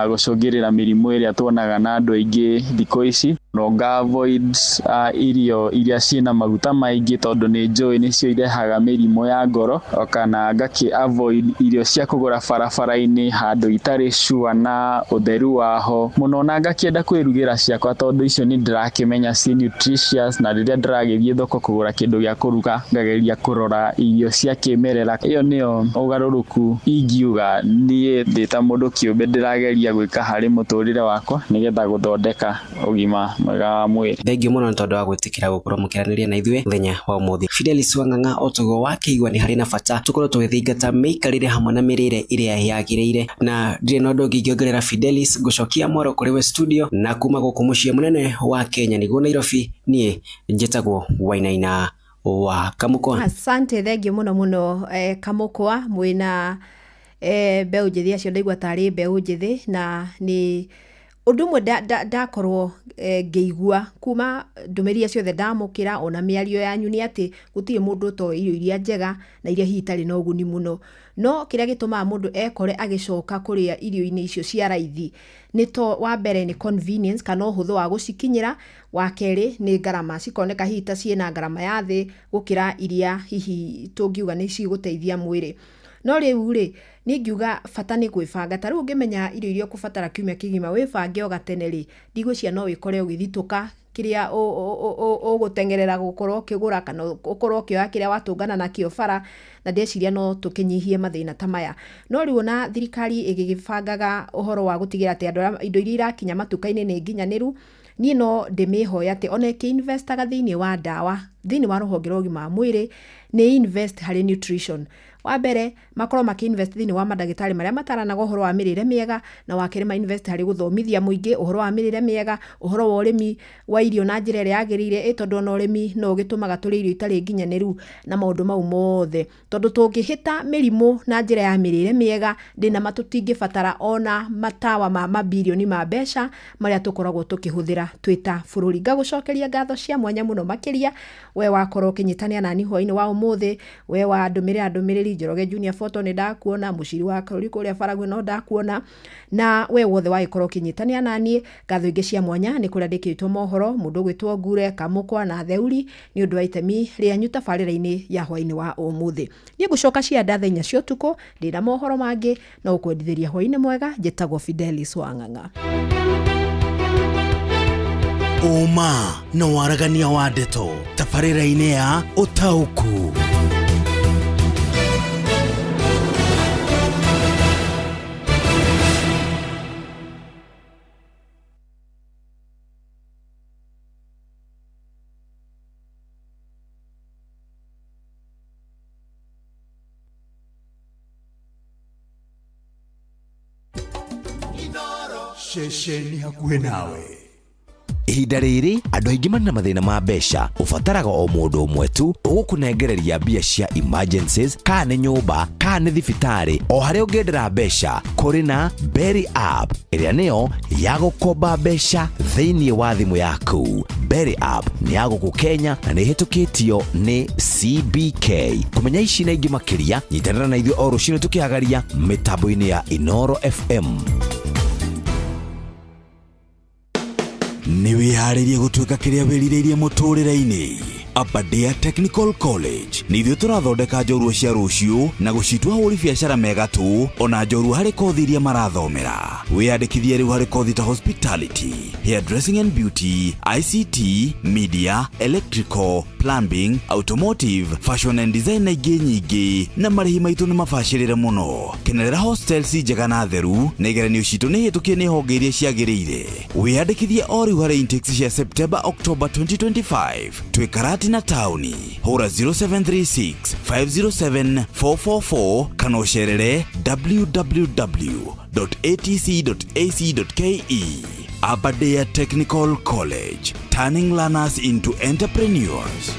gũcũngĩrĩra mĩrimũ ĩrĩa tuonaga na andũ aingĩ thikũ ici. No nga avoid irio iria ciĩna maguta maingĩ tondũ nĩ njũĩ nĩcio irehaga mĩrimũ ya ngoro, kana ngakĩ avoid irio cia kũgũra barabara-inĩ handũ itarĩ sure na ũtheru waho mũno, na ngakĩenda kwĩrugĩra ciakwa tondũ icio nĩ ndĩrakĩmenya ci nutritious, na rĩrĩa ndĩragĩthiĩ thoko kũgũra kĩndũ gĩa kũruga ngageria kũrora irio cia kĩmerera. Ĩyo nĩyo ũgarũrũku ingiuga niĩ ndĩ ta mũndũ kĩũmbe ndĩrageria gwĩka harĩ mũtũrĩre wakwa nĩgetha gũthondeka ũgima mwega wa mwĩrĩ. Thengiũ mũno nĩ tondũ wa gwĩtĩkĩra gũkorwo mũkĩaranĩria na ithuĩ mũthenya wa ũmũthĩ. Fidelis Wang'ang'a, o toguo wakĩigua nĩ harĩ na bata tũkorwo tũgĩthingata mĩikarĩre hamwe na mĩrĩre ĩrĩa yagĩrĩire, na ndirĩ na ũndũ ũngĩ ingĩongerera Fidelis, ngũcokia mwaro kũrĩ we studio na kuma gũkũ mũciĩ mũnene wa Kenya nĩguo Nairobi, niĩ njĩtagwo Wainaina wa Kamũkwa. Asante, thengiũ mũno mũno Kamũkwa, mwĩna mbeũ njĩthĩ acio ndaigua tarĩ mbeũ njĩthĩ, na nĩ ũndũ ũmwe ndakorwo ngĩigua kuma ndũmĩrĩri ciothe ndamũkĩra ona mĩario yanyu nĩ atĩ gũtirĩ mũndũ ũtoĩ irio iria njega na iria hihi itarĩ na ũguni mũno, no kĩrĩa gĩtũmaga mũndũ ekore agĩcoka kũrĩa irio-inĩ icio cia raithi nĩ to wa mbere nĩ convenience kana ũhũthũ wa gũcikinyĩra, wa kerĩ nĩ ngarama, cikoneka hihi ta ciĩna ngarama ya thĩ gũkĩra iria hihi tũngiuga nĩ cigũteithia mwĩrĩ. No rĩu rĩ, niĩ ngiuga bata nĩ gwĩbanga. Ta rĩu ũngĩmenya irio iria ũkũbatara kiumia kĩgima wĩbange o gatene rĩ, ndigwĩciria no wĩkore ũgĩthitũka kĩrĩa ũgũteng'erera gũkorwo ũkĩgũra kana ũkorwo ũkĩoya kĩrĩa watũngana nakĩo bara, na ndĩreciria no tũkĩnyihie mathĩna ta maya. No rĩu ona thirikari ĩgĩgĩbangaga ũhoro wa gũtigĩrĩra atĩ andũ arĩa indo iria irakinya matuka-inĩ nĩ nginyanĩru, niĩ no ndĩmĩhoe atĩ ona ĩkĩ-investaga thĩinĩ wa ndawa, thĩinĩ wa rũhonge rwa ũgima wa mwĩrĩ, nĩ invest harĩ nutrition. Wa mbere makorwo makĩ-invest thĩinĩ wa mandagĩtarĩ marĩa mataranaga ũhoro wa mĩrĩre mĩega, na wa kerĩ ma-invest harĩ gũthomithia mũingĩ ũhoro wa mĩrĩre mĩega, ũhoro wa ũrĩmi wa irio na njĩra ĩrĩa yagĩrĩire, ĩ tondũ ona ũrĩmi no ũgĩtũmaga tũrĩe irio itarĩ nginyanĩru na maũndũ mau mothe. Tondũ tũngĩhĩta mĩrimũ na njĩra ya mĩrĩre mĩega, ndĩna ma tũtingĩbatara ona matawa ma mabirioni ma mbeca marĩa tũkoragwo tũkĩhũthĩra twĩ ta bũrũri. Ngagũcokeria ngatho cia mwanya mũno makĩria we wakorwo ũkĩnyitanĩra nani hwaĩ-inĩ wa ũmũthĩ, we wa ndũmĩrĩra ndũmĩrĩri Njoroge Junior Photo nĩ ndakuona, mũciri wa bũrũri kũrĩa Baragwi no ndakuona, na we wothe wagĩkorwo ũkĩnyitanĩra naniĩ. Ngatho ingĩ cia mwanya nĩ kũrĩa ndĩkĩtwo mohoro mũndũ ũgwĩtwo Ngure Kamũkwa na Theuri nĩ ũndũ wa itemi rĩanyu tabarĩra-inĩ ya hwaĩ-inĩ wa ũmũthĩ. Niĩ ngũcoka cia thaa 4 cia ũtukũ ndĩna mohoro mangĩ no gũkwendithĩria hwaĩ-inĩ mwega. Njĩtagwo Fidelis Wang'ang'a. Ũma na waragania wa ndeto tabarĩra-inĩ ya ũtaũku. Ceceni hakuhĩ nawe. Ihinda rĩrĩ andũ aingĩ marĩ na mathĩna ma mbeca. Ũbataraga o mũndũ ũmwe tu ũgũkũnengereria mbia cia emergencies, kana nĩ nyũmba, kana nĩ thibitarĩ, o harĩa ũngĩendera mbeca. Kũrĩ na Berry App ĩrĩa nĩyo ya gũkomba mbeca thĩinĩ wa thimũ yaku. Berry App nĩ ya gũkũ Kenya na nĩ ĩhĩtũkĩtio nĩ CBK. Kũmenya ici na ingĩ makĩria, nyitanĩra na ithuĩ o rũcinĩ tũkĩhagaria mĩtambo-inĩ ya Inoro FM. Nĩ wĩharĩirie gũtuĩka kĩrĩa wĩrirĩirie mũtũrĩre-inĩ? Aberdare Technical College nĩ ithuĩ tũrathondeka njorua cia rũciũ na gũcitua ahũri biacara mega tu, ona njorua harĩ kothi iria marathomera. Wĩyandĩkithie rĩu harĩ kothi ta hospitality, hairdressing and beauty, ICT, media, electrical, plumbing, automotive, fashion and design na ingĩ nyingĩ, na marĩhi maitũ nĩ mabacĩrĩre mũno. Kenerera hostels njega na theru, na igeranio citũ nĩ hĩtũkie nĩ honge iria ciagĩrĩire. Wĩyandĩkithie o rĩu harĩ intakes cia September October 2025. Twĩ Karatina taũni. Hũra 0736 507 444 kana ũcerere www.atc.ac.ke. Aberdare Technical College, turning learners into entrepreneurs.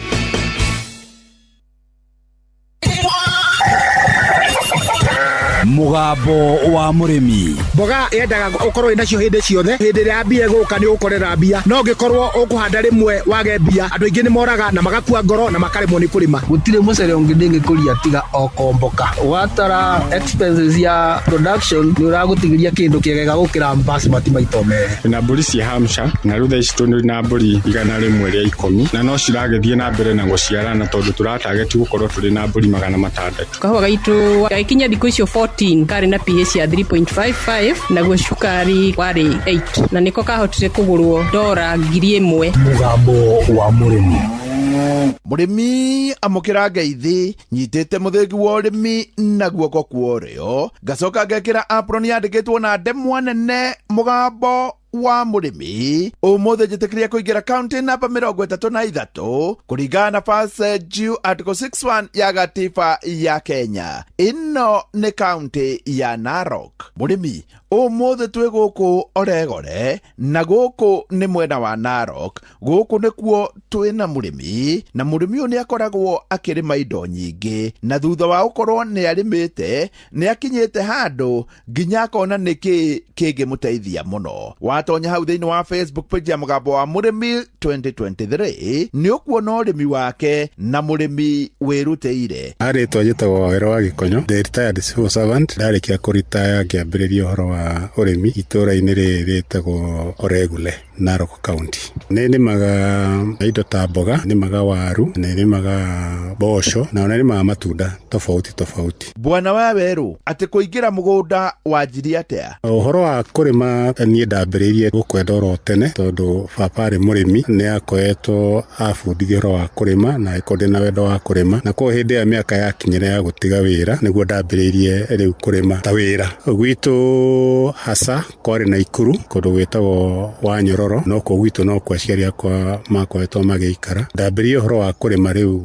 Mũgambo wa mũrĩmi. Mboga yendaga ũkorwo wĩnacio hĩndĩ ciothe. Hĩndĩ ĩrĩa mbia ĩgũka nĩ ũgũkorera mbia, no ũngĩkorwo ũkũhanda rĩmwe wage mbia, andũ aingĩ nĩ moraga na magakua ngoro na makaremwo nĩ kũrĩma. Gũtirĩ mũcere ũngĩ ndĩngĩkũria tiga o komboka. Watara expenses ya production nĩ ũragũtigĩria kĩndũ kĩega gũkĩra basmati maita merĩ. Na mbũri cia Hampshire, na rĩu thaa ici tũrĩ na mbũri 110, na no ciragĩthiĩ na mbere na gũciarana tondũ tũratageti gũkorwo tũrĩ na mbũri 600. Kahũa gaitũ gagĩkinya thikũ icio 14 karĩ na pH ya 3.55, naguo cukari warĩ 8, na nĩko kahotire kũgũrwo dora 1000. Mũgambo wa mũrĩmi. Mũrĩmi amũkĩra ngeithi, nyitĩte mũthĩgi wa ũrĩmi na guoko kwa ũrĩo, ngacoka ngekĩra apron yandĩkĩtwo na ndemwa nene mũgambo wa mũrĩmi. Ũmũthĩ njĩtĩkĩria kũingĩra kaunti namba 33 kũringana na First Due Article 61 ya gatiba ya Kenya. Ĩno nĩ kaunti ya Narok. Mũrĩmi, ũmũthĩ twĩ gũkũ Oregore, na gũkũ nĩ mwena wa Narok. Gũkũ nĩkuo twĩna mũrĩmi, na mũrĩmi ũyũ nĩ akoragwo akĩrĩma indo nyingĩ, na thutha wa gũkorwo nĩ arĩmĩte nĩ akinyĩte handũ nginya akona nĩkĩ kĩngĩmũteithia mũno. Watonya hau thĩinĩ wa Facebook page ya mũgambo wa mũrĩmi 2023 nĩ ũkuona ũrĩmi wake na mũrĩmi wĩrutĩire. Arĩtwa njĩtagwo Wawero wa Gĩkonyo, the retired civil servant. Ndarĩkia kũritaya ngĩambĩrĩria ũhoro wa ũrĩmi itũũra-inĩ rĩrĩ rĩtagwo Oregule, Narok County. Nĩ nĩmaga indo ta mboga, nĩmaga waru, nĩ nĩmaga mboco, na ona nĩmaga matunda tofauti tofauti. Bwana wa Werũ, atĩ kũingĩra mũgũnda wanjirie atĩa? Ũhoro wa kũrĩma niĩ ndambĩrĩirie gũkwenda oro tene tondũ baba arĩ mũrĩmi, nĩ akoretwo abundithia ũhoro wa kũrĩma na agĩkorwo ndĩna wendo wa kũrĩma, na koguo hĩndĩ ĩrĩa mĩaka yakinyire ya gũtiga wĩra nĩguo ndambĩrĩirie rĩu kũrĩma ta wĩra. Gwitũ hasa kwarĩ na Ikuru kũndũ gwĩtagwo Wanyororo, no kuo gwitũ no kuo aciari akwa makoretwo magĩikara. Ndambĩrĩirie ũhoro wa kũrĩma rĩu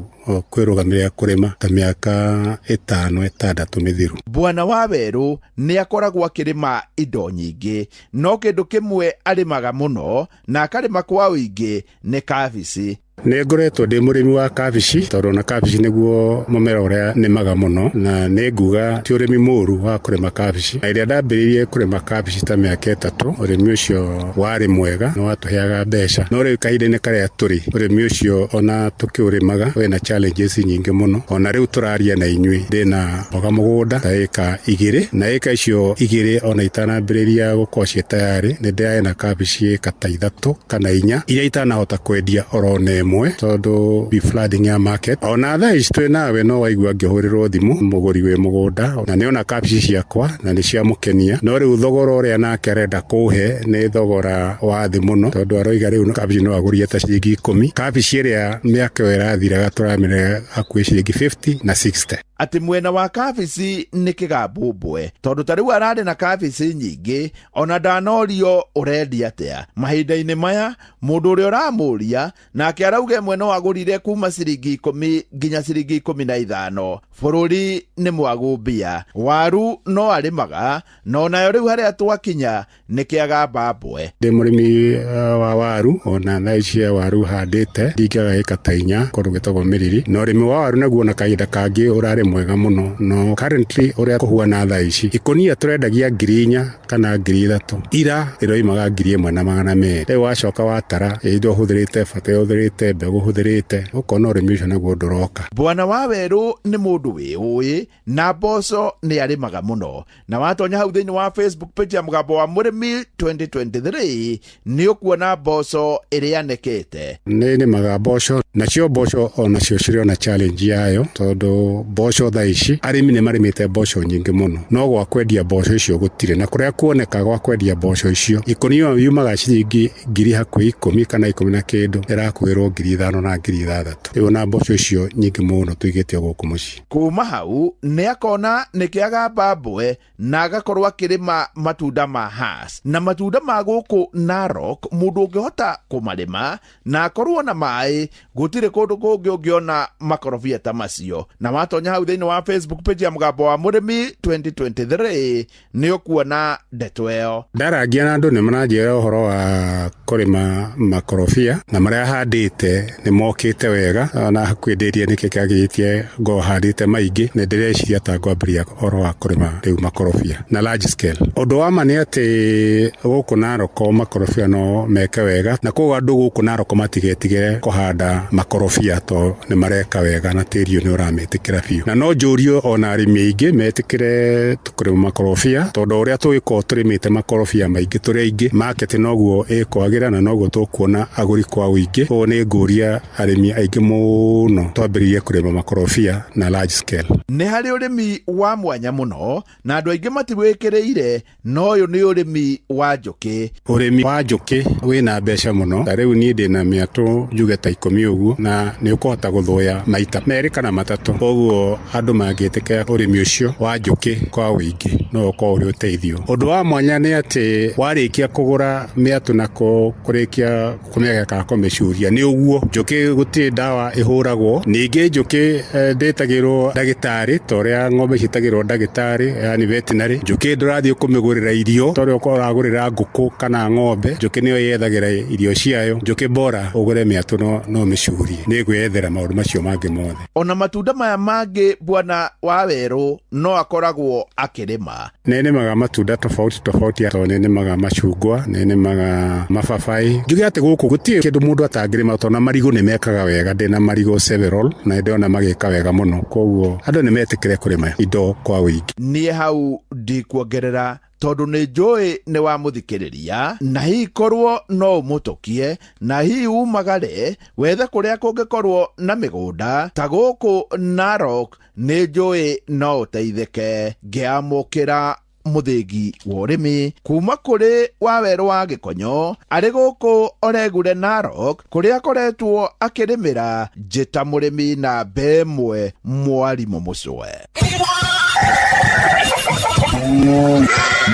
kwĩrũgamĩrĩra kũrĩma ta mĩaka 5 6 mĩthiru. Bwana wa Werũ nĩ akoragwo akĩrĩma indo nyingĩ, no kĩndũ kĩmwe arĩmaga mũno na akarĩma kwa ũingĩ nĩ kabici. Nĩ ngoretwo ndĩ mũrĩmi wa kabici tondũ na kabici nĩguo mũmera ũrĩa nĩmaga mũno, na nĩ nguga ti ũrĩmi mũru wa kũrĩma kabici. Na ĩrĩa ndambĩrĩirie kũrĩma kabici ta mĩaka 3, ũrĩmi ũcio warĩ mwega, nĩ watũheaga mbeca. No rĩu kahinda-inĩ karĩa tũrĩ, ũrĩmi ũcio ona tũkĩũrĩmaga wĩna challenges nyingĩ mũno. Ona rĩu tũraria na inyuĩ, ndĩna mboga mũgũnda ta ĩka 2, na ĩka icio 2 ona itanambĩrĩria gũkorwo ciĩ tayarĩ, nĩ ndĩrarĩ na kabici ĩka ta 3 kana 4 iria itanahota kwendia oro na ĩmwe tondũ be flooding ya market. Ona thaa ici twĩ nawe no waigua ngĩhũrĩrwo thimũ mũgũri wĩ mũgũnda, na nĩona kabici ciakwa na nĩ ciamũkenia, no rĩu thogora ũrĩa nake arenda kũhe nĩ thogora wa thĩ mũno tondũ aroiga rĩu kabici no agũrie ta ciringi 10, kabici ĩrĩa mĩaka ĩyo ĩrathiraga tũramĩrega hakuhĩ ciringi 50 na 60. Atĩ mwena wa kabici nĩ kĩgambũmbwe tondũ ta rĩu ararĩ na kabici nyingĩ ona ndanorio ũrendia atĩa. Mahinda-inĩ maya mũndũ ũrĩa ũramũria nake arauga ĩmwe no agũrire kuma ciringi 10 nginya ciringi 15. Bũrũri nĩ mwagu mbia. Waru no arĩmaga no nayo rĩu harĩa twakinya nĩ kĩaga mbambwe. Ndĩ mũrĩmi wa waru ona thaa ici waru handĩte ndingĩaga ĩka ta 4 kũndũ gwĩtagwo Mĩriri, na ũrĩmi wa waru naguo na kahinda kangĩ ũrarĩ mwega mũno, no currently ũrĩa kũhuana thaa ici ikũnia tũrendagia 4,000 kana 3,000, ira ĩroimaga 1,200. Rĩu wacoka watara indo ũhũthĩrĩte, bata ũhũthĩrĩte, mbegũ ũhũthĩrĩte, ũkona ũrĩmi ũcio naguo ndũroka. Bwana wa Werũ nĩ mũndũ wĩũĩ na mboco nĩ arĩmaga mũno, na watonya hau thĩinĩ wa Facebook page ya Mũgambo wa Mũrĩmi 2023 nĩ ũkuona mboco ĩrĩa anĩkĩte. Nĩ nĩmaga mboco, nacio mboco onacio cirĩ ona challenge yayo, tondũ mboco thaa ici arĩmi nĩ marĩmĩte mboco nyingĩ mũno, no gwa kwendia mboco icio gũtirĩ, na kũrĩa kuoneka gwa kwendia mboco icio ikũnia yumaga ciringi ngiri hakuhĩ 10 kana 10 na kĩndũ, ĩrakuĩrwo 5,000 na 6,000. Rĩu ona mboco icio nyingĩ mũno tũigĩte gũkũ mũciĩ. Kuma hau nĩ akona nĩ kĩaga mbambwe na agakorwo akĩrĩma matunda ma Hass, na matunda ma gũkũ Narok mũndũ ũngĩhota kũmarĩma na akorwo na maĩ gũtirĩ kũndũ kũngĩ ũngĩona makorobia ta macio. Na watonya hau thĩinĩ wa Facebook page ya Mũgambo wa Mũrĩmi 2023 nĩ ũkuona ndeto ĩyo. Ndarangia na andũ nĩ maranjĩra ũhoro wa kũrĩma makorobia na marĩa handĩte nĩ mokĩte wega, na hakuhĩ ndĩrie nĩkĩ kĩagĩrĩtie ngorwo handĩte maingĩ, na ndĩreciria ta ngwambĩrĩria ũhoro wa kũrĩma rĩu makorobia na large scale. Ũndũ wa ma nĩ atĩ gũkũ Narok makorobia no meke wega, na koguo andũ gũkũ Narok matigetigĩre kũhanda makorobia tondũ nĩ mareka wega na tĩri ũyũ nĩ ũrametĩkĩra biũ. Na no njũrie ona arĩmi aingĩ metĩkĩre kũrĩma makorobia, tondũ ũrĩa tũgĩkorwo tũrĩmĩte makorobia maingĩ tũrĩ aingĩ, market noguo ĩkwagĩra na noguo tũkuona agũri kwa ũingĩ. Koguo nĩ ngũria arĩmi aingĩ mũno twambĩrĩrie kũrĩma makorobia na large scale. Nĩ harĩ ũrĩmi wa mwanya mũno na andũ aingĩ matiwĩkĩrĩire, no ũyũ nĩ ũrĩmi wa njũkĩ. Ũrĩmi wa njũkĩ wĩna mbeca mũno, ta rĩu niĩ ndĩna mĩatũ njuge ta 10 ũguo, na nĩ ũkũhota gũthũya maita 2 kana 3. Koguo andũ mangĩtĩkĩra ũrĩmi ũcio wa njũkĩ kwa ũingĩ no ũkorwo ũrĩ ũteithio. Ũndũ wa mwanya nĩ atĩ warĩkia kũgũra mĩatũ na kũrĩkia kũmĩaga kana kũmĩcuria nĩ ũguo njũkĩ gũtirĩ ndawa ĩhũragwo. Ningĩ njũkĩ ndĩtagĩrwo ndagĩtarĩ ta ũrĩa ng'ombe ciĩtagĩrwo ndagĩtarĩ, yani veterinary. Njũkĩ ndũrathiĩ kũmĩgũrĩra irio ta ũrĩa ũragũrĩra ngũkũ kana ng'ombe, njũkĩ nĩyo yethagĩra irio ciayo. Njũkĩ bora ũgũre mĩatũ no mĩcurie, nĩ ĩkwĩyethera maũndũ macio mangĩ mothe. Ona matunda maya mangĩ Bwana wa Werũ no akoragwo akĩrĩma. Nĩ nĩmaga matunda tofauti tofauti, tondũ nĩ nĩmaga macungwa, nĩ nĩmaga mababaĩ. Njuge atĩ gũkũ gũtirĩ kĩndũ mũndũ atangĩrĩma, tondũ marigũ nĩ mekaga wega. Ndĩna marigũ several na ndĩrona magĩka wega mũno, koguo andũ nĩ metĩkĩre kũrĩma indo kwa ũingĩ. Niĩ hau ndikuongerera tondũ nĩ njũĩ nĩ wamũthikĩrĩria, na hihi korwo no ũmũtũkie, na hihi umagare wethe kũrĩa kũngĩkorwo na mĩgũnda ta gũkũ Narok, nĩ njũĩ no ũteithĩke. Ngĩamũkĩra mũthĩgi wa ũrĩmi kuma kũrĩ wa Werũ wa Gĩkonyo arĩ gũkũ Oregure Narok, kũrĩa akoretwo akĩrĩmĩra njĩta mũrĩmi na 1 mwarimũ Mũcwe.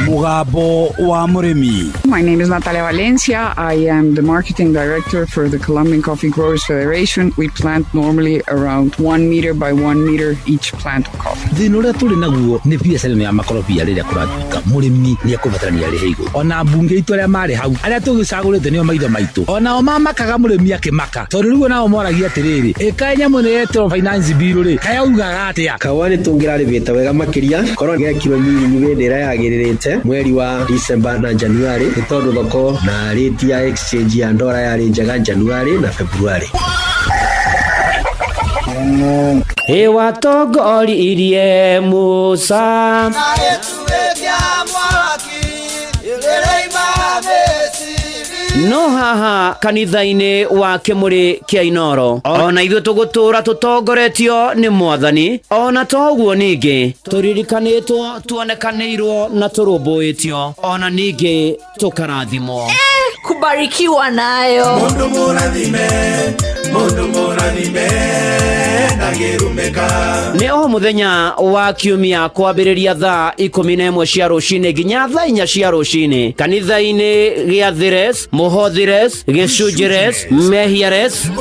Mũgambo wa Mũrĩmi. My name is Natalia Valencia. I am the marketing director for the Colombian Coffee Growers Federation. We plant normally around 1 meter by 1 meter each plant of coffee. Thĩna ũrĩa tũrĩ naguo nĩ biacara ĩno ya makorobia rĩrĩa kũratuĩka mũrĩmi nĩ ekũbatarania arĩhe igũrũ. Ona mbunge itũ arĩa marĩ hau, arĩa tũgĩcagũrĩte nĩo maitho maitũ, onao mamakaga mũrĩmi akĩmaka, tondũ rĩu onao moragia atĩrĩrĩ, ĩkaĩ nyamũ ĩno yetĩrwo finance bill rĩ, kaĩ augaga atĩa? Kahũa nĩ tũngĩrarĩmĩte wega makĩria korwo gekirwo nyinyi hĩndĩ ĩrĩa yagĩrĩrĩte mweri wa December na January, nĩ tondũ thoko na rate ya exchange ya ndora yarĩ njega January na February. Ĩwatongoririe Musa. No haha kanitha-inĩ wa Kĩmũrĩ kĩa Inoro, ona ithuĩ tũgũtũra tũtongoretio nĩ Mwathani, ona toguo ningĩ tũririkanĩtwo, tuonekanĩirwo na tũrũmbũĩtio, ona ningĩ tũkarathimwo. Kubarikiwa nayo. Mundu mũrathime, mundu mũrathime, na Itangĩrumĩka. Nĩ o mũthenya wa kiumia kwambĩrĩria thaa 11 cia rũcinĩ nginya thaa 4 cia rũcinĩ kanitha-inĩ gĩa Thires, Mũhothires, Gĩcunjĩres, Mehiares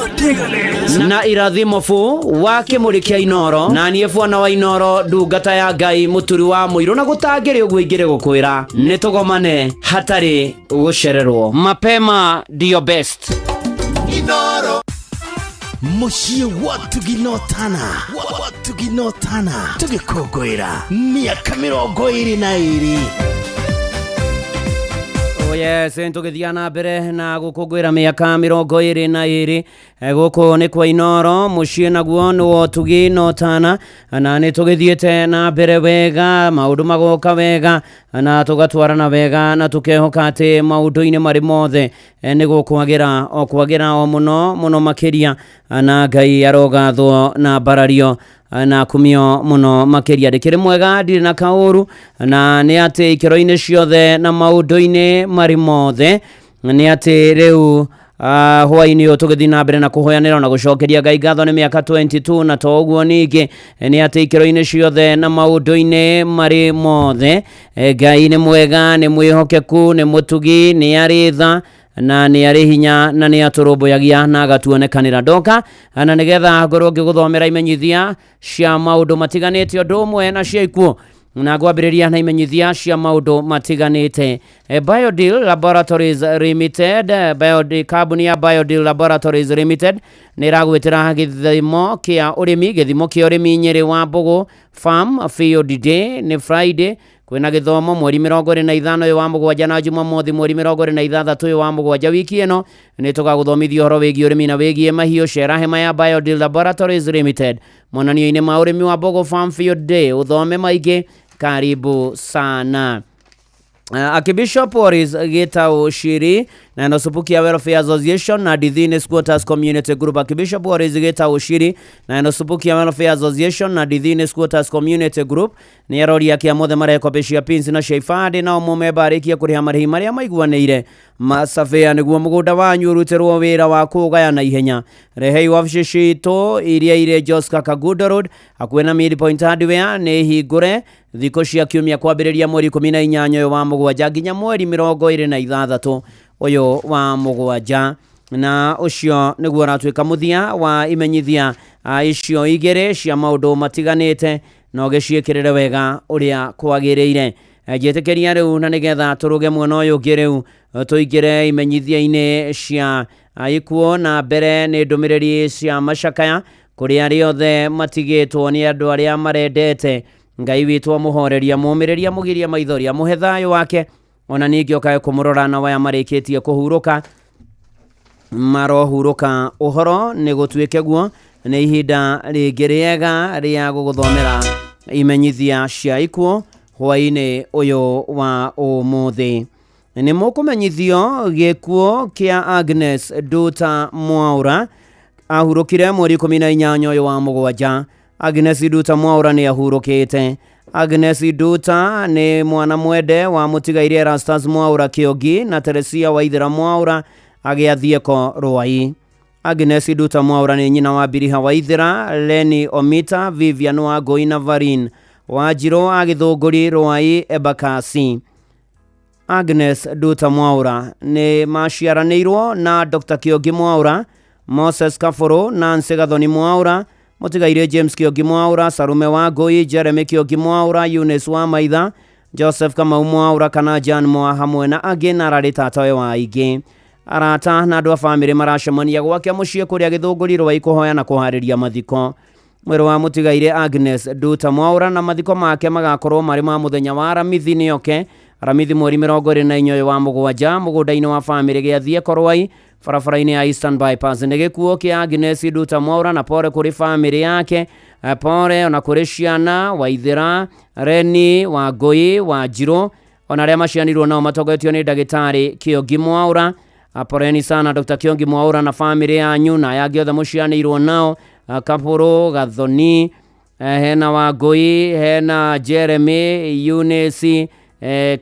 na Irathimo fu wa kĩmũrĩ kĩa Inoro, na niĩ bwana wa Inoro, ndungata ya Ngai, mũturi wa mũirũ, na gũtangĩrĩ ũguo ingĩrĩ gũkwĩra nĩ tũgomane hatarĩ gũcererwo. Mapema ndio best. Inoro. Mũciĩ wa Tuginotana, wa Tuginotana, tũgĩkũngũĩra mĩaka 22. Oh yes, tũgĩthiaga na mbere na gũkũngũĩra mĩaka 22. Gũkũ nĩ kwa Inoro, mũciĩ naguo nĩ wa Ũtugi na Ũtana, na nĩ tũgĩthiĩte na mbere wega, maũndũ magoka wega na tũgatwarana wega, na tũkehoka atĩ maũndũ-inĩ marĩ mothe nĩ gũkwagĩra o kwagĩra o mũno mũno makĩria, na Ngai arogathwo na mbarario na kumio mũno makĩria. Ndĩkĩrĩ mwega, ndirĩ na kaũru, na nĩ atĩ ikĩro-inĩ ciothe na maũndũ-inĩ marĩ mothe nĩ atĩ rĩu hwaĩ-inĩ ũyũ tũgĩthiĩ na mbere na kũhoyanĩra na gũcokeria Ngai ngatho nĩ mĩaka 22, na to ũguo ningĩ nĩ atĩ ikĩro-inĩ ciothe na maũndũ-inĩ marĩ mothe Ngai nĩ mwega, nĩ mwĩhokeku, nĩ mũtugi, nĩ arĩ tha na nĩ arĩ hinya, na nĩ atũrũmbũyagia na agatuonekanĩra. Ndoka na nĩgetha ngorwo ngĩgũthomera imenyithia cia maũndũ matiganĩte ũndũ ũmwe na cia ikuũ, na ngwambĩrĩria na imenyithia cia maũndũ matiganĩte. Biodeal Laboratories Limited, Biodeal, kambuni ya Biodeal Laboratories Limited nĩ ĩragwĩtĩra gĩthimo kĩa ũrĩmi, gĩthimo kĩa ũrĩmi Nyĩrĩ wa Mbũgũ Farm Field Day nĩ Friday, kwĩna gĩthomo mweri 25 ũyũ wa mũgwanja, na Jumamothi mweri 26 ũyũ wa mũgwanja. Wiki ĩno nĩ tũgagũthomithia ũhoro wĩgiĩ ũrĩmi na wĩgiĩ mahiũ. Cera hema ya Biodeal Laboratories Limited monanio-inĩ ma ũrĩmi wa Mbũgũ Farm Field Day, ũthome maingĩ. Karibu sana. Archbishop Oris Gitau Shiri na Nosupukia Welfare Association na Dithini Squatters Community Group. Archbishop Oris Gitau Shiri na Nosupukia Welfare Association na Dithini Squatters Community Group nĩ aroria kĩa mothe marekobĩcia pins na cia ibandĩ, nao mũmemba arĩkia kũrĩha marĩhi marĩa maiguanĩire masabĩa nĩguo mũgũnda wanyu ũrutĩrwo wĩra wa kũũgaya na ihenya. Rehei wabici citũ iria irĩ Joska Kagudo Road hakuhĩ na Midpoint Hardware, nĩ hingũre thikũ cia kiumia kwambĩrĩria mweri 18 ũyũ wa mũgwanja nginya mweri 26 ũyũ wa mũgwanja, na ũcio nĩguo ũratuĩka mũthia wa imenyithia icio igĩrĩ cia maũndũ matiganĩte, na ũgĩciĩkĩrĩre wega ũrĩa kwagĩrĩire. Njĩtĩkĩria rĩu na nĩgetha tũrũge mwena ũyũ ũngĩ rĩu tũingĩre imenyithia-inĩ cia ikuũ, na mbere nĩ ndũmĩrĩri cia macakaya kũrĩ arĩa othe matigĩtwo nĩ andũ arĩa marendete. Ngai witũ amũhoreria, mũmĩrĩria, mũgiria maithori, amũhe thayũ wake, ona ningĩ ũkae kũmũrora na waya marĩkĩtie kũhurũka marohurũka. Ũhoro nĩ gũtuĩke guo, nĩ ihinda rĩngĩ rĩega rĩa gũgũthomera imenyithia cia ikuũ hwaĩ-inĩ ũyũ wa ũmũthĩ. Nĩ mũkũmenyithio gĩkuũ kĩa Agnes Duta Mwaura, ahurũkire mweri 18 ũyũ wa mũgwanja. Agnes Duta Mwaura nĩ ahurũkĩte. Agnes Duta nĩ mwana mwende wa mũtigairĩ Erastus Mwaura Kĩongi na Teresia Waithera Mwaura agĩathiĩko Rwai. Agnes Duta Mwaura nĩ nyina wa Biriha Waithera, Leni Omita, Vivian Wangũi na Varin Wanjirũ a Gĩthũngũri Rwai Embakasi. Agnes Duta Mwaura nĩ maciaranĩirwo na Dr. Kĩongi Mwaura, Moses Kabũrũ, Nancy Gathoni Mwaura, mũtigairĩ James Kĩongi Mwaura, Sarume Wangũi, Jeremy Kĩongi Mwaura, Eunice Wamaitha, Joseph Kamau Mwaura kana Jan Mwa hamwe na angĩ, na ararĩ tatawe wa aingĩ. Arata na andũ a bamĩrĩ maracemania gwake mũciĩ kũrĩa Gĩthũngũri Rwai kũhoya na kũharĩria mathiko. Mwĩrĩ wa mũtigairĩ Agnes Duta Mwaura na mathiko make magakorwo marĩ ma mũthenya wa Aramithi nĩoke Aramithi mweri 24 ũyũ wa mũgwanja mũgũnda-inĩ wa bamĩrĩ gĩathiĩ Korwai barabara-inĩ ya Eastern Bypass. Nĩ gĩkuũ kĩa Agnes Duta Mwaura, na pore kũrĩ bamĩrĩ yake, pore ona kũrĩ ciana Waithera, Reni Wangũi, Wanjirũ, ona arĩa macianirwo nao matongoretio nĩ ndagĩtarĩ Kĩongi Mwaura. Poreni sana Dr. Kĩongi Mwaura na bamĩrĩ yanyu na aya angĩ othe mũcianĩirwo nao, Kabũrũ, Gathoni, hena Wangũi, hena Jeremy, Eunice,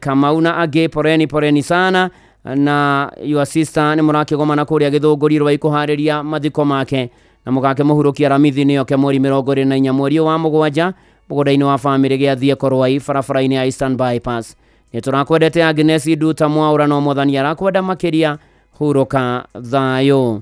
Kamau na angĩ. Poreni, poreni sana na your sister nĩ mũrakĩgomana kũrĩa Gĩthũngũri Rwai kũharĩria mathiko make. Na mũgakĩmũhurũkia Aramithi nĩoke mweri 24 mweri ũyũ wa mũgwanja mũgũnda-inĩ wa bamĩrĩ gĩathiĩ Korwai barabara-inĩ ya Eastern Bypass. Nĩ tũrakwendete Agnes Nduta Mwaũra, no Mwathani arakwenda makĩria, hurũka thayũ.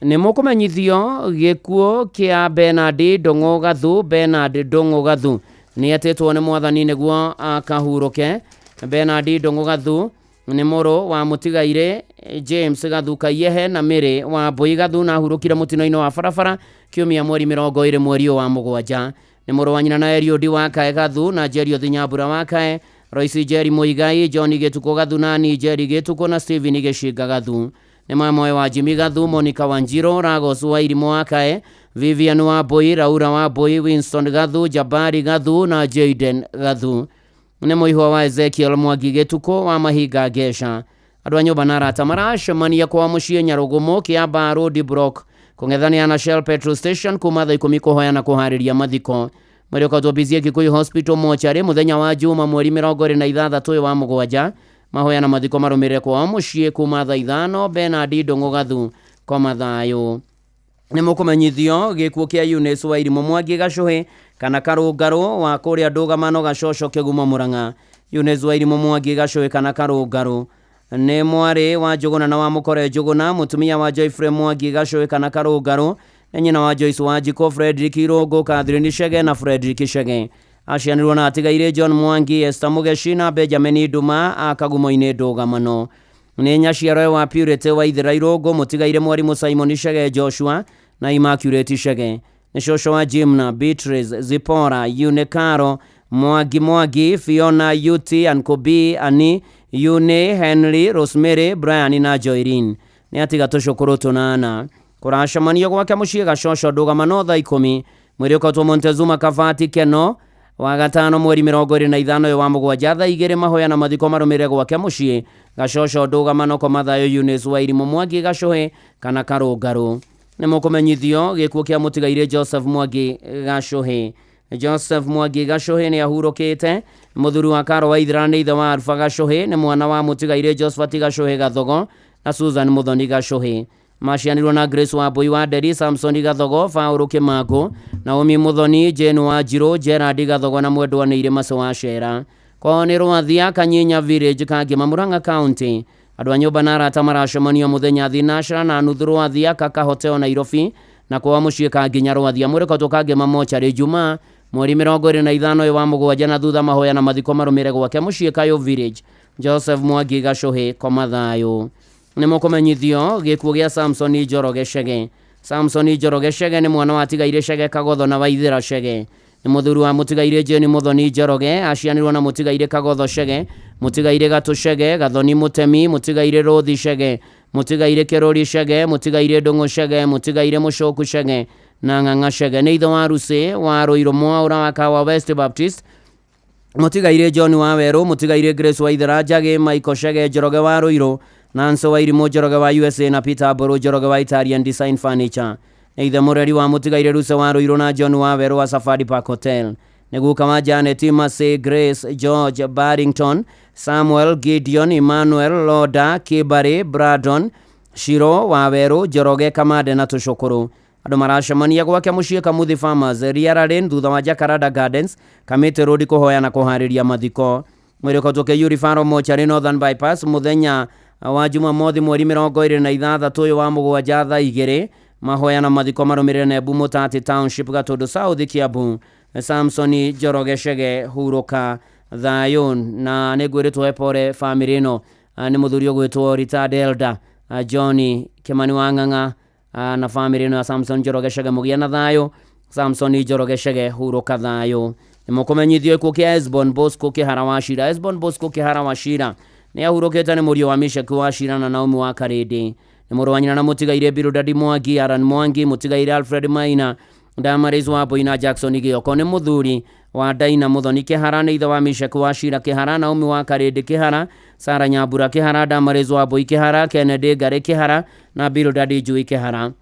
Nĩ mũkũmenyithio gĩkuũ kĩa Bernard Ndũng'ũ Gathu. Bernard Ndũng'ũ Gathu nĩ etĩtwo nĩ Mwathani nĩguo akahurũke. Bernard Ndũng'ũ Gathu nĩ mũrũ wa mũtigairĩ James Gathu Kaiehe na Mĩrĩ wa Mbũi Gathu, na ahurũkire mũtino-inĩ wa barabara kiumia mweri 20 mweri ũyũ wa mũgwanja. Nĩ mũrũ wa nyina na Eliud wa Kae Gathu na Jerioth Nyambura wa Kae, Royce Njeri Muigai, John Gĩtukũ Gathu na Annie Njeri Gĩtukũ na Stephen Gĩcinga Gathu. Nĩ mamawe wa Jimmy Gathu, Monica Wanjiro, Ragos wa Irimũ wa Kae, Vivian wa Mbũi, Laura wa Mbũi, Winston Gathu, Jabari Gathu na Jaden Gathu. Nĩ mũihwa wa Ezekiel Mwangi Gĩtukũ wa Mahinga Ngesha. Andũ a nyũmba na arata maracemania kwa mũciĩ Nyarũgũmũ Kĩambaa Road Block kũng'ethanĩra na Shell Petrol Station kuma thaa 10 kũhoya na kũharĩria mathiko. Mwĩrĩ ũkotwo BCA Kikuyu Hospital mochari mũthenya wa Juma mweri 26 ũyũ wa mũgwanja. Mahoya na mathiko marũmĩrĩre kwao mũciĩ kuma thaa 5. Bernard Ndũng'ũ Gathu koma thayũ. Nĩ mũkũmenyithio gĩkuũ kĩa Eunice wa Irimũ Mwangi Gacũhĩ kana Karũngarũ wa kũrĩa Ndũgamano Gacoco Kĩgumo Mũrang'a. Eunice wa Irimũ Mwangi Gacũhĩ kana Karũngarũ nĩ mwarĩ wa Njũgũna na wa Mũkore Njũgũna, mũtumia wa Joyfrey Mwangi Gacũhĩ kana Karũngarũ, nĩ nyina wa Joyce Wanjikũ, Frederick Irũngũ, Catherine Chege na Frederick Chege. Acianirwo na atigairĩ John Mwangi, Esther Mũgeci na Benjamin Nduma a Kagumo-inĩ Ndũgamano. Nĩ nyaciaro wa Purity wa Ithĩra Irũngũ, mũtigairĩ mwarimũ Simon Chege Joshua na Immaculate Chege. Nĩ cũcũ wa Jimna, Beatrice, Zipporah, Eunice Mwangi Mwangi, Fiona, Yuti, Ankobi, Ani, Yune, Henry, Rosemary, Brian na Joyrene. Nĩ atiga tũcũkũrũ tũnana. Kũracemanio gwake mũciĩ Gacoco Ndũgamano thaa 10. Mwĩrĩ ũkotwo Montezuma Kabati Keno wa gatano mweri 25 ũyũ wa mũgwanja thaa 2. Mahoya na mathiko marũmĩrĩre gwake mũciĩ Gacoco Ndũgamano koma thayũ. Eunice wa Irimũ Mwangi Gacũhĩ kana Karũngarũ. Nĩ mũkũmenyithio gĩkuũ kĩa mũtigairĩ Joseph Mwangi Gacũhĩ. Joseph Mwangi Gacũhĩ nĩ ahurũkĩte. Mũthuri wa Karo wa Ithĩra nĩ ithe wa Alpha Gacũhĩ, nĩ mwana wa mũtigairĩ Josephat Gacũhĩ Gathogo na Susan Mũthoni Gacũhĩ. Macianirwo na Grace wa Mbũi wa Nderi, Samson Gathogo, Paũlũ Kĩmangũ, Naomi Mũthoni, Jane wa Njirũ, Gerard Gathogo na mwendwa nĩ Irĩma wa Cera. Kwao nĩ Rwathia Kanyinya Village Kangema Murang'a County. Andũ a nyũmba na arata maracemanio mũthenya thinacra na nuthu Rwathia Kaka Hotel Nairobi, na kwao mũciĩ Kanginya Rwathia. Mwĩrĩ Kangema mochari Jumaa mweri 25 ũyũ wa mũgwanja, na thutha mahoya na mathiko marũmĩrĩre gwake mũciĩ Kayũ Village. Joseph Mwangi Gacũhĩ koma thayũ. Nĩ mũkũmenyithio gĩkuũ gĩa Samson Njoroge Chege. Samson Njoroge Chege nĩ mwana wa atigairĩ Chege Kagotho na Waithĩra Chege. Nĩ mũthuri wa mũtigairĩ Jane Mũthoni Njoroge, acianirwo na mũtigairĩ Kagotho Chege, mũtigairĩ Gatũ Chege, Gathoni Mũtemi, mũtigairĩ Rũthi Chege, mũtigairĩ Kĩrũri Chege, mũtigairĩ Ndũng'ũ Chege, mũtigairĩ Mũcoku Chege na Ng'ang'a Chege. Nĩ ithe wa Rucĩ wa Rũirũ Mwaũra wa Kawa West Baptist, mũtigairĩ John wa Werũ, mũtigairĩ Grace wa Ithĩra Njagĩ, Michael Chege Njoroge wa Rũirũ, Nancy wa Irimũ Njoroge wa USA na Peter Mbũrũ Njoroge wa Italian Design Furniture. Nĩ ithe mũreri wa mũtigairĩ Ruce wa Rũirũ na John wa Werũ wa Safari Park Hotel. Nĩ guka wa Janet, Mercy, Grace, George, Barrington, Samuel, Gideon, Emmanuel, Loda, Kibari, Brandon, Shiro wa Werũ, Njoroge, Kamande na tũcũkũrũ. Andũ maracemania gwake mũciĩ Kamuthi Farmers, Riara Lane, thutha wa Jacaranda Gardens, Kamĩtĩ Road kũhoya na kũharĩria mathiko. Mwĩrĩ ũkotwo Kĩyuri Faro Mochari Northern Bypass mũthenya wa Jumamothi mweri 26 ũyũ wa mũgwanja thaa 2. Mahoya na mathiko marũmĩrĩre Nembu Mũtati Township Gatũndũ South Kiambu. Samson Njoroge Chege hurũka thayũ. Na nĩ ngwĩrĩtwo pore famĩlĩ ĩno nĩ mũthuri ũgwĩtwo retired elder John Kimani wa Ng'ang'a na famĩlĩ ĩno ya Samson Njoroge Chege mũgĩe na thayũ. Samson Njoroge Chege hurũka thayũ. Nĩ mũkũmenyithio gĩkuũ kĩa Esbon Bosco Kĩhara wa Cira. Esbon Bosco Kĩhara wa Cira nĩ ahurũkĩte, nĩ mũriũ wa Mishaki wa Cira na Naomi wa Karĩndĩ. Nĩ mũrũ wa nyina na mũtigairĩ Biludadi Mwangi, Aran Mwangi, mũtigairĩ Alfred Maina, Damaris wa Mbũi na Jackson Gĩoko. Nĩ mũthuri wa Daina Mũthoni Kĩhara, nĩ ithe wa Mishaki wa Cira Kĩhara, Naomi wa Karĩndĩ Kĩhara, Sara Nyambura Kĩhara, Damaris wa Mbũi Kĩhara, Kennedy Ngarĩ Kĩhara na Biludadi Njui Kĩhara.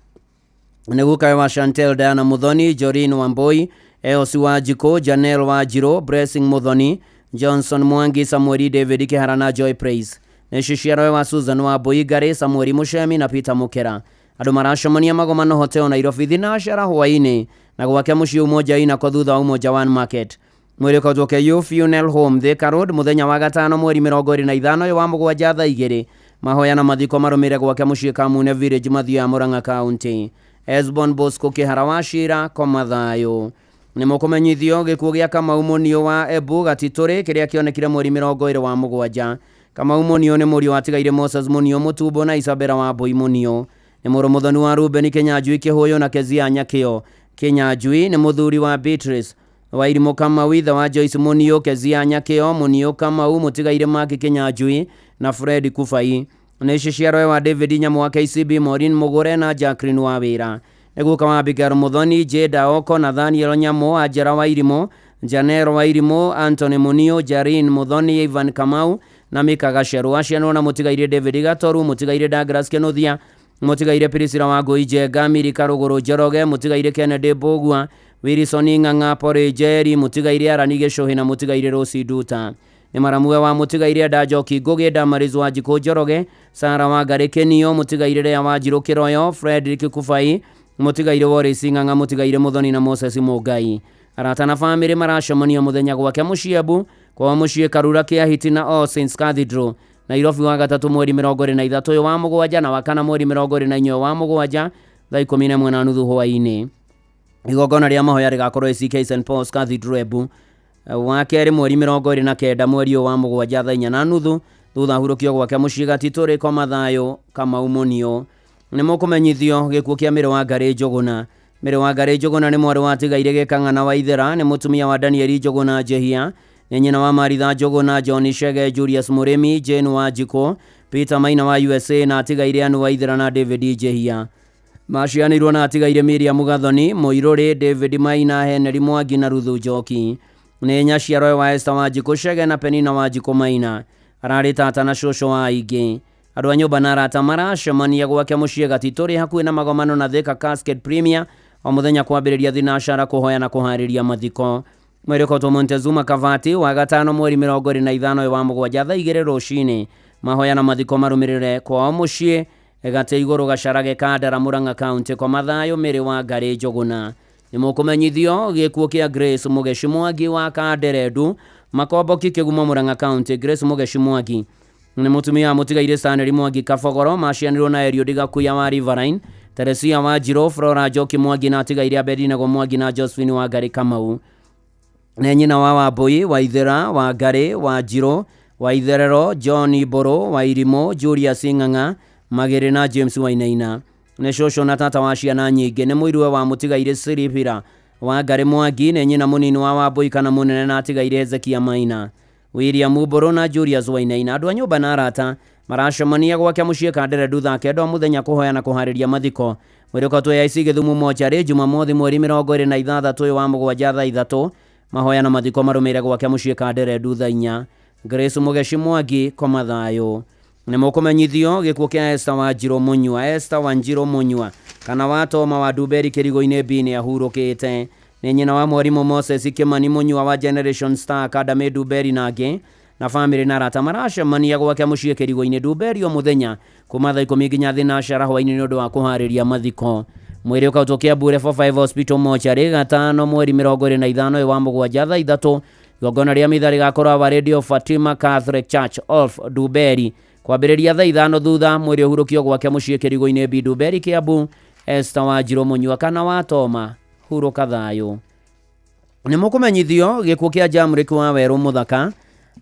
Nĩ gukawe wa Chantel Diana Muthoni, Jorin Wamboi, Eosi wa Jiko, Janel wa Njirũ, Blessing Muthoni, Johnson Mwangi, Samueli David Kĩhara na Joy Praise. Nĩ ciciarowe wa Susan wa Mbũi Ngarĩ, Samueli Mũcemi na Peter Mũkera. Andũ maracemania Magomano Hotel Nairobi thinashara hwaĩ-inĩ na gwake mũciĩ Umoja Inako thutha wa Umoja One Market. Mwĩrĩ ũkautwo KU Funeral Home Thika Road mũthenya wa gatano mweri 25 ũyũ wa mũgwanja thaa 2. Mahoya na mathiko marũmĩrĩre gwake mũciĩ Kamune Village Mathioya Murang'a County. Esbon Bosco Kĩhara wa Cira koma thayũ. Nĩ mũkũmenyithio gĩkuũ gĩa Kamau Mũniũ wa Embu Gatitũrĩ kĩrĩa kĩonekire mweri 20 wa mũgwanja. Kamau Mũniũ nĩ mũriũ watigaire Moses Mũniũ Mũtumbo na Isabella wa Mbũi Mũniũ. Nĩ mũrũ mũthoni wa Ruben Kĩnyanjui Kĩhũyũ na Kezia Nyakĩo. Kĩnyanjui nĩ mũthuri wa Beatrice Wairimũ Kamau, ithe wa Joyce Mũniũ, Kezia Nyakĩo, Mũniũ Kamau, mũtigaire Maki Kĩnyanjui na Fred Kubai. Nĩ ciciarwe wa David Nyamu wa KCB, Maureen Mũgũre na Jacqueline Wawĩra. Nĩ guka wa Abigail Muthoni, Jada Oko, Nathaniel Nyamu, Angela Wairimũ, Janero Wairimũ, Anthony Mũniũ, Jarin Muthoni, Ivan Kamau na Mika Gacerũ. Acianwo na mũtigaire David Gatoru, mũtigaire Douglas Kĩnuthia, mũtigaire Priscilla Wangũi Njenga, Miri Karũgũrũ Njoroge, mũtigaire Kennedy Mbũgua, Wilson Ng'ang'a, Porĩ Njeri, mũtigaire Arani Gĩcũhĩ na mũtigaire Rose Nduta. Nĩ maramuwe wa mũtigaire Enda Njoki Ngũgĩ, Damaris Wanjikũ Njoroge, Sara Wangarĩ Kĩnio, mũtigaire Lea Wanjirũ Kĩroyo, Frederick Kubai, mũtigaire Wallace Ng'ang'a, mũtigaire Muthoni na Moses Mũngai. Arata na bamĩrĩ maracemania mũthenya gwake mũciĩ Embu, kwao mũciĩ Karura Kĩahiti na All Saints Cathedral Nairobi wa gatatũ mweri 23 ũyũ wa mũgwanja na wa kana mweri 24 wa mũgwanja thaa 11:30 hwaĩ-inĩ. Igongona rĩa mahoya rĩgakorwo ACK St Paul's Cathedral Embu wa kerĩ mweri 29 mweri ũyũ wa mũgwanja thaa 4:30 thutha hurũkio gwake mũciĩ Gatitũrĩ koma thayũ Kamau Mũniũ. Nĩ mũkũmenyithio gĩkuũ kĩa Mĩrĩ wa Ngarĩ Njũgũna. Mĩrĩ wa Ngarĩ Njũgũna nĩ mwarĩ watigaire Gĩkang'ana wa Ithera, nĩ mũtumia wa Danieli Njũgũna Njehia, nĩ nyina wa Maritha Njũgũna, John Chege, Julius Mũrĩmi, Jane Wanjikũ, Peter Maina wa USA na atigaire Anu wa Ithera na David Njehia. Macianĩirwo na atigaire Miriam Gathoni, Mũirũrĩ, David Maina, Henry Mwangi na Ruthu Njoki. Nĩ nyaciarwe wa Esther Wanjikũ Chege na Penina Wanjikũ Maina. Ararĩ tata na cũcũ wa aingĩ. Andũ a nyũmba na arata maracemania gwake mũciĩ Gatitũrĩ hakuhĩ na magomano na Thika Casket Premier o mũthenya kwambĩrĩria thinashara kũhoya na kũharĩria mathiko. Mwĩrĩ ũkautwo Montezuma Kavati wa gatano mweri 25 wa mũgwanja thaa 2 rũcinĩ. Mahoya na mathiko marũmĩrĩre kwao mũciĩ Gatĩ Igũrũ Gacarage Kandara Murang'a County kwa mathayũ Mĩrĩ wa Ngarĩ Njũgũna. Nĩ mũkũmenyithio gĩkuũ kĩa Grace Mũgeci Mwangi wa Kanderendu Makomboki Kĩgumo Murang'a County. Grace Mũgeci Mwangi nĩ mũtumia wa mũtigaire Stanley Mwangi Kabogoro, macianĩrwo na Eliud Gakuya wa Riverine, Teresia Wanjirũ, Flora Njoki Mwangi na atigaire Abednego Mwangi na Josephine Wangarĩ Kamau. Nĩ nyina wa Wambui wa Ithera wa Ngarĩ wa Njirũ wa Itherero, John Mbũrũ wa Irimũ, Julius Ng'ang'a Magĩrĩ na James Wainaina. Nĩ cũcũ na tata wa ciana nyingĩ. Nĩ mũiruwe wa mũtigaire Siribira wa Ngarĩ Mwangi, nĩ nyina mũnini wa Wambui kana mũnene na atigaire Hezekia Maina, William Mbũrũ na Julius Wainaina. Andũ a nyũmba na arata maracemania gwake mũciĩ Kanderendu thaa 9 o mũthenya kũhoya na kũharĩria mathiko. Mwĩrĩ ũkautwo AIC Gĩthumo mocarĩ Jumamothi mweri 26 ũyũ wa mũgwanja thaa 3. Mahoya na mathiko marũmĩrĩre gwake mũciĩ Kanderendu thaa 4. Grace Mũgeci Mwangi koma thayũ. Nĩ mũkũmenyithio gĩkuũ kĩa Esther Wanjirũ Mũnyua. Esther Wanjirũ Mũnyua kana wa Toma wa Nduberi Kĩrigo-inĩ B nĩ ahurũkĩte. Nĩ nyina wa mwarimũ Moses Kĩmani Mũnyua wa Generation Star Academy Nduberi na angĩ na bamĩrĩ na arata maracemania gwake mũciĩ Kĩrigo-inĩ Nduberi o mũthenya kuma thaa 10 nginya thinashara hwaĩ-inĩ nĩ ũndũ wa kũharĩria mathiko. Mwĩrĩ ũkautwo Kiambu Level 5 Hospital mocarĩ gatano mweri 25 ũyũ wa mũgwanja thaa 3. Igongona rĩa mitha rĩgakorwo Our Lady of Fatima Catholic Church of Nduberi kwambĩrĩria thaa 5 thutha mwĩrĩ ũhurũkio gwake mũciĩ Kĩrigo-inĩ B Nduberi Kiambu. Esther Wanjirũ Mũnyua kana wa Toma hurũka thayũ. Nĩ mũkũmenyithio gĩkuũ kĩa Jamrick wa Werũ Mũthaka.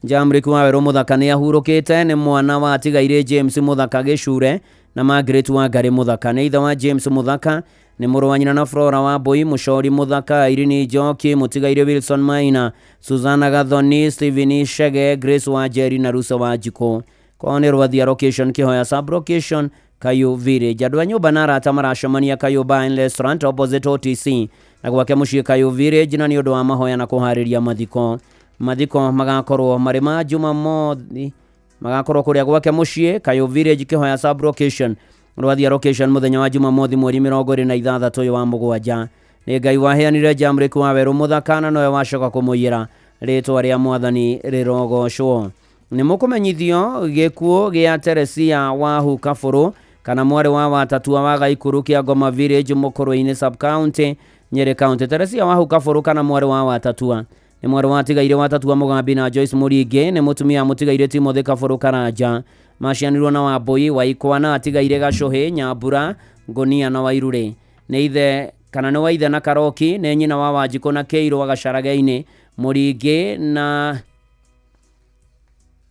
Jamrick wa Werũ Mũthaka nĩ ahurũkĩte. Nĩ mwana wa atigaire James Mũthaka Gĩcure na Margaret wa Ngarĩ Mũthaka. Nĩ ithe wa James Mũthaka, nĩ mũrũ wa nyina na Flora wa Mbũi, Mũcori Mũthaka, Irene Njoki, mũtigaire Wilson Maina, Susanna Gathoni, Stephen Chege, Grace wa Njeri na Rusa wa Njikũ. Kwao nĩ Rwathia Location, Kĩhoya Sub Location, Kayu Village. Andũ a nyũmba na arata maracemania Kayu Bar and Restaurant opposite OTC na gwake mũciĩ Kayu Village na nĩ ũndũ wa mahoya na kũharĩria mathiko. Mathiko magakorwo marĩ ma Jumamothi, magakorwo kũrĩa gwake mũciĩ Kayu Village, Kĩhoya Sub Location, Rwathia Location mũthenya wa Jumamothi mweri 26 ũyũ wa mũgwanja. Nĩ Ngai waheanire Jamrick wa Werũ Mũthaka na nowe wacoka kũmũiyĩra. Rĩtwa rĩa Mwathani rĩrogocwo. Nĩ mũkũmenyithio gĩkuũ gĩa Teresia wa Hukabũrũ Kana mwarĩ wa Watatua wa Gaikuru kĩa Ngoma Village, Mũkũrwe-inĩ Sub County, Nyeri County. Teresia Wahu Kabũrũ kana mwarĩ wa Watatua nĩ mwarĩ wa Tigaire Watatua Mũgambi na Joyce Mũringĩ, nĩ mũtumia wa Mũtigaire Timothy Kabũrũ Karanja. Macianirwo na Wambũi Waikwa na Atigaire Gacũhĩ, Nyambura, Ngũnia na Wairũrĩ. Nĩ ithe kana nĩ waithe na Karoki, nĩ nyina wa Wanjikũ na Kĩirũ wa Gacarage-inĩ, Mũringĩ na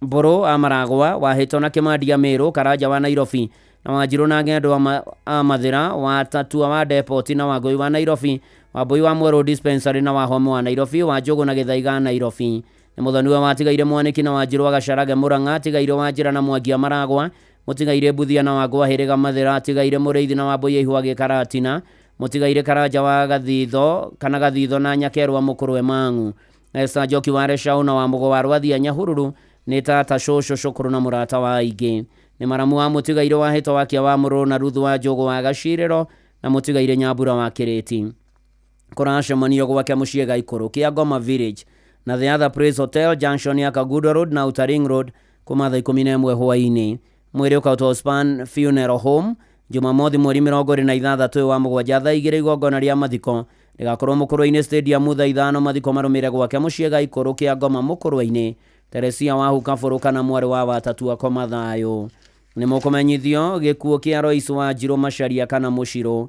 Mbũrũ a Maragwa, Wahĩto na Kĩmandia Mĩrũ, Karanja wa Nairobi na Wanjirũ na Ng'endo a Mathĩra, Watatua wa Depoti na Wangũi wa Nairobi, Wambũi wa Mwerũ Dispensary na Wahome wa Nairobi, Wanjũgũ na Gĩthaiga Nairobi. Nĩ mũthoniwe wa Tigaire Mwanĩki na Wanjirũ wa Gacarage Mũrang'a, Tigaire wa Njĩra na Mwangi a Maragwa, Mũtigaire Mbuthia na Wangũ wa Hĩrĩga Mathĩra, Tigaire Mũrĩithi na Wambũi ya Ihũa Gĩkaratina, Mũtigaire Karanja wa Gathitho kana Gathitho na Nyakerwa Mũkũrwe Mang'u, Esther Njoki wa Reshau na wa Mũgo wa Rwathia Nyahururu, nĩ tata cũcũ cũkũrũ na mũrata wa aingĩ. Nĩ maramu wa Mũtigaire wa Hĩto wa Kĩa wa Mũrũ na Ruthu wa Njũgũ wa Gacirĩro na Mũtigaire Nyambura wa Kĩrĩti. Kũracemanio gwake mũciĩ Gaikũrũ kĩa Ngoma Village na The Other Place Hotel Junction ya Kagudo Road na Outer Ring Road kuma thaa 11 hwaĩ-inĩ. Mwĩrĩ ũkautwo Span Funeral Home Jumamothi mweri 26 wa mũgwanja thaa 2 igongona rĩa mathiko rĩgakorwo Mũkũrwe-inĩ Stadium thaa 5 mathiko marũmĩrĩre gwake mũciĩ Gaikũrũ kĩa Ngoma Mũkũrwe-inĩ. Teresia Wahu Kabũrũ kana mwarĩ wa Watatua koma thayũ. Nĩ mũkũmenyithio gĩkuũ kĩa Royce Wanjirũ Macharia kana Mũcirũ.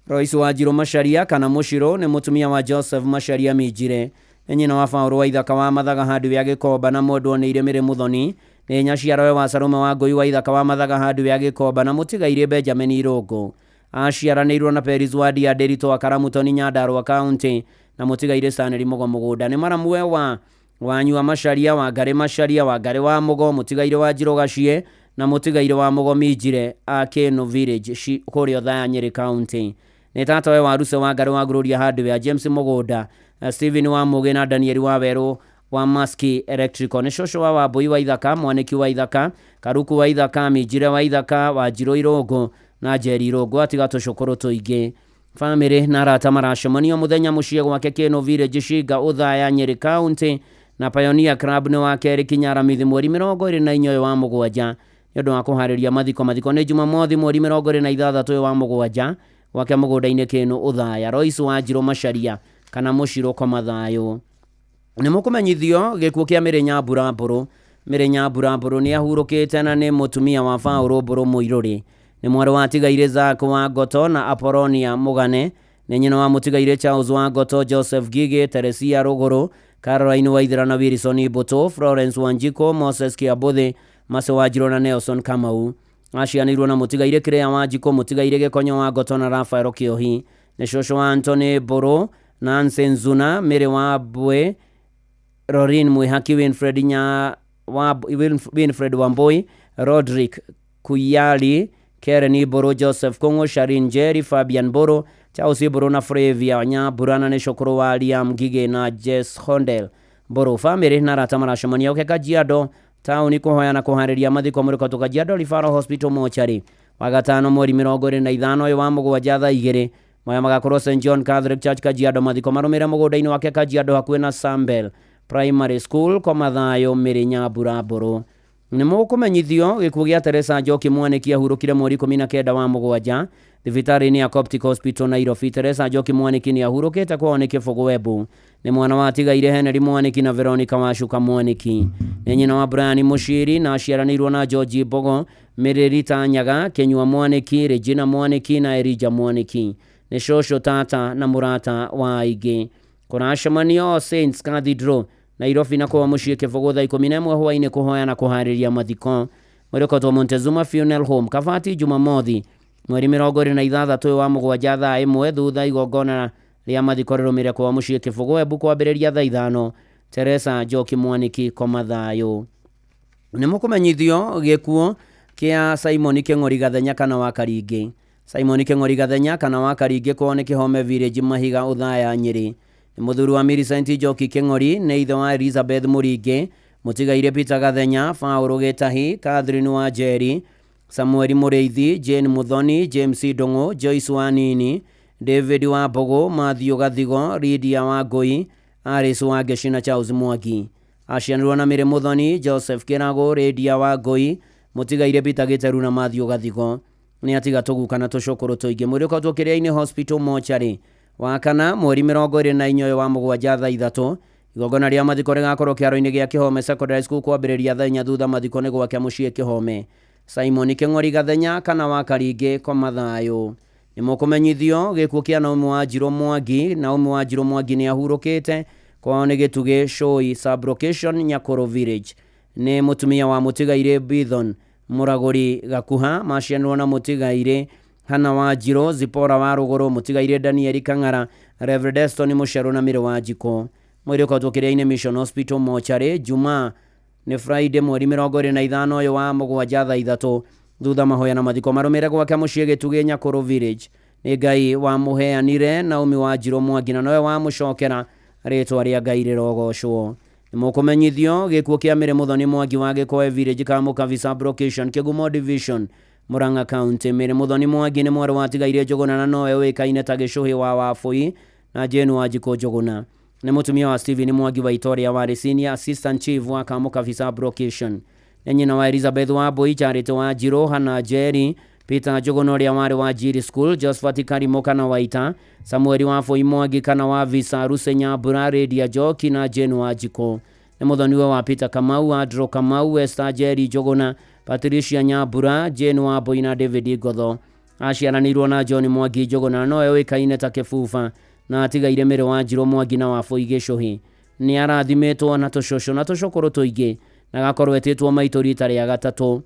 Royce Wanjirũ Macharia kana Mũcirũ nĩ mũtumia wa Joseph Macharia Minjire, nĩ nyina wa Paũlũ wa Ithaka wa Mathaga handũ ya Gĩkomba na mwendwo nĩ Irĩmĩrĩ Mũthoni, nĩ nyaciarawe wa Salome wa Ngũi wa Ithaka wa Mathaga handũ ya Gĩkomba na Mũtigairĩ Benjamin Irũngũ. Aciaranĩirwo na Peris Wadia Ndĩritũ wa Karamutoni Nyandarua County na Mũtigairĩ Stanley Mũgo Mũgũnda. Nĩ maramuwe wa Wanyua Macharia, Wangarĩ Macharia, Wangarĩ wa Mũgo, Mũtigairĩ wa Njirũ Gaciĩ na Mũtigairĩ wa Mũgo Minjire a Kĩnũ Village kũrĩa Othaya Nyeri County. Nĩ tatawe wa Ruse Wangarĩ wa Gloria Hardware, James Mũgũnda, Stephen wa Mũgĩ na Daniel wa Werũ wa Maski Electrical. Nĩ cũcũ wa Wambũi wa Ithaka, Mwanĩki wa Ithaka, Karuku wa Ithaka, Minjire wa Ithaka, Wanjirũ Irũngũ na Njeri Irũngũ atiga tũcũkũrũ tũingĩ. Famĩlĩ na arata maracemanio mũthenya mũciĩ gwake Kĩnũ Village Cinga Othaya Nyeri County na Pioneer Club nĩ wa kerĩ kinya Aramithi mweri 24 wa mũgwanja nĩ ũndũ wa kũharĩria mathiko. Mathiko nĩ Jumamothi mweri 26 wa mũgwanja gwake mũgũnda-inĩ Kĩnũ Othaya. Royce Wanjirũ Macharia kana Mũcirũ koma thayũ. Nĩ mũkũmenyithio gĩkuũ kĩa Mĩrĩ Nyambura Mbũrũ. Mĩrĩ Nyambura Mbũrũ nĩ ahurũkĩte na nĩ mũtumia wa Paũlũ Mbũrũ Mũirũrĩ. Nĩ mwarĩ wa Tigaire Zack wa Ngoto na Apollonia Mũgane. Nĩ nyina wa Mũtigaire Charles wa Ngoto, Joseph Gigi, Teresia Rũgũrũ, Caroline Waithera na Wilson Mbũtũ, Florence Wanjikũ, Moses Kĩambũthĩ, Mercy Wanjirũ na Nelson Kamau. Acianĩirwo na Mũtigaire Claire Wanjikũ, Mũtigaire Gĩkonyo wa Ngoto na Raphael Kĩohi. Nĩ cũcũ wa Anthony Mbũrũ, Nancy Nzuna, Mary wa Mbwe, Rorin Mwihaki, Winfred Wambui, Rodrick Kuyali, Karen Mbũrũ, Joseph Kung'u, Sharin Njeri, Fabian Mbũrũ, Charles Mbũrũ na Flavia Nyambura na nĩ cũkũrũ wa Liam Ngigĩ na Jess Hondel Mbũrũ. Famĩlĩ na arata maracemania ũke Kajiado taũni kũhoya na kũharĩria mathiko mũrĩko Kajiado Referral Hospital Mortuary wagatano mweri 25 ũyũ wa mũgwanja thaa 2. Maya magakorwo St John Catholic Church Kajiado. Mathiko marũmĩrĩre mũgũnda-inĩ wake Kajiado hakuhĩ na Sambel Primary School koma thayũ. Mĩrĩ Nyambura Mbũrũ. Nĩ mũkũmenyithio gĩkuũ gĩa Teresa Njoki Mwanĩki ahurũkire mweri 19 wa mũgwanja thibitarĩ-inĩ ya Coptic Hospital Nairobi. Teresa Njoki Mwanĩki nĩ ahurũkĩte kwao nĩ Kĩbũgũ Embu. Nĩ mwana wa Tigaire Henry Mwanĩki na Veronica Wacuka Mwanĩki. Nĩ nyina wa Brian Mũciri na aciaranĩirwo na George Mbogo, Mary Rita Nyaga, Kĩnyua Mwanĩki, Regina Mwanĩki na Elijah Mwanĩki. Nĩ cũcũ, tata na mũrata wa aingĩ. Kũracemanio Saints Cathedral Nairobi na kwa mũciĩ Kĩbũgũ thaa 11 hwaĩ-inĩ kũhoya na kũharĩria mathiko. Mwĩrĩkotwo Montezuma Funeral Home Kabati Jumamothi mweri 26 wa mũgwanja thaa 1 thutha igongona rĩa mathiko rĩrũmĩrĩre kwa mũciĩ Kĩbũgũ Embu kwambĩrĩria thaa 5. Teresa Njoki Mwanĩki koma thayũ. Nĩ mũkũmenyithio gĩkuũ kĩa Simon Kĩng'ori Gathenya kana wa Karingĩ. Simon Kĩng'ori Gathenya kana wa Karingĩ kwao nĩ Kĩhome Village Mahiga Othaya Nyĩrĩ. Nĩ mũthuri wa Millicent Njoki Kĩng'ori, nĩ ithe wa Elizabeth Mũringĩ, Mũtigaire Peter Gathenya, Paũlũ Gĩtahi, Catherine wa Njeri, Samuel Mũrĩithi, Jane Muthoni, James Ndũng'ũ, Joyce Wanini, David wa Mbũgũ, Matthew Gathigo, Lydia wa Ngũi, Alice wa Ngeci na Charles Mwangi. Acianirwo na Mary Muthoni, Joseph Kĩrago, Lydia wa Ngũi, Mũtigaire Peter Gĩteru na Matthew Gathigo. Nĩ atiga tũguka na tũcũkũrũ tũingĩ. Mwĩrĩ ũkoretwo Kĩrĩa-inĩ Hospital Mortuary. Wakana mweri 24 ũyũ wa mũgwanja thaa 3. Igongona rĩa mathiko rĩgakorwo kĩharo-inĩ gĩa Kĩhome Secondary School kwambĩrĩria thaa 4 thutha mathiko nĩ gwake mũciĩ Kĩhome. Simon Kĩng'ori Gathenya kana wa Karingĩ koma thayũ. Nĩ mũkũmenyithio gĩkuũ kĩa Naomi Wanjirũ Mwangi. Naomi Wanjirũ Mwangi nĩ ahurũkĩte kwao nĩ Gĩtugĩ Shoi Sublocation Nyakũrũ Village. Nĩ mũtumia wa mũtigairĩ Bithon Mũragũri Gakuha macianirwo na mũtigairĩ Hana Wanjirũ Zipora wa Rũgũrũ mũtigairĩ Danieli Kang'ara Reverend Eston Mũcerũ na Mĩrĩ Wanjikũ. Mwĩrĩ ũkoretwo Kĩrĩa-inĩ Mission Hospital Mortuary. Jumaa nĩ Friday mweri 25 ũyũ wa mũgwanja thaa 3 thutha mahoya na mathiko marũmĩrĩre gwake mũciĩ Gĩtugĩ Nyakũrũ Village. Nĩ Ngai wamũheanire Naomi Wanjirũ Mwangi na nowe wamũcokera rĩtwa rĩa Ngai rĩrogocwo. Nĩ mũkũmenyithio gĩkuũ kĩa Mĩrĩ Mũthoni Mwangi wa Gĩkoe Village Kamũkabi Sublocation Kĩgumo Division Murang'a County. Mĩrĩ Mũthoni Mwangi nĩ mwarĩ watigaire Njũgũna na nowe ũĩkaine ta Gĩcũhĩ wa Wabũi na Jane Wanjikũ Njũgũna. Nĩ mũtumia wa Stephen Mwangi wa Itoria warĩ Senior Assistant Chief wa Kamũkabi Sublocation. Nĩ nyina wa Elizabeth Wambui, Charity Wanjirũ, Hannah Njeri, Peter Njũgũna ũrĩa warĩ wa Njiri School, Josephat Karimũ kana Waita, Samuel Wabũi Mwangi kana wa Visa, Ruse Nyambura, Lydia Njoki na Jane Wanjikũ. Nĩ mũthoniwe wa Peter Kamau, Andrew Kamau, Esther Njeri Njũgũna, Patricia Nyambura, Jane Wambui na David Ngotho. Aciaranĩirwo na John Mwangi Njũgũna nowe ũĩkaine ta Kĩbuba na atigaire Mĩrĩ Wanjirũ Mwangi na Wabũi Gĩcũhĩ. Nĩ arathimĩtwo na tũcũcũ na tũcũkũrũ tũingĩ na agakorwo etĩtwo maitũ rita rĩa gatatũ.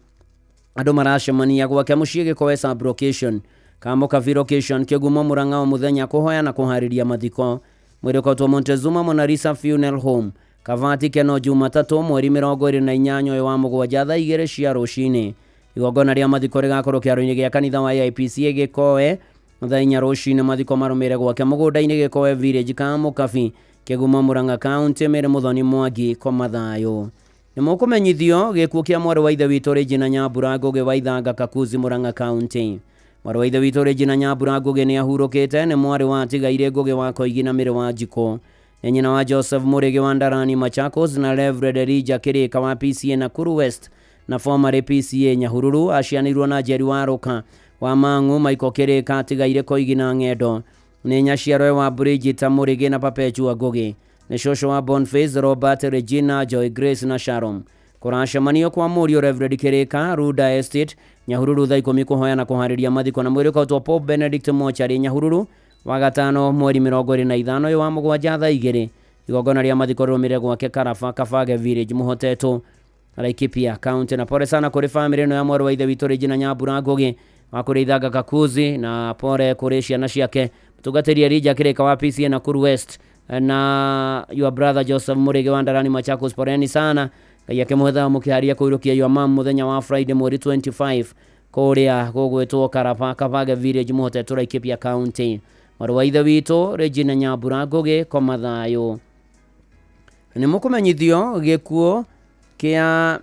Andũ maracemania gwake mũciĩ Gĩkoe Sublocation Kamũkabi Location Kĩgumo Murang'a o mũthenya kũhoya na kũharĩria mathiko. Mwĩrĩ ũkoretwo Montezuma Monalisa Funeral Home Kavati Keno Jumatatũ mweri 28 ũyũ wa mũgwanja thaa 2 cia rũcinĩ. Igongona rĩa mathiko rĩgakorwo kĩharo-inĩ gĩa kanitha wa AIPCA Gĩkoe thaa 4 rũcinĩ. Mathiko marũmĩrĩre gwake mũgũnda-inĩ Gĩkoe Village Kamũkabi Kĩgumo Murang'a County. Mĩrĩ Mũthoni Mwangi koma thayũ. Nĩ mũkũmenyithio gĩkuũ kĩa mwarĩ wa ithe witũ Regina Nyambura Ngũgĩ wa Ithanga Kakuzi Murang'a County. Mwarĩ wa ithe witũ Regina Nyambura Ngũgĩ nĩ ahurũkĩte. Nĩ mwarĩ wa atigaire Ngũgĩ wa Koigi na Mĩrĩ Wanjikũ. Nĩ nyina wa Joseph Mũrĩgĩ wa Ndarani Machakos na Reverend Elijah Kĩrĩka wa PCA Nakuru West na former PCA Nyahururu. Acianĩirwo na Njeri wa Rũka wa Mang'u Michael Kĩrĩka atigaire Koigi na Ng'endo. Nĩ nyaciarwe wa Bridget Mũrĩgĩ na Perpetua Ngũgĩ. Nĩ cũcũ wa Boniface, Robert, Regina, Joy Grace na Sharon. Kũracemanio kwa mũriũ Reverend Kĩrĩka Ruda Estate Nyahururu thaa 10 kũhoya na kũharĩria mathiko na mwĩrĩ ũkautwo Pope Benedict Mortuary Nyahururu wagatano mweri 25 ũyũ wa mũgwanja thaa 2. Igongona rĩa mathiko rĩrũmĩrĩre gwake Karaba Kabage Village Mũhotetwo Laikipia County. Na pole sana kũrĩ famĩlĩ ĩno ya mwarĩ wa ithe witũ Regina Nyambura Ngũgĩ wa kũrĩ Ithanga Kakuzi na pole kũrĩ ciana ciake mũtungatĩri Elijah Kĩrĩka wa PCA Nakuru West na your brother Joseph Mũrĩgĩ wa Ndarani Machakos. Poleni sana. Ngai akĩmũhe thayũ mũkĩharia kũirũkia your mum mũthenya wa Friday mweri 25 kũrĩa gũgwĩtwo Karaba Kabage Village Mũhotetwo Laikipia County. Mwarĩ wa ithe witũ Regina Nyambura Ngũgĩ koma thayũ. Nĩ mũkũmenyithio gĩkuũ kĩa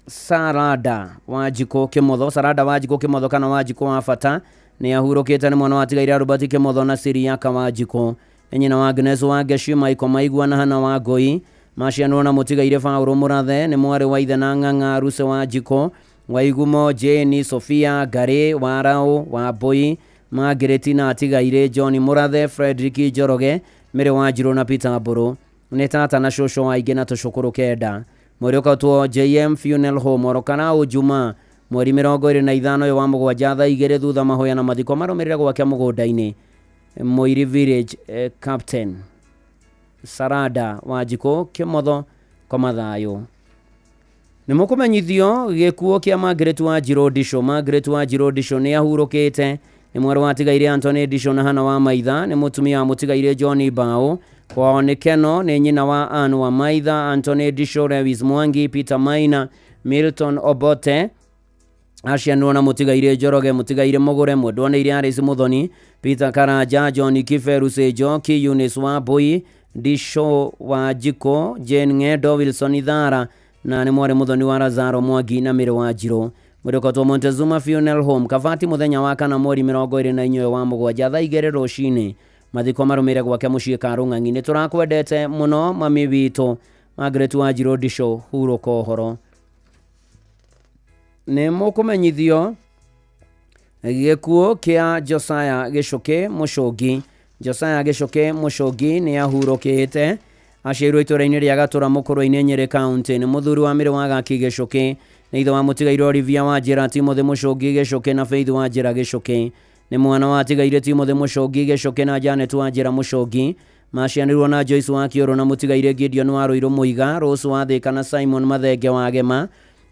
Sarada Wanjikũ Kĩmotho. Sarada Wanjikũ Kĩmotho kana Wanjikũ wa bata nĩ ahurũkĩte. Nĩ mwana wa atigaire Robert Kĩmotho na Siriaka Wanjikũ. Nĩ nyina wa Agnes wa Ngeci, Michael Maigua na Hana wa Ngũi. Macianirwo na mũtigaire Paũlũ Mũrathe. Nĩ mwarĩ wa ithe na Ng'ang'a Ruse Wanjikũ Waigumo, Jane, Sofia Ngarĩ Waraũ wa Mbũi, Margaret na atigaire John Mũrathe, Frederick Njoroge, Mĩrĩ Wanjirũ na Peter Mbũrũ. Nĩ tata na cũcũ wa aingĩ na tũcũkũrũ kenda. Mwĩrĩ ũkautwo JM Funeral Home Orokarau Jumaa mweri 25 ũyũ wa mũgwanja thaa 2 thutha mahoya na mathiko marũmĩrĩre gwake mũgũnda-inĩ Moiri Village. Captain Sarada Wanjikũ Kĩmotho koma thayũ. Nĩ mũkũmenyithio gĩkuũ kĩa Margaret Wanjirũ Ndicũ. Margaret Wanjirũ Ndicũ nĩ ahurũkĩte. Nĩ mwarĩ wa atigaire Anthony Ndicũ na Hana wa Maitha. Nĩ mũtumia wa mũtigaire John Bao. Kwao nĩ Keno. Nĩ nyina wa Ann wa Maitha, Anthony Ndicũ, Lewis Mwangi, Peter Maina, Milton Obote. Acianirwo na mũtigaire Njoroge, mũtigaire Mũgũre, mwendwa nĩ Alice Mũthoni, Peter Karanja, John Kiberu Njoki, Eunice Wambui, Ndicũ Wanjikũ, Jane Ng'endo, Wilson Ithara na nĩ mwarĩ mũthoni wa Lazaro Mwangi na Mĩrĩ Wanjirũ. Mwĩrĩ ũkotwo Montezuma Funeral Home Kabati mũthenya wa kana mweri 24 wa mũgwanja thaa 2 rũcinĩ. Mathiko marũmĩrĩre gwake mũciĩ Karũng'ang'i. Nĩ tũrakwendete mũno mami witũ Margaret Wanjirũ Ndicũ, hurũka ũhoro. Nĩ mũkũmenyithio Gĩkuũ kĩa Josiah Gĩchũkĩ Mũcũngi. Josiah Gĩchũkĩ Mũcũngi nĩ ahurũkĩte. Aciarirwo itũũra-inĩ rĩa Gatũra Mũkũrwe-inĩ, Nyĩrĩ County. Nĩ mũthuri wa Mĩrĩ wa Gaki Gĩchũkĩ. Nĩ ithe wa mũtigairĩ Olivia Wanjĩra, Timothy Mũcũngi Gĩchũkĩ na Faith Wanjĩra Gĩchũkĩ. Nĩ mwana wa atigairĩ Timothy Mũcũngi Gĩchũkĩ na Janet Wanjĩra Mũcũngi. Macianĩirwo na Joyce wa Kĩũrũ na mũtigairĩ Gideon wa Rũirũ Mũiga, Rose wa Thĩka na Simon Mathenge wa Gema.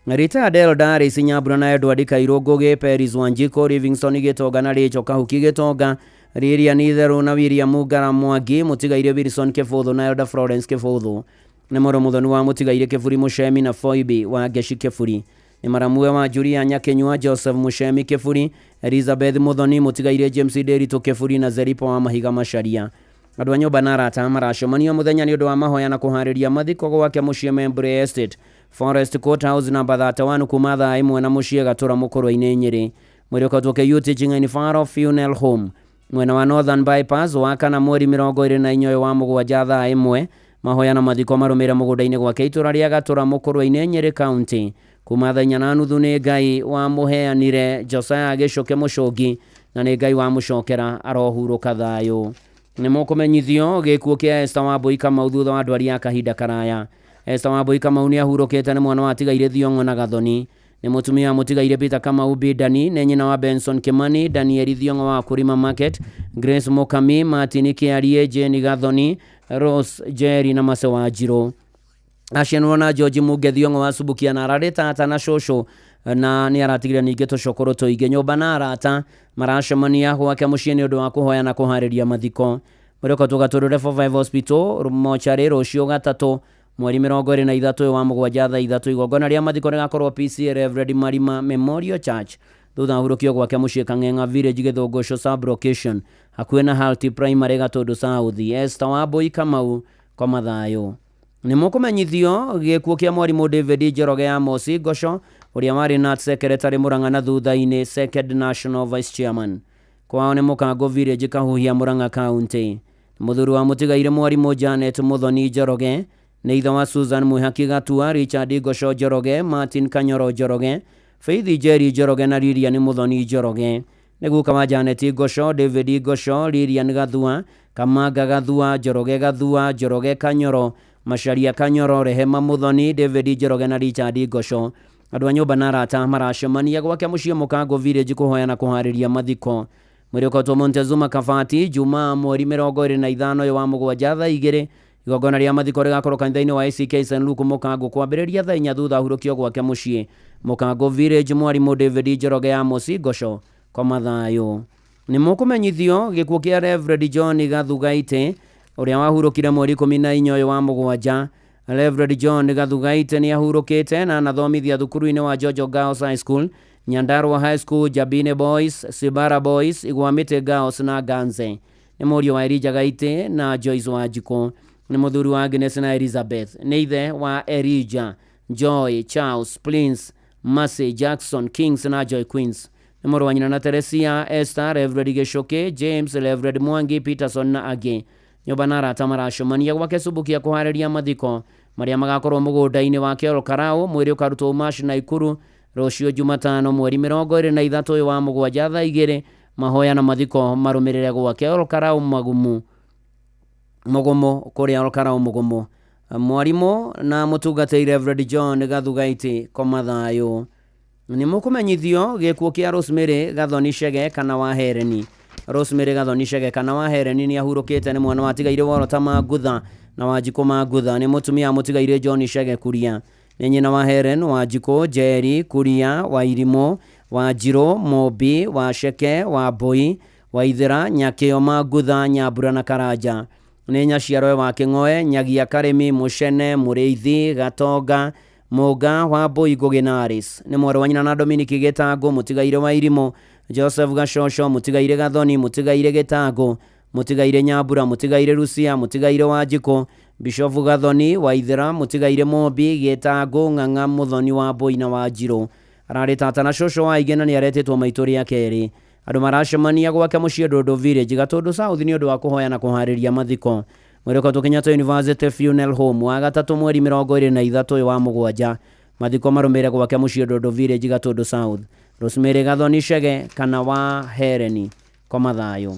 Retired Elder Alice Nyambura na Edward Kairũ Ngũgĩ, Peris Wanjikũ, Livingstone Gĩtonga na Rachel Kahuki Gĩtonga, Lilian Itherũ na William Ngara Mwangi, mũtigairĩ Wilson Kĩbũthũ na Elder Florence Kĩbũthũ. Nĩ mũrũ mũthoni wa mũtigairĩ Kĩburi Mũcemi na Phoebe wa Ngeci Kĩburi. Nĩ maramuwe wa Julia Nyakinyua, Joseph Mũcemi Kĩburi, Elizabeth Mũthoni, mũtigairĩ James Nderitu Kĩburi na Zeripo wa Mahiga Macharia. Andũ a nyũmba na arata maracemanio mũthenya nĩ ũndũ wa mahoya na kũharĩria mathiko gwake mũciĩ Membre Estate, Forest Court House namba 31 kuma thaa 1 na mũciĩ Gatũra Mũkũrwe-inĩ Nyĩrĩ. Mwĩrĩ ũkotwo KU Teaching and Referral Funeral Home mwena wa Northern Bypass wa kana mweri 24 ũyũ wa mũgwanja thaa 1. Mahoya na mathiko marũmĩrĩre mũgũnda-inĩ gwake itũra rĩa Gatũra Mũkũrwe-inĩ Nyĩrĩ County kuma thaa 4:30. Nĩ Ngai wamũheanire Josiah Gĩchũkĩ Mũcũngi na nĩ Ngai wamũcokera arohurũka thayũ. Nĩ mũkũmenyithio gĩkuũ kĩa Esther Wambui Kamau thutha wa ndwari ya kahinda karaya. Esther Wambui Kamau nĩ ahurũkĩte, nĩ mwana wa atigairĩ Thiong'o na Gathoni. Nĩ mũtumia wa mũtigairĩ Peter Kamau Bidani. Nĩ nyina wa Benson Kimani, Daniel Thiong'o wa Kurima Market, Grace Mukami, Martin Kĩarie, Jane Gathoni, Rose Jerry na Mase Wanjirũ. Acianirwo na George Munge Thiong'o wa Subukia na ararĩ tata na cũcũ na nĩ aratigire ningĩ tũcũkũrũ tũingĩ. Nyũmba na arata maracemania gwake mũciĩ nĩ ũndũ wa kũhoya na kũharĩria mathiko. Mũrĩko tũgatũrũre 45 Hospital mocarĩ rũciũ gatatũ mweri 23 wa mũgwanja thaa 3. Igongona rĩa mathiko rĩgakorwo PCA Reverend Marima Memorial Church thutha wa hurũkio gwake mũciĩ Kang'eng'a Village, Gĩthũngũco sub-location hakuhĩ na Halti Primary, Gatũndũ South. Esther Wambui Kamau, koma thayũ. Nĩ mũkũmenyithio gĩkuũ kĩa mwarimũ David Njoroge Amos Ngoco ũrĩa warĩ NAT secretary Murang'a na thutha-inĩ second national vice chairman. Kwao nĩ Mũkango Village, Kahuhia, Murang'a County. Mũthuri wa mũtigairĩ mwarimũ Janet Muthoni Njoroge. Nĩ ithe wa Susan Mwihaki Gatua, Richard Ngoco Njoroge, Martin Kanyoro Njoroge, Faith Njeri Njoroge na Lilian Muthoni Njoroge. Nĩ guka wa Janet Ngoco, David Ngoco, Lilian Gathua, Kamanga Gathua, Njoroge Gathua, Njoroge Kanyoro, Macharia Kanyoro, Rehema Muthoni, David Njoroge na Richard Ngoco. Andũ a nyũmba na arata maracemania gwake mũciĩ Mũkango Village kũhoya na kũharĩria mathiko. Mwĩrĩ ũkotwo Montezuma Kabati Jumaa mweri 25 ũyũ wa mũgwanja thaa 2. Igongona rĩa mathiko rĩgakorwo kanitha-inĩ wa ACK St Luke Mũkango kwambĩrĩria thaa 4 thutha hurũkio gwake mũciĩ Mũkango Village. Mwarimũ David Njoroge Amos Ngoco, koma thayũ. Nĩ mũkũmenyithio gĩkuũ kĩa Reverend John Gathugaite ũrĩa wahurũkire mweri 14 ũyũ wa mũgwanja. Reverend John Gathugaite nĩ ahurũkĩte na anathomithia thukuru-inĩ wa Jojo Girls High School, Nyandarua High School, Jabine Boys, Sibara Boys, Igwamĩtĩ Girls na Ganze. Nĩ mũriũ wa Elijah Gaite na Joyce Wanjikũ. Nĩ mũthuri wa Agnes na Elizabeth. Nĩ ithe wa Elijah, Joy, Charles, Prince, Mercy, Jackson, Kings na Joy Queens. Nĩ mũrũ wa nyina na Teresia, Esther, Reverend Gĩchũkĩ, James, Reverend Mwangi, Peterson na angĩ. Nyũmba na arata maracemania gwake Subukia kũharĩria mathiko marĩa magakorwo mũgũnda-inĩ wake Ol Kalou. Mwĩrĩ ũkarutwo Umash na Ikuru rũciũ Jumatano mweri 23 ũyũ wa mũgwanja thaa 2. Mahoya na mathiko marũmĩrĩre gwake Ol Kalou Magumu Mũgũmũ, kũrĩa Ol Kalou Mũgũmũ. Mwarimũ na mũtungatĩri Reverend John Gathugaiti, koma thayũ. Nĩ mũkũmenyithio gĩkuũ kĩa Rosemary Gathoni Chege kana wa Hereni. Rosemary Gathoni Chege kana wa Hereni nĩ ahurũkĩte. Nĩ mwana wa tigairĩ Worota Mangutha na Wanjikũ Mangutha. Nĩ mũtumia wa mũtigairĩ John Chege Kuria. Nĩ nyina wa Helen Wanjikũ, Njeri Kuria, Wairimũ, Wanjirũ, Mũmbi, Waceke, Wambui, Waithĩra, Nyakĩo Mangutha, Nyambura na Karanja. Nĩ nyaciarwe wa Kĩng'oe, Nyagia Karĩmi, Mũcene, Mũrĩithi, Gatonga, Mũnga, Wambui, Ngũgĩ na Alice. Nĩ mwarĩ wa nyina na Dominic Gĩtangũ, mũtigairĩ wa Irimũ, Joseph Gacoco, mũtigairĩ Gathoni, mũtigairĩ Gĩtangũ, mũtigairĩ Nyambura, mũtigairĩ Rusia, mũtigairĩ Wanjikũ, Bishop Gathoni, Waithĩra, mũtigairĩ Mũmbi, Gĩtangũ, Ng'ang'a, Mũthoni, Wambui na Wanjirũ. Ararĩ tata na cũcũ wa aingĩ na nĩ aretĩtwo maitũ rĩa kerĩ. Andũ maracemania gwake mũciĩ Ndũndũ Village, Gatũndũ South nĩ ũndũ wa kũhoya na kũharĩria mathiko. Mwĩrĩ ũkotwo Kenyatta University Funeral Home wa gatatũ mweri 23 ũyũ wa mũgwanja. Mathiko marũmĩrĩre gwake mũciĩ Ndũndũ Village, Gatũndũ South. Rosemary Gathoni Chege kana wa Hereni koma thayũ.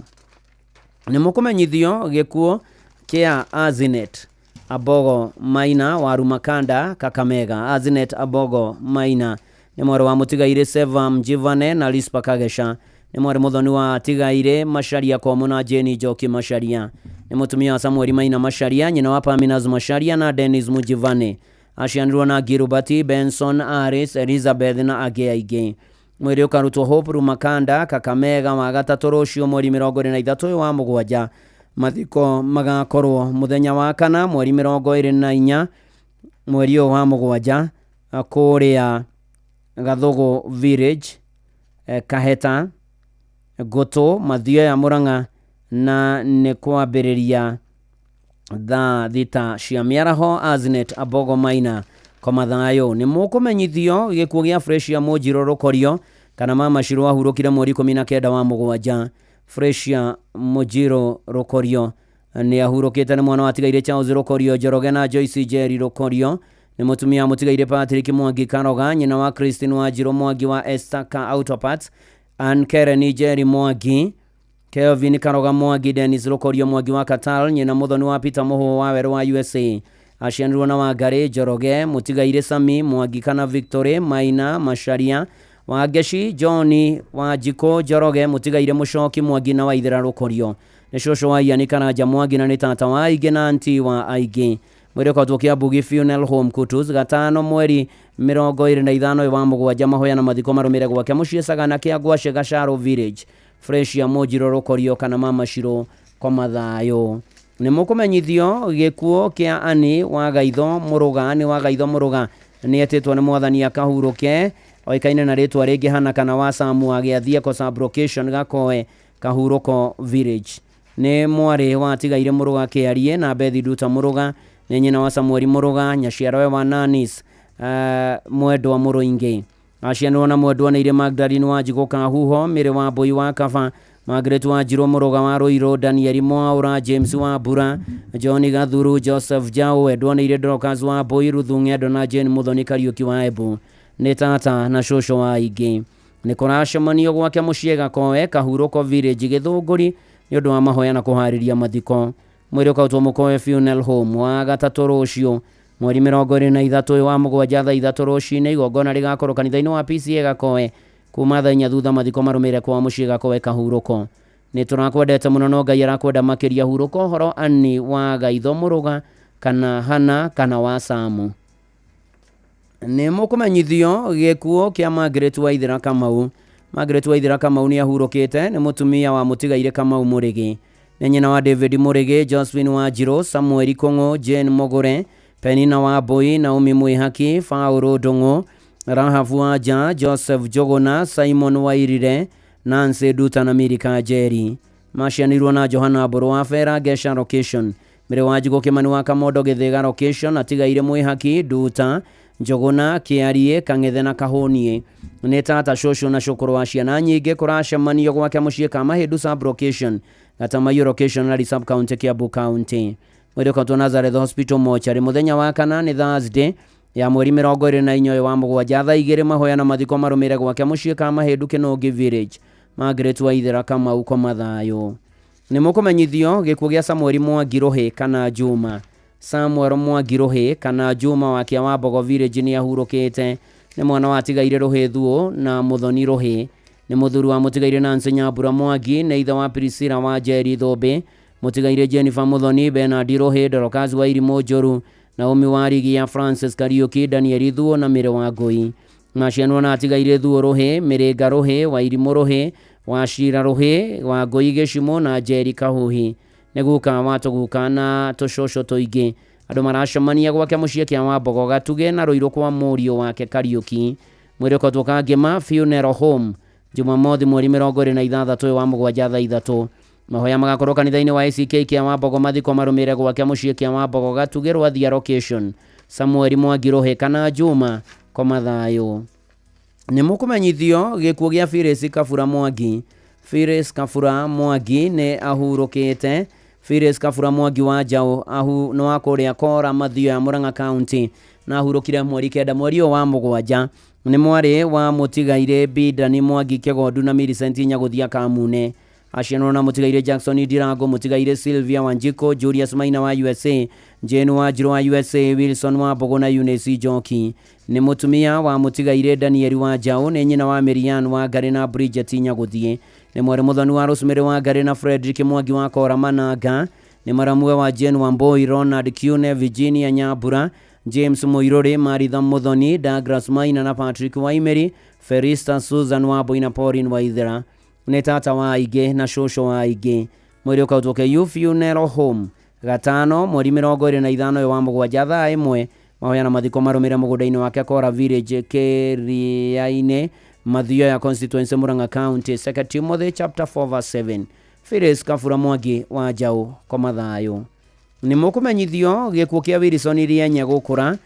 Nĩ mũkũmenyithio gĩkuũ kĩa Azinet Abogo Maina wa Rumakanda, Kakamega. Azinet Abogo Maina nĩ mwarĩ wa mũtigairĩ Seva Mjivane na Rispa Kagesha. Nĩ mwarĩ mũthoni wa tigairĩ Macharia Komu na Jane Njoki Macharia. Nĩ mũtumia wa Samueli Maina Macharia, nyina wa Paminas Macharia na Dennis Mujivane. Acianirwo na Gilbert, Benson, Aris, Elizabeth na angĩ aingĩ. Mwĩrĩ ũkarutwo Hope Rumakanda, Kakamega wa gatatũ rũciũ mweri 23 wa mũgwanja. Mathiko magakorwo mũthenya wa kana mweri 24 mweri ũyũ wa mũgwanja kũrĩa Gathugu Village, Kaheta, Ngũtũ, Mathioya, Murang'a na nĩ kwambĩrĩria thaa 6 cia mĩaraho. Aznet Abogo Maina koma thayũ. Nĩ mũkũmenyithio gĩkuũ gĩa Fresia Mũnjirũ Rũkorio kana Mama Shirũ ahurũkire mweri 19 wa mũgwanja. Fresia Mũnjirũ Rũkorio nĩ ahurũkĩte, nĩ mwana wa tigaire Charles Rũkorio Njoroge na Joyce Njeri Rũkorio. Nĩ mũtumia wa mũtigaire Patrick Mwangi Karoga, nyina wa Christine Wanjirũ Mwangi wa Esther Ka Auto Parts, Ann Karen Njeri Mwangi, Kelvin Karoga Mwangi, Dennis Rũkorio Mwangi wa Qatar, nyina mũthoni wa Peter Mũhũũ wa werũ wa USA. Acianirwo na Wangari Njoroge, mũtigaire Sami Mwangi kana Victory Maina Macharia, Wangeci John Wanjikũ Njoroge, mũtigaire Mũcoki Mwangi na Waithera Rũkorio. Nĩ cũcũ wa Ian Karanja Mwangi na nĩ tata wa aingĩ na anti wa aingĩ. Mwĩrĩ ũkarutwo Kĩambugi Funeral Home Kutus gatano mweri 25 wa mũgwanja. Mahoya na mathiko marũmĩre gwake mũciĩ Sagana kĩa Ngwacĩ Gacharũ Village. Fresia Mũnjirũ Rũkorio kana Mama Shirũ koma thayũ. Nĩ mũkũmenyithio gĩkuũ kĩa Annie wa Gaitho Mũrũga. Nĩ wa Gaitho Mũrũga nĩ etĩtwo nĩ mwathani akahurũke, oĩkaine na rĩtwa rĩngĩ Hana kana wa Samu wa Gĩathieko Sublocation Gakoe Kahurũko Village. Nĩ mwarĩ wa tigaire Mũrũga Kĩarie na Bethi Nduta Mũrũga. Nĩ nyina wa Samueli Mũrũga, nyaciarawe wa Nanis mwendwa Mũrũingĩ. Acianirwo na mwendwa nĩ irĩ Magdalene Wanjikũ Kahuho, Mĩrĩ wa Mbũi wa Kaba, Margaret Wanjirũ Mũrũga wa Rũirũ, Daniel Mwaũra, James wa Mbura, John Gathuru, Joseph Jau, endwa nĩ irĩ Dorcas wa Mbũi, Ruthu Ng'endo na Jane Mũthoni Kariũki wa Embu. Nĩ tata na cũcũ wa aingĩ. Nĩ kũracemanio gwake mũciĩ Gakoe Kahurũko Village Gĩthũngũri nĩ ũndũ wa mahoya na kũharĩria mathiko. Mwĩrĩ ũkarutwo Mũkoe Funeral Home wa gatatũ rũciũ mweri 23 wa mũgwanja thaa 3 rũcinĩ. Igongona rĩgakorwo kanitha-inĩ wa PCA Gakoe kuma thaa 4 thutha mathiko marũmĩrĩre kwa mũciĩ Gakoe Kahurũko. Nĩ tũrakwendete mũno no Ngai arakwenda makĩria. Hurũka ũhoro Annie wa Gaitho Mũrũga kana Hana kana wa Samu. Nĩ mũkũmenyithio gĩkuũ kĩa Margaret Waithera Kamau. Margaret Waithera Kamau nĩ ahurũkĩte, nĩ mũtumia wa mũtigaire Kamau Mũrĩgĩ. Nĩ nyina wa David Mũrĩgĩ, Josephine Wanjirũ, Samuel Kũng'ũ, Jane Mũgũre, Penina wa Mbũi, Naomi Mwĩhaki, Paũlũ Ndũng'ũ, Rahabu Wanja, Joseph Njũgũna, Simon Wairire, Nancy Nduta na Milika Njeri. Macianirwo na Johana Mbũrũ wa Bera Gesha Location. Mĩrĩ wa Njigũ Kĩmani wa Kamondo Gĩthĩga Location, atigaire Mwĩhaki, Nduta, Njũgũna, Kĩarie, Kang'ethe na Kahũniĩ. Nĩ tata cũcũ na cũkũrũ wa ciana nyingĩ. Kũracemanio gwake mũciĩ Kamahĩndu Sub-Location, Gatamaiyũ Location, Lari Sub-County, Kiambu County. Mwĩrĩ ũkarutwo Nazareth Hospital Mortuary mũthenya wa kana nĩ Thursday ya mweri 24 wa mũgwanja thaa 2. Mahoya na mathiko marũmĩrĩre gwake mũciĩ Kamahĩndu Kĩnũngi Village. Margaret Waithera Kamau koma thayũ. Nĩ mũkũmenyithio gĩkuũ gĩa Samueli Mwangi Rũhĩ kana Juma. Samuel Mwangi Rũhĩ kana Juma wa Kĩa wa Mbogo Village nĩ ahurũkĩte. Nĩ mwana wa tigaire Rũhĩ Thuũ na Mũthoni Rũhĩ. Nĩ mũthuri wa mũtigaire Nancy Nyambura Mwangi, nĩ ithe wa Priscilla wa Njeri Thũmbĩ, mũtigaire Jennifer Mũthoni, Bernard Rũhĩ, Dorcas wa Irimũ Njũru, Naomi wa Rigia, Francis Kariũki, Daniel Thuũ na Mĩrĩ wa Ngũi. Macianwo na atigaire Thuũ Rũhĩ, Mĩrĩnga Rũhĩ, wa Irimũ Rũhĩ, wa Cira Rũhĩ, wa Ngũi Gĩcimũ na Njeri Kahuhi. Nĩ guka wa tũguka na tũcũcũ tũingĩ. Andũ maracemania gwake mũciĩ kĩa Wambogo Gatuge na Rũirũ kwa mũriũ wake Kariũki. Mwĩrĩ ũkarutwo Kangema Funeral Home Jumamothi mweri 26 wa mũgwanja thaa 3. Mahoya magakorwo kanitha-inĩ wa ACK kĩa Wambogo. Mathiko marũmĩrĩre gwake mũciĩ kĩa Wambogo Gatuge Rwathia Location. Samueli Mwangi Rũhĩ kana Juma koma thayũ. Nĩ mũkũmenyithio gĩkuũ gĩa Phyllis Kabura Mwangi. Phyllis Kabura Mwangi nĩ ahurũkĩte. Phyllis Kabura Mwangi wa Njaũ ahu nĩ wa kũrĩa Kora Mathioya Murang'a County na ahurũkire mweri 9 mweri ũyũ wa mũgwanja. Nĩ mwarĩ wa mũtigairĩ Bidani Mwangi Kĩgondu na Millicent Nyagũthia Kamune. Acianwo na mũtigairĩ Jackson Ndirango, mũtigairĩ Sylvia Wanjiko, Julius Maina wa USA, Jane Wanjiru wa USA, Wilson wa Mbogo na Eunice Njoki. Nĩ mũtumia wa mũtigairĩ Daniel wa Njaũ, nĩ nyina wa Mirian wa Ngarĩ na Bridget Nyagũthiĩ. Nĩ mwarĩ mũthoni wa Rosemary wa Ngarĩ na Frederick Mwangi wa Kora Mananga. Nĩ maramue wa Jane Wambui, Ronald Kiune, Virginia Nyambura, James Muiruri, Maritha Muthoni, Douglas Maina na Patrick Waimeri, Felista Susan Wambui na Pauline Waithera. Nĩ tata wa aingĩ na cũcũ wa aingĩ. Mwĩrĩ ũkautwo KU Funeral Home gatano mweri 25 ũyũ wa mũgwanja thaa 1. Mahoya na mathiko marũmĩrĩre mũgũnda-inĩ wake Kora Village Kĩrĩa-inĩ, Mathioya constituency, Murang'a County. 2 Timothy chapter 4 verse 7. Phyllis Kabura Mwangi wa Njaũ, koma thayũ. Nĩ mũkũmenyithio gĩkuũ kĩa Wilson Rienye gũkũra.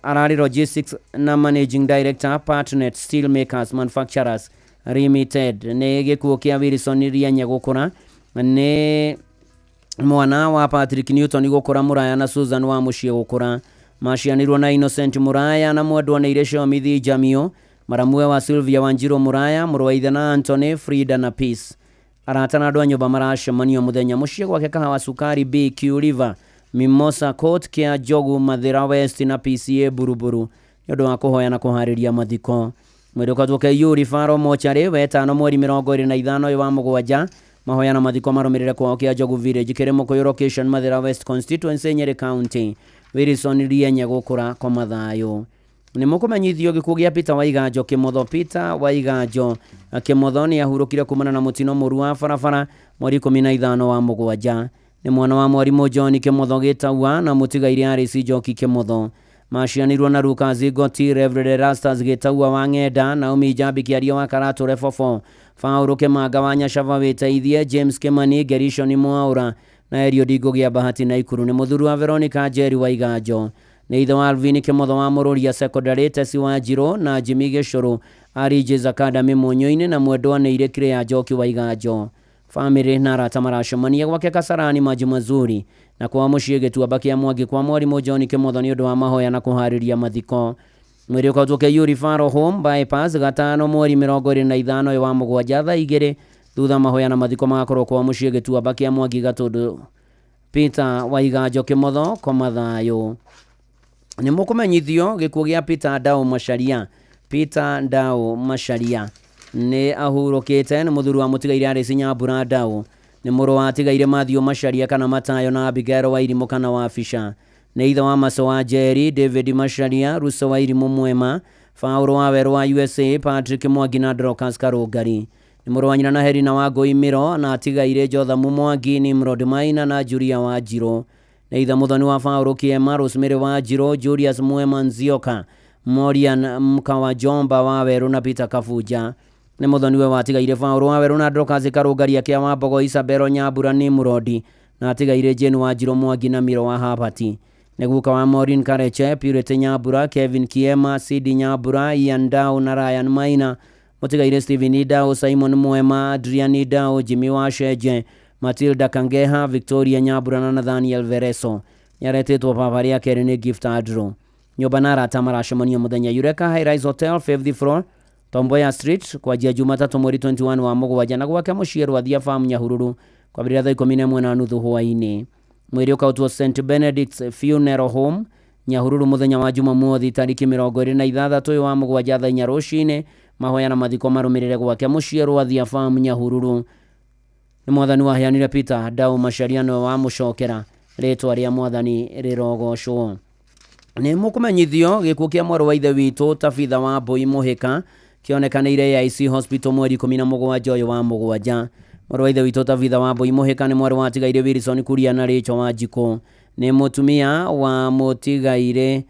Ararĩ logistics na managing director Partnet Steel Makers Manufacturers Limited. Nĩ gĩkuũ kĩa Wilson Rienye gũkũra. Nĩ mwana wa Patrick Newton gũkũra Mũraya na Susan wa mũciĩ gũkũra. Macianirwo na Innocent Mũraya na mwendwa nĩ Iresho Mithi Jamio, maramue wa Sylvia Wanjiru Mũraya, mũrũ wa ithe na Anthony, Frida na Peace. Arata na andũ a nyũmba maracemanio mũthenya mũciĩ gwake Kahawa Sukari BQ River, Mimosa Court kĩa Njogu Mathira West na PCA Buruburu nĩ ũndũ wa kũhoya na kũharĩria mathiko. Mwĩrĩ ũkatwo KU Rifaro Mochari wetano mweri 25 ũyũ wa mũgwanja. Mahoya na mathiko marũmĩrĩre kwao kĩa Njogu Village kĩrĩ Mũkũyũ location Mathira West constituency Nyeri County. Wilson Rienye gũkũra koma thayũ. Nĩ mũkũmenyithio gĩkuũ gĩa Peter Waiganjo Kĩmotho. Peter Waiganjo Kĩmotho nĩ ahurũkire kumana na mũtino mũru wa barabara mweri 15 wa mũgwanja. Nĩ mwana wa mwarimũ John Kĩmotho Gĩtaua na mũtigairĩ Alice Njoki Kĩmotho. Macianirwo na Lucas Goti, Reverend Erastus Gĩtaua wa Ng'enda, Naomi Njambi Kĩario wa Karatũ Rebobo, Paũlũ Kĩmanga wa Nyacaba Wĩteithie, James Kĩmani, Gerishon Mwaũra na Eliud Ngũgĩ Bahati na Ikuru. Nĩ mũthuri wa Veronica Njeri Waiganjo. Nĩ ithe wa Alvin Kĩmotho wa Mũrũria Secondary, Tesi wa Njirũ na Jimmy Gĩcũrũ Arijis Academy Mũnyũ-inĩ na mwendwa nĩ Irĩ ya Njoki Waiganjo. Famĩlĩ na arata maracemania gwake Kasarani Maji Mazuri na kwa mũciĩ Gĩtuamba kĩa Mwangi kwa mwarimũ John Kĩmotho nĩ ũndũ wa mahoya na kũharĩria mathiko. Mwĩrĩ ũkautwo KU Referral Home Bypass gatano mweri 25 ũyũ wa mũgwanja thaa 2 thutha mahoya na mathiko magakorwo kwa mũciĩ Gĩtuamba kĩa Mwangi Gatũndũ. Peter Waiganjo Kĩmotho koma thayũ. Nĩ mũkũmenyithio gĩkuũ gĩa Peter Ndau Macharia. Peter Ndau Macharia nĩ ahurũkĩte. Nĩ mũthuri wa mũtigairĩ Alice Nyambura Ndau. Nĩ mũrũ wa atigairĩ Matthew Macharia kana Matayo na Abigail wa Irimũ kana wa Fisha. Nĩ ithe wa Maso wa Njeri, David Macharia, Ruso wa Irimũ Mwema, Paũlũ wa Werũ wa USA, Patrick Mwangi na Dorcas Karũngari. Nĩ mũrũ wa nyina na Helena wa Ngũi Mĩro na atigairĩ Jothamu Mwangi, Nimrod Maina na Julia wa Njirũ. Nĩ ithe mũthoni wa Paũlũ Kĩema, Rosemary wa Njirũ, Julius Mwema Nzioka, Morian Mkawa Jomba wa Werũ na Peter Kabuja. Nĩ mũthoni we watigaire Paũlũ wa Werũ na Dorcas Karũngari akĩa wa Mbogo, Isabel Nyambura Nimrod na atigaire Jane wa Njirũ Mwangi na Miro wa Habati. Nĩ guka wa Maureen Kareche, Purity Nyambura, Kevin Kiema, Sidi Nyambura, Ian Ndau na Ryan Maina. Mũtigaire Stephen Ndau, Simon Mwema, Adrian Ndau, Jimmy Washeje, Matilda Kangeha, Victoria Nyambura na Nathaniel Vereso. Nĩaretĩtwo baba rĩa kerĩ nĩ Gift Andrew. Nyũmba na arata maracemania mũthenya Eureka High Rise Hotel 5th floor Tomboya Street kwanjia Jumatatũ mweri 21 wa mũgwanja na gwake mũciĩ Rwathia Farm Nyahururu kwambĩrĩria thaa 11:30 hwaĩ-inĩ. Mwĩrĩ ũkautwo St Benedict's Funeral Home Nyahururu mũthenya wa Jumamothi tarĩki 26 ũyũ wa mũgwanja thaa 4 rũcinĩ. Mahoya na mathiko marũmĩrĩre gwake mũciĩ Rwathia Farm Nyahururu. Nĩ mwathani waheanire Peter Ndau Macharia nĩwe wamũcokera. Rĩtwa rĩa mwathani rĩrogocwo. Nĩ mũkũmenyithio gĩkuũ kĩa mwarĩ wa ithe witũ Tabitha wa Mbũi Mũhĩka kĩonekanĩire AIC Hospital mweri 17 ũyũ wa mũgwanja. Mwarĩ wa ithe witũ Tabitha wa Mbũi Mũhĩka nĩ mwarĩ wa atigaire Wilson Kuria na Rachel wa Njikũ. Nĩ mũtumia wa mũtigaire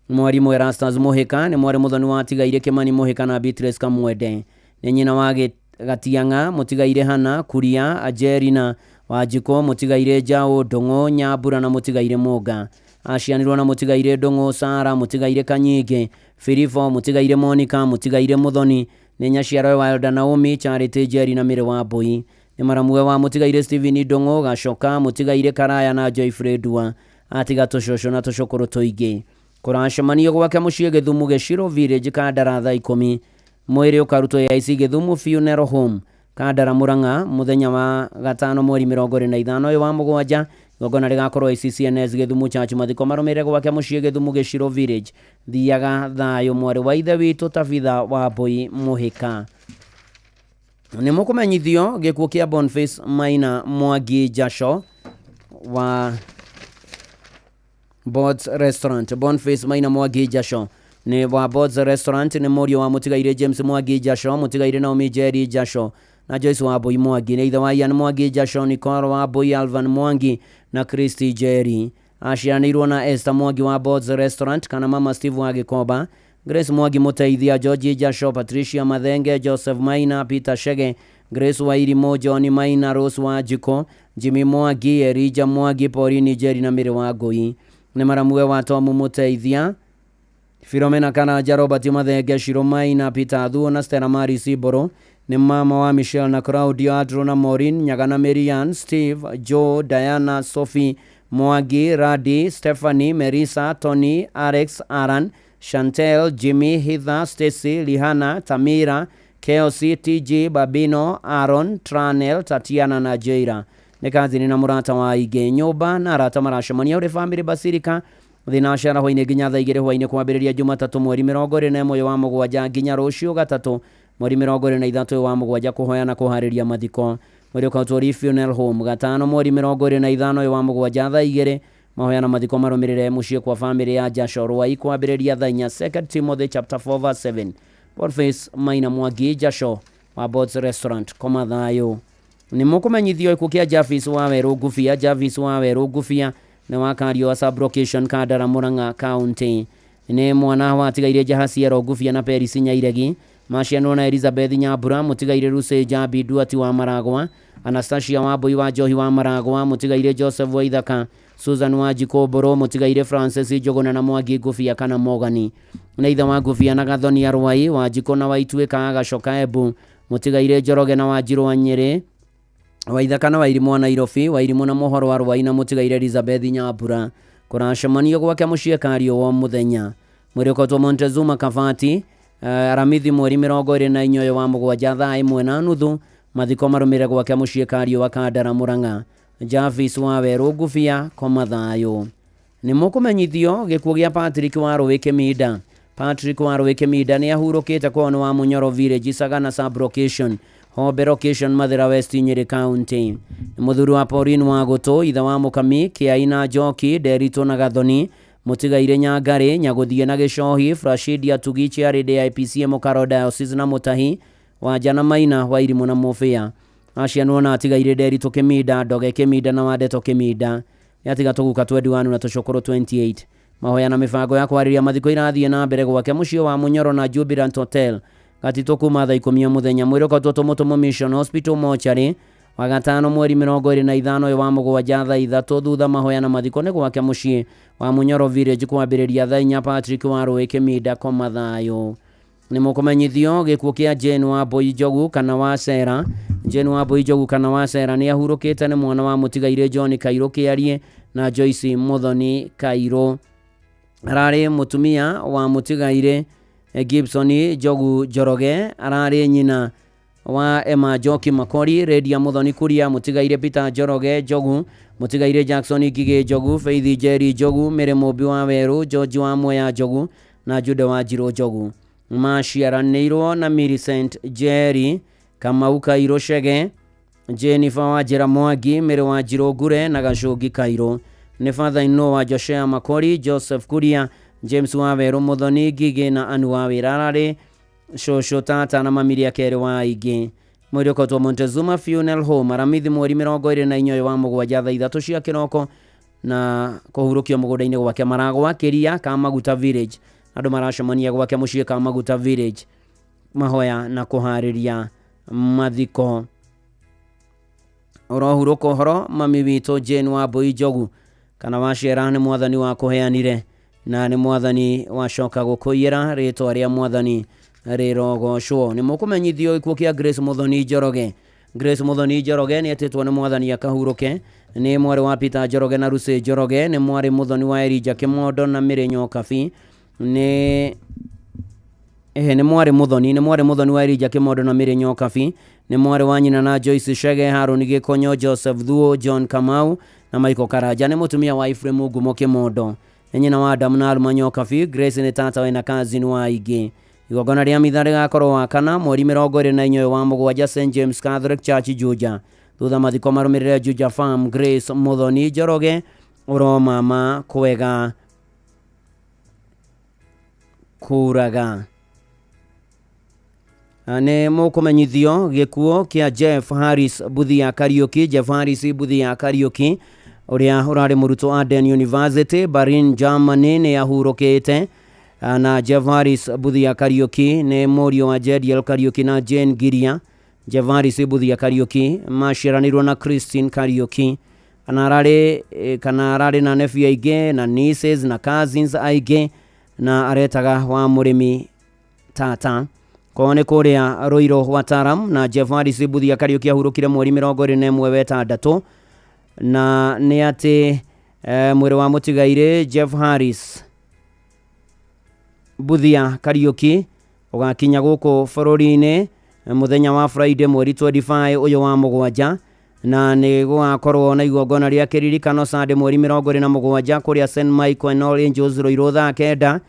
mwarimũ Erastus Mũhĩka. Nĩ mwarĩ mũthoni wa atigaire Kĩmani Mũhĩka na Beatrice Kamwende. Nĩ nyina wa Gatiang'a mũtigaire Hana Kuria Angelina wa Njikũ, mũtigaire Njaũ Ndũng'ũ Nyambura na mũtigaire Mũnga. Acianirwo na mũtigaire Ndũng'ũ Sara, mũtigaire Kanyingĩ Filipo, mũtigaire Monica, mũtigaire Mũthoni. Nĩ nyaciaro wa Elda Naomi, Charity Njeri na Mĩrĩ wa Mbũi. Nĩ maramuwe wa mũtigaire Stephen Ndũng'ũ Gacoka, mũtigaire Karaya na Joyfrey Ndua. Atiga tũcũcũ na tũcũkũrũ tũingĩ. Kũracemanio gwake mũciĩ Gĩthumu Gĩcirũ Village, Kandara thaa 10. Mwĩrĩ ũkarutwo AIC Gĩthumu Funeral Home, Kandara Murang'a mũthenya wa gatano mweri 25 ũyũ wa mũgwanja. Igongona rĩgakorwo ACCNS Gĩthumu Church. Mathiko marũmĩrĩre gwake mũciĩ Gĩthumu Gĩcirũ Village. Thiaga thayũ mwarĩ wa ithe witũ Tabitha Wambui Mũhĩka. Nĩ mũkũmenyithio gĩkuũ kĩa Boniface Maina Mwangi Jasho wa Boards Restaurant. Boniface Maina Mwangi Jasho nĩ wa Boards Restaurant, nĩ mũriũ wa mũtigairĩ James Mwangi Jasho, mũtigairĩ Naomi Njeri Jasho na Joyce Wambui Mwangi. Nĩ ithe wa Ian Mwangi Jasho, Nicole Wambui, Alvan Mwangi na Christy Njeri. Aciaranĩirwo na Esther Mwangi wa Boards Restaurant kana Mama Steve wa Gĩkomba, Grace Mwangi Mũteithia, George Jasho, Patricia Mathenge, Joseph Maina, Peter Shege, Grace Wairimu, John Maina, Rose Wanjiko, Jimmy Mwangi, Elijah Mwangi, Pauline Njeri na Mary Wangui. Nĩ maramuwe wa Tomu Mũteithia, Philomena Karanja, Robert Mathenge, Shiro Maina, Peter Athuo na Stella Maris Iboro. Nĩ mama wa Michelle na Claudio, Andrew na Maureen, Nyaga na Marian, Steve, Joe, Diana, Sophie Mwangi, Radi, Stephanie, Merisa, Tony, Alex, Aaron, Chantel, Jimmy, Heather, Stacy, Lihana, Tamira, Keosi, TG, Babino, Aaron, Tranel, Tatiana na Jaira. Nĩ kazini na mũrata wa aingĩ nyũmba na arata maracemania ũrĩ family basilica thinacara hwainĩ nginya thaa 2 hwainĩ kwambĩrĩria Jumatatũ mweri 21 wa mũgwanja nginya rũciũ gatatũ mweri 23 wa mũgwanja kũhoya na kũharĩria mathiko. Mweri ũkautwo Funeral Home gatano mweri 25 wa mũgwanja thaa 2 mahoya na mathiko marũmĩrĩre mũciĩ kwa family ya Jasho Rwai kwambĩrĩria thaa 4. 2 Timothy chapter 4 verse 7. Boniface Maina Mwangi Jasho wa Boards Restaurant, koma thayũ. Nĩ mũkũmenyithio gĩkuũ kĩa Jarvis wa Werũ Ngubia. Jarvis wa Werũ Ngubia nĩ wa Kariũa sub-location Kandara Murang'a County. Nĩ mwana watigaire Jahasiero Ngubia na Peris Nyairegi. Macianwo na Elizabeth Nyambura, mũtigaire Lucy Njambi Nduati wa Maragwa, Anastasia Wambui wa Njohi wa Maragwa, mũtigaire Joseph Waithaka, Susan Wanjikũ Mbũrũ, mũtigaire Francis Njũgũna na Mwangi Ngubia kana Mogani. Nĩ ithe wa Ngubia na Gathoni Arwai, Wanjikũ na Waituĩka Agacoka Embu, mũtigaire Njoroge na Wanjirũ wa Nyĩrĩ, Waithaka na Wairimũ wa Nairobi, Wairimũ na Mũhoro wa Rwai na mũtigaire Elizabeth Nyambura. Kũracemanio gwake mũciĩ Kariũ wa mũthenya. Mwĩrĩ ũkotwo Montezuma Kabati, Aramithi mweri 24 wa mũgwanja thaa 1:30. Mathiko marũmĩrĩre gwake mũciĩ Kariũ wa Kandara Murang'a. Jarvis wa Werũ Ngubia, koma thayũ. Nĩ mũkũmenyithio gĩkuũ gĩa Patrick wa Rũĩ Kĩminda. Patrick wa Rũĩ Kĩminda nĩ ahurũkĩte kwao nĩ wa Mũnyoro Village, Sagana sub-location, Hombe location, Mathira West, Nyeri County. Nĩ mũthuri wa Pauline wa Gũtũ, ithe wa Mũkami, Kĩai na Njoki, Nderitũ na Gathoni, mũtigaire Nyangarĩ, Nyagũthiĩ na Gĩcohi, Frashidia Tugi, Chiarĩ AIPCA Mũkaro Diocese na Mũtahi, Wanja na Maina, Wairimũ na Mũbĩa. Acianwo na atigaire Nderitũ Kĩminda, Ndoge Kĩminda na Wandeto Kĩminda. Nĩ atiga tũguka 21 na tũcũkũrũ 28. Mahoya na mĩbango ya kwarĩria mathiko irathiĩ na mbere gwake mũciĩ wa Mũnyoro na Jubilant Hotel Gatitũ kuma thaa 10 mũthenya. Mwĩrĩ ũkotwo Tũmũtũmũ Mission Hospital Mortuary wa gatano mweri 25 wa mũgwanja thaa 3 thutha mahoya na mathiko nĩ gwake mũciĩ wa Mũnyoro Village kwambĩrĩria thaa 4. Patrick wa Rũĩ Kĩminda, koma thayũ. Nĩ mũkũmenyithio gĩkuũ kĩa Jane Wambui Njogu kana wa Sera. Jane Wambui Njogu kana wa Sera nĩ ahurũkĩte, nĩ mwana wa mũtigairĩ John Kairũ Kĩarie na Joyce Muthoni Kairũ. Ararĩ mũtumia wa mũtigairĩ Gibson Njogu Njoroge, ararĩ nyina wa Emma Njoki Makori, Redia Muthoni Kuria, mũtigairĩ Peter Njoroge Njogu, mũtigairĩ Jackson Ngigĩ Njogu, Faith Njeri Njogu, Mary Mũmbi wa Werũ, George wa Mwea Njogu na Jude wa Njirũ Njogu. Maciaranĩirwo na Millicent Njeri, Kamau Kairũ Chege, Jennifer Wanjĩra Mwangi, Mary Wanjirũ Ngure na Gacũngi Kairũ. Nĩ father-in-law wa Joshua Makori, Joseph Kuria, James wa Werũ, Muthoni Ngigĩ na Anu wa Wĩra. Ararĩ cũcũ, tata na mami rĩa kerĩ wa aingĩ. Mwĩrĩ ũkotwo Montezuma Funeral Home Aramithi mweri 24 wa mũgwanja thaa 3 cia kĩroko na kũhurũkio mũgũnda-inĩ gwake Maragwa Kĩria Kamaguta Village. Andũ maracemania gwake mũciĩ Kamaguta Village mahoya na kũharĩria mathiko. Ũrohurũka ũhoro mami witũ Jane Wambui Njogu kana waciara nĩ mwathani wa kũheanire na nĩ mwathani wacoka gũkũiyĩra, rĩtwa rĩa mwathani rĩrogocwo. Nĩ mũkũmenyithio gĩkuũ kĩa Grace Muthoni Njoroge. Grace Muthoni Njoroge nĩ etĩtwo nĩ mwathani akahurũke. Nĩ mwarĩ wa Peter Njoroge na Lucy Njoroge. Nĩ mwarĩ mũthoni wa Elijah Kĩmondo na Mĩrĩ Nyokabi. Nĩ ehe nĩ mwarĩ mũthoni, nĩ mwarĩ mũthoni wa Elijah Kĩmondo na Mĩrĩ Nyokabi. Nĩ mwarĩ wa nyina na Joyce Chege, Harũni Gĩkonyo, Joseph Thuo, John Kamau na Michael Karanja. Nĩ mũtumia wa Ephraim Ngumo Kĩmondo. Nĩ nyina wa Adamu na Alma Nyokabi. Grace nĩ tata we na cousin wa aingĩ. Igongona rĩa mitha rĩgakorwo wa kana mweri 24 ũyũ wa mũgwanja St James Catholic Church Juja. Thutha mathiko marũmĩrĩre Juja Farm. Grace Muthoni Njoroge ũromama kwega kũraga. Nĩ mũkũmenyithio gĩkuũ kĩa Jeff Harris Buthia Kariuki. Jeff Harris Buthia Kariuki ũrĩa ũrarĩ mũrutwo Aden University Berlin, Germany nĩ ahurũkĩte. Na Jeff Harris Buthia Kariuki nĩ mũriũ wa Jediel Kariuki na Jane Giria. Jeff Harris Buthia Kariuki maciaranĩirwo na Christine Kariuki. Kana ararĩ na nephew aingĩ na nieces na cousins aingĩ na aretaga wa mũrĩmi tata. Kwao nĩ kũrĩa Ruiru Wataram. Na Jeff Harris Buthia Kariuki ahurũkire mweri 21 wetandatũ. Na nĩ atĩ mwĩrĩ wa mũtigairĩ Jeff Harris Buthia Kariuki ũgakinya gũkũ bũrũri-inĩ mũthenya wa Friday mweri 25 ũyũ wa mũgwanja. Na nĩ gũgakorwo na igongona rĩa kĩririkano Sunday mweri 27 kũrĩa St Michael and All Angels Ruiru thaa 9.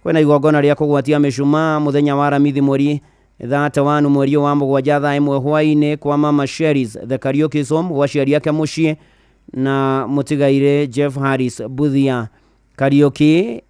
Kwĩna igongona rĩa kũgwatia mĩcumaa mũthenya wa Aramithi mweri 31 mweri wa mũgwanja thaa 1 hwaĩ-inĩ kwa Mama Sherry's The Kariuki's Home gwa aciari ake mũciĩ. Na mũtigairĩ Jeff Harris Buthia Kariuki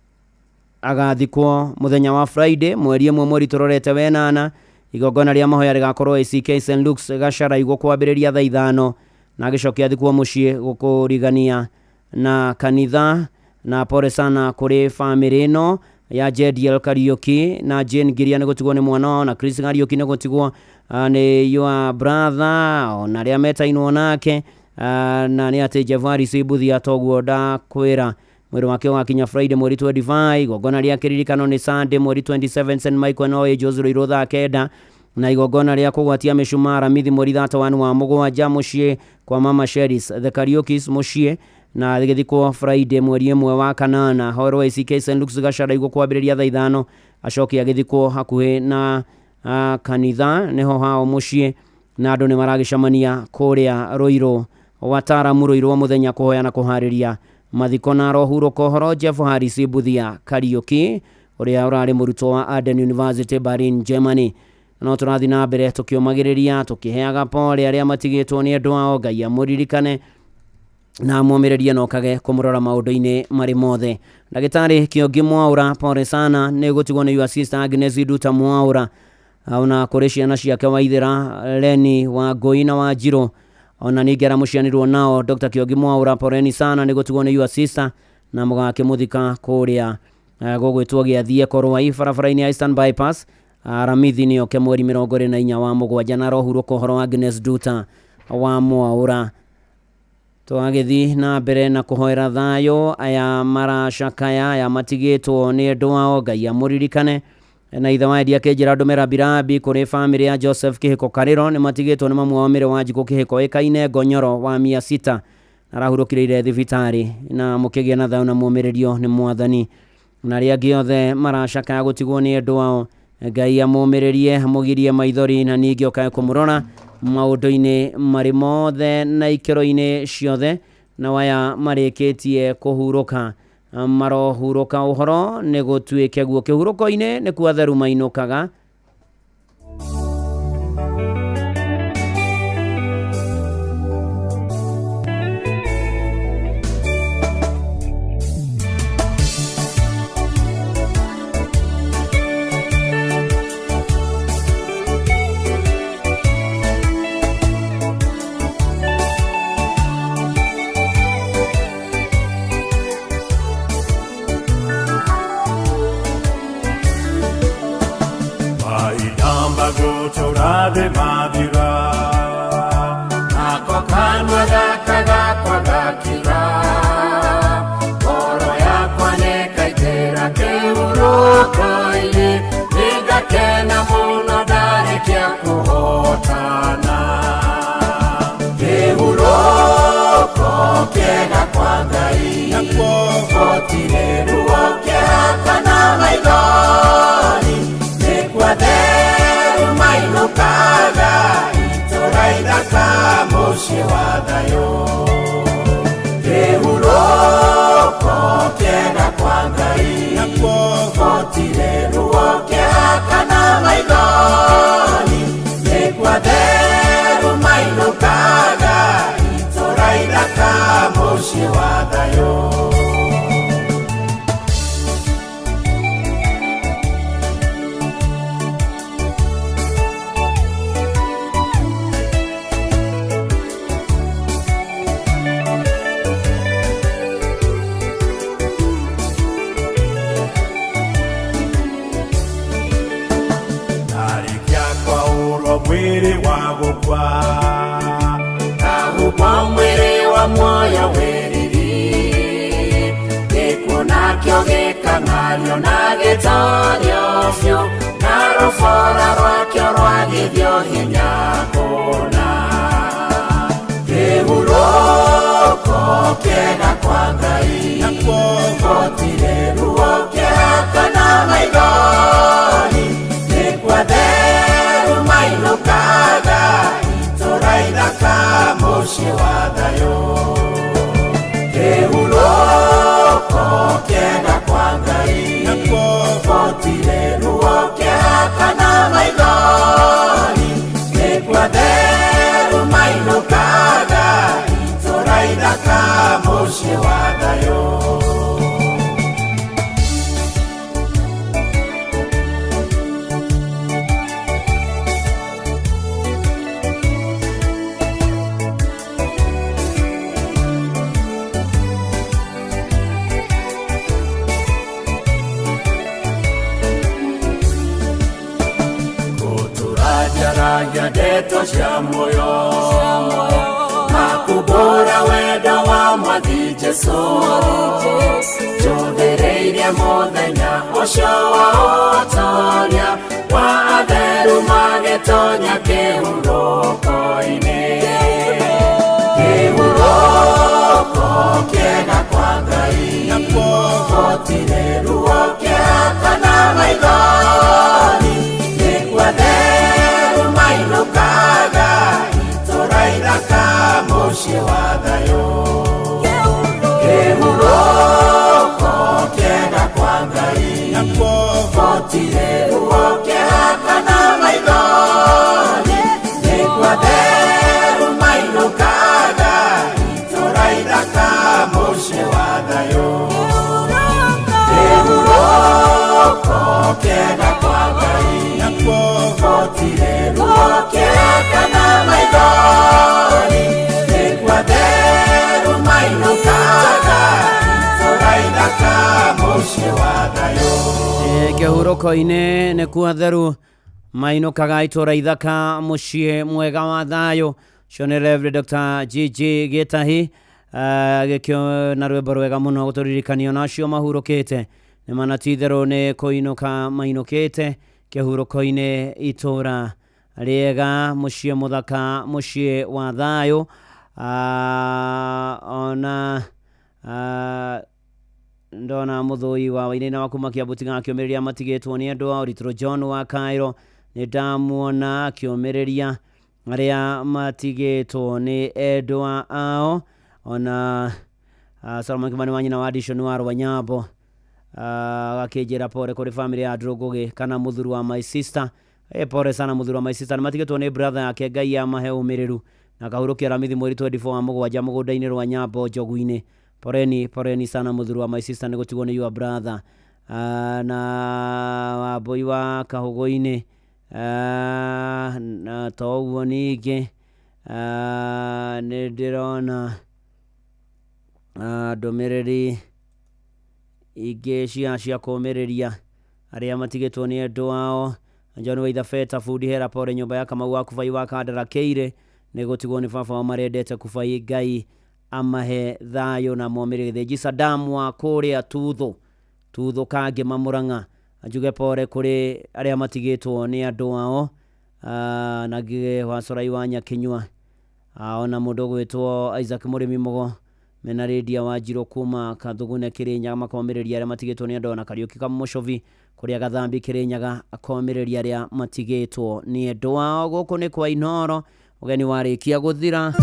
agathikwo mũthenya wa Friday mweri 1 mweri tũrorete wenana. Igongona rĩa mahoya rĩgakorwo ACK St Luke's Gachara igũ kwambĩrĩria thaa 5 na agĩcokia athikwo mũciĩ gũkũrigania na kanitha. Na pole sana kũrĩ famĩlĩ ĩno ya Jediel Kariuki na Jane Giria nĩ gũtigwo nĩ mwana wao, na Chris Kariuki nĩ gũtigwo nĩ your brother ona arĩa metainwo nake. Na nĩ atĩ Jeff Harris Buthia toguo ndakwĩra mwĩrĩ wake ũgakinya Friday mweri 25. Igongona rĩa kĩririkano nĩ Sunday mweri 27 St Michael and All Angels Ruiru thaa 9. Na igongona rĩa kũgwatia mĩcumaa Aramithi mweri 31 wa mũgwanja mũciĩ kwa Mama Sherry's The Kariuki's mũciĩ. Na gĩthikwo Friday mweri 1 wa kanana horo ACK St Luke's Gachara igũ kwambĩrĩria thaa 5. Acoke agĩthikwo hakuhĩ na kanitha nĩho hao mũciĩ. Na andũ nĩ maragĩcemania kũrĩa Ruiru Wataram Ruiru mũthenya kũhoya na kũharĩria mathiko. Na arohurũka ũhoro Jeff Harris Buthia Kariuki ũrĩa ũrarĩ mũrutwo wa Aden University Berlin, Germany. No tũrathiĩ na mbere tũkĩũmagĩrĩria tũkĩheaga pole arĩa matigĩtwo nĩ andũ ao. Ngai amũririkane na amũmĩrĩrie na okage kũmũrora maũndũ-inĩ marĩ mothe. Ndagĩtarĩ Kĩongi Mwaũra pole sana nĩ gũtigwo nĩ your sister Agnes Nduta Mwaũra. Ona kũrĩ ciana ciake Waithĩra, Leni wa Ngũi na Wanjirũ. Ona ningĩ arĩa mũcianirwo nao Dr. Kĩongi Mwaũra poleni sana nĩ gũtigwo nĩ your sister na mũgakĩmũthika kũrĩa gũgwĩtwo gĩathiĩ Korwai barabara-inĩ ya Eastern Bypass. Aramithi nĩ oke mweri 24 wa mũgwanja. Na arohurũka ũhoro wa Agnes Nduta wa Mwaũra. Twagĩthiĩ na mbere na kũhoera thayũ aya maracakaya aya matigĩtwo nĩ andũ ao. Ngai amũririkane. Na ithe wa Eddie akĩnjĩra ndũmĩra birabi kũrĩ famĩlĩ ya Joseph Kĩhĩko Karĩro nĩ matigĩtwo nĩ mamu wao Mĩrĩ Wanjikũ Kĩhĩko ĩkaine Ngonyoro wa 600 arahurũkire thibitarĩ. Na mũkĩgĩa na thayũ na mũmĩrĩrio nĩ Mwathani. Na arĩa angĩ othe maracakaya gũtigwo nĩ andũ ao Ngai amũmĩrĩrie amũgirie maithori na ningĩ okae kũmũrora maũndũ-inĩ marĩ mothe na ikĩro-inĩ ciothe. Na waya marĩkĩtie kũhurũka marohurũka ũhoro nĩ gũtuĩke guo kĩhurũko-inĩ nĩkuo atheru mainũkaga. Kĩhurũko-inĩ nĩngakena mũno ndarĩkia kũhotana. Kĩhurũko Gũtirĩ ruo kĩeha kana maithori, nĩkuo atheru mainũkaga itũũra ithaka mũciĩ wa thayũ. Ndarĩkia kwaũrwo mwĩrĩ wa gũkua, ngahumbwo mwĩrĩ wa muoyo wĩriri, gĩkuũ nakĩo gĩkang'ario na gĩtorio biũ, na rũbora rwakĩo rwagithio hinya kũna. Kĩhurũko kĩega kwa Ngai, gũtirĩ ruo kĩeha kana maithori, nĩkuo atheru mainũkaga itũũra ithaka mũciĩ wa thayũ. Kĩhurũko kĩega kwa Ngai, gũtirĩ ruo kĩeha kana maithori, nĩkuo atheru mainũkaga itũũra ithaka mũciĩ wa thayũ. Gũtũranjaragia ndeto cia muoyo, na kumbũra wendo wa Mwathi Jesũ, njũthĩrĩirie mũthenya ũcio wa ũtoria, wa atheru magĩtonya kĩhurũko-inĩ. Kĩhurũko kĩega kwa Ngai, gũtirĩ ruo kĩeha kana maithori, nĩkuo atheru mainũkaga itũũra ithaka mũciĩ wa thayũ. Kĩhurũko kĩega kwa Ngai, gũtirĩ ruo kĩeha kana maithori, nĩkuo atheru mainũkaga itũũra ithaka mũciĩ wa thayũ. Kĩhurũko kĩega kwa Ngai, gũtirĩ ruo kĩeha kana maithori, nĩkuo atheru mainũkaga itũũra ithaka mũciĩ wa thayũ. Kĩhurũko-inĩ nĩkuo atheru mainũkaga itũũra ithaka mũciĩ mwega wa thayũ. Ũcio nĩ Rev Dr. GG Gĩtahi gĩkĩo na rwĩmbo rwega mũno gũtũririkania ona acio mahurũkĩte nĩ mana ti itherũ nĩ kũinũka mainũkĩte kĩhurũko-inĩ itũũra rĩega mũciĩ mũthaka mũciĩ wa thayũ. Ona ndona mũthũi wa Wainaina wa kuma Kiambu tiga akĩũmĩrĩria matigĩtwo nĩ andũ ao. Ritũrũ John wa Cairo nĩ ndamuona akĩũmĩrĩria arĩa matigĩtwo nĩ endwa ao. Ona Solomon Kimani wa nyina wa Dishon wa Rwanyambo agakĩnjĩra pore kũrĩ family ya Andrew Ngugi kana mũthuri wa my sister. Pore sana mũthuri wa my sister, nĩ matigĩtwo nĩ brother yake, Ngai amahe ũmĩrĩru na akahurũkia Aramithi mweri 24 wa mũgwanja mũgũnda-inĩ Rwanyambo Njogu-inĩ. Poreni poreni sana mũthuri wa my sister nĩ gũtigwo nĩ your brother. Na Wambũi wa Kahũgũ-inĩ na to ũguo ningĩ nĩ ndĩrona ndũmĩrĩri ingĩ cia kũũmĩrĩria arĩa matigĩtwo nĩ andũ ao. John Waithabeta bundi hera pore nyũmba ya Kamau wa Kubai wa Kandara Kĩirĩ nĩ gũtigwo nĩ baba wao marendete Kubai. Ngai amahe thayũ na momĩrĩrie. Gĩthĩnji Saddam wa kũrĩa Tuthũ Kangĩma Mũrang'a njuge pore kũrĩ arĩa matigĩtwo nĩ andũ ao. Na ngige wa Corai wa Nyakinyua ona mũndũ ũgwĩtwo Isaac Mũrĩmi Mũgo mena Rĩndia wa Njirũ kuma Kathugune Kĩrĩnyaga makomĩrĩria arĩa matigĩtwo nĩ andũ ao, na Kariũki Kamũcobi kũrĩa Gathambi Kĩrĩnyaga akomĩrĩria arĩa matigĩtwo nĩ andũ ao. Gũkũ nĩ kwa Inooro, ũgeni warĩkia gũthira.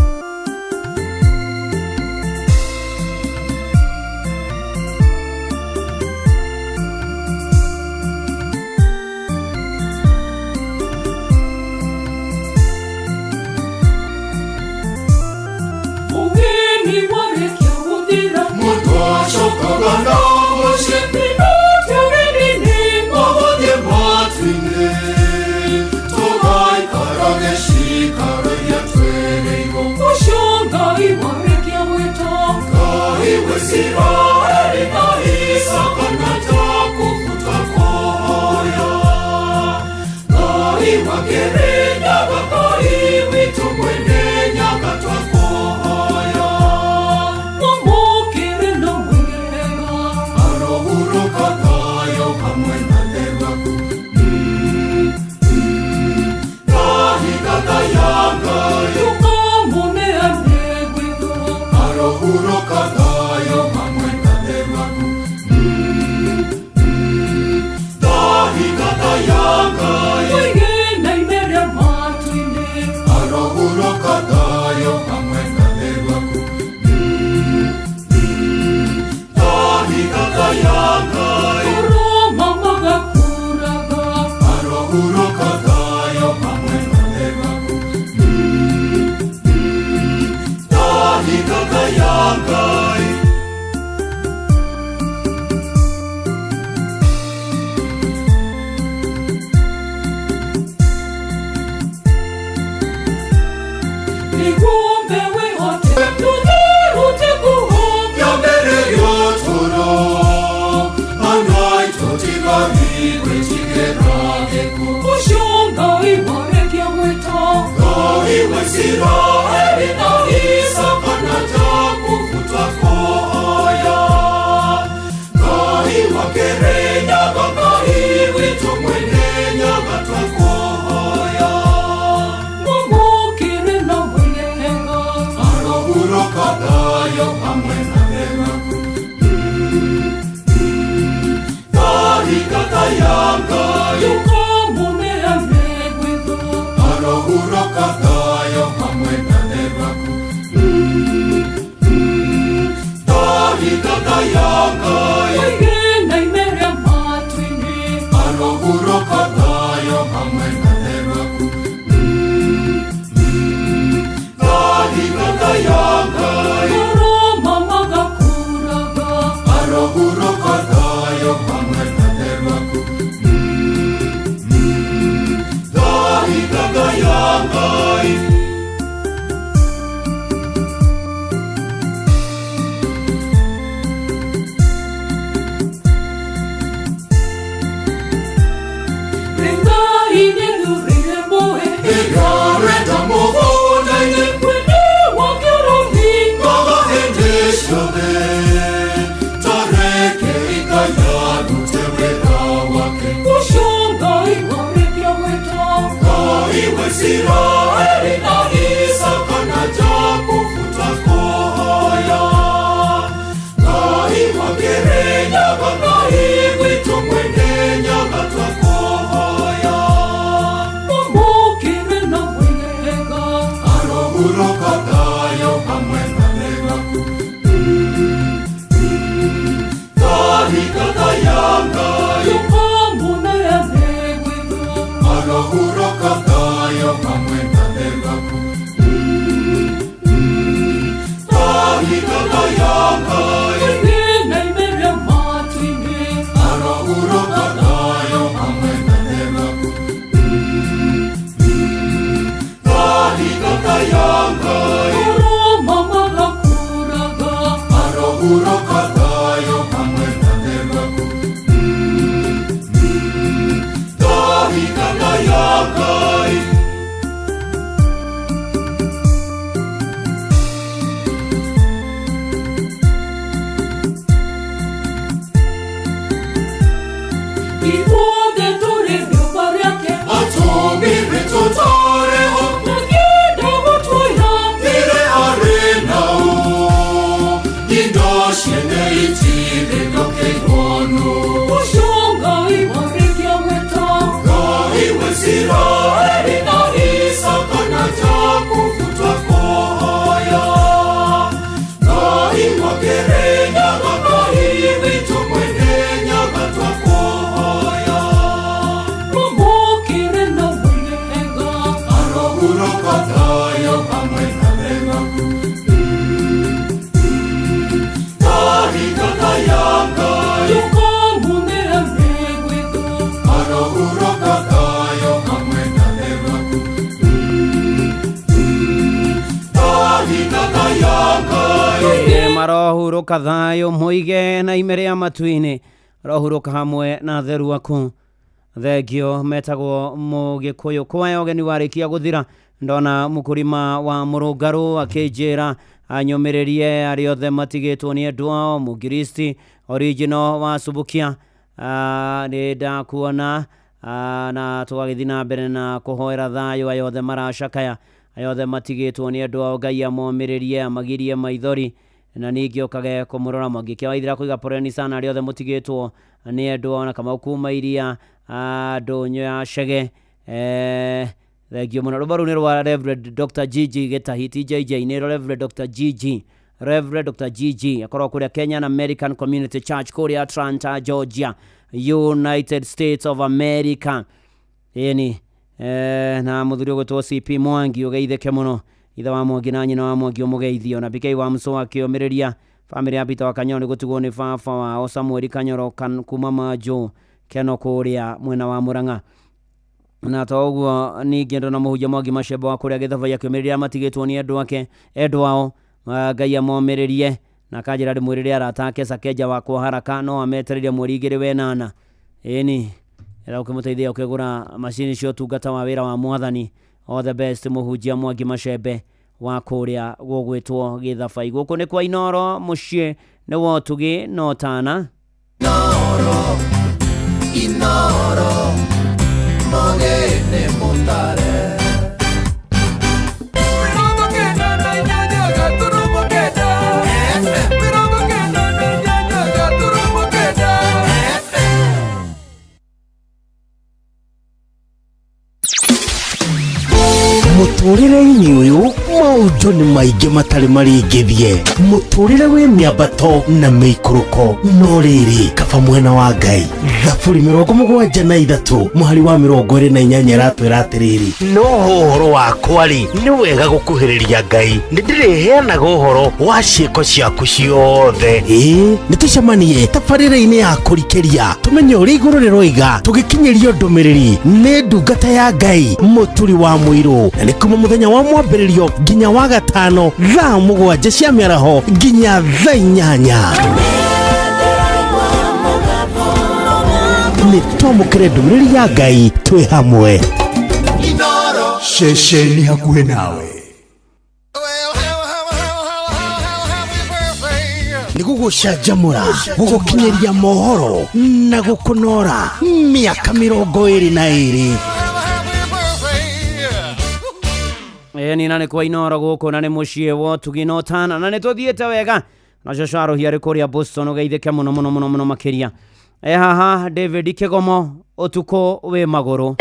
wa Israeli na Isaka na Jakubu twakuhoya. Ngai wa Kirinyaga, Ngai witũ mwene Nyaga twakuhoya. Mwamũkĩre na mwĩgega, arohurũka thayũ hamwe na therwaku. Kahikata ya Ngai, ũkamũneane gwitũ, arohurũka thayũ hamwe na therwaku. Kahikata ya Ngai, ũige na ime rĩa matu-inĩ, arohurũka thayũ hamwe na therwaku. Kahikata ya Ngai, ũroma magakũraga, arohurũka thayũ hamwe na therwaku. Kahikata ya Ngai. Nĩngũmbe wĩhote, tũthirute kũhũthia mbere ya ũtũũro. Anai tũtiganĩrwe tigĩra gĩkuũ. Ũcio Ngai warekia gwĩta. Ngai wa Isiraeli na Isaka na Jakubu twakuhoya. Ngai wa Kirinyaga, Ngai witũ mwene Nyaga twakuhoya. Mwamũkĩre na mwĩgega, arohurũka thayũ hamwe na therwaku. Kahikata ya Ngai, ũkamũneane gwitũ, arohurũka thayũ hamwe na therwaku. Kahikata ya Ngai, ũige na ime rĩa matu-inĩ, arohurũka thayũ hamwe na therwaku. Kahikata ya Ngai, ũroma magakũraga, arohurũka thayũ hamwe na therwaku. Kahikata ya Ngai. Israeli na Isaka na Jakubu twakuhoya. Ngai wa Kirinyaga, Ngai witũ mwene Nyaga twakuhoya. Mwamũkĩre na mwĩgega, arohurũka thayũ hamwe na therwaku. Kahikata ya Ngai, ũkamũneane gwitũ, arohurũka thayũ hamwe na therwaku. Kahikata ya Ngai, ũige na ime rĩa matu-inĩ, arohurũka thayũ hamwe na therwaku. Kahikata ya Ngai, ũroma magakũraga, arohurũka thayũ hamwe na therwaku. Kahikata ya Ngai. Ithuothe tũrĩ rĩũmba rĩake, atũmbire tũtũũre ho, na gũtwĩra thirĩ arĩ nao. Indo ciene itirĩ ndũkĩiguo. Ũcio Ngai warĩkia gwĩta. Ngai wa Isiraeli na Isaka na Jakubu twakuhoya. Ngai wa Kirinyaga, Ngai witũ mwene Nyaga twakuhoya. Mwamũkĩre na mwĩgega, arohurũka thayũ hamwe na therwaku. Kahikata ya Ngai, ũkamũneane gwitũ, arohurũka thayũ hamwe na therwaku. Kahikata ya Ngai, Ĩ Marohurũka thayũ mũige na ime rĩa matu-inĩ, rohurũka hamwe na theru aku. Thengio metagwo Mũgĩkũyũ. Kwaya ũgeni warĩkia gũthira, ndona mũkũrima wa mũrũngarũ akĩnjĩra anyũmĩrĩrie arĩa othe matigĩtwo nĩ endwa ao. Mũngiristi original wa Subukia, nĩ ndakuona, na tũgagĩthiĩ na mbere na kũhoera thayũ aya othe maracakaya, aya othe matigĩtwo nĩ endwa ao. Ngai amomĩrĩrie, amagirie maithori, na ningĩ ũkage kũmũrora. Mwangĩkia waithira kũiga poleni sana arĩa othe mũtigĩtwo nĩ endwa, na Kamau kuma iria ndũnyũ ya Chege. Thengio mũno. Rwĩmbo rũu nĩ rwa Reverend Dr. Gigi Gĩtahi, ti JJ, nĩ Reverend Dr. Gigi, Reverend Dr. Gigi akorwo kũrĩa Kenyan American Community Church kũrĩa Atlanta, Georgia, United States of America. Ĩni na mũthuri ũgwĩtwo CP Mwangi ũgeithĩke mũno, ithe wa Mwangi na nyina wa Mwangi ũmũgeithio, na PK wa Muso akĩũmĩrĩria famĩlĩ ya Peter wa Kanyoro nĩ gũtigwo nĩ baba wao Samuel Kanyoro kuma Manjũ Keno kũrĩa mwena wa Murang'a. Na to ũguo ningĩ ndona mũhunjia Mwangi Macembo wa kũrĩa Gĩthabai akĩũmĩrĩria matigĩtwo nĩ endwa ake, endwa ao, Ngai amomĩrĩrie, na akanjĩra ndĩmwĩrĩre arata ake Sakenja wakwa haraka no ametereire mweri 2 wenana. Ĩni ĩra ũkĩmũteithia ũkĩgũra macini cia ũtungata wa wĩra wa mwathani. All the best mũhunjia Mwangi Macembe wa kũrĩa gũgwĩtwo Gĩthabai. Gũkũ nĩ kwa Inoro, mũciĩ nĩ wa ũtugi no tana. Inoro, Inoro, mogene mutare. Mũtũrĩre-inĩ ũyũ maũndũ nĩ maingĩ matarĩ marĩngĩthie, mũtũrĩre wĩ mĩambato na mĩikũrũko, no rĩrĩ kaba mwena wa Ngai. Thaburi 73 mũhari wa 28 ĩratwĩra atĩrĩrĩ, no ũhoro wakwa rĩ nĩ wega gũkuhĩrĩria Ngai, nĩ ndĩrĩheanaga ũhoro wa ciĩko ciaku ciothe. Ĩĩ nĩ tũcemanie tabarĩra-inĩ ya kũrikĩria, tũmenye ũrĩa igũrũ rĩroiga, tũgĩkinyĩrio ndũmĩrĩri nĩ ndungata ya Ngai Mũturi wa Mũirũ, na nĩ kuma mũthenya wa mwambĩrĩrio nginya wa gatano thaa 7 cia mĩaraho nginya thaa 8. Nĩ twamũkĩre ndũmĩrĩri ya Ngai twĩ hamwe. Ceceni hakuhĩ nawe. Nĩ gũgũcanjamũra, gũgũkinyĩria mohoro na gũkũnora mĩaka 22. Ĩni na nĩ kwa Inoro gũkũ na nĩ mũciĩ wa ũtugi no tana, na nĩ tũthiĩte wega na Joshua Rũhia arĩ kũrĩa Boston ũgeithĩke mũno mũno mũno mũno makĩria. Haha David Kĩgomo, ũtukũ wĩ magũrũ.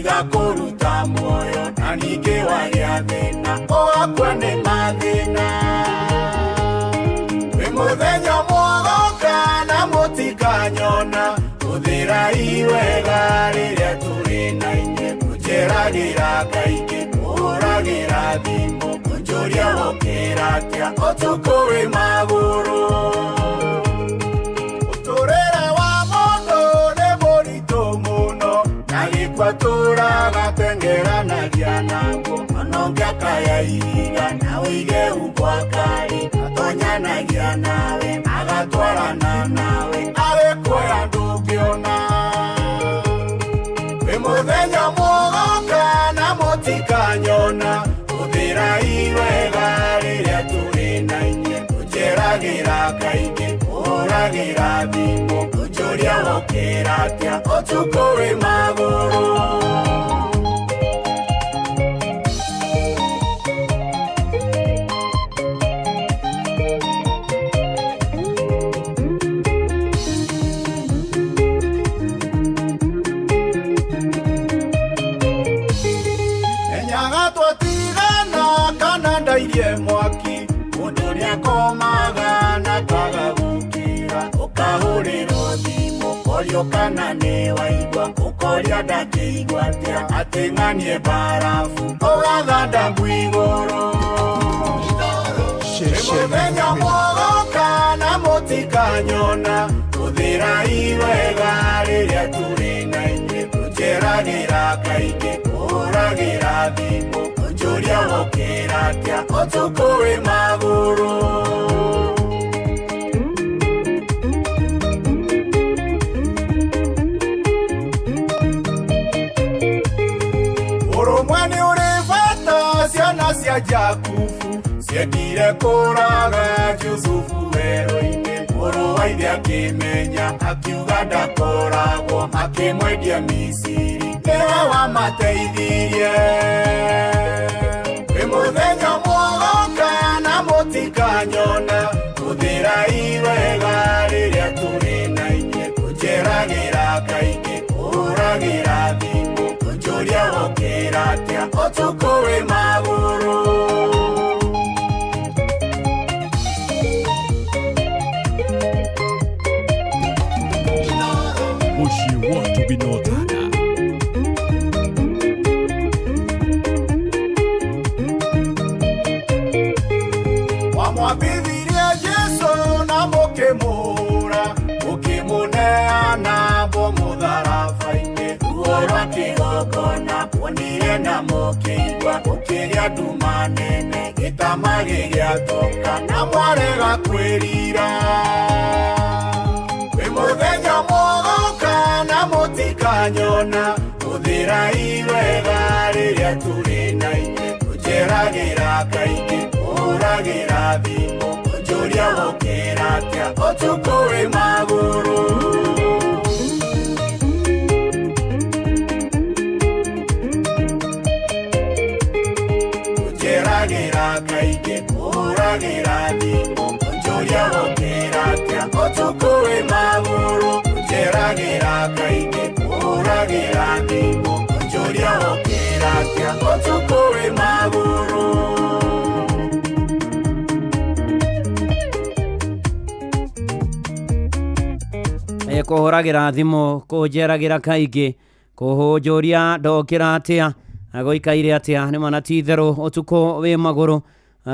Igakuruta muoyo na ningĩ wagĩa thĩna ũgakua nĩ mathĩna. Wĩ mũthenya mwogoka na mũtikanyona, hũthĩrai wega rĩrĩa tũrĩ na inyuĩ, kũnjeragĩra kaingĩ, kũhũragĩra thimũ, kũnjũria wokĩra atĩa ũtukũ wĩ magũrũ. Mũtũrĩre wa mũndũ nĩ mũritũ mũno, na gĩkwa tũragatengeranagia naguo, ona ũngĩakaya ihiga na ũige umbwa kari, atonyanagia nawe agatwarana nawe agĩkuoya ndũngĩona. Wĩ mũthenya mwogoka na mũtikanyona, hũthĩrai wega rĩrĩa tũrĩ na inyuĩ, kũnjeragĩra kaingĩ, kũhũragĩra thimũ, kũnjũria wokĩra atĩa ũtukũ wĩ magũrũ. Menyaga twatigana kana ndairie mwaki, mũndũ nĩakomaga Ngũrio kana nĩ waigua ũkoria ndakĩigua atĩa atĩ ng'anie mbarabu ũgathanda ngui igũrũ. Mũthenya mwogoka na mũtikanyona hũthĩrai wega rĩrĩa tũrĩ na inyuĩ tũnjeragĩra kaingĩ kũhũragĩra thimũ ũnjũria wokĩra atĩa ũtukũ wĩ magũrũ. Ũrũmwe nĩ ũrĩ bata ciana cia Jakubu ciendire kũraga Jusufu werũ-inĩ mũrũ wa ithe akĩmenya akiuga ndakoragwo akĩmwendia Misiri nĩwe wamateithirie. Wĩ mũthenya mwogoka na mũtikanyona hũthĩrai wega rĩrĩa tũrĩ na inyuĩ tũnjeragĩra kaingĩ kũhũragĩra thimũ ũnjũria wokĩra atĩa ũtukũ wĩ magũrũ. Mũciĩ wa ũtugi na ũtana. Wamwambithirie Jesũ na mũkĩmũhũra mũkĩmũneana bo mũtharaba-inĩ ruo rwa kĩgongona muonire na mũkĩigua gũkĩgĩa nduma nene gĩtama gĩgĩatũka na mwarega kwĩrira. Wĩ mũthenya mwogoka na mũtikanyona hũthĩrai wega rĩrĩa tũrĩ na inyuĩ tũnjeragĩra kaingĩ kũhũragĩra thimũ ũnjũria wokĩra atĩa ũtukũ wĩ magũrũ. Tũnjeragĩra kaingĩ kũhũragĩra thimũ ũnjũria wokĩra atĩa ũtukũ wĩ magũrũ. Tũnjeragĩra kaingĩ kũhũragĩra thimũ ũnjũria wokĩra atĩa ũtukũ wĩ magũrũ. Kũhũragĩra thimũ kũnjeragĩra kaingĩ kũhũnjũria ndokĩra atĩa gũikaire atĩa nĩ mana ti itherũ ũtukũ wĩ magũrũ.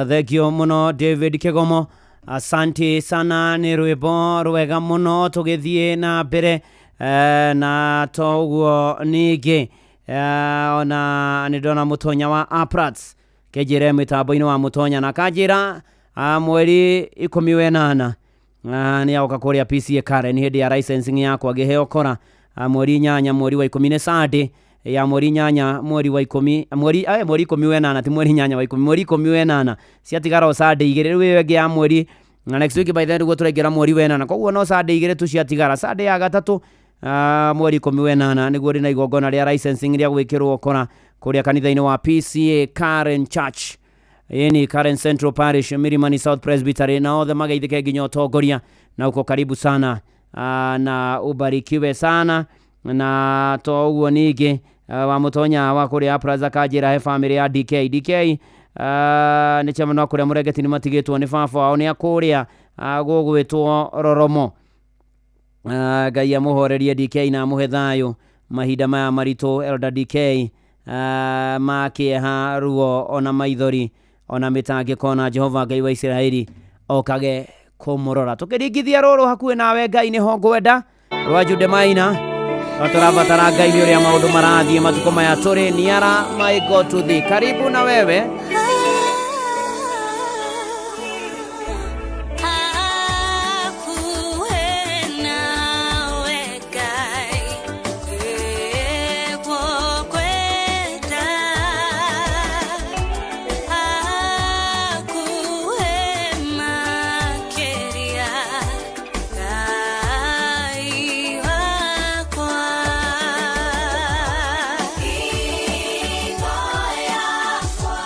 Thengio mũno David Kĩgomo, asante sana nĩ rwĩmbo rwega mũno tũgĩthiĩ na mbere na to ũguo ningĩ ona nĩ ndona mũtonya wa Aprats kĩnjĩre mĩtambo-inĩ wa mũtonya na kanjĩra mweri 18 nĩ agoka kũrĩa PCA Karen hĩndĩ ya licensing yakwa ngĩheo kora mweri 8 mweri wa 10 nĩ Sunday ya mweri 8 mweri wa 10 mweri mweri 18 ti mweri 8 wa 10 mweri 18 ciatigara o Sunday igĩrĩ rĩu ĩyo ĩngĩ ya mweri na next week by then nĩguo tũraingĩra mweri wa 8 koguo no Sunday igĩrĩ tu ciatigara Sunday ya gatatũ mweri 18 nĩguo rĩ na igongona rĩa licensing rĩa gwĩkĩrwo kora kũrĩa kanitha-inĩ wa PCA Karen Church yani Karen Central Parish Milimani South Presbytery na othe mageithĩke nginya ũtongoria na uko karibu sana na ubarikiwe sana na to ũguo ningĩ wa mũtonya wa kũrĩa Plaza kanjĩra he family ya DK DK nĩ chairman wa kũrĩa Mũrengeti nĩ matigĩtwo nĩ baba wao nĩ akũrĩa gũgwĩtwo Roromo. Ngai amũhorerie DK na amũhe thayũ mahinda maya maritũ Elder DK ma kĩeha ruo ona maithori ona mĩtangĩko na Jehova Ngai wa Isiraeli okage kũmũrora. Tũkĩringithia rũrũ hakuhĩ nawe Ngai nĩho ngwenda rwa Jude Maina no tũrabatara Ngai nĩ ũrĩa maũndũ marathiĩ matukũ maya tũrĩ niara my God to thee. Karibu na wewe. Igo yakwa.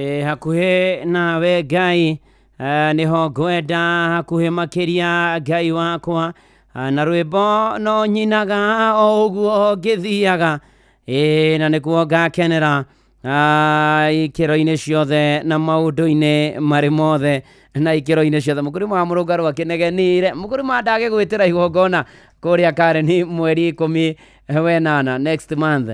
Hakuhĩ nawe Ngai, nĩho ngwenda hakuhĩ makĩria Ngai wakwa. Na rwĩmbo no nyinaga o ũguo ngĩthiaga, na nĩkuo ngakenera ikĩro-inĩ ciothe na maũndũ-inĩ marĩ mothe na ikĩro-inĩ ciothe. Mũkũrima wa mũrũngarũ akĩnegenire, mũkũrima ndagĩgwĩtĩra igongona kũrĩa Karen mweri 18 next month.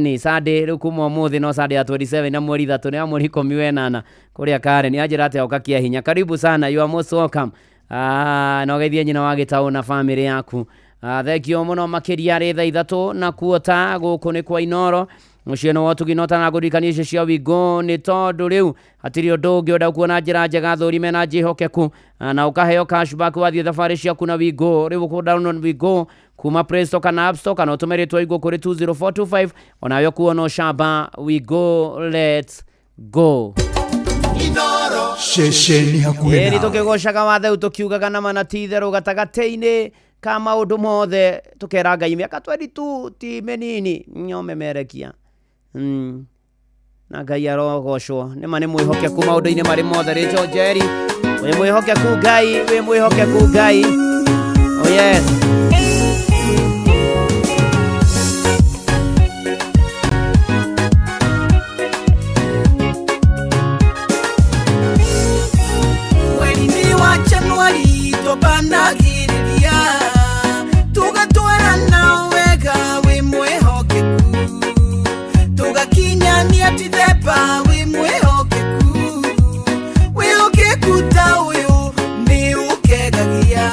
Ni Sunday rĩu kuma ũmũthĩ no Sunday ya 27 na mweri 3 nĩ ya mweri 18 kũrĩa Karen. Anjĩra atĩa ũka kĩa hinya. Karibu sana, you are most welcome. Na ũgeithie nyina wa gĩtaũ na family yaku. Thank you mũno makĩria. Rĩ thaa 3 na kuota gũkũ nĩ kwa Inoro mũciĩ nĩ wotugi no tanagũririkania icio cia Wingo, nĩ tondũ rĩu hatirĩ ũndũ ũngĩ ũrenda kuona njĩra njega thũri mena njĩhokeku, na ũkaheo cashback wathiĩ thabarĩ ciaku na Wingo. Rĩu ũkũ download Wingo kuma Play Store kana App Store, kana ũtũme rĩtwa Wingo kũrĩ 20425, onawe ũkuona ũcamba. Wingo, let's go. Ceceni hakuhĩ Ĩni nawe. Tũkĩgocaga watheu tũkiugaga na mana ti itherũ gatagatĩ-inĩ ka maũndũ mothe, tũkera Ngai mĩaka 22 ti mĩnini nyomemerekia na Ngai arogocwo nĩma nĩ mwĩhokeku maũndũ-inĩ marĩ mothe. Rachel Njeri, wĩ mwĩhokeku Ngai, wĩ mwĩhokeku Ngai. Oh yes. Mweri-inĩ wa Januari tũbanagĩrĩria tũgatwarana wega, wĩ mwĩhokeku, tũgakinyania Dithemba, wĩ mwĩhokeku. Wĩhokeku ta ũyũ nĩ ũkegagia.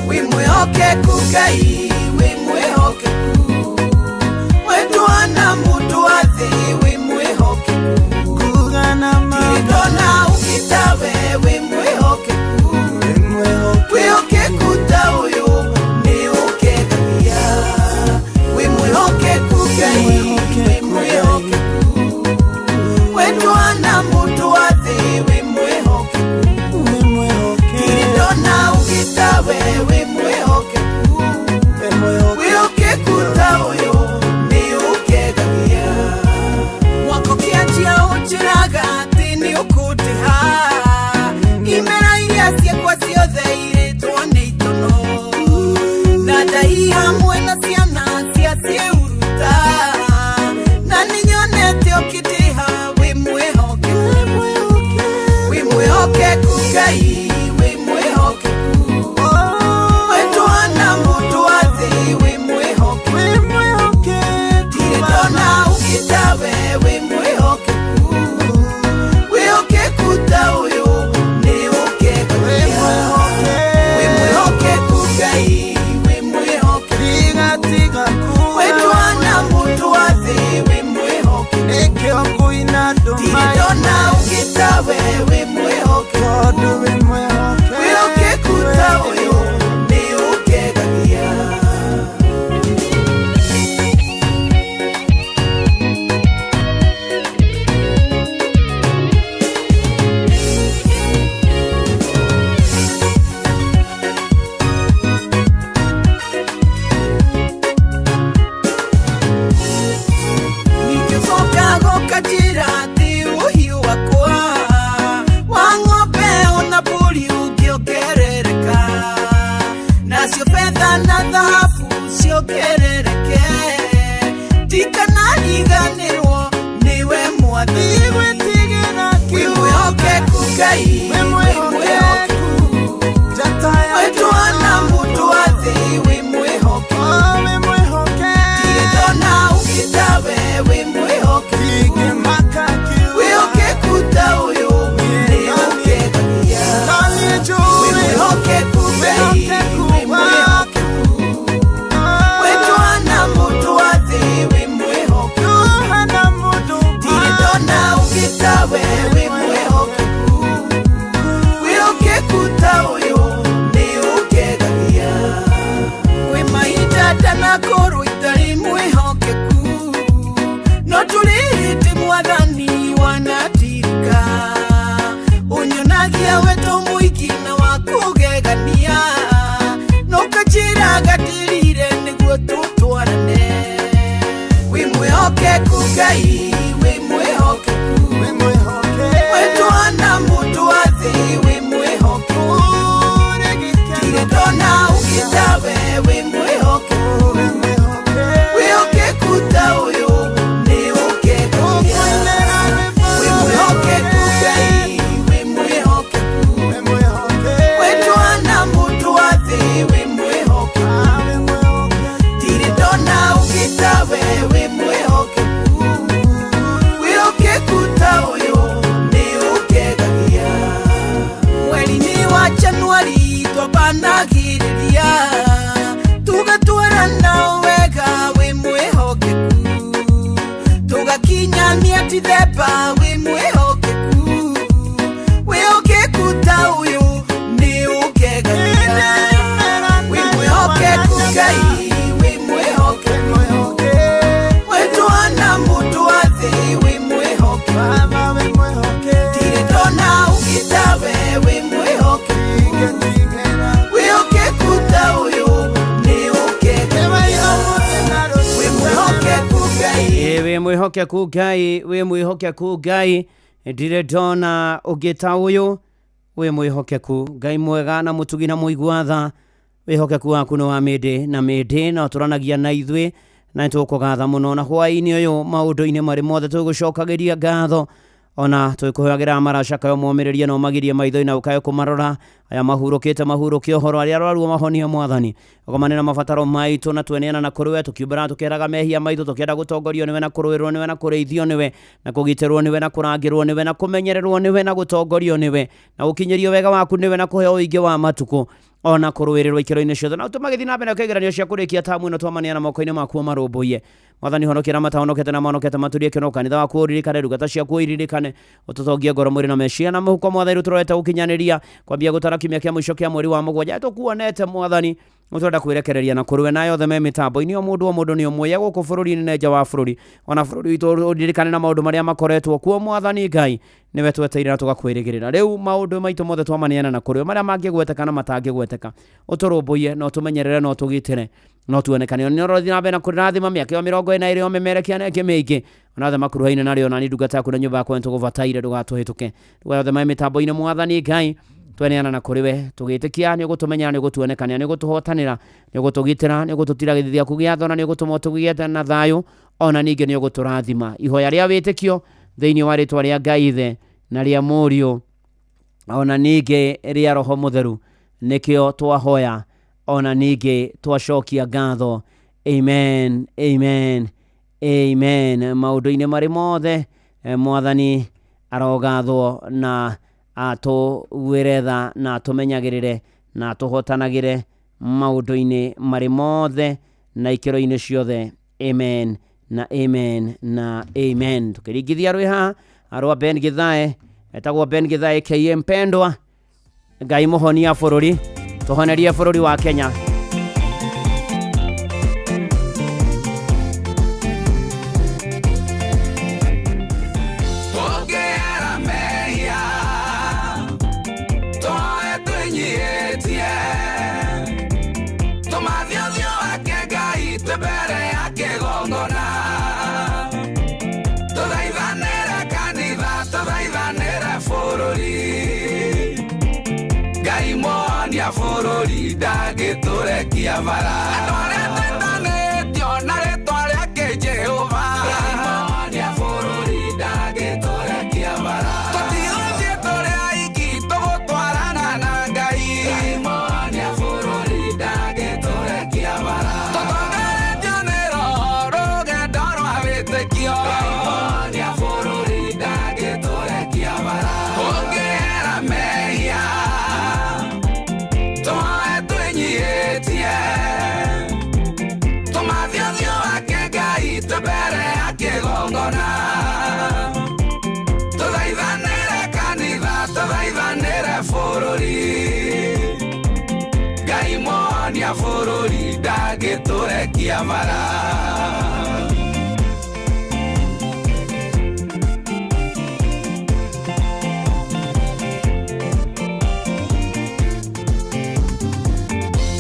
Wĩ mwĩhokeku Ngai, wĩ mwĩhokeku, wetwana mũndũ wa thĩ, wĩ mwĩhokeku, ndona ũgĩtawe, wĩ mwĩhokeku. Wĩhokeku ta ũyũ nĩ ũkegagia. Wĩ mwĩhokeku Ngai, wĩ mwĩhokeku, wetwana mũndũ wa thĩ, wĩ mwĩhokeku, ndona ũgĩtawe, wĩ mwĩhokeku. Wĩhokeku ta ũyũ nĩ ũkegagia. Mwaka ũkĩanjia ũnjĩraga atĩ nĩ ũkũndĩha, imera iria ciakwa ciothe irĩtwo nĩ itono, na ndai hamwe na ciana cia ciĩuruta, na nĩnyonete ũkĩndĩha. Wĩ mwĩhokeku, wĩ mwĩhokeku Ngai, wĩ mwĩhokeku, wetwana mũndũ wa thĩ, wĩ mwĩhokeku, ndirĩ ndona ũgĩtawe, wĩ mwĩhokeku. Wĩhokeku ta ũyũ nĩ ũkegagia. Wĩ mwĩhokeku Ngai, wĩ mwĩhokeku, wetwana mũndũ wa thĩ, wĩ mwĩhokeku, ndirĩ ndona ũgĩtawe, wĩ mwĩhokeku. Wĩhokeku ta ũyũ nĩ ũkegagia. Ningĩcoka gũkanjĩra atĩ ũhiũ wakwa wa ng'ombe ona mbũri ũngĩongerereka, nacio betha na thahabu ciongerereke, ndikanariganĩrwo nĩwe Mwathani. Wĩ mwĩhokeku Ngai, wĩ mwĩhokeku, wetwana mũndũ wa thĩ, wĩ mwĩhokeku, ndirĩ ndona ũgĩtawe, wĩ mwĩhokeku. Wĩhokeku ta ũyũ nĩ ũkegagia. Wĩ mwĩhokeku Ngai, wĩ mwĩhokeku, wetwana mũndũ wa thĩ, wĩ mwĩhokeku, ndirĩ ndona ũgĩtawe, wĩ mwĩhokeku. Wĩhokeku ta ũyũ nĩ ũkegagia. Kwĩ mahinda ndanakorwo itarĩ mwĩhokeku, no tũrĩ hĩndĩ Mwathani wanatirika, ũnyonagia wendo mũingĩ na wa kũgegania, no kanjĩraga ndĩrire nĩguo tũtwarane. Wĩ mwĩhokeku Ngai, wĩ mwĩhokeku, Mwĩhokeku Ngai, wĩ mwĩhokeku Ngai, ndirĩ ndona ũngĩ ta ũyũ. Wĩ mwĩhokeku Ngai mwega na mũtugi na mũigua tha. Wĩhokeku waku nĩ wa mĩndĩ na mĩndĩ, na ũtũranagia na ithuĩ na nĩtũkũgatha mũno. Na hwaĩ-inĩ ũyũ maũndũ-inĩ marĩ mothe tũgũcokagĩria ngatho, ona twĩkũhoyagĩra maracakayo momĩrĩrie na ũmagirie maitho na ũkae kũmarora aya mahurũkĩte mahurũke ũhoro, arĩa arwaru mahonie Mwathani, ũgomanĩra mabataro maitũ na tweneana na kũrĩ we, tũkiumbũra tũkĩeraga mehia maitũ, tũkĩenda gũtongorio nĩwe na kũrũĩrwo nĩwe na kũrĩithio nĩwe na kũgitĩrwo nĩwe na kũrangĩrwo nĩwe na kũmenyererwo nĩwe na gũtongorio nĩwe na gũkinyĩrio wega waku nĩwe na kũheo ũingĩ wa matukũ ona kũrũĩrĩrwo ikĩro-inĩ ciothe, na ũtũmagĩthiĩ na mbere na kĩgeranio cia kũrĩkia tamu ĩno twamaneana moko-inĩ maku ũmarũmbũiye. Mwathani honokia na matahonokete na mahonokete maturie kĩno kanitha waku ũririkane, ndungata ciaku ũiririkane, ũtũtongie ngoro mwĩrĩ na meciria na mũhuko. Mwathani tũrorete gũkinyanĩria kwambia gũtara kiumia kĩa mũico kĩa mweri wa mũgwanja, tũkuonete Mwathani nĩtũrenda kwĩrekereria na kũrĩ we na yothe me mĩtambo-inĩ, o mũndũ o mũndũ nĩ ũmwe gũkũ bũrũri-inĩ na nja wa bũrũri, ona bũrũri witũ ũririkane na maũndũ marĩa makoretwo kuo. Mwathani Ngai nĩwe twetereire na tũgakwĩrĩgĩrĩra. Rĩu maũndũ maitũ mothe twamaneana na kũrĩ we, marĩa mangĩgweteka na matangĩgweteka, ũtũrũmbũiye na ũtũmenyerere na ũtũgitĩre no tuonekane. Nĩ ũrothiĩ na mbere na kũrathima mĩaka ĩyo 42 ũmemerekia na ĩngĩ mĩingĩ, ona othe makuruhaine narĩo, na niĩ ndungata yaku na nyũmba yakwa nĩtũgũbataire, ndũgatũhĩtũke. Rĩu othe me mĩtambo-inĩ, Mwathani Ngai tweneana na kũrĩ we, tũgĩtĩkia nĩ ũgũtũmenyera, nĩ ũgũtuonekanĩra, nĩ ũgũtũhotanĩra, nĩ ũgũtũgitĩra, nĩ ũgũtũtira gĩthithi gĩaku gĩa thona, nĩ ũgũtũma tũgĩe na thayũ, ona ningĩ nĩ ũgũtũrathima. Ihoya rĩa wĩtĩkio thĩinĩ wa rĩtwa rĩa Ngai Ithe na rĩa Mũriũ ona ningĩ rĩa Roho Mũtheru nĩkĩo twahoya, ona ningĩ twacokia ngatho. Amen, amen, amen. Maũndũ-inĩ marĩ mothe Mwathani arogathwo na atũguĩre tha na atũmenyagĩrĩre na atũhotanagĩre maũndũ-inĩ marĩ mothe na ikĩro-inĩ ciothe. Amen na amen na amen. Tũkĩringithia rwĩ haha rwa Ben Githae, etagwo Ben Githae aka Mpendwa. Ngai mũhonia bũrũri, tũhonerie bũrũri wa Kenya. Tũngĩera mehia, tũhoe twĩnyihĩtie, tũmathe ũthiũ wake Ngai twĩ mbere ya kĩgongona, tũthaithanĩre kanitha, tũthaithanĩre bũrũri, Ngai mũhonia bũrũri ndangĩtũrekia bara. Andũ arĩa twĩtanĩtio na rĩtwa rĩake Jehova, Ngai mũhonia bũrũri ndangĩtũrekia bara. Tũtigũthiĩ tũrĩ aiki, tũgũtwarana na Ngai, Ngai mũhonia bũrũri ndangĩtũrekia bara. Tũtongoretio nĩ Roho rũgendo rwa wĩtĩkio, Ngai mũhonia bũrũri ndangĩtũrekia bara. Tũngĩera mehia, tũhoe twĩnyihĩtie, tũmathe ũthiũ wake Ngai twĩ mbere ya kĩgongona, tũthaithanĩre kanitha, tũthaithanĩre bũrũri, Ngai mũhonia bũrũri ndangĩtũrekia bara.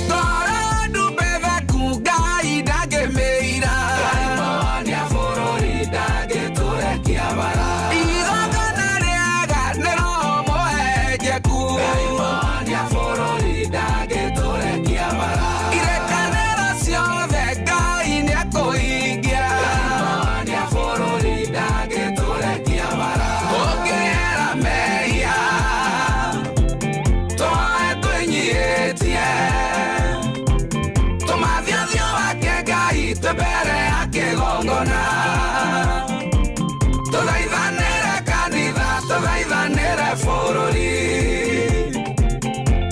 Ngoro ndumbe theku Ngai ndangĩmĩira, Ngai mũhonia bũrũri ndangĩtũrekia bara. Igongona rĩega nĩ Roho mũhehenjeku, Ngai mũhonia bũrũri ndangĩtũrekia bara. Irĩkanĩro ciothe Ngai nĩekũhingia, Ngai mũhonia bũrũri ndangĩtũrekia bara. Tũngĩera mehia, tũhoe twĩnyihĩtie, tũmathe ũthiũ wake Ngai twĩ mbere ya kĩgongona, tũthaithanĩre kanitha, tũthaithanĩre bũrũri,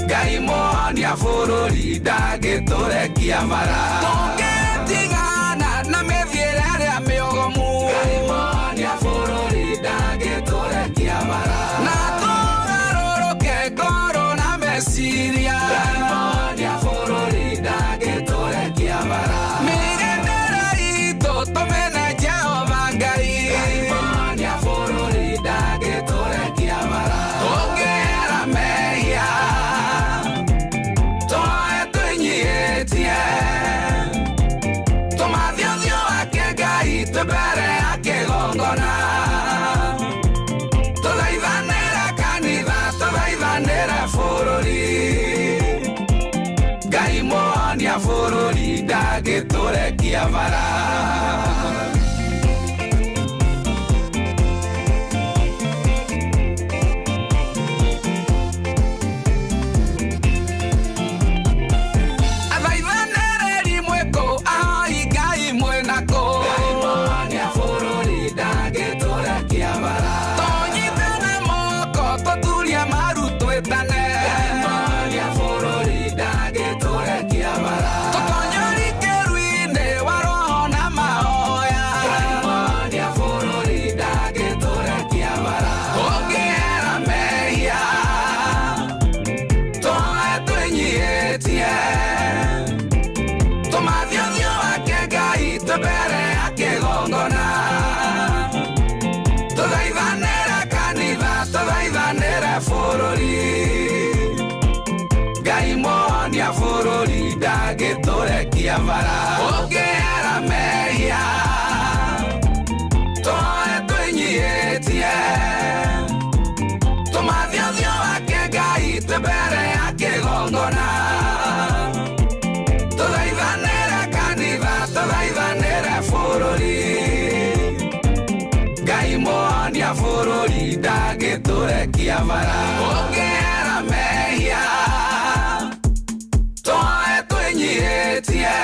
Ngai mũhonia bũrũri ndangĩtũrekia bara. Tũngĩtigana na mĩthiĩre ĩrĩa mĩogomu, Ngai mũhonia bũrũri ndangĩtũrekia bara. Na tũgarũrũke ngoro na meciria, Ngai mũhonia bũrũri ndangĩtũrekia bara. Mĩgendere itũ tũmene Jehova Ngai, Ngai mũhonia bũrũri ndangĩtũrekia bara. Tũngĩera mehia, tũhoe twĩnyihĩtie, ndangĩtũrekia bara. Athaithanĩrĩri mwĩkũ ahoi Ngai mwĩnakũ. Ngai monia bũrũri ndangĩtũrekia bara. Tũnyitane moko tũturie maru twĩtane. Ngai monia bũrũri ndangĩtũrekia bara. Tũtonye kĩrui-inĩ wa roho na mahoya. Ngai monia bũrũri ndangĩtũrekia bara. Ũngĩhera mehia tũhoe twĩnyihĩtie. Tũmathiĩ ũthiũ wake Ngai twĩ mbere ya kĩgongona. Tũthaithanĩre kanitha, tũthaithanĩre bũrũri. Ngai monia bũrũri ndangĩtũrekia bara. Ũngĩhera mehia tũhoe twĩnyihĩtie. Tũmathiĩ ũthiũ wake Ngai twĩ mbere ya kĩgongona. Tũthaithanĩre kanitha, tũthaithanĩre bũrũri. Ngai monia bũrũri ndangĩtũrekia bara. Ũngĩhera mehia tũhoe twĩnyihĩtie.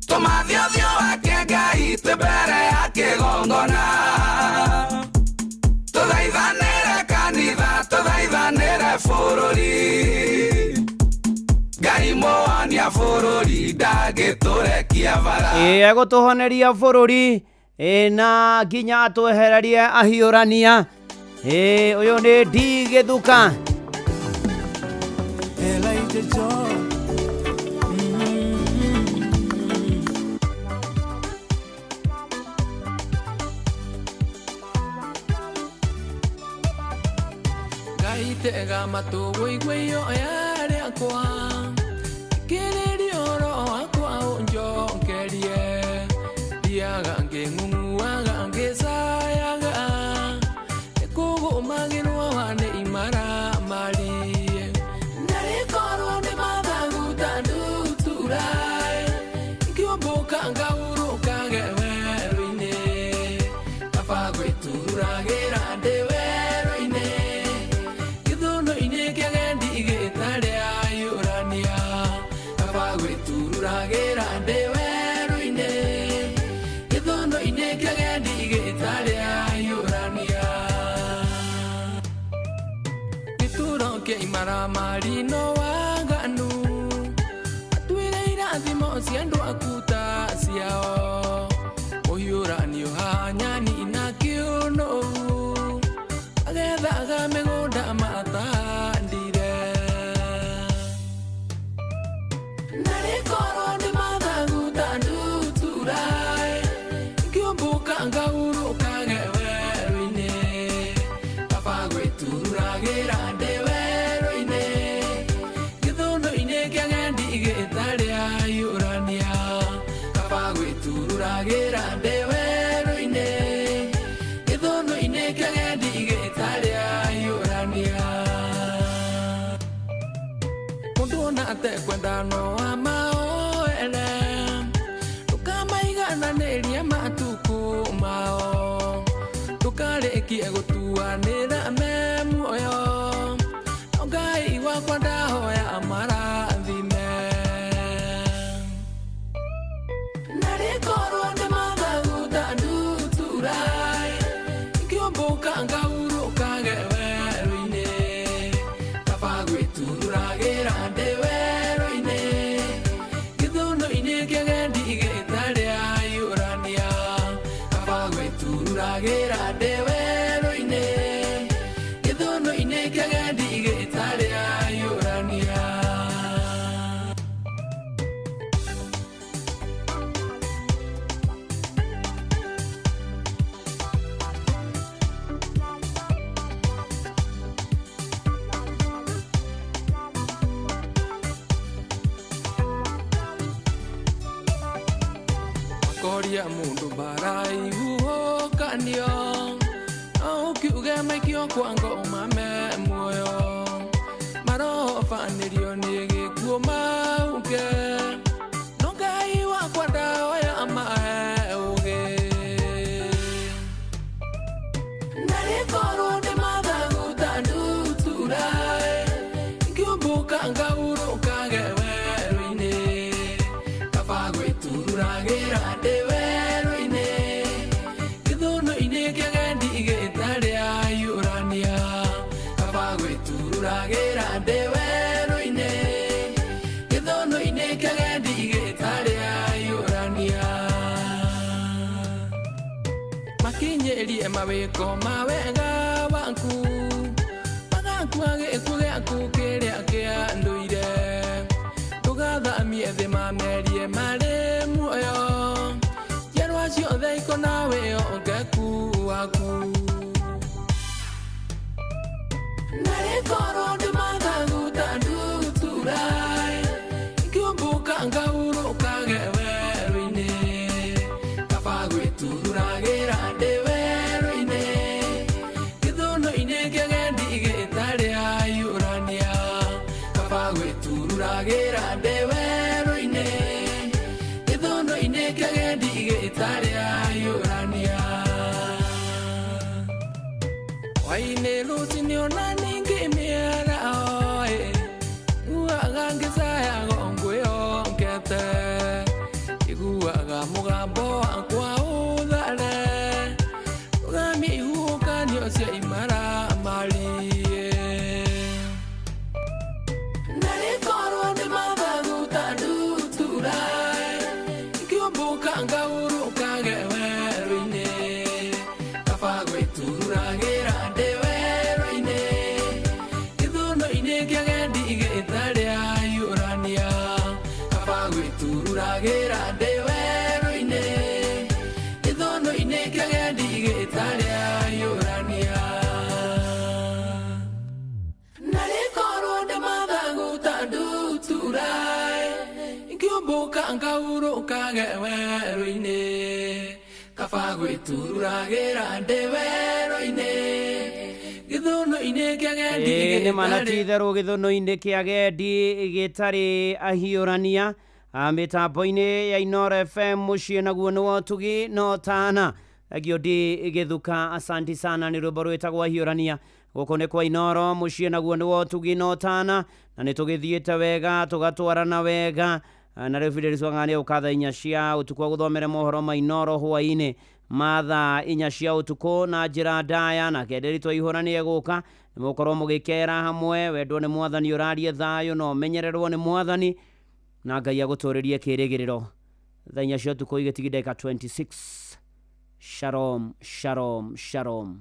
Tũmathiĩ ũthiũ wake Ngai twĩ mbere ya kĩgongona. Tũthaithanĩre kanitha, tũthaithanĩre bũrũri. Ngai monia bũrũri ndangĩtũrekia bara. Ĩ egũtũhoneria bũrũri ĩ na nginya atwehererie ahiũrania. Ĩ ũyũ nĩ D Gĩthuka. Elijah Joy. Ngai tega matũ wũigue ihoya rĩakwa, thikĩrĩria ũhoro wakwa ũnjokerie. Thiaga ngĩng'ung'uaga ngĩcayaga, nĩkũgũmagĩrwo nĩ imaramari. Narĩ korwo nĩ mathagu ta ndutura, ngĩũmbũka ngahurũkage werũ-inĩ. Kaba gwĩturagĩra ndĩ werũ-inĩ, gĩthũnũ-inĩ kĩagendi gĩtarĩ ahiũrania. Kaba gwĩturagĩra ndĩ werũ-inĩ, gĩthũnũ-inĩ kĩagendi gĩtarĩ ahiũrania. Gĩturo kĩa imaramari no waganu, matuĩre irathimo cia andũ aku ta ciao. Mũhiũranio hanyani na kĩũnũ, agethaga mĩgũnda matandire. Narĩ korwo nĩ mathagu ta ndutura, ngĩũmbũka ngahurũkage werũ-inĩ. Kaba gwĩturagĩra ndĩ werũ-inĩ, gĩthũnũ-inĩ kĩagendi gĩtarĩ ahiũrania. Kaba gwĩturagĩra ndĩ werũ-inĩ, gĩthũnũ-inĩ kĩagendi gĩtarĩ ahiũrania. Mũndũ ona atekwenda no amaoere, ndũkamaigananĩrie matukũ mao. Ndũkarĩkie gũtuanĩra me muoyo, no Ngai wakwa ndahoya amarathime. Narĩ korwo nĩ mathagu ta ndutura, ngĩũmbũka ngahurũkage werũ-inĩ. Kaba gwĩturagĩra ndĩ werũ-inĩ, gĩthũnũ-inĩ kĩagendi gĩtarĩ ahiũrania. Kaba gwĩturagĩra ndĩ werũ-inĩ, gĩthũnũ-inĩ kĩagendi gĩtarĩ ahiũrania. Makoria mũndũ mbara ihuhũkanio, no ũkiuge maikio kwa ngoma me muoyo. Marobanĩrio nĩ gĩkuũ mauge, no Ngai Gwĩtururagĩra ndĩ werũ-inĩ gĩthũnũ-inĩ kĩagendi gĩtarĩ ahiũrania kaba gwĩtururagĩra ndĩ werũ-inĩ gĩthũnũ-inĩ kĩagendi gĩtarĩ ahiũrania makinyĩrie mawĩko ma wega waku magakua gĩkuũ gĩaku kĩrĩa kĩa ndũire ndũgathamie thĩ mamerie marĩ muoyo njiarwa ciothe ikona wĩhokeku waku narĩ korwo ndĩ mathagu ta ndutura ingĩũmbũka ngahurũkage werũ-inĩ kaba gwĩtururagĩra ndĩ werũ-inĩ gĩthũnũ-inĩ kĩagendi gĩtarĩ ahiũrania kaba gwĩtururagĩra ndĩ werũ-inĩ gĩthũnũ-inĩ kĩagendi gĩtarĩ ahiũrania hwaĩ-inĩ rũcinĩ ona ningĩ mĩaraho ĩ nguaga ngĩcayago ngwĩhokete iguaga mũgambo wakwa ũthare rũgamia ihuhũkanio cia imaramari narĩ korwo ndĩ mathagu ta ndutura ingĩũmbũka ngahurũkage werũ-inĩ kaba gwĩtururagĩra ndĩ werũ-inĩ gĩthũnũ-inĩ kĩagendi gĩtarĩ ahiũrania kaba gwĩtururagĩra ndĩ werũ-inĩ gĩthũnũ-inĩ kĩagendi gĩtarĩ ahiũrania narĩ korwo ndĩ mathagu ta ndutura ingĩũmbũka ngahurũkage werũ-inĩ kaba gwĩtururagĩra ndĩ werũ-inĩ gĩthũnũ-inĩ kĩagendi Ĩĩ nĩ mana gĩtarĩ ti itherũ gĩthũnũ-inĩ kĩagendi gĩtarĩ ahiũrania mĩtambo-inĩ ya Inoro FM mũciĩ naguo nĩ wa ũtugi no tana thengio ndi gĩthuka asanti sana nĩ rwĩmbo rwĩtagwo ahiũrania gũkũ nĩ kwa Inoro mũciĩ naguo nĩ wa ũtugi no tana na nĩ tũgĩthiĩte wega tũgatwarana wega. Na rĩu Fidelis Wang'ang'a nĩ egũka thaa inya cia ũtukũ agũthomere mohoro ma Inoro hwaĩ-inĩ ma thaa inya cia ũtukũ na njĩra ndaya na Nderitu Waihũra nĩ egũka nĩ mũgũkorwo mũgĩkera hamwe wendwo nĩ mwathani ũrarie thayũ na ũmenyererwo nĩ mwathani na Ngai agũtũrĩrie kĩrĩgĩrĩro thaa inya cia ũtukũ igĩtigi ndagĩka 26. Shalom, shalom, shalom.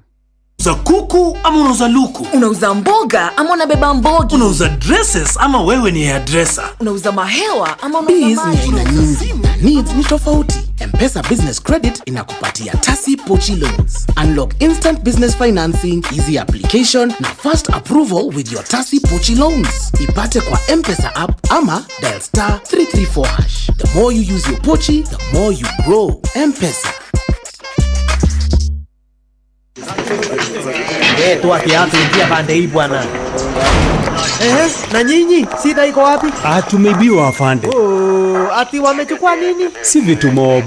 Unauza kuku ama unauza luku? Unauza mboga ama unabeba mbogi? Unauza dresses ama wewe ni hairdresser? Unauza mahewa ama unauza Biz ni maji? aina nyingi na needs ni tofauti. M-Pesa Business Credit inakupatia Tasi Pochi Loans. Unlock instant business financing, easy application na fast approval with your Tasi Pochi Loans. Ipate kwa M-Pesa app ama dial star 334 hash. The more you use your Pochi, the more you grow. M-Pesa. Toa kiatu, ingia pande hii bwana. Ehe, na nyinyi shida iko wapi? Ah, tumeibiwa afande. Oh, ati wamechukua nini? Si vitu mob.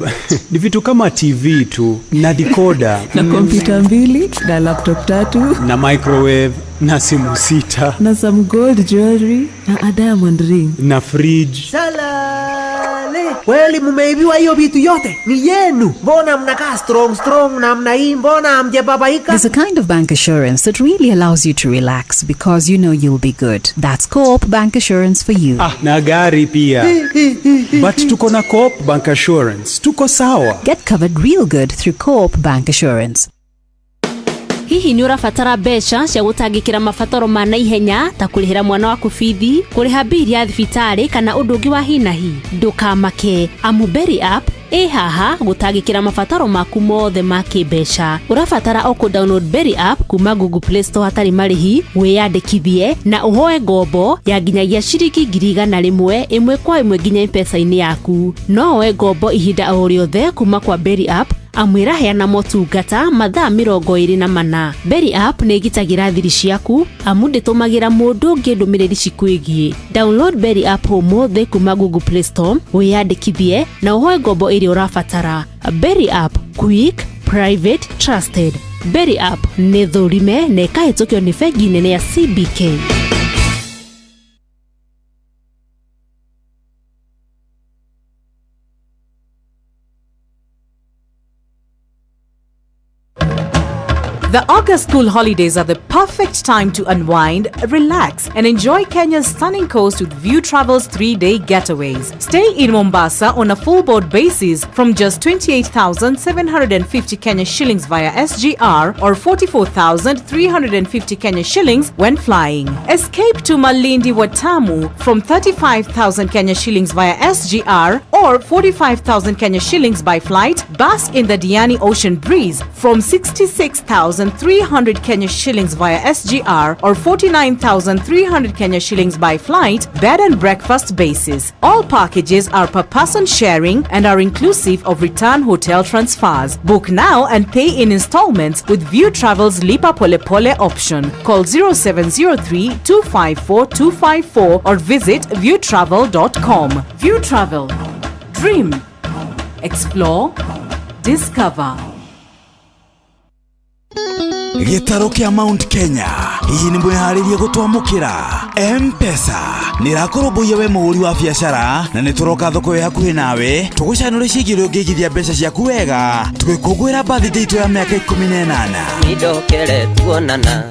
Ni vitu kama TV tu na decoder na kompyuta mbili na laptop tatu na microwave na simu sita na some gold jewelry na a diamond ring na fridge. Salale. Kweli mumeibiwa hiyo vitu yote? Ni yenu. Mbona mnakaa strong strong namna hii? Mbona hamjababaika? There's a kind of bank assurance that really allows you to relax because you know you'll be good. That's Co-op Bank Assurance for you. Ah, na gari pia. But tuko na Co-op Bank Assurance. Tuko sawa. Get covered real good through Co-op Bank Assurance. Hihi nĩ ũrabatara mbeca cia gũtangĩkĩra mabataro ma naihenya ta kũrĩhĩra mwana waku bithi, kũrĩha bili ya thibitarĩ kana ũndũ ũngĩ wa hi na hi? Ndũkamake, amu Berry App ĩ haha gũtangĩkĩra mabataro maku mothe ma kĩmbeca. Ũrabatara o kũ download Berry App kuma Google Play Store hatarĩ marĩhi, wĩyandĩkithie na ũhoe ngombo ya nginyagia ciringi 100,000 ĩmwe kwa ĩmwe nginya M-Pesa-inĩ yaku. No woe ngombo ihinda o rĩothe kuma kwa Berry App amu ĩraheana motungata mathaa 24. Berry App nĩ ĩgitagĩra thiri ciaku amu ndĩtũmagĩra mũndũ ũngĩ ndũmĩrĩri cikwĩgiĩ. Download Berry App ũmũthĩ kuma Google Play Store, wĩyandĩkithie na ũhoe ngombo ĩrĩa ũrabatara. Berry App, quick, private, trusted. Berry App nĩ thũrime na ĩkahĩtũkio nĩ bengi nene ya CBK. The August school holidays are the perfect time to unwind, relax, and enjoy Kenya's stunning coast with View Travel's 3-day getaways. Stay in Mombasa on a full board basis from just 28,750 Kenya shillings via SGR or 44,350 Kenya shillings when flying. Escape to Malindi Watamu from 35,000 Kenya shillings via SGR or 45,000 Kenya shillings by flight. Bask in the Diani Ocean breeze from 66,300 Kenya shillings via SGR or 49,300 Kenya shillings by flight, bed and breakfast basis. All packages are per person sharing and are inclusive of return hotel transfers. Book now and pay in installments with View Travel's Lipa Pole Pole option. Call 0703 254 254 or visit viewtravel.com. View Travel. Dream. Explore. Discover. Gĩtarũ kĩa Mount Kenya, hihi nĩ mwĩharĩrie gũtwamũkĩra? M-Pesa nĩ ĩrakũrũmbũiya we mũhũri wa biacara, na nĩ tũroka thoko ĩ hakuhĩ nawe tũgũcanũre ciĩgiĩ ũrĩa ũngĩigithia mbeca ciaku wega tũgĩkũngũĩra birthday itũ ya mĩaka 18. Nindokere tuonana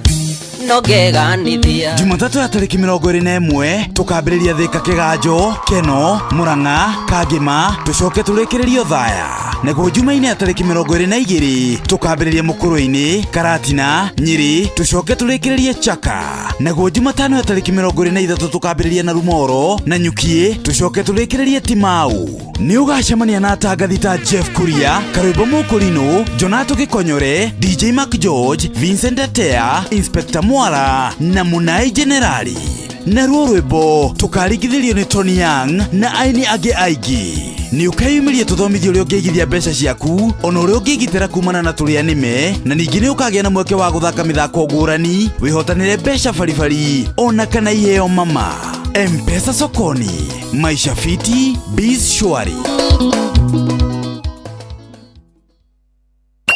no ngeganithia. Jumatatũ ya tarĩki 21 tũkambĩrĩria Thĩka, Kĩganjo, Keno, Mũrang'a, Kangĩma, tũcoke tũrĩkĩrĩrie Othaya. Naguo Jumaine ya tarĩki 22 tũkambĩrĩria Mũkũrwe-inĩ, Karatina, Nyĩrĩ, tũcoke tũrĩkĩrĩrie Chaka. Naguo Jumatano ya tarĩki 23 tũkambĩrĩria Narumoro na Nyukiĩ, tũcoke tũrĩkĩrĩrie Timau. Nĩ ũgacemania na atangathi ta Jeff Kuria, Karwĩmbo Mũkũrinũ, Jonato Gĩkonyore, DJ Mark George, Vincent Atea, Inspector Mwara na Munai Generali. Naruo rwĩmbo tũkaringithĩrio nĩ Tony Young na aini angĩ aingĩ. Nĩ ũkeyumĩria tũthomithio ũrĩa ũngĩigithia mbeca ciaku, ona ũrĩa ũngĩgitĩra kumana na tũrĩa nĩme, na ningĩ nĩ ũkagĩa na mweke wa gũthaka mĩthako ngũrani, wĩhotanĩre mbeca baribari ona kana iheo mama. M-Pesa sokoni, maisha fiti, biz shwari.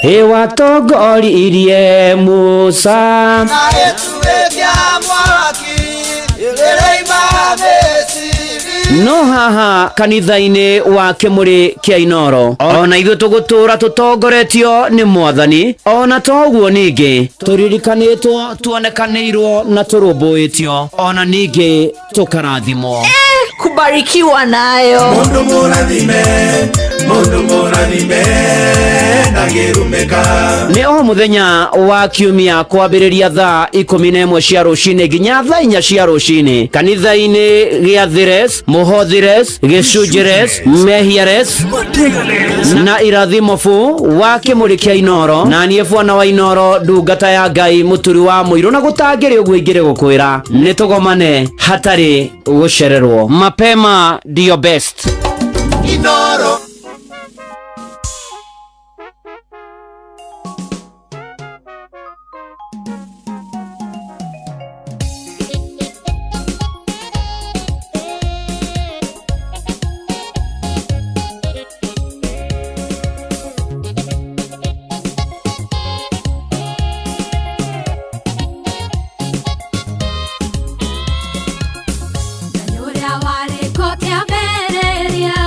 Ĩwatongoririe Musa na gĩtugĩ mwaki ĩrĩima Misiri. No haha kanitha-inĩ wa Kĩmũrĩ kĩa Inoro, ona ithuĩ tũgũtũra tũtongoretio nĩ Mwathani, ona to ũguo ningĩ tũririkanĩtwo, tuonekanĩirwo na tũrũmbũĩtio, ona ningĩ tũkarathimwo. Kubarikiwa nayo. Mundu mũrathime, mundu mũrathime ndangĩrumĩka. Nĩ o mũthenya wa kiumia kwambĩrĩria thaa 11 cia rũcinĩ nginya thaa 4 cia rũcinĩ kanitha-inĩ gĩa Thires, Mũhothires, Gĩcunjĩres, Mehiares na Irathimo fu wa Kĩmũrĩ kĩa Inoro, na niĩ bwana wa Inoro, ndungata ya Ngai, mũturi wa mũirũ, na gũtangĩrĩ ũguo ingĩrĩ gũkwĩra nĩ tũgomane hatarĩ gũcererwo. Mapema ndio best. Inoro. Ũrĩa warĩ ko kĩambĩrĩria.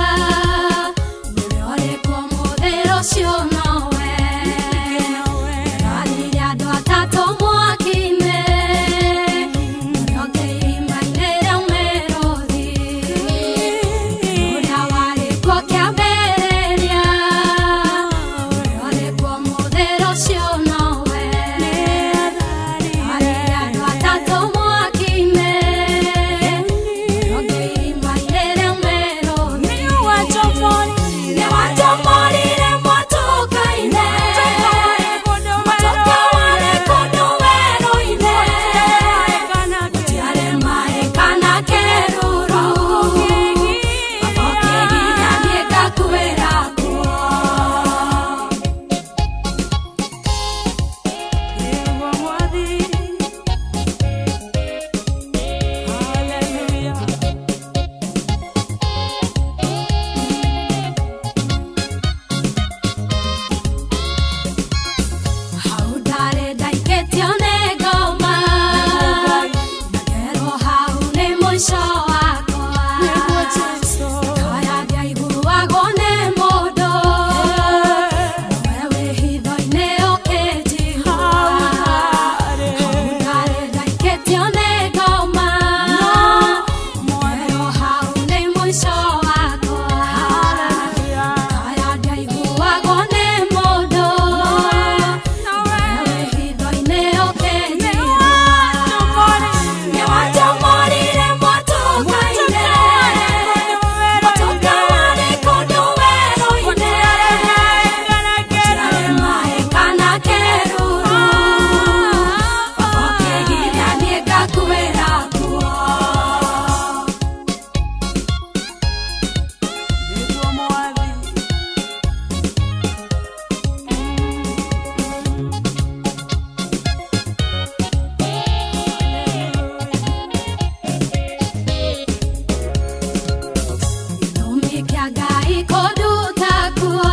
kũnduta kuo.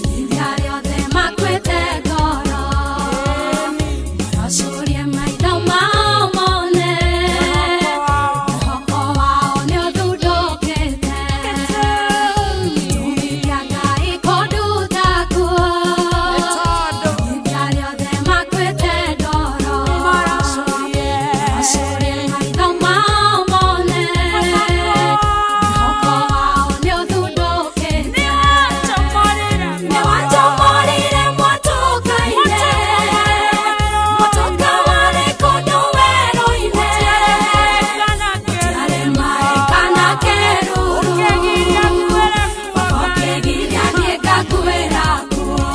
Menyithia arĩa othe makuĩte ngoro, marocurie maitho mao mone, mwĩhoko wao nĩũthundũkĩte. Gĩtũmi kĩa Ngai kũnduta kuo. Menyithia arĩa othe makuĩte ngoro, marocurie maitho mao mone, mwĩhoko wao nĩũthundũkĩte. Nĩwanjomorire mwatũka-inĩ, mwatũka warĩ kũndũ werũ-inĩ, gũtiarĩ maĩ kana kĩruru, baba ũkĩgiria niĩ ngakuĩra kuo.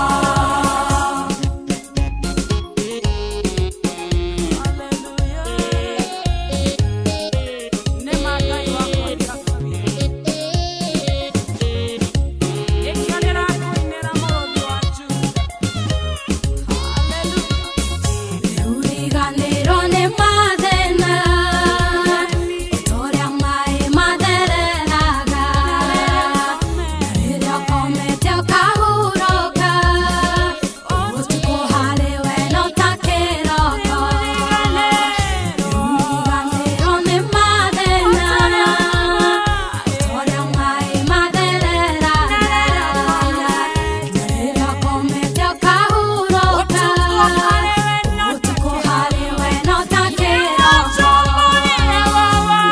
Riganĩrwo nĩ mathĩna, ũrĩa maĩ mathereraga, na rĩrĩa ũkomete ũkahurũka, ũtukũ harĩ we no ta kĩroko. Riganĩrwo nĩ mathĩna, ũrĩa maĩ mathereraga, na rĩrĩa ũkomete ũkahurũka, ũtukũ harĩ we no ta kĩroko.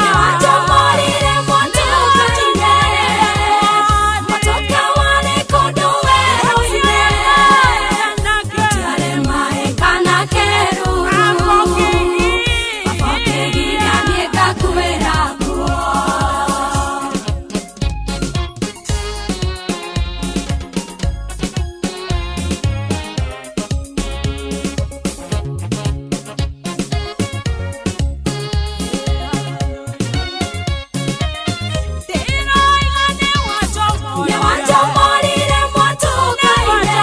Nĩwanjomorire mwatũka-inĩ, mwatũka warĩ kũndũ werũ-inĩ, gũtiarĩ maĩ kana kĩruru, baba ũkĩgiria niĩ ngakuĩra kuo. Nĩwanjomorire mwatũka-inĩ,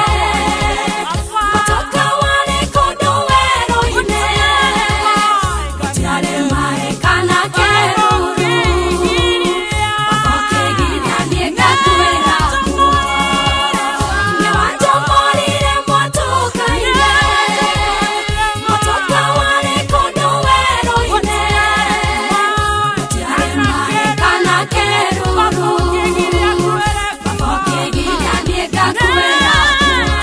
mwatũka warĩ kũndũ werũ-inĩ, gũtiarĩ maĩ kana kĩruru, baba ũkĩgiria niĩ ngakuĩra kuo. Nĩwanjomorire mwatũka-inĩ, mwatũka warĩ kũndũ werũ-inĩ, gũtiarĩ maĩ kana kĩruru, baba ũkĩgiria niĩ ngakuĩra kuo.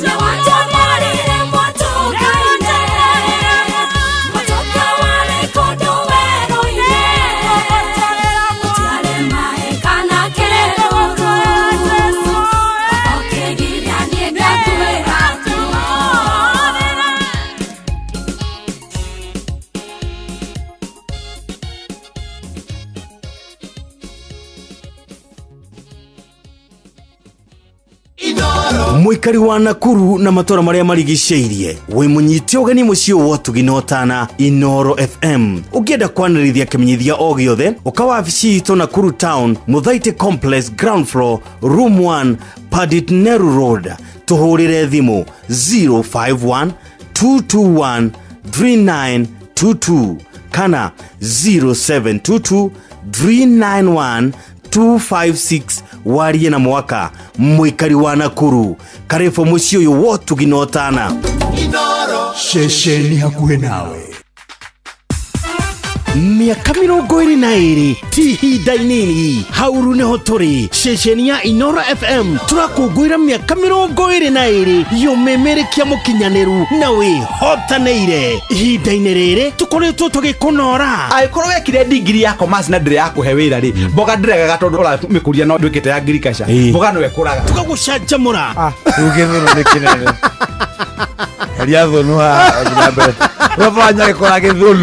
Nĩwanjomorire mwatũka-inĩ, mwatũka warĩ kũndũ werũ-inĩ, gũtiarĩ maĩ kana kĩruru, baba ũkĩgiria niĩ ngakuĩra kuo. Mũikari wa Nakuru na matũra marĩa marigicĩirie, wĩ mũnyite ũgeni mũciĩ wa ũtugi na ũtana Inoro FM. Ũngĩenda kwanĩrithia kĩmenyithia o gĩothe, ũka wabici itũ Nakuru Town, Mũthaitĩ Complex, ground floor, room 1, Padit Neru Road. Tũhũrĩre thimũ 051 221 3922 kana 0722 391 256. Warie na mwaka mũikari wa Nakuru, karĩbũ mũciĩ ũyũ wotugi na ũtana. Ceceni hakuhĩ nawe. Mĩaka 22 ti ihinda inini, hauru nĩho tũrĩ. Ceceni ya Inoro FM tũrakũngũĩra mĩaka 22 yũmĩmĩrĩkia mũkinyanĩru na wĩhotanĩire. Ihinda-inĩ rĩrĩ tũkoretwo tũgĩkũnora. Angĩkorwo wekire ndigiri ya commerce na ndĩrĩ yakũhe wĩra rĩ, mboga ndĩregaga tondũ ũramĩkũria no ndwĩkĩte ya agriculture, mboga no ĩkũraga. Tũgagũcanjamũra. Rĩu gĩthũnũ nĩ kĩnene, heria thũnũ haha, ũthiĩ na mbere. Ũrĩa banya gĩkũra gĩthũnũ.